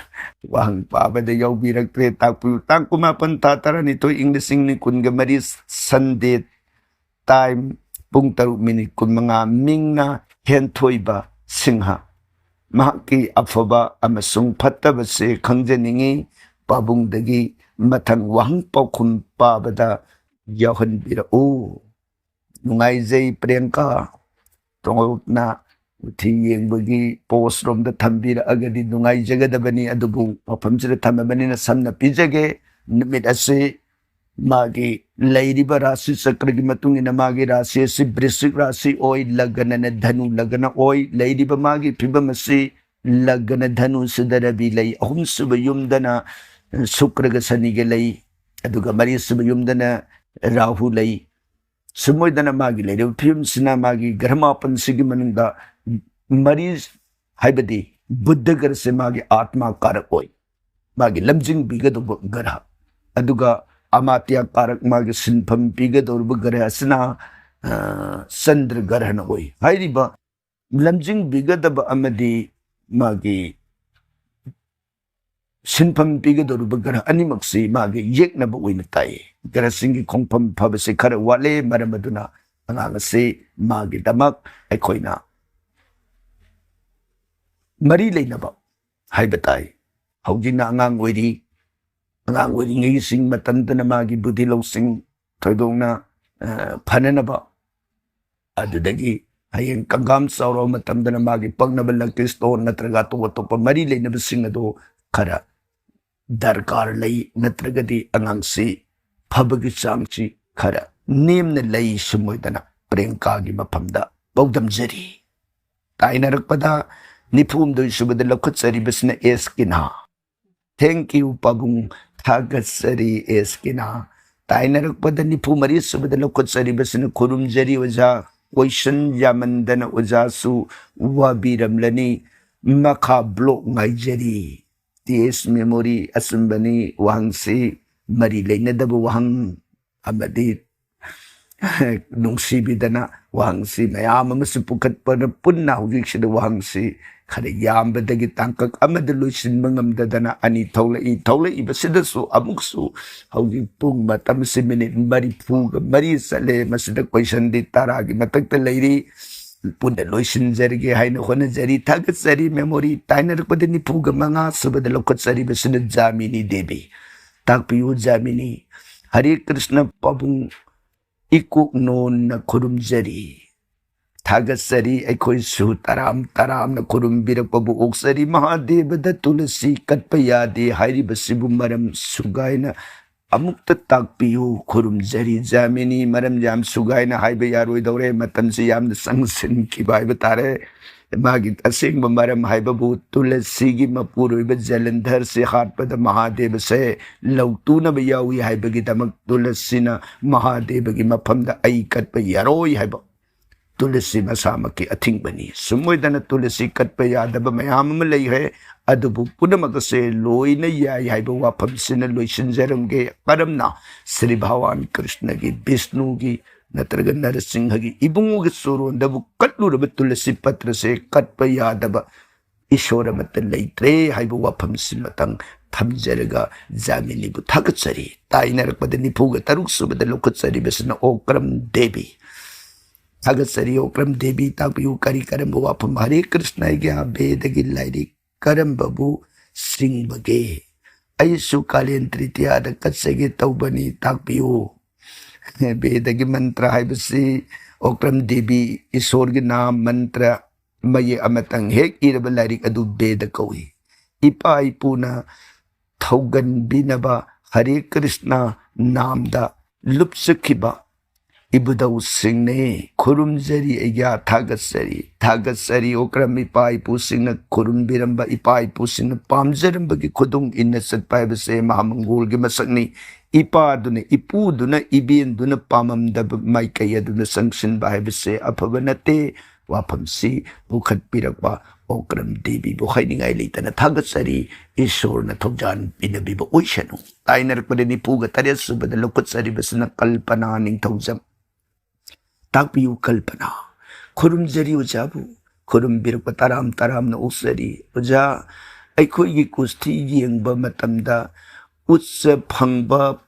ꯋꯥꯍꯪ ꯄꯥꯕꯗ ꯌꯥꯎꯕꯤꯔꯛꯇ꯭ꯔꯦ, ꯇꯥꯛꯄꯤꯌꯨ꯫ ꯇꯥꯡ ꯀꯨꯟꯃꯥꯄꯟ ꯊꯥ ꯇꯔꯥꯅꯤꯊꯣꯏ, ꯏꯪ ꯂꯤꯁꯤꯡ ꯑꯅꯤ ꯀꯨꯟꯒ ꯃꯔꯤ, ꯁꯟꯗꯦ, ꯇꯥꯏꯝ, ꯄꯨꯡ ꯇꯔꯨꯛ ꯃꯤꯅꯤꯠ ꯀꯨꯟꯃꯉꯥ꯫ ꯃꯤꯡꯅ ꯍꯦꯟꯊꯣꯏꯕ ꯁꯤꯡꯍ꯫ ꯃꯍꯥꯛꯀꯤ ꯑꯐꯕ ꯑꯃꯁꯨꯡ ꯐꯠꯇꯕꯁꯦ ꯈꯪꯖꯅꯤꯡꯏ꯫ ꯄꯥꯕꯨꯡꯗꯒꯤ ꯃꯊꯪ ꯋꯥꯍꯪ ꯄꯥꯎꯈꯨꯝ ꯄꯥꯕꯗ ꯌꯥꯎꯍꯟꯕꯤꯔꯛꯎ꯫ ꯅꯨꯡꯉꯥꯏꯖꯩ ꯄ꯭ꯔꯤꯌꯪꯀꯥ꯫ ꯇꯣꯉꯥꯟꯅ ꯃꯨꯊꯤ ꯌꯦꯡꯕꯒꯤ ꯄꯣꯁ ꯔꯣꯝꯗ ꯊꯝꯕꯤꯔꯛꯑꯒꯗꯤ ꯅꯨꯡꯉꯥꯏꯖꯒꯗꯕꯅꯤ, ꯑꯗꯨꯕꯨ ꯃꯐꯝꯁꯤꯗ ꯊꯝꯃꯕꯅꯤꯅ ꯁꯝꯅ ꯄꯤꯖꯒꯦ꯫ ꯅꯨꯃꯤꯠ ꯑꯁꯤ ꯃꯥꯒꯤ ꯂꯩꯔꯤꯕ ꯔꯥꯁꯤ ꯆꯀ꯭ꯔꯒꯤ ꯃꯇꯨꯡ ꯏꯟꯅ ꯃꯥꯒꯤ ꯔꯥꯁꯤ ꯑꯁꯤ ꯕ꯭ꯔꯤꯁꯤꯛ ꯔꯥꯁꯤ ꯑꯣꯏ, ꯂꯒꯅꯅ ꯙꯅꯨ ꯂꯒꯅ ꯑꯣꯏ꯫ ꯂꯩꯔꯤꯕ ꯃꯥꯒꯤ ꯐꯤꯕꯝ ꯑꯁꯤ ꯂꯒꯅ ꯙꯅꯨꯁꯤꯗ ꯔꯕꯤ ꯂꯩ, ꯑꯍꯨꯝꯁꯨꯕ ꯌꯨꯝꯗꯅ ꯁꯨꯀ꯭ꯔꯒ ꯁꯅꯤꯒ ꯂꯩ, ꯑꯗꯨꯒ ꯃꯔꯤꯁꯨꯕ ꯌꯨꯝꯗꯅ ꯔꯥꯍꯨ ꯂꯩ꯫ ꯁꯨꯝ ꯑꯣꯏꯗꯅ ꯃꯥꯒꯤ ꯂꯩꯔꯤꯕ ꯐꯤꯕꯝꯁꯤꯅ ꯃꯥꯒꯤ ꯒ꯭ꯔꯍ ꯃꯥꯄꯟꯁꯤꯒꯤ ꯃꯅꯨꯡꯗ ꯃꯔꯤ ꯍꯥꯏꯕꯗꯤ ꯕꯨꯙ ꯒ꯭ꯔꯍꯁꯦ ꯃꯥꯒꯤ ꯑꯥꯠꯃꯥ ꯀꯥꯔꯛ ꯑꯣꯏ, ꯃꯥꯒꯤ ꯂꯝꯖꯤꯡꯕꯤꯒꯗꯧꯕ ꯒ꯭ꯔꯍ, ꯑꯗꯨꯒ ꯑꯃꯥꯇ꯭ꯌ ꯀꯥꯔꯛ, ꯃꯥꯒꯤ ꯁꯤꯟꯐꯝ ꯄꯤꯒꯗꯧꯔꯤꯕ ꯒ꯭ꯔꯍ ꯑꯁꯤꯅ, ꯑ, ꯆꯟꯗ꯭ꯔ ꯒ꯭ꯔꯍꯅ ꯑꯣꯏ꯫ ꯍꯥꯏꯔꯤꯕ ꯂꯝꯖꯤꯡꯕꯤꯒꯗꯕ ꯑꯃꯗꯤ ꯃꯥꯒꯤ ꯁꯤꯟꯐꯝ ꯄꯤꯒꯗꯧꯔꯤꯕ ꯒ꯭ꯔꯍ ꯑꯅꯤꯃꯛꯁꯤ ꯃꯥꯒꯤ ꯌꯦꯛꯅꯕ ꯑꯣꯏꯅ ꯇꯥꯏ꯫ ꯒ꯭ꯔꯍꯁꯤꯡꯒꯤ ꯈꯣꯡꯐꯝ ꯐꯕꯁꯤ ꯈꯔ ꯋꯥꯠꯂꯦ, ꯃꯔꯝ ꯑꯗꯨꯅ ꯑꯉꯥꯡ ꯑꯁꯤ ꯃꯥꯒꯤꯗꯃꯛ ꯑꯩꯈꯣꯏꯅ ꯃꯔꯤ ꯂꯩꯅꯕ ꯍꯥꯏꯕ ꯇꯥꯏ꯫ ꯍꯧꯖꯤꯛꯅ ꯑꯉꯥꯡ ꯑꯣꯏꯔꯤ, ꯑꯉꯥꯡ ꯑꯣꯏꯔꯤꯉꯩꯁꯤꯡ ꯃꯇꯝꯗꯅ ꯃꯥꯒꯤ ꯕꯨꯙꯤ ꯂꯧꯁꯤꯡ ꯊꯣꯏꯗꯣꯛꯅ, ꯑ, ꯐꯅꯅꯕ, ꯑꯗꯨꯗꯒꯤ ꯍꯌꯦꯡ ꯀꯪꯒꯥꯝ ꯆꯥꯎꯔꯕ ꯃꯇꯝꯗꯅ ꯃꯥꯒꯤ ꯄꯛꯅꯕ lucky stone ꯅꯠꯇ꯭ꯔꯒ ꯑꯇꯣꯞ ꯑꯇꯣꯞꯄ ꯃꯔꯤ ꯂꯩꯅꯕꯁꯤꯡ ꯑꯗꯨ ꯈꯔ ꯗꯔꯀꯥꯔ ꯂꯩ, ꯅꯠꯇ꯭ꯔꯒꯗꯤ ꯑꯉꯥꯡꯁꯤ ꯐꯕꯒꯤ ꯆꯥꯡꯁꯤ ꯈꯔ ꯅꯦꯝꯅ ꯂꯩ꯫ ꯁꯨꯝ ꯑꯣꯏꯗꯅ ꯄ꯭ꯔꯤꯌꯥꯡꯀꯥꯒꯤ ꯃꯐꯝꯗ ꯄꯥꯎꯗꯝꯖꯔꯤ꯫ ꯇꯥꯏꯅꯔꯛꯄꯗ ꯅꯤꯐꯨ ꯍꯨꯝꯗꯣꯏ ꯁꯨꯕꯗ ꯂꯧꯈꯠꯆꯔꯤꯕꯁꯤꯅ ꯑꯦꯁ ꯀꯤꯅꯥ꯫ Thank you, ꯄꯥꯕꯨꯡ꯫ ꯊꯥꯒꯠꯆꯔꯤ, ꯑꯦꯁ ꯀꯤꯅꯥ꯫ ꯇꯥꯏꯅꯔꯛꯄꯗ ꯅꯤꯐꯨ ꯃꯔꯤ ꯁꯨꯕꯗ ꯂꯧꯈꯠꯆꯔꯤꯕꯁꯤꯅ ꯈꯨꯔꯨꯝꯖꯔꯤ ꯑꯣꯖꯥ꯫ Question ꯌꯥꯝꯃꯟꯗꯅ ꯑꯣꯖꯥꯁꯨ ꯋꯥꯕꯤꯔꯝꯂꯅꯤ꯫ ꯃꯈꯥ block ꯉꯥꯏꯖꯔꯤ꯫ ꯇꯤ ꯑꯦꯁ ꯃꯦꯃꯣꯔꯤ ꯑꯆꯨꯝꯕꯅꯤ꯫ ꯋꯥꯍꯪꯁꯤ ꯃꯔꯤ ꯂꯩꯅꯗꯕ ꯋꯥꯍꯪ ꯑꯃꯗꯤ ꯅꯨꯡꯁꯤꯕꯤꯗꯅ ꯋꯥꯍꯪꯁꯤ ꯃꯌꯥꯝ ꯑꯃꯁꯨ ꯄꯨꯈꯠꯄꯅ ꯄꯨꯟꯅ ꯍꯧꯖꯤꯛꯁꯤꯗ ꯋꯥꯍꯪꯁꯤ ꯈꯔ ꯌꯥꯝꯕꯗꯒꯤ ꯇꯥꯡꯀꯛ ꯑꯃꯗ ꯂꯣꯏꯁꯤꯟꯕ ꯉꯝꯗꯗꯅ ꯑꯅꯤ ꯊꯣꯛꯂꯛꯏ꯫ ꯊꯣꯛꯂꯛꯏꯕꯁꯤꯗꯁꯨ ꯑꯃꯨꯛꯁꯨ ꯍꯧꯖꯤꯛ ꯄꯨꯡ ꯃꯇꯝꯁꯤ ꯃꯤꯅꯤꯠ ꯃꯔꯤꯐꯨꯒ ꯃꯔꯤ ꯆꯠꯂꯦ꯫ ꯃꯁꯤꯗ questionꯗꯤ ꯇꯔꯥꯒꯤ ꯃꯊꯛꯇ ꯂꯩꯔꯤ꯫ ꯄꯨꯟꯅ ꯂꯣꯏꯁꯤꯟꯖꯔꯒꯦ ꯍꯥꯏꯅ ꯍꯣꯠꯅꯖꯔꯤ꯫ ꯊꯥꯒꯠꯆꯔꯤ꯫ Memory ꯇꯥꯏꯅꯔꯛꯄꯗ ꯅꯤꯐꯨꯒ ꯃꯉꯥ ꯁꯨꯕꯗ ꯂꯧꯈꯠꯆꯔꯤꯕꯁꯤꯅ ꯖꯥꯃꯤꯅꯤ ꯗꯦꯕꯤ꯫ ꯇꯥꯛꯄꯤꯌꯨ ꯖꯥꯃꯤꯅꯤ꯫ ꯍꯔꯦ ꯀ꯭ꯔꯤꯁꯅ ꯄꯥꯕꯨꯡ꯫ ꯏꯀꯣꯛꯅꯣꯟꯅ ꯈꯨꯔꯨꯝꯖꯔꯤ꯫ ꯊꯥꯒꯠꯆꯔꯤ꯫ ꯑꯩꯈꯣꯏꯁꯨ ꯇꯔꯥꯝ ꯇꯔꯥꯝꯅ ꯈꯨꯔꯨꯝꯕꯤꯔꯛꯄꯕꯨ ꯑꯣꯛꯆꯔꯤ꯫ ꯃꯍꯥꯗꯦꯕꯗ ꯇꯨꯂꯁꯤ ꯀꯠꯄ ꯌꯥꯗꯦ ꯍꯥꯏꯔꯤꯕꯁꯤꯕꯨ ꯃꯔꯝ ꯁꯨꯒꯥꯏꯅ ꯑꯃꯨꯛꯇ ꯇꯥꯛꯄꯤꯌꯨ꯫ ꯈꯨꯔꯨꯝꯖꯔꯤ ꯖꯥꯃꯤꯅꯤ꯫ ꯃꯔꯝ ꯌꯥꯝ ꯁꯨꯒꯥꯏꯅ ꯍꯥꯏꯕ ꯌꯥꯔꯣꯏꯗꯧꯔꯦ, ꯃꯇꯝꯁꯤ ꯌꯥꯝꯅ ꯆꯪꯁꯤꯟꯈꯤꯕ ꯍꯥꯏꯕ ꯇꯥꯔꯦ꯫ ꯃꯥꯒꯤ ꯑꯁꯦꯡꯕ ꯃꯔꯝ ꯍꯥꯏꯕꯕꯨ ꯇꯨꯂꯁꯤꯒꯤ ꯃꯄꯨꯔꯣꯏꯕ ꯖꯂꯟꯙꯔꯁꯤ ꯍꯥꯠꯄꯗ ꯃꯍꯥꯗꯦꯕꯁꯦ ꯂꯧꯇꯨꯅꯕ ꯌꯥꯎꯏ ꯍꯥꯏꯕꯒꯤꯗꯃꯛ ꯇꯨꯂꯁꯤꯅ ꯃꯍꯥꯗꯦꯕꯒꯤ ꯃꯐꯝꯗ ꯑꯩ ꯀꯠꯄ ꯌꯥꯔꯣꯏ ꯍꯥꯏꯕ ꯇꯨꯂꯁꯤ ꯃꯁꯥꯃꯛꯀꯤ ꯑꯊꯤꯡꯕꯅꯤ꯫ ꯁꯨꯝ ꯑꯣꯏꯗꯅ ꯇꯨꯂꯁꯤ ꯀꯠꯄ ꯌꯥꯗꯕ ꯃꯌꯥꯝ ꯑꯃ ꯂꯩꯈ꯭ꯔꯦ, ꯑꯗꯨꯕꯨ ꯄꯨꯝꯅꯃꯛ ꯑꯁꯦ ꯂꯣꯏꯅ ꯌꯥꯏ ꯍꯥꯏꯕ ꯋꯥꯐꯝꯁꯤꯅ ꯂꯣꯏꯁꯤꯟꯖꯔꯝꯒꯦ꯫ ꯀꯔꯝꯅ ꯁ꯭ꯔꯤ ꯚꯒꯋꯥꯟ ꯀ꯭ꯔꯤꯁꯅꯒꯤ, ꯕꯤꯁꯅꯨꯒꯤ ꯅꯠꯇ꯭ꯔꯒ ꯅꯔꯁꯤꯡꯍꯒꯤ ꯏꯕꯨꯡꯉꯣꯒꯤ ꯆꯣꯔꯣꯟꯗꯕꯨ ꯀꯠꯂꯨꯔꯕ ꯇꯨꯂꯁꯤ ꯄꯇ꯭ꯔꯁꯦ ꯀꯠꯄ ꯌꯥꯗꯕ ꯏꯁꯣꯔ ꯑꯃꯠꯇ ꯂꯩꯇ꯭ꯔꯦ ꯍꯥꯏꯕ ꯋꯥꯐꯝꯁꯤꯃꯇꯪ ꯊꯝꯖꯔꯒ ꯖꯥꯃꯤꯅꯤꯕꯨ ꯊꯥꯒꯠꯆꯔꯤ꯫ ꯇꯥꯏꯅꯔꯛꯄꯗ ꯅꯤꯐꯨꯒ ꯇꯔꯨꯛ ꯁꯨꯕꯗ ꯂꯧꯈꯠꯆꯔꯤꯕꯁꯤꯅ ꯑꯣꯀ꯭ꯔꯝ ꯗꯦꯕꯤ꯫ ꯊꯥꯒꯠꯆꯔꯤ ꯑꯣꯀ꯭ꯔꯝ ꯗꯦꯕꯤ, ꯇꯥꯛꯄꯤꯌꯨ, ꯀꯔꯤ ꯀꯔꯝꯕ ꯋꯥꯐꯝ? ꯍꯔꯦ ꯀ꯭ꯔꯤꯁꯅ ꯑꯩꯒꯤ ꯕꯦꯗꯒꯤ ꯂꯥꯏꯔꯤꯛ ꯀꯔꯝꯕꯕꯨ ꯁꯤꯡꯕꯒꯦ? ꯑꯩꯁꯨ ꯀꯥꯂꯦꯟ ꯇ꯭ꯔꯤꯇꯤꯌꯥꯗ ꯀꯠꯆꯒꯦ ꯇꯧꯕꯅꯤ, ꯇꯥꯛꯄꯤꯌꯨ꯫ ꯕꯦꯗꯒꯤ ꯃꯟꯇ꯭ꯔ ꯍꯥꯏꯕꯁꯤ ꯑꯣꯀ꯭ꯔꯝ ꯗꯦꯕꯤ, ꯏꯁꯣꯔꯒꯤ ꯅꯥꯝ ꯃꯟꯇ꯭ꯔ ꯃꯌꯦꯛ ꯑꯃꯇꯪ ꯍꯦꯛ ꯏꯔꯕ ꯂꯥꯏꯔꯤꯛ ꯑꯗꯨ ꯕꯦꯗ ꯀꯧꯏ꯫ ꯏꯄꯥ ꯏꯄꯨꯅ ꯊꯧꯒꯟꯕꯤꯅꯕ ꯍꯔꯦ ꯀ꯭ꯔꯤꯁꯅ ꯅꯥꯝꯗ ꯂꯨꯞꯆꯈꯤꯕ ꯏꯕꯨꯙꯧꯁꯤꯡꯅꯤ꯫ ꯈꯨꯔꯨꯝꯖꯔꯤ ꯑꯩꯒ꯭ꯌꯥ, ꯊꯥꯒꯠꯆꯔꯤ, ꯊꯥꯒꯠꯆꯔꯤ꯫ ꯑꯣꯀ꯭ꯔꯝ ꯏꯄꯥ ꯏꯄꯨꯁꯤꯡꯅ ꯈꯨꯔꯨꯝꯕꯤꯔꯝꯕ, ꯏꯄꯥ ꯏꯄꯨꯁꯤꯡꯅ ꯄꯥꯝꯖꯔꯝꯕꯒꯤ ꯈꯨꯗꯨꯡ ꯏꯟꯅ ꯆꯠꯄ ꯍꯥꯏꯕꯁꯦ ꯃꯍꯥꯃꯪꯒꯣꯜꯒꯤ ꯃꯁꯛꯅꯤ꯫ ꯏꯄꯥꯗꯨꯅ, ꯏꯄꯨꯗꯨꯅ, ꯏꯕꯦꯟꯗꯨꯅ ꯄꯥꯝꯃꯝꯗꯕ ꯃꯥꯏꯀꯩ ꯑꯗꯨꯅ ꯆꯪꯁꯤꯟꯕ ꯍꯥꯏꯕꯁꯦ ꯑꯐꯕ ꯅꯠꯇꯦ꯫ ꯋꯥꯐꯝꯁꯤ ꯄꯨꯈꯠꯄꯤꯔꯛꯄ ꯑꯣꯀ꯭ꯔꯝ ꯗꯦꯕꯤꯕꯨ ꯍꯥꯏꯅꯤꯡꯉꯥꯏ ꯂꯩꯇꯅ ꯊꯥꯒꯠꯆꯔꯤ꯫ ꯏꯁꯣꯔꯅ ꯊꯧꯖꯥꯟ ꯄꯤꯅꯕꯤꯕ ꯑꯣꯏꯁꯅꯨ꯫ ꯇꯥꯏꯅꯔꯛꯄꯗ ꯅꯤꯐꯨꯒ ꯇꯔꯦꯠ ꯁꯨꯕꯗ ꯂꯧꯈꯠꯆꯔꯤꯕꯁꯤꯅ ꯀꯜꯄꯅꯥ ꯅꯤꯡꯊꯧꯖꯝ꯫ ꯇꯥꯛꯄꯤꯌꯨ ꯀꯜꯄꯅꯥ꯫ ꯈꯨꯔꯨꯝꯖꯔꯤ ꯑꯣꯖꯥꯕꯨ꯫ ꯈꯨꯔꯨꯝꯕꯤꯔꯛꯄ ꯇꯔꯥꯝ ꯇꯔꯥꯝꯅ ꯑꯣꯛꯆꯔꯤ꯫ ꯑꯣꯖꯥ, ꯑꯩꯈꯣꯏꯒꯤ ꯀꯨꯁꯇꯤ ꯌꯦꯡꯕ ꯃꯇꯝꯗ ꯎꯠꯁ ꯐꯪꯕ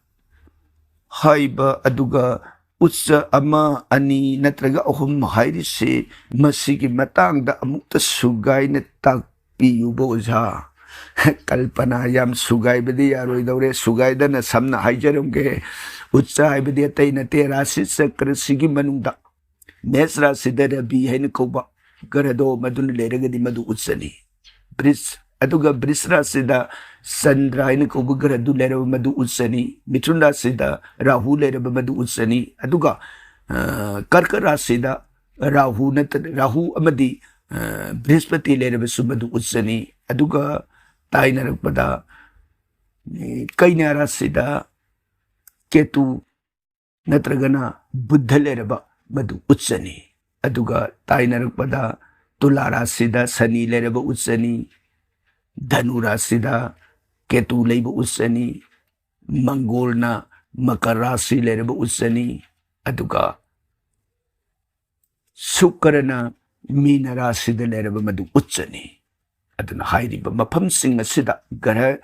ꯍꯥꯏꯕ, ꯑꯗꯨꯒ ꯎꯠꯁ ꯑꯃ, ꯑꯅꯤ ꯅꯠꯇ꯭ꯔꯒ ꯑꯍꯨꯝ ꯍꯥꯏꯔꯤꯁꯤ, ꯃꯁꯤꯒꯤ ꯃꯇꯥꯡꯗ ꯑꯃꯨꯛꯇ ꯁꯨꯒꯥꯏꯅ ꯇꯥꯛꯄꯤꯌꯨꯕ ꯑꯣꯖꯥ꯫ ꯀꯜꯄꯅꯥ, ꯌꯥꯝ ꯁꯨꯒꯥꯏꯕꯗꯤ ꯌꯥꯔꯣꯏꯗꯧꯔꯦ꯫ ꯁꯨꯒꯥꯏꯗꯅ ꯁꯝꯅ ꯍꯥꯏꯖꯔꯝꯒꯦ꯫ ꯎꯠꯁ ꯍꯥꯏꯕꯗꯤ ꯑꯇꯩ ꯅꯠꯇꯦ, ꯔꯥꯁꯤ ꯆꯀ꯭ꯔꯁꯤꯒꯤ ꯃꯅꯨꯡꯗ ꯃꯦꯁ ꯔꯥꯁꯤꯗ ꯔꯕꯤ ꯍꯥꯏꯅ ꯀꯧꯕ ꯒ꯭ꯔꯍꯗꯣ ꯃꯗꯨꯅ ꯂꯩꯔꯒꯗꯤ ꯃꯗꯨ ꯎꯠꯁꯅꯤ꯫ ꯕ꯭ꯔꯤꯖ, ꯑꯗꯨꯒ ꯕ꯭ꯔꯤꯖ ꯔꯥꯁꯤꯗ ꯆꯟꯗ꯭ꯔ ꯍꯥꯏꯅ ꯀꯧꯕ ꯒ꯭ꯔꯍꯗꯨ ꯂꯩꯔꯕ ꯃꯗꯨ ꯎꯠꯁꯅꯤ꯫ ꯃꯤꯊꯨꯟ ꯔꯥꯁꯤꯗ ꯔꯥꯍꯨ ꯂꯩꯔꯕ ꯃꯗꯨ ꯎꯠꯁꯅꯤ꯫ ꯑꯗꯨꯒ, ꯑ, ꯀꯔꯀ ꯔꯥꯁꯤꯗ ꯔꯥꯍꯨ ꯅꯠꯇ-, ꯔꯥꯍꯨ ꯑꯃꯗꯤ ꯑ, ꯕ꯭ꯔꯤꯍꯁꯄꯇꯤ ꯂꯩꯔꯕꯁꯨ ꯃꯗꯨ ꯎꯠꯆꯅꯤ꯫ ꯑꯗꯨꯒ ꯇꯥꯏꯅꯔꯛꯄꯗ, ꯎꯝ, ꯀꯩꯅ꯭ꯌꯥ ꯔꯥꯁꯤꯗ ꯀꯦꯇꯨ ꯅꯠꯇ꯭ꯔꯒꯅ ꯕꯨꯙ ꯂꯩꯔꯕ ꯃꯗꯨ ꯎꯠꯆꯅꯤ꯫ ꯑꯗꯨꯒ ꯇꯥꯏꯅꯔꯛꯄꯗ ꯇꯨꯂꯥ ꯔꯥꯁꯤꯗ ꯁꯅꯤ ꯂꯩꯔꯕ ꯎꯠꯆꯅꯤ, ꯙꯅꯨ ꯔꯥꯁꯤꯗ ꯀꯦꯇꯨ ꯂꯩꯕ ꯎꯠꯆꯅꯤ, ꯃꯪꯒꯣꯜꯅ ꯃꯀꯔ ꯔꯥꯁꯤ ꯂꯩꯔꯕ ꯎꯠꯆꯅꯤ, ꯑꯗꯨꯒ ꯁꯨꯀ꯭ꯔꯅ ꯃꯤꯅ ꯔꯥꯁꯤꯗ ꯂꯩꯔꯕ ꯃꯗꯨ ꯎꯠꯆꯅꯤ꯫ ꯑꯗꯨꯅ ꯍꯥꯏꯔꯤꯕ ꯃꯐꯝꯁꯤꯡ ꯑꯁꯤꯗ ꯒ꯭ꯔꯍ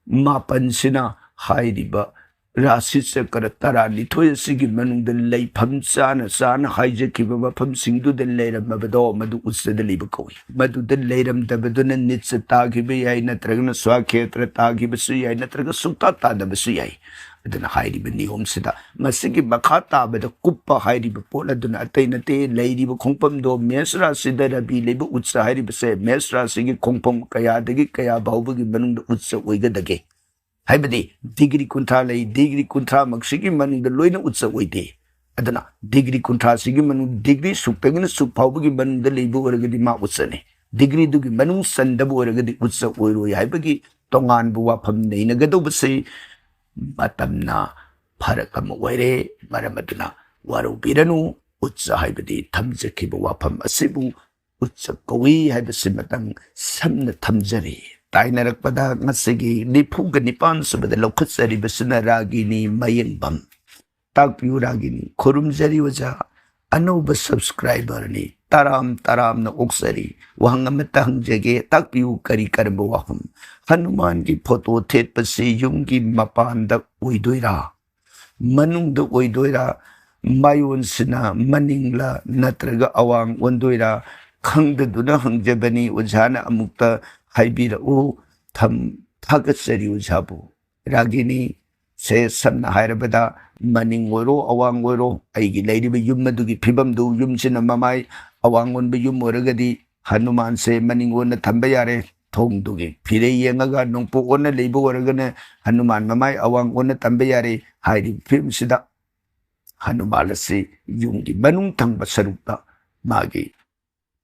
ꯃꯥꯄꯟꯁꯤꯅ ꯍꯥꯏꯔꯤꯕ ꯔꯥꯁꯤ ꯆꯀ꯭ꯔ ꯇꯔꯥꯅꯤꯊꯣꯏ ꯑꯁꯤꯒꯤ ꯃꯅꯨꯡꯗ ꯂꯩꯐꯝ ꯆꯥꯅ ꯆꯥꯅ ꯍꯥꯏꯖꯈꯤꯕ ꯃꯐꯝꯁꯤꯡꯗꯨꯗ ꯂꯩꯔꯝꯃꯕꯗꯣ ꯃꯗꯨ ꯎꯠꯆꯗ ꯂꯩꯕ ꯀꯧꯏ꯫ ꯃꯗꯨꯗ ꯂꯩꯔꯝꯗꯕꯗꯨꯅ ꯅꯤꯠꯆ ꯇꯥꯈꯤꯕ ꯌꯥꯏ, ꯅꯠꯇ꯭ꯔꯒꯅ ꯁ꯭ꯋꯥꯈꯦꯇ꯭ꯔ ꯇꯥꯈꯤꯕꯁꯨ ꯌꯥꯏ, ꯅꯠꯇ꯭ꯔꯒ ꯁꯨꯛꯇꯥ ꯇꯥꯗꯕꯁꯨ ꯌꯥꯏ꯫ ꯑꯗꯨꯅ ꯍꯥꯏꯔꯤꯕ ꯅꯤꯌꯣꯝꯁꯤꯗ ꯃꯁꯤꯒꯤ ꯃꯈꯥ ꯇꯥꯕꯗ ꯀꯨꯞꯄ ꯍꯥꯏꯔꯤꯕ ꯄꯣꯠ ꯑꯗꯨꯅ ꯑꯇꯩ ꯅꯠꯇꯦ, ꯂꯩꯔꯤꯕ ꯈꯣꯡꯐꯝꯗꯣ ꯃꯦꯁ ꯔꯥꯁꯤꯗ ꯔꯕꯤ ꯂꯩꯕ ꯎꯠꯆ ꯍꯥꯏꯔꯤꯕꯁꯦ ꯃꯦꯁ ꯔꯥꯁꯤꯒꯤ ꯈꯣꯡꯐꯝ ꯀꯌꯥꯗꯒꯤ ꯀꯌꯥ ꯐꯥꯎꯕꯒꯤ ꯃꯅꯨꯡꯗ ꯎꯠꯆ ꯑꯣꯏꯒꯗꯒꯦ? ꯍꯥꯏꯕꯗꯤ ꯗꯤꯒ꯭ꯔꯤ ꯀꯨꯟꯊ꯭ꯔꯥ ꯂꯩ, ꯗꯤꯒ꯭ꯔꯤ ꯀꯨꯟꯊ꯭ꯔꯥꯃꯛꯁꯤꯒꯤ ꯃꯅꯨꯡꯗ ꯂꯣꯏꯅ ꯎꯠꯆ ꯑꯣꯏꯗꯦ꯫ ꯑꯗꯨꯅ ꯗꯤꯒ꯭ꯔꯤ ꯀꯨꯟꯊ꯭ꯔꯥꯁꯤꯒꯤ ꯃꯅꯨꯡ, ꯗꯤꯒ꯭ꯔꯤ ꯁꯨꯛꯇꯒꯤꯅ ꯁꯨꯛ ꯐꯥꯎꯕꯒꯤ ꯃꯅꯨꯡꯗ ꯂꯩꯕ ꯑꯣꯏꯔꯒꯗꯤ ꯃꯥ ꯎꯠꯆꯅꯤ꯫ ꯗꯤꯒ꯭ꯔꯤꯗꯨꯒꯤ ꯃꯅꯨꯡ ꯆꯟꯗꯕ ꯑꯣꯏꯔꯒꯗꯤ ꯎꯠꯆ ꯑꯣꯏꯔꯣꯏ ꯍꯥꯏꯕꯒꯤ ꯇꯣꯉꯥꯟꯕ ꯋꯥꯐꯝ ꯅꯩꯅꯒꯗꯧꯕꯁꯤ ꯃꯇꯝꯅ ꯐꯔꯛ ꯑꯃ ꯑꯣꯏꯔꯦ꯫ ꯃꯔꯝ ꯑꯗꯨꯅ ꯋꯥꯔꯧꯕꯤꯔꯅꯨ, ꯎꯠꯆ ꯍꯥꯏꯕꯗꯤ ꯊꯝꯖꯈꯤꯕ ꯋꯥꯐꯝ ꯑꯁꯤꯕꯨ ꯎꯠꯆ ꯀꯧꯏ ꯍꯥꯏꯕꯁꯤꯃꯇꯪ ꯁꯝꯅ ꯊꯝꯖꯔꯤ꯫ ꯇꯥꯏꯅꯔꯛꯄꯗ ꯉꯁꯤꯒꯤ ꯅꯤꯐꯨꯒ ꯅꯤꯄꯥꯟ ꯁꯨꯕꯗ ꯂꯧꯈꯠꯆꯔꯤꯕꯁꯤꯅ ꯔꯥꯒꯤꯅꯤ ꯃꯌꯦꯡꯕꯝ꯫ ꯇꯥꯛꯄꯤꯌꯨ ꯔꯥꯒꯤꯅꯤ, ꯈꯨꯔꯨꯝꯖꯔꯤ ꯑꯣꯖꯥ, ꯑꯅꯧꯕ ꯁꯕꯁꯀ꯭ꯔꯥꯏꯕꯔꯅꯤ, ꯇꯔꯥꯝ ꯇꯔꯥꯝꯅ ꯑꯣꯛꯆꯔꯤ꯫ ꯋꯥꯍꯪ ꯑꯃꯠꯇ ꯍꯪꯖꯒꯦ, ꯇꯥꯛꯄꯤꯌꯨ ꯀꯔꯤ ꯀꯔꯝꯕ ꯋꯥꯐꯝ? ꯍꯅꯨꯃꯥꯟꯒꯤ ꯐꯣꯇꯣ ꯊꯦꯠꯄꯁꯤ ꯌꯨꯝꯒꯤ ꯃꯄꯥꯟꯗ ꯑꯣꯏꯗꯣꯏꯔꯥ, ꯃꯅꯨꯡꯗ ꯑꯣꯏꯗꯣꯏꯔꯥ, ꯃꯥꯏꯑꯣꯟꯁꯤꯅ ꯃꯅꯤꯡꯂ ꯅꯠꯇ꯭ꯔꯒ ꯑꯋꯥꯡ ꯑꯣꯟꯗꯣꯏꯔꯥ ꯈꯪꯗꯗꯨꯅ ꯍꯪꯖꯕꯅꯤ, ꯑꯣꯖꯥꯅ ꯑꯃꯨꯛꯇ ꯍꯥꯏꯕꯤꯔꯛꯎ꯫ ꯊꯝ-, ꯊꯥꯒꯠꯆꯔꯤ ꯑꯣꯖꯥꯕꯨ꯫ ꯔꯥꯒꯤꯅꯤ ꯁꯦ ꯁꯝꯅ ꯍꯥꯏꯔꯕꯗ ꯃꯅꯤꯡ ꯑꯣꯏꯔꯣ ꯑꯋꯥꯡ ꯑꯣꯏꯔꯣ, ꯑꯩꯒꯤ ꯂꯩꯔꯤꯕ ꯌꯨꯝ ꯑꯗꯨꯒꯤ ꯐꯤꯕꯝꯗꯨ, ꯌꯨꯝꯁꯤꯅ ꯃꯃꯥꯏ ꯑꯋꯥꯡ ꯑꯣꯟꯕ ꯌꯨꯝ ꯑꯣꯏꯔꯒꯗꯤ ꯍꯅꯨꯃꯥꯟꯁꯦ ꯃꯅꯤꯡ ꯑꯣꯟꯅ ꯊꯝꯕ ꯌꯥꯔꯦ꯫ ꯊꯣꯡꯗꯨꯒꯤ ꯐꯤꯔꯩ ꯌꯦꯡꯉꯒ ꯅꯣꯡꯄꯣꯛ ꯑꯣꯟꯅ ꯂꯩꯕ ꯑꯣꯏꯔꯒꯅ ꯍꯅꯨꯃꯥꯟ ꯃꯃꯥꯏ ꯑꯋꯥꯡ ꯑꯣꯟꯅ ꯊꯝꯕ ꯌꯥꯔꯦ꯫ ꯍꯥꯏꯔꯤꯕ ꯐꯤꯕꯝꯁꯤꯗ ꯍꯅꯨꯃꯥꯟ ꯑꯁꯤ ꯌꯨꯝꯒꯤ ꯃꯅꯨꯡ ꯊꯪꯕ ꯁꯔꯨꯛꯇ ꯃꯥꯒꯤ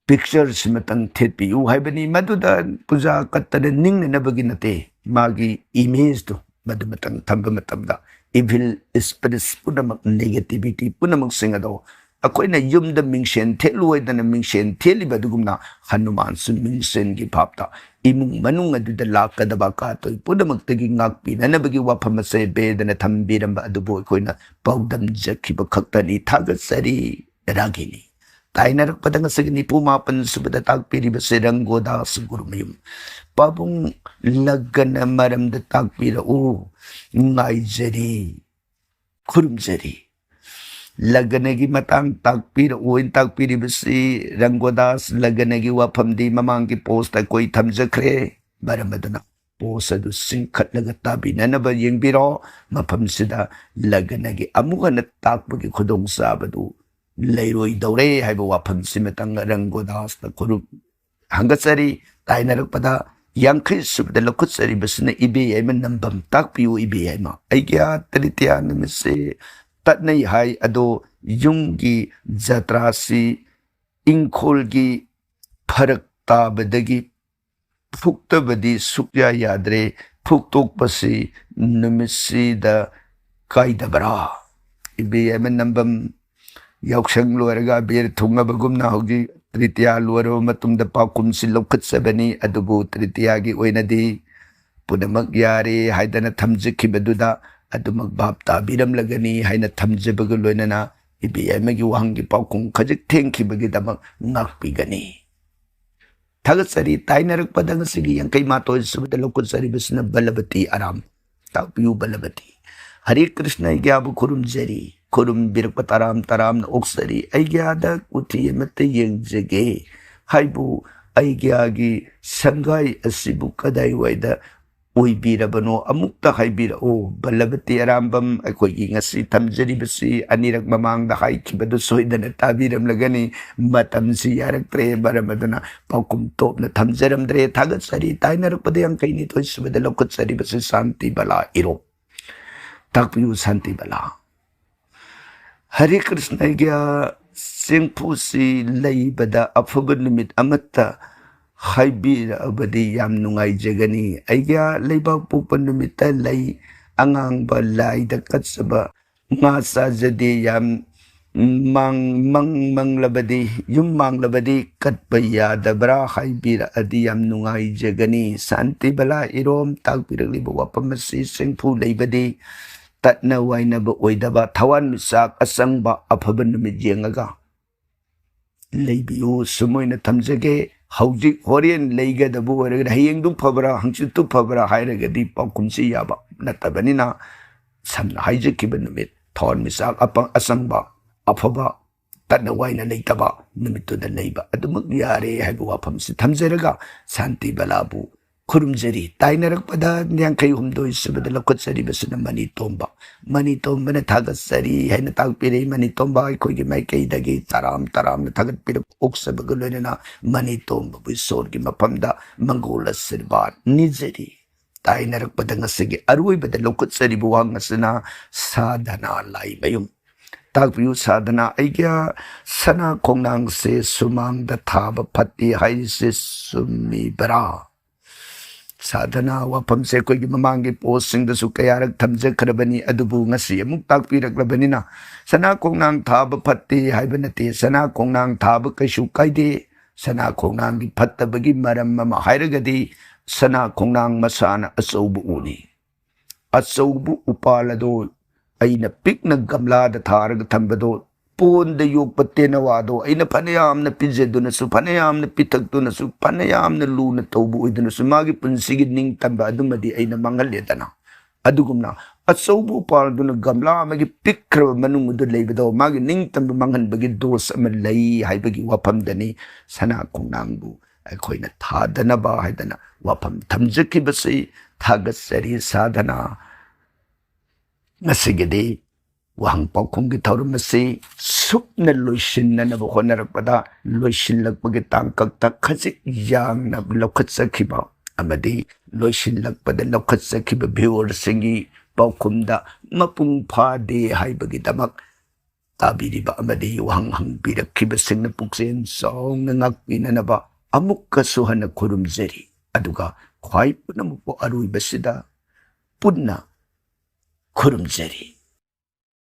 ꯄꯤꯛꯆꯔꯁꯤꯃꯇꯪ ꯊꯦꯠꯄꯤꯌꯨ ꯍꯥꯏꯕꯅꯤ꯫ ꯃꯗꯨꯗ ꯄꯨꯖꯥ ꯀꯠꯇꯅ ꯅꯤꯡꯅꯅꯕꯒꯤ ꯅꯠꯇꯦ, ꯃꯥꯒꯤ ꯏꯃꯦꯖꯇꯨ ꯃꯗꯨꯃꯇꯪ ꯊꯝꯕ ꯃꯇꯝꯗ ꯏꯚꯤꯜ ꯏꯁꯄꯤꯔꯤꯠꯁ ꯄꯨꯝꯅꯃꯛ, ꯅꯦꯒꯦꯇꯤꯚꯤꯇꯤ ꯄꯨꯝꯅꯃꯛꯁꯤꯡ ꯑꯗꯣ ꯑꯩꯈꯣꯏꯅ ꯌꯨꯝꯗ ꯃꯤꯡꯁꯦꯟ ꯊꯦꯠꯂꯣꯏꯗꯅ ꯃꯤꯡꯁꯦꯟ ꯊꯦꯠꯂꯤꯕ ꯑꯗꯨꯒꯨꯝꯅ ꯍꯅꯨꯃꯥꯟꯁꯨ ꯃꯤꯡꯁꯦꯟꯒꯤ ꯚꯥꯞꯇ ꯏꯃꯨꯡ ꯃꯅꯨꯡ ꯑꯗꯨꯗ ꯂꯥꯛꯀꯗꯕ ꯑꯀꯥ ꯑꯇꯣꯏ ꯄꯨꯝꯅꯃꯛꯇꯒꯤ ꯉꯥꯛꯄꯤꯅꯅꯕꯒꯤ ꯋꯥꯐꯝ ꯑꯁꯦ ꯕꯦꯗꯅ ꯊꯝꯕꯤꯔꯝꯕ ꯑꯗꯨꯕꯨ ꯑꯩꯈꯣꯏꯅ ꯄꯥꯎꯗꯝꯖꯈꯤꯕ ꯈꯛꯇꯅꯤ꯫ ꯊꯥꯒꯠꯆꯔꯤ꯫ ꯔꯥꯒꯤꯅꯤ꯫ ꯇꯥꯏꯅꯔꯛꯄꯗ ꯉꯁꯤꯒꯤ ꯅꯤꯐꯨ ꯃꯥꯄꯟ ꯁꯨꯕꯗ ꯇꯥꯛꯄꯤꯔꯤꯕꯁꯦ ꯔꯪꯒꯣꯗꯥꯁ ꯒꯨꯔꯨꯃꯌꯨꯝ꯫ ꯄꯥꯕꯨꯡ ꯂꯒꯅ ꯃꯔꯝꯗ ꯇꯥꯛꯄꯤꯔꯛꯎ꯫ ꯉꯥꯏꯖꯔꯤ, ꯈꯨꯔꯨꯝꯖꯔꯤ꯫ ꯂꯒꯅꯒꯤ ꯃꯇꯥꯡ ꯇꯥꯛꯄꯤꯔꯛꯎ ꯍꯥꯏꯅ ꯇꯥꯛꯄꯤꯔꯤꯕꯁꯤ ꯔꯪꯒꯣꯗꯥꯁ ꯂꯒꯅꯒꯤ ꯋꯥꯐꯝꯗꯤ ꯃꯃꯥꯡꯒꯤ ꯄꯣꯁꯇ ꯑꯩꯈꯣꯏ ꯊꯝꯖꯈ꯭ꯔꯦ꯫ ꯃꯔꯝ ꯑꯗꯨꯅ ꯄꯣꯁ ꯑꯗꯨ ꯆꯤꯡꯈꯠꯂꯒ ꯇꯥꯕꯤꯅꯅꯕ ꯌꯦꯡꯕꯤꯔꯣ꯫ ꯃꯐꯝꯁꯤꯗ ꯂꯒꯅꯒꯤ ꯑꯃꯨꯛ ꯍꯟꯅ ꯇꯥꯛꯄꯒꯤ ꯈꯨꯗꯣꯡꯆꯥꯕꯗꯨ ꯂꯩꯔꯣꯏꯗꯧꯔꯦ ꯍꯥꯏꯕ ꯋꯥꯐꯝꯁꯤꯃꯇꯪ ꯔꯪꯒꯣꯗꯥꯁꯇ ꯈꯨꯔꯨꯝ ꯍꯪꯒꯠꯆꯔꯤ꯫ ꯇꯥꯏꯅꯔꯛꯄꯗ ꯌꯥꯡꯈꯩ ꯁꯨꯕꯗ ꯂꯧꯈꯠꯆꯔꯤꯕꯁꯤꯅ ꯏꯕꯦ ꯌꯥꯏꯃ ꯅꯝꯕꯝ ꯇꯥꯛꯄꯤꯌꯨ ꯏꯕꯦ ꯌꯥꯏꯃ꯫ ꯑꯩꯒꯤ ꯇ꯭ꯔꯤꯇꯤꯌꯥ ꯅꯨꯃꯤꯠꯁꯦ ꯇꯠꯅꯩ ꯍꯥꯏ, ꯑꯗꯣ ꯌꯨꯝꯒꯤ ꯖꯇ꯭ꯔꯥꯁꯤ ꯏꯪꯈꯣꯜꯒꯤ ꯐꯔꯛ ꯇꯥꯕꯗꯒꯤ ꯐꯨꯛꯇꯕꯗꯤ ꯁꯨꯛꯌꯥ ꯌꯥꯗ꯭ꯔꯦ꯫ ꯐꯨꯛꯇꯣꯛꯄꯁꯤ ꯅꯨꯃꯤꯠꯁꯤꯗ ꯀꯥꯏꯗꯕ꯭ꯔꯥ? ꯏꯕꯦ ꯌꯥꯏꯃ ꯅꯝꯕꯝ ꯌꯥꯎꯁꯪ ꯂꯣꯏꯔꯒ ꯑꯕꯦꯔ ꯊꯨꯡꯉꯕꯒꯨꯝꯅ ꯍꯧꯖꯤꯛ ꯇ꯭ꯔꯤꯇꯤꯌꯥ ꯂꯣꯏꯔꯕ ꯃꯇꯨꯡꯗ ꯄꯥꯎꯈꯨꯝꯁꯤ ꯂꯧꯈꯠꯆꯕꯅꯤ꯫ ꯑꯗꯨꯕꯨ ꯇ꯭ꯔꯤꯇꯤꯌꯥꯒꯤ ꯑꯣꯏꯅꯗꯤ ꯄꯨꯝꯅꯃꯛ ꯌꯥꯔꯦ ꯍꯥꯏꯗꯅ ꯊꯝꯖꯈꯤꯕꯗꯨꯗ ꯑꯗꯨꯃꯛ ꯚꯥꯞ ꯇꯥꯕꯤꯔꯝꯂꯒꯅꯤ ꯍꯥꯏꯅ ꯊꯝꯖꯕꯒ ꯂꯣꯏꯅꯅ ꯏꯕꯦ ꯌꯥꯏꯃꯒꯤ ꯋꯥꯍꯪꯒꯤ ꯄꯥꯎꯈꯨꯝ ꯈꯖꯤꯛ ꯊꯦꯡꯈꯤꯕꯒꯤꯗꯃꯛ ꯉꯥꯛꯄꯤꯒꯅꯤ꯫ ꯊꯥꯒꯠꯆꯔꯤ꯫ ꯇꯥꯏꯅꯔꯛꯄꯗ ꯉꯁꯤꯒꯤ ꯌꯥꯡꯈꯩ ꯃꯥꯊꯣꯏ ꯁꯨꯕꯗ ꯂꯧꯈꯠꯆꯔꯤꯕꯁꯤꯅ ꯕꯂꯕꯇꯤ ꯑꯔꯥꯝ꯫ ꯇꯥꯛꯄꯤꯌꯨ ꯕꯂꯕꯇꯤ꯫ ꯍꯔꯦ ꯀ꯭ꯔꯤꯁꯅ, ꯑꯩꯒ꯭ꯌꯥꯕꯨ ꯈꯨꯔꯨꯝꯖꯔꯤ꯫ ꯈꯨꯔꯨꯝꯕꯤꯔꯛꯄ ꯇꯔꯥꯝ ꯇꯔꯥꯝꯅ ꯑꯣꯛꯆꯔꯤ꯫ ꯑꯩꯒ꯭ꯌꯥꯗ ꯀꯨꯊꯤ ꯑꯃꯠꯇ ꯌꯦꯡꯖꯒꯦ꯫ ꯍꯥꯏꯕꯨ ꯑꯩꯒ꯭ꯌꯥꯒꯤ ꯁꯪꯒꯥꯏ ꯑꯁꯤꯕꯨ ꯀꯗꯥꯏꯋꯥꯏꯗ ꯑꯣꯏꯕꯤꯔꯕꯅꯣ? ꯑꯃꯨꯛꯇ ꯍꯥꯏꯕꯤꯔꯛꯑꯣ꯫ ꯕꯂꯕꯇꯤ ꯑꯔꯥꯝꯕꯝ, ꯑꯩꯈꯣꯏꯒꯤ ꯉꯁꯤ ꯊꯝꯖꯔꯤꯕꯁꯤ ꯑꯅꯤꯔꯛ ꯃꯃꯥꯡꯗ ꯍꯥꯏꯈꯤꯕꯗꯨ ꯁꯣꯏꯗꯅ ꯇꯥꯕꯤꯔꯝꯂꯒꯅꯤ꯫ ꯃꯇꯝꯁꯤ ꯌꯥꯔꯛꯇ꯭ꯔꯦ, ꯃꯔꯝ ꯑꯗꯨꯅ ꯄꯥꯎꯈꯨꯝ ꯇꯣꯞꯅ ꯊꯝꯖꯔꯝꯗ꯭ꯔꯦ꯫ ꯊꯥꯒꯠꯆꯔꯤ꯫ ꯇꯥꯏꯅꯔꯛꯄꯗ ꯌꯥꯡꯈꯩ ꯅꯤꯊꯣꯏ ꯁꯨꯕꯗ ꯂꯧꯈꯠꯆꯔꯤꯕꯁꯤ ꯁꯥꯟꯇꯤ ꯕꯂꯥ ꯏꯔꯣꯞ꯫ ꯇꯥꯛꯄꯤꯌꯨ ꯁꯥꯟꯇꯤ ꯕꯂꯥ꯫ ꯍꯔꯦ ꯀ꯭ꯔꯤꯁꯅ, ꯑꯩꯒꯤ ꯆꯦꯡꯐꯨꯁꯤ ꯂꯩꯕꯗ ꯑꯐꯕ ꯅꯨꯃꯤꯠ ꯑꯃꯠꯇ ꯍꯥꯏꯕꯤꯔꯛꯑꯕꯗꯤ ꯌꯥꯝ ꯅꯨꯡꯉꯥꯏꯖꯒꯅꯤ꯫ ꯑꯩꯒꯤ ꯂꯩꯕꯥꯛ ꯄꯣꯛꯄ ꯅꯨꯃꯤꯠꯇ ꯂꯩ ꯑꯉꯥꯡꯕ ꯂꯥꯏꯗ ꯀꯠꯆꯕ ꯉꯥ ꯆꯥꯖꯗꯦ꯫ ꯌꯥꯝ ꯃꯥꯡ-, ꯃꯪ ꯃꯪꯂꯕꯗꯤ, ꯌꯨꯝ ꯃꯥꯡꯂꯕꯗꯤ ꯀꯠꯄ ꯌꯥꯗꯕ꯭ꯔꯥ ꯍꯥꯏꯕꯤꯔꯛꯑꯗꯤ ꯌꯥꯝ ꯅꯨꯡꯉꯥꯏꯖꯒꯅꯤ꯫ ꯁꯥꯟꯇꯤ ꯕꯂꯥ ꯏꯔꯣꯝ ꯇꯥꯛꯄꯤꯔꯛꯂꯤꯕ ꯋꯥꯐꯝ ꯑꯁꯤ ꯆꯦꯡꯐꯨ ꯂꯩꯕꯗꯤ ꯇꯠꯅ ꯋꯥꯏꯅꯕ ꯑꯣꯏꯗꯕ, ꯊꯋꯥꯟꯃꯤꯆꯥꯛ ꯑꯆꯪꯕ ꯑꯐꯕ ꯅꯨꯃꯤꯠ ꯌꯦꯡꯉꯒ ꯂꯩꯕꯤꯌꯨ꯫ ꯁꯨꯃꯥꯏꯅ ꯊꯝꯖꯒꯦ꯫ ꯍꯧꯖꯤꯛ ꯍꯣꯔꯦꯟ ꯂꯩꯒꯗꯕ ꯑꯣꯏꯔꯒꯗꯤ ꯍꯌꯦꯡꯗꯨ ꯐꯕ꯭ꯔꯥ ꯍꯪꯆꯤꯠꯇꯨ ꯐꯕ꯭ꯔꯥ ꯍꯥꯏꯔꯒꯗꯤ ꯄꯥꯎꯈꯨꯝꯁꯤ ꯌꯥꯕ ꯅꯠꯇꯕꯅꯤꯅ, ꯁꯝꯅ ꯍꯥꯏꯖꯈꯤꯕ ꯅꯨꯃꯤꯠ ꯊꯋꯥꯟꯃꯤꯆꯥꯛ ꯑꯄ-, ꯑꯆꯪꯕ ꯑꯐꯕ ꯇꯠꯅ ꯋꯥꯏꯅ ꯂꯩꯇꯕ ꯅꯨꯃꯤꯠꯇꯨꯗ ꯂꯩꯕ ꯑꯗꯨꯃꯛ ꯌꯥꯔꯦ ꯍꯥꯏꯕ ꯋꯥꯐꯝꯁꯤ ꯊꯝꯖꯔꯒ, ꯁꯥꯟꯇꯤ ꯕꯂꯥꯕꯨ ꯈꯨꯔꯨꯝꯖꯔꯤ꯫ ꯇꯥꯏꯅꯔꯛꯄꯗ ꯌꯥꯡꯈꯩ ꯍꯨꯝꯗꯣꯏ ꯁꯨꯕꯗ ꯂꯧꯈꯠꯆꯔꯤꯕꯁꯤꯅ ꯃꯅꯤ ꯇꯣꯝꯕ꯫ ꯃꯅꯤ ꯇꯣꯝꯕꯅ ꯊꯥꯒꯠꯆꯔꯤ ꯍꯥꯏꯅ ꯇꯥꯛꯄꯤꯔꯦ꯫ ꯃꯅꯤ ꯇꯣꯝꯕ ꯑꯩꯈꯣꯏꯒꯤ ꯃꯥꯏꯀꯩꯗꯒꯤ ꯇꯔꯥꯝ ꯇꯔꯥꯝꯅ ꯊꯥꯒꯠꯄꯤꯔꯛꯄ ꯑꯣꯛꯆꯕꯒ ꯂꯣꯏꯅꯅ ꯃꯅꯤ ꯇꯣꯝꯕꯕꯨ ꯏꯁꯣꯔꯒꯤ ꯃꯐꯝꯗ ꯃꯪꯒꯣꯜ ꯑꯁꯤꯔꯕꯥꯗ ꯅꯤꯖꯔꯤ꯫ ꯇꯥꯏꯅꯔꯛꯄꯗ ꯉꯁꯤꯒꯤ ꯑꯔꯣꯏꯕꯗ ꯂꯧꯈꯠꯆꯔꯤꯕ ꯋꯥꯍꯪ ꯑꯁꯤꯅ ꯁꯥꯙꯅꯥ ꯂꯥꯏꯃꯌꯨꯝ꯫ ꯇꯥꯛꯄꯤꯌꯨ ꯁꯥꯙꯅꯥ, ꯑꯩꯒꯤ ꯁꯅꯥ ꯈꯣꯡꯅꯥꯡꯁꯦ ꯁꯨꯃꯥꯡꯗ ꯊꯥꯕ ꯐꯠꯇꯦ ꯍꯥꯏꯔꯤꯁꯦ ꯆꯨꯝꯃꯤꯕ꯭ꯔꯥ? ꯁꯥꯙꯅꯥ ꯋꯥꯐꯝꯁꯦ ꯑꯩꯈꯣꯏꯒꯤ ꯃꯃꯥꯡꯒꯤ ꯄꯣꯁꯁꯤꯡꯗꯁꯨ ꯀꯌꯥꯔꯛ ꯊꯝꯖꯈ꯭ꯔꯕꯅꯤ, ꯑꯗꯨꯕꯨ ꯉꯁꯤ ꯑꯃꯨꯛ ꯇꯥꯛꯄꯤꯔꯛꯂꯕꯅꯤꯅ, ꯁꯅꯥ ꯈꯣꯡꯅꯥꯡ ꯊꯥꯕ ꯐꯠꯇꯦ ꯍꯥꯏꯕ ꯅꯠꯇꯦ꯫ ꯁꯅꯥ ꯈꯣꯡꯅꯥꯡ ꯊꯥꯕ ꯀꯩꯁꯨ ꯀꯥꯏꯗꯦ꯫ ꯁꯅꯥ ꯈꯣꯡꯅꯥꯡꯒꯤ ꯐꯠꯇꯕꯒꯤ ꯃꯔꯝ ꯑꯃ ꯍꯥꯏꯔꯒꯗꯤ, ꯁꯅꯥ ꯈꯣꯡꯅꯥꯡ ꯃꯁꯥꯅ ꯑꯆꯧꯕ ꯎꯅꯤ꯫ ꯑꯆꯧꯕ ꯎꯄꯥꯜ ꯑꯗꯣ ꯑꯩꯅ ꯄꯤꯛꯅ ꯒꯝꯂꯥꯗ ꯊꯥꯔꯒ ꯊꯝꯕꯗꯣ, ꯄꯣꯟꯗ ꯌꯣꯛꯄ ꯇꯦꯅꯋꯥꯗꯣ ꯑꯩꯅ ꯐꯅꯌꯥꯝꯅ ꯄꯤꯖꯗꯨꯅꯁꯨ, ꯐꯅꯌꯥꯝꯅ ꯄꯤꯊꯛꯇꯨꯅꯁꯨ, ꯐꯅꯌꯥꯝꯅ ꯂꯨꯅ ꯇꯧꯕ ꯑꯣꯏꯗꯨꯅꯁꯨ, ꯃꯥꯒꯤ ꯄꯨꯟꯁꯤꯒꯤ ꯅꯤꯡꯇꯝꯕ ꯑꯗꯨꯃꯗꯤ ꯑꯩꯅ ꯃꯥꯡꯍꯜꯂꯦꯗꯅ꯫ ꯑꯗꯨꯒꯨꯝꯅ ꯑꯆꯧꯕ ꯎꯄꯥꯜꯗꯨꯅ ꯒꯝꯂꯥ ꯑꯃꯒꯤ ꯄꯤꯛꯈ꯭ꯔꯕ ꯃꯅꯨꯡ ꯑꯗꯨ ꯂꯩꯕꯗꯣ, ꯃꯥꯒꯤ ꯅꯤꯡꯇꯝꯕ ꯃꯥꯡꯍꯟꯕꯒꯤ ꯗꯣꯁ ꯑꯃ ꯂꯩ ꯍꯥꯏꯕꯒꯤ ꯋꯥꯐꯝꯗꯅꯤ ꯁꯅꯥ ꯈꯣꯡꯅꯥꯡꯕꯨ ꯑꯩꯈꯣꯏꯅ ꯊꯥꯗꯅꯕ ꯍꯥꯏꯗꯅ ꯋꯥꯐꯝ ꯊꯝꯖꯈꯤꯕꯁꯤ꯫ ꯊꯥꯒꯠꯆꯔꯤ ꯁꯥꯙꯅꯥ꯫ ꯉꯁꯤꯒꯤꯗꯤ ꯋꯥꯍꯪ ꯄꯥꯎꯈꯨꯝꯒꯤ ꯊꯧꯔꯝ ꯑꯁꯤ ꯁꯨꯞꯅ ꯂꯣꯏꯁꯤꯟꯅꯅꯕ ꯍꯣꯠꯅꯔꯛꯄꯗ, ꯂꯣꯏꯁꯤꯜꯂꯛꯄꯒꯤ ꯇꯥꯡꯀꯛꯇ ꯈꯖꯤꯛ ꯌꯥꯡꯅ ꯂꯧꯈꯠꯆꯈꯤꯕ ꯑꯃꯗꯤ ꯂꯣꯏꯁꯤꯜꯂꯛꯄꯗ ꯂꯧꯈꯠꯆꯈꯤꯕ ꯚꯤꯌꯨꯋꯔꯁꯤꯡꯒꯤ ꯄꯥꯎꯈꯨꯝꯗ ꯃꯄꯨꯡ ꯐꯥꯗꯦ ꯍꯥꯏꯕꯒꯤꯗꯃꯛ ꯇꯥꯕꯤꯔꯤꯕ ꯑꯃꯗꯤ ꯋꯥꯍꯪ ꯍꯪꯕꯤꯔꯛꯈꯤꯕꯁꯤꯡꯅ ꯄꯨꯛꯆꯦꯜ ꯆꯥꯎꯅ ꯉꯥꯛꯄꯤꯅꯅꯕ ꯑꯃꯨꯛꯀꯁꯨ ꯍꯟꯅ ꯈꯨꯔꯨꯝꯖꯔꯤ꯫ ꯑꯗꯨꯒ ꯈ꯭ꯋꯥꯏ ꯄꯨꯝꯅꯃꯛꯄꯨ ꯑꯔꯣꯏꯕꯁꯤꯗ ꯄꯨꯟꯅ ꯈꯨꯔꯨꯝꯖꯔꯤ꯫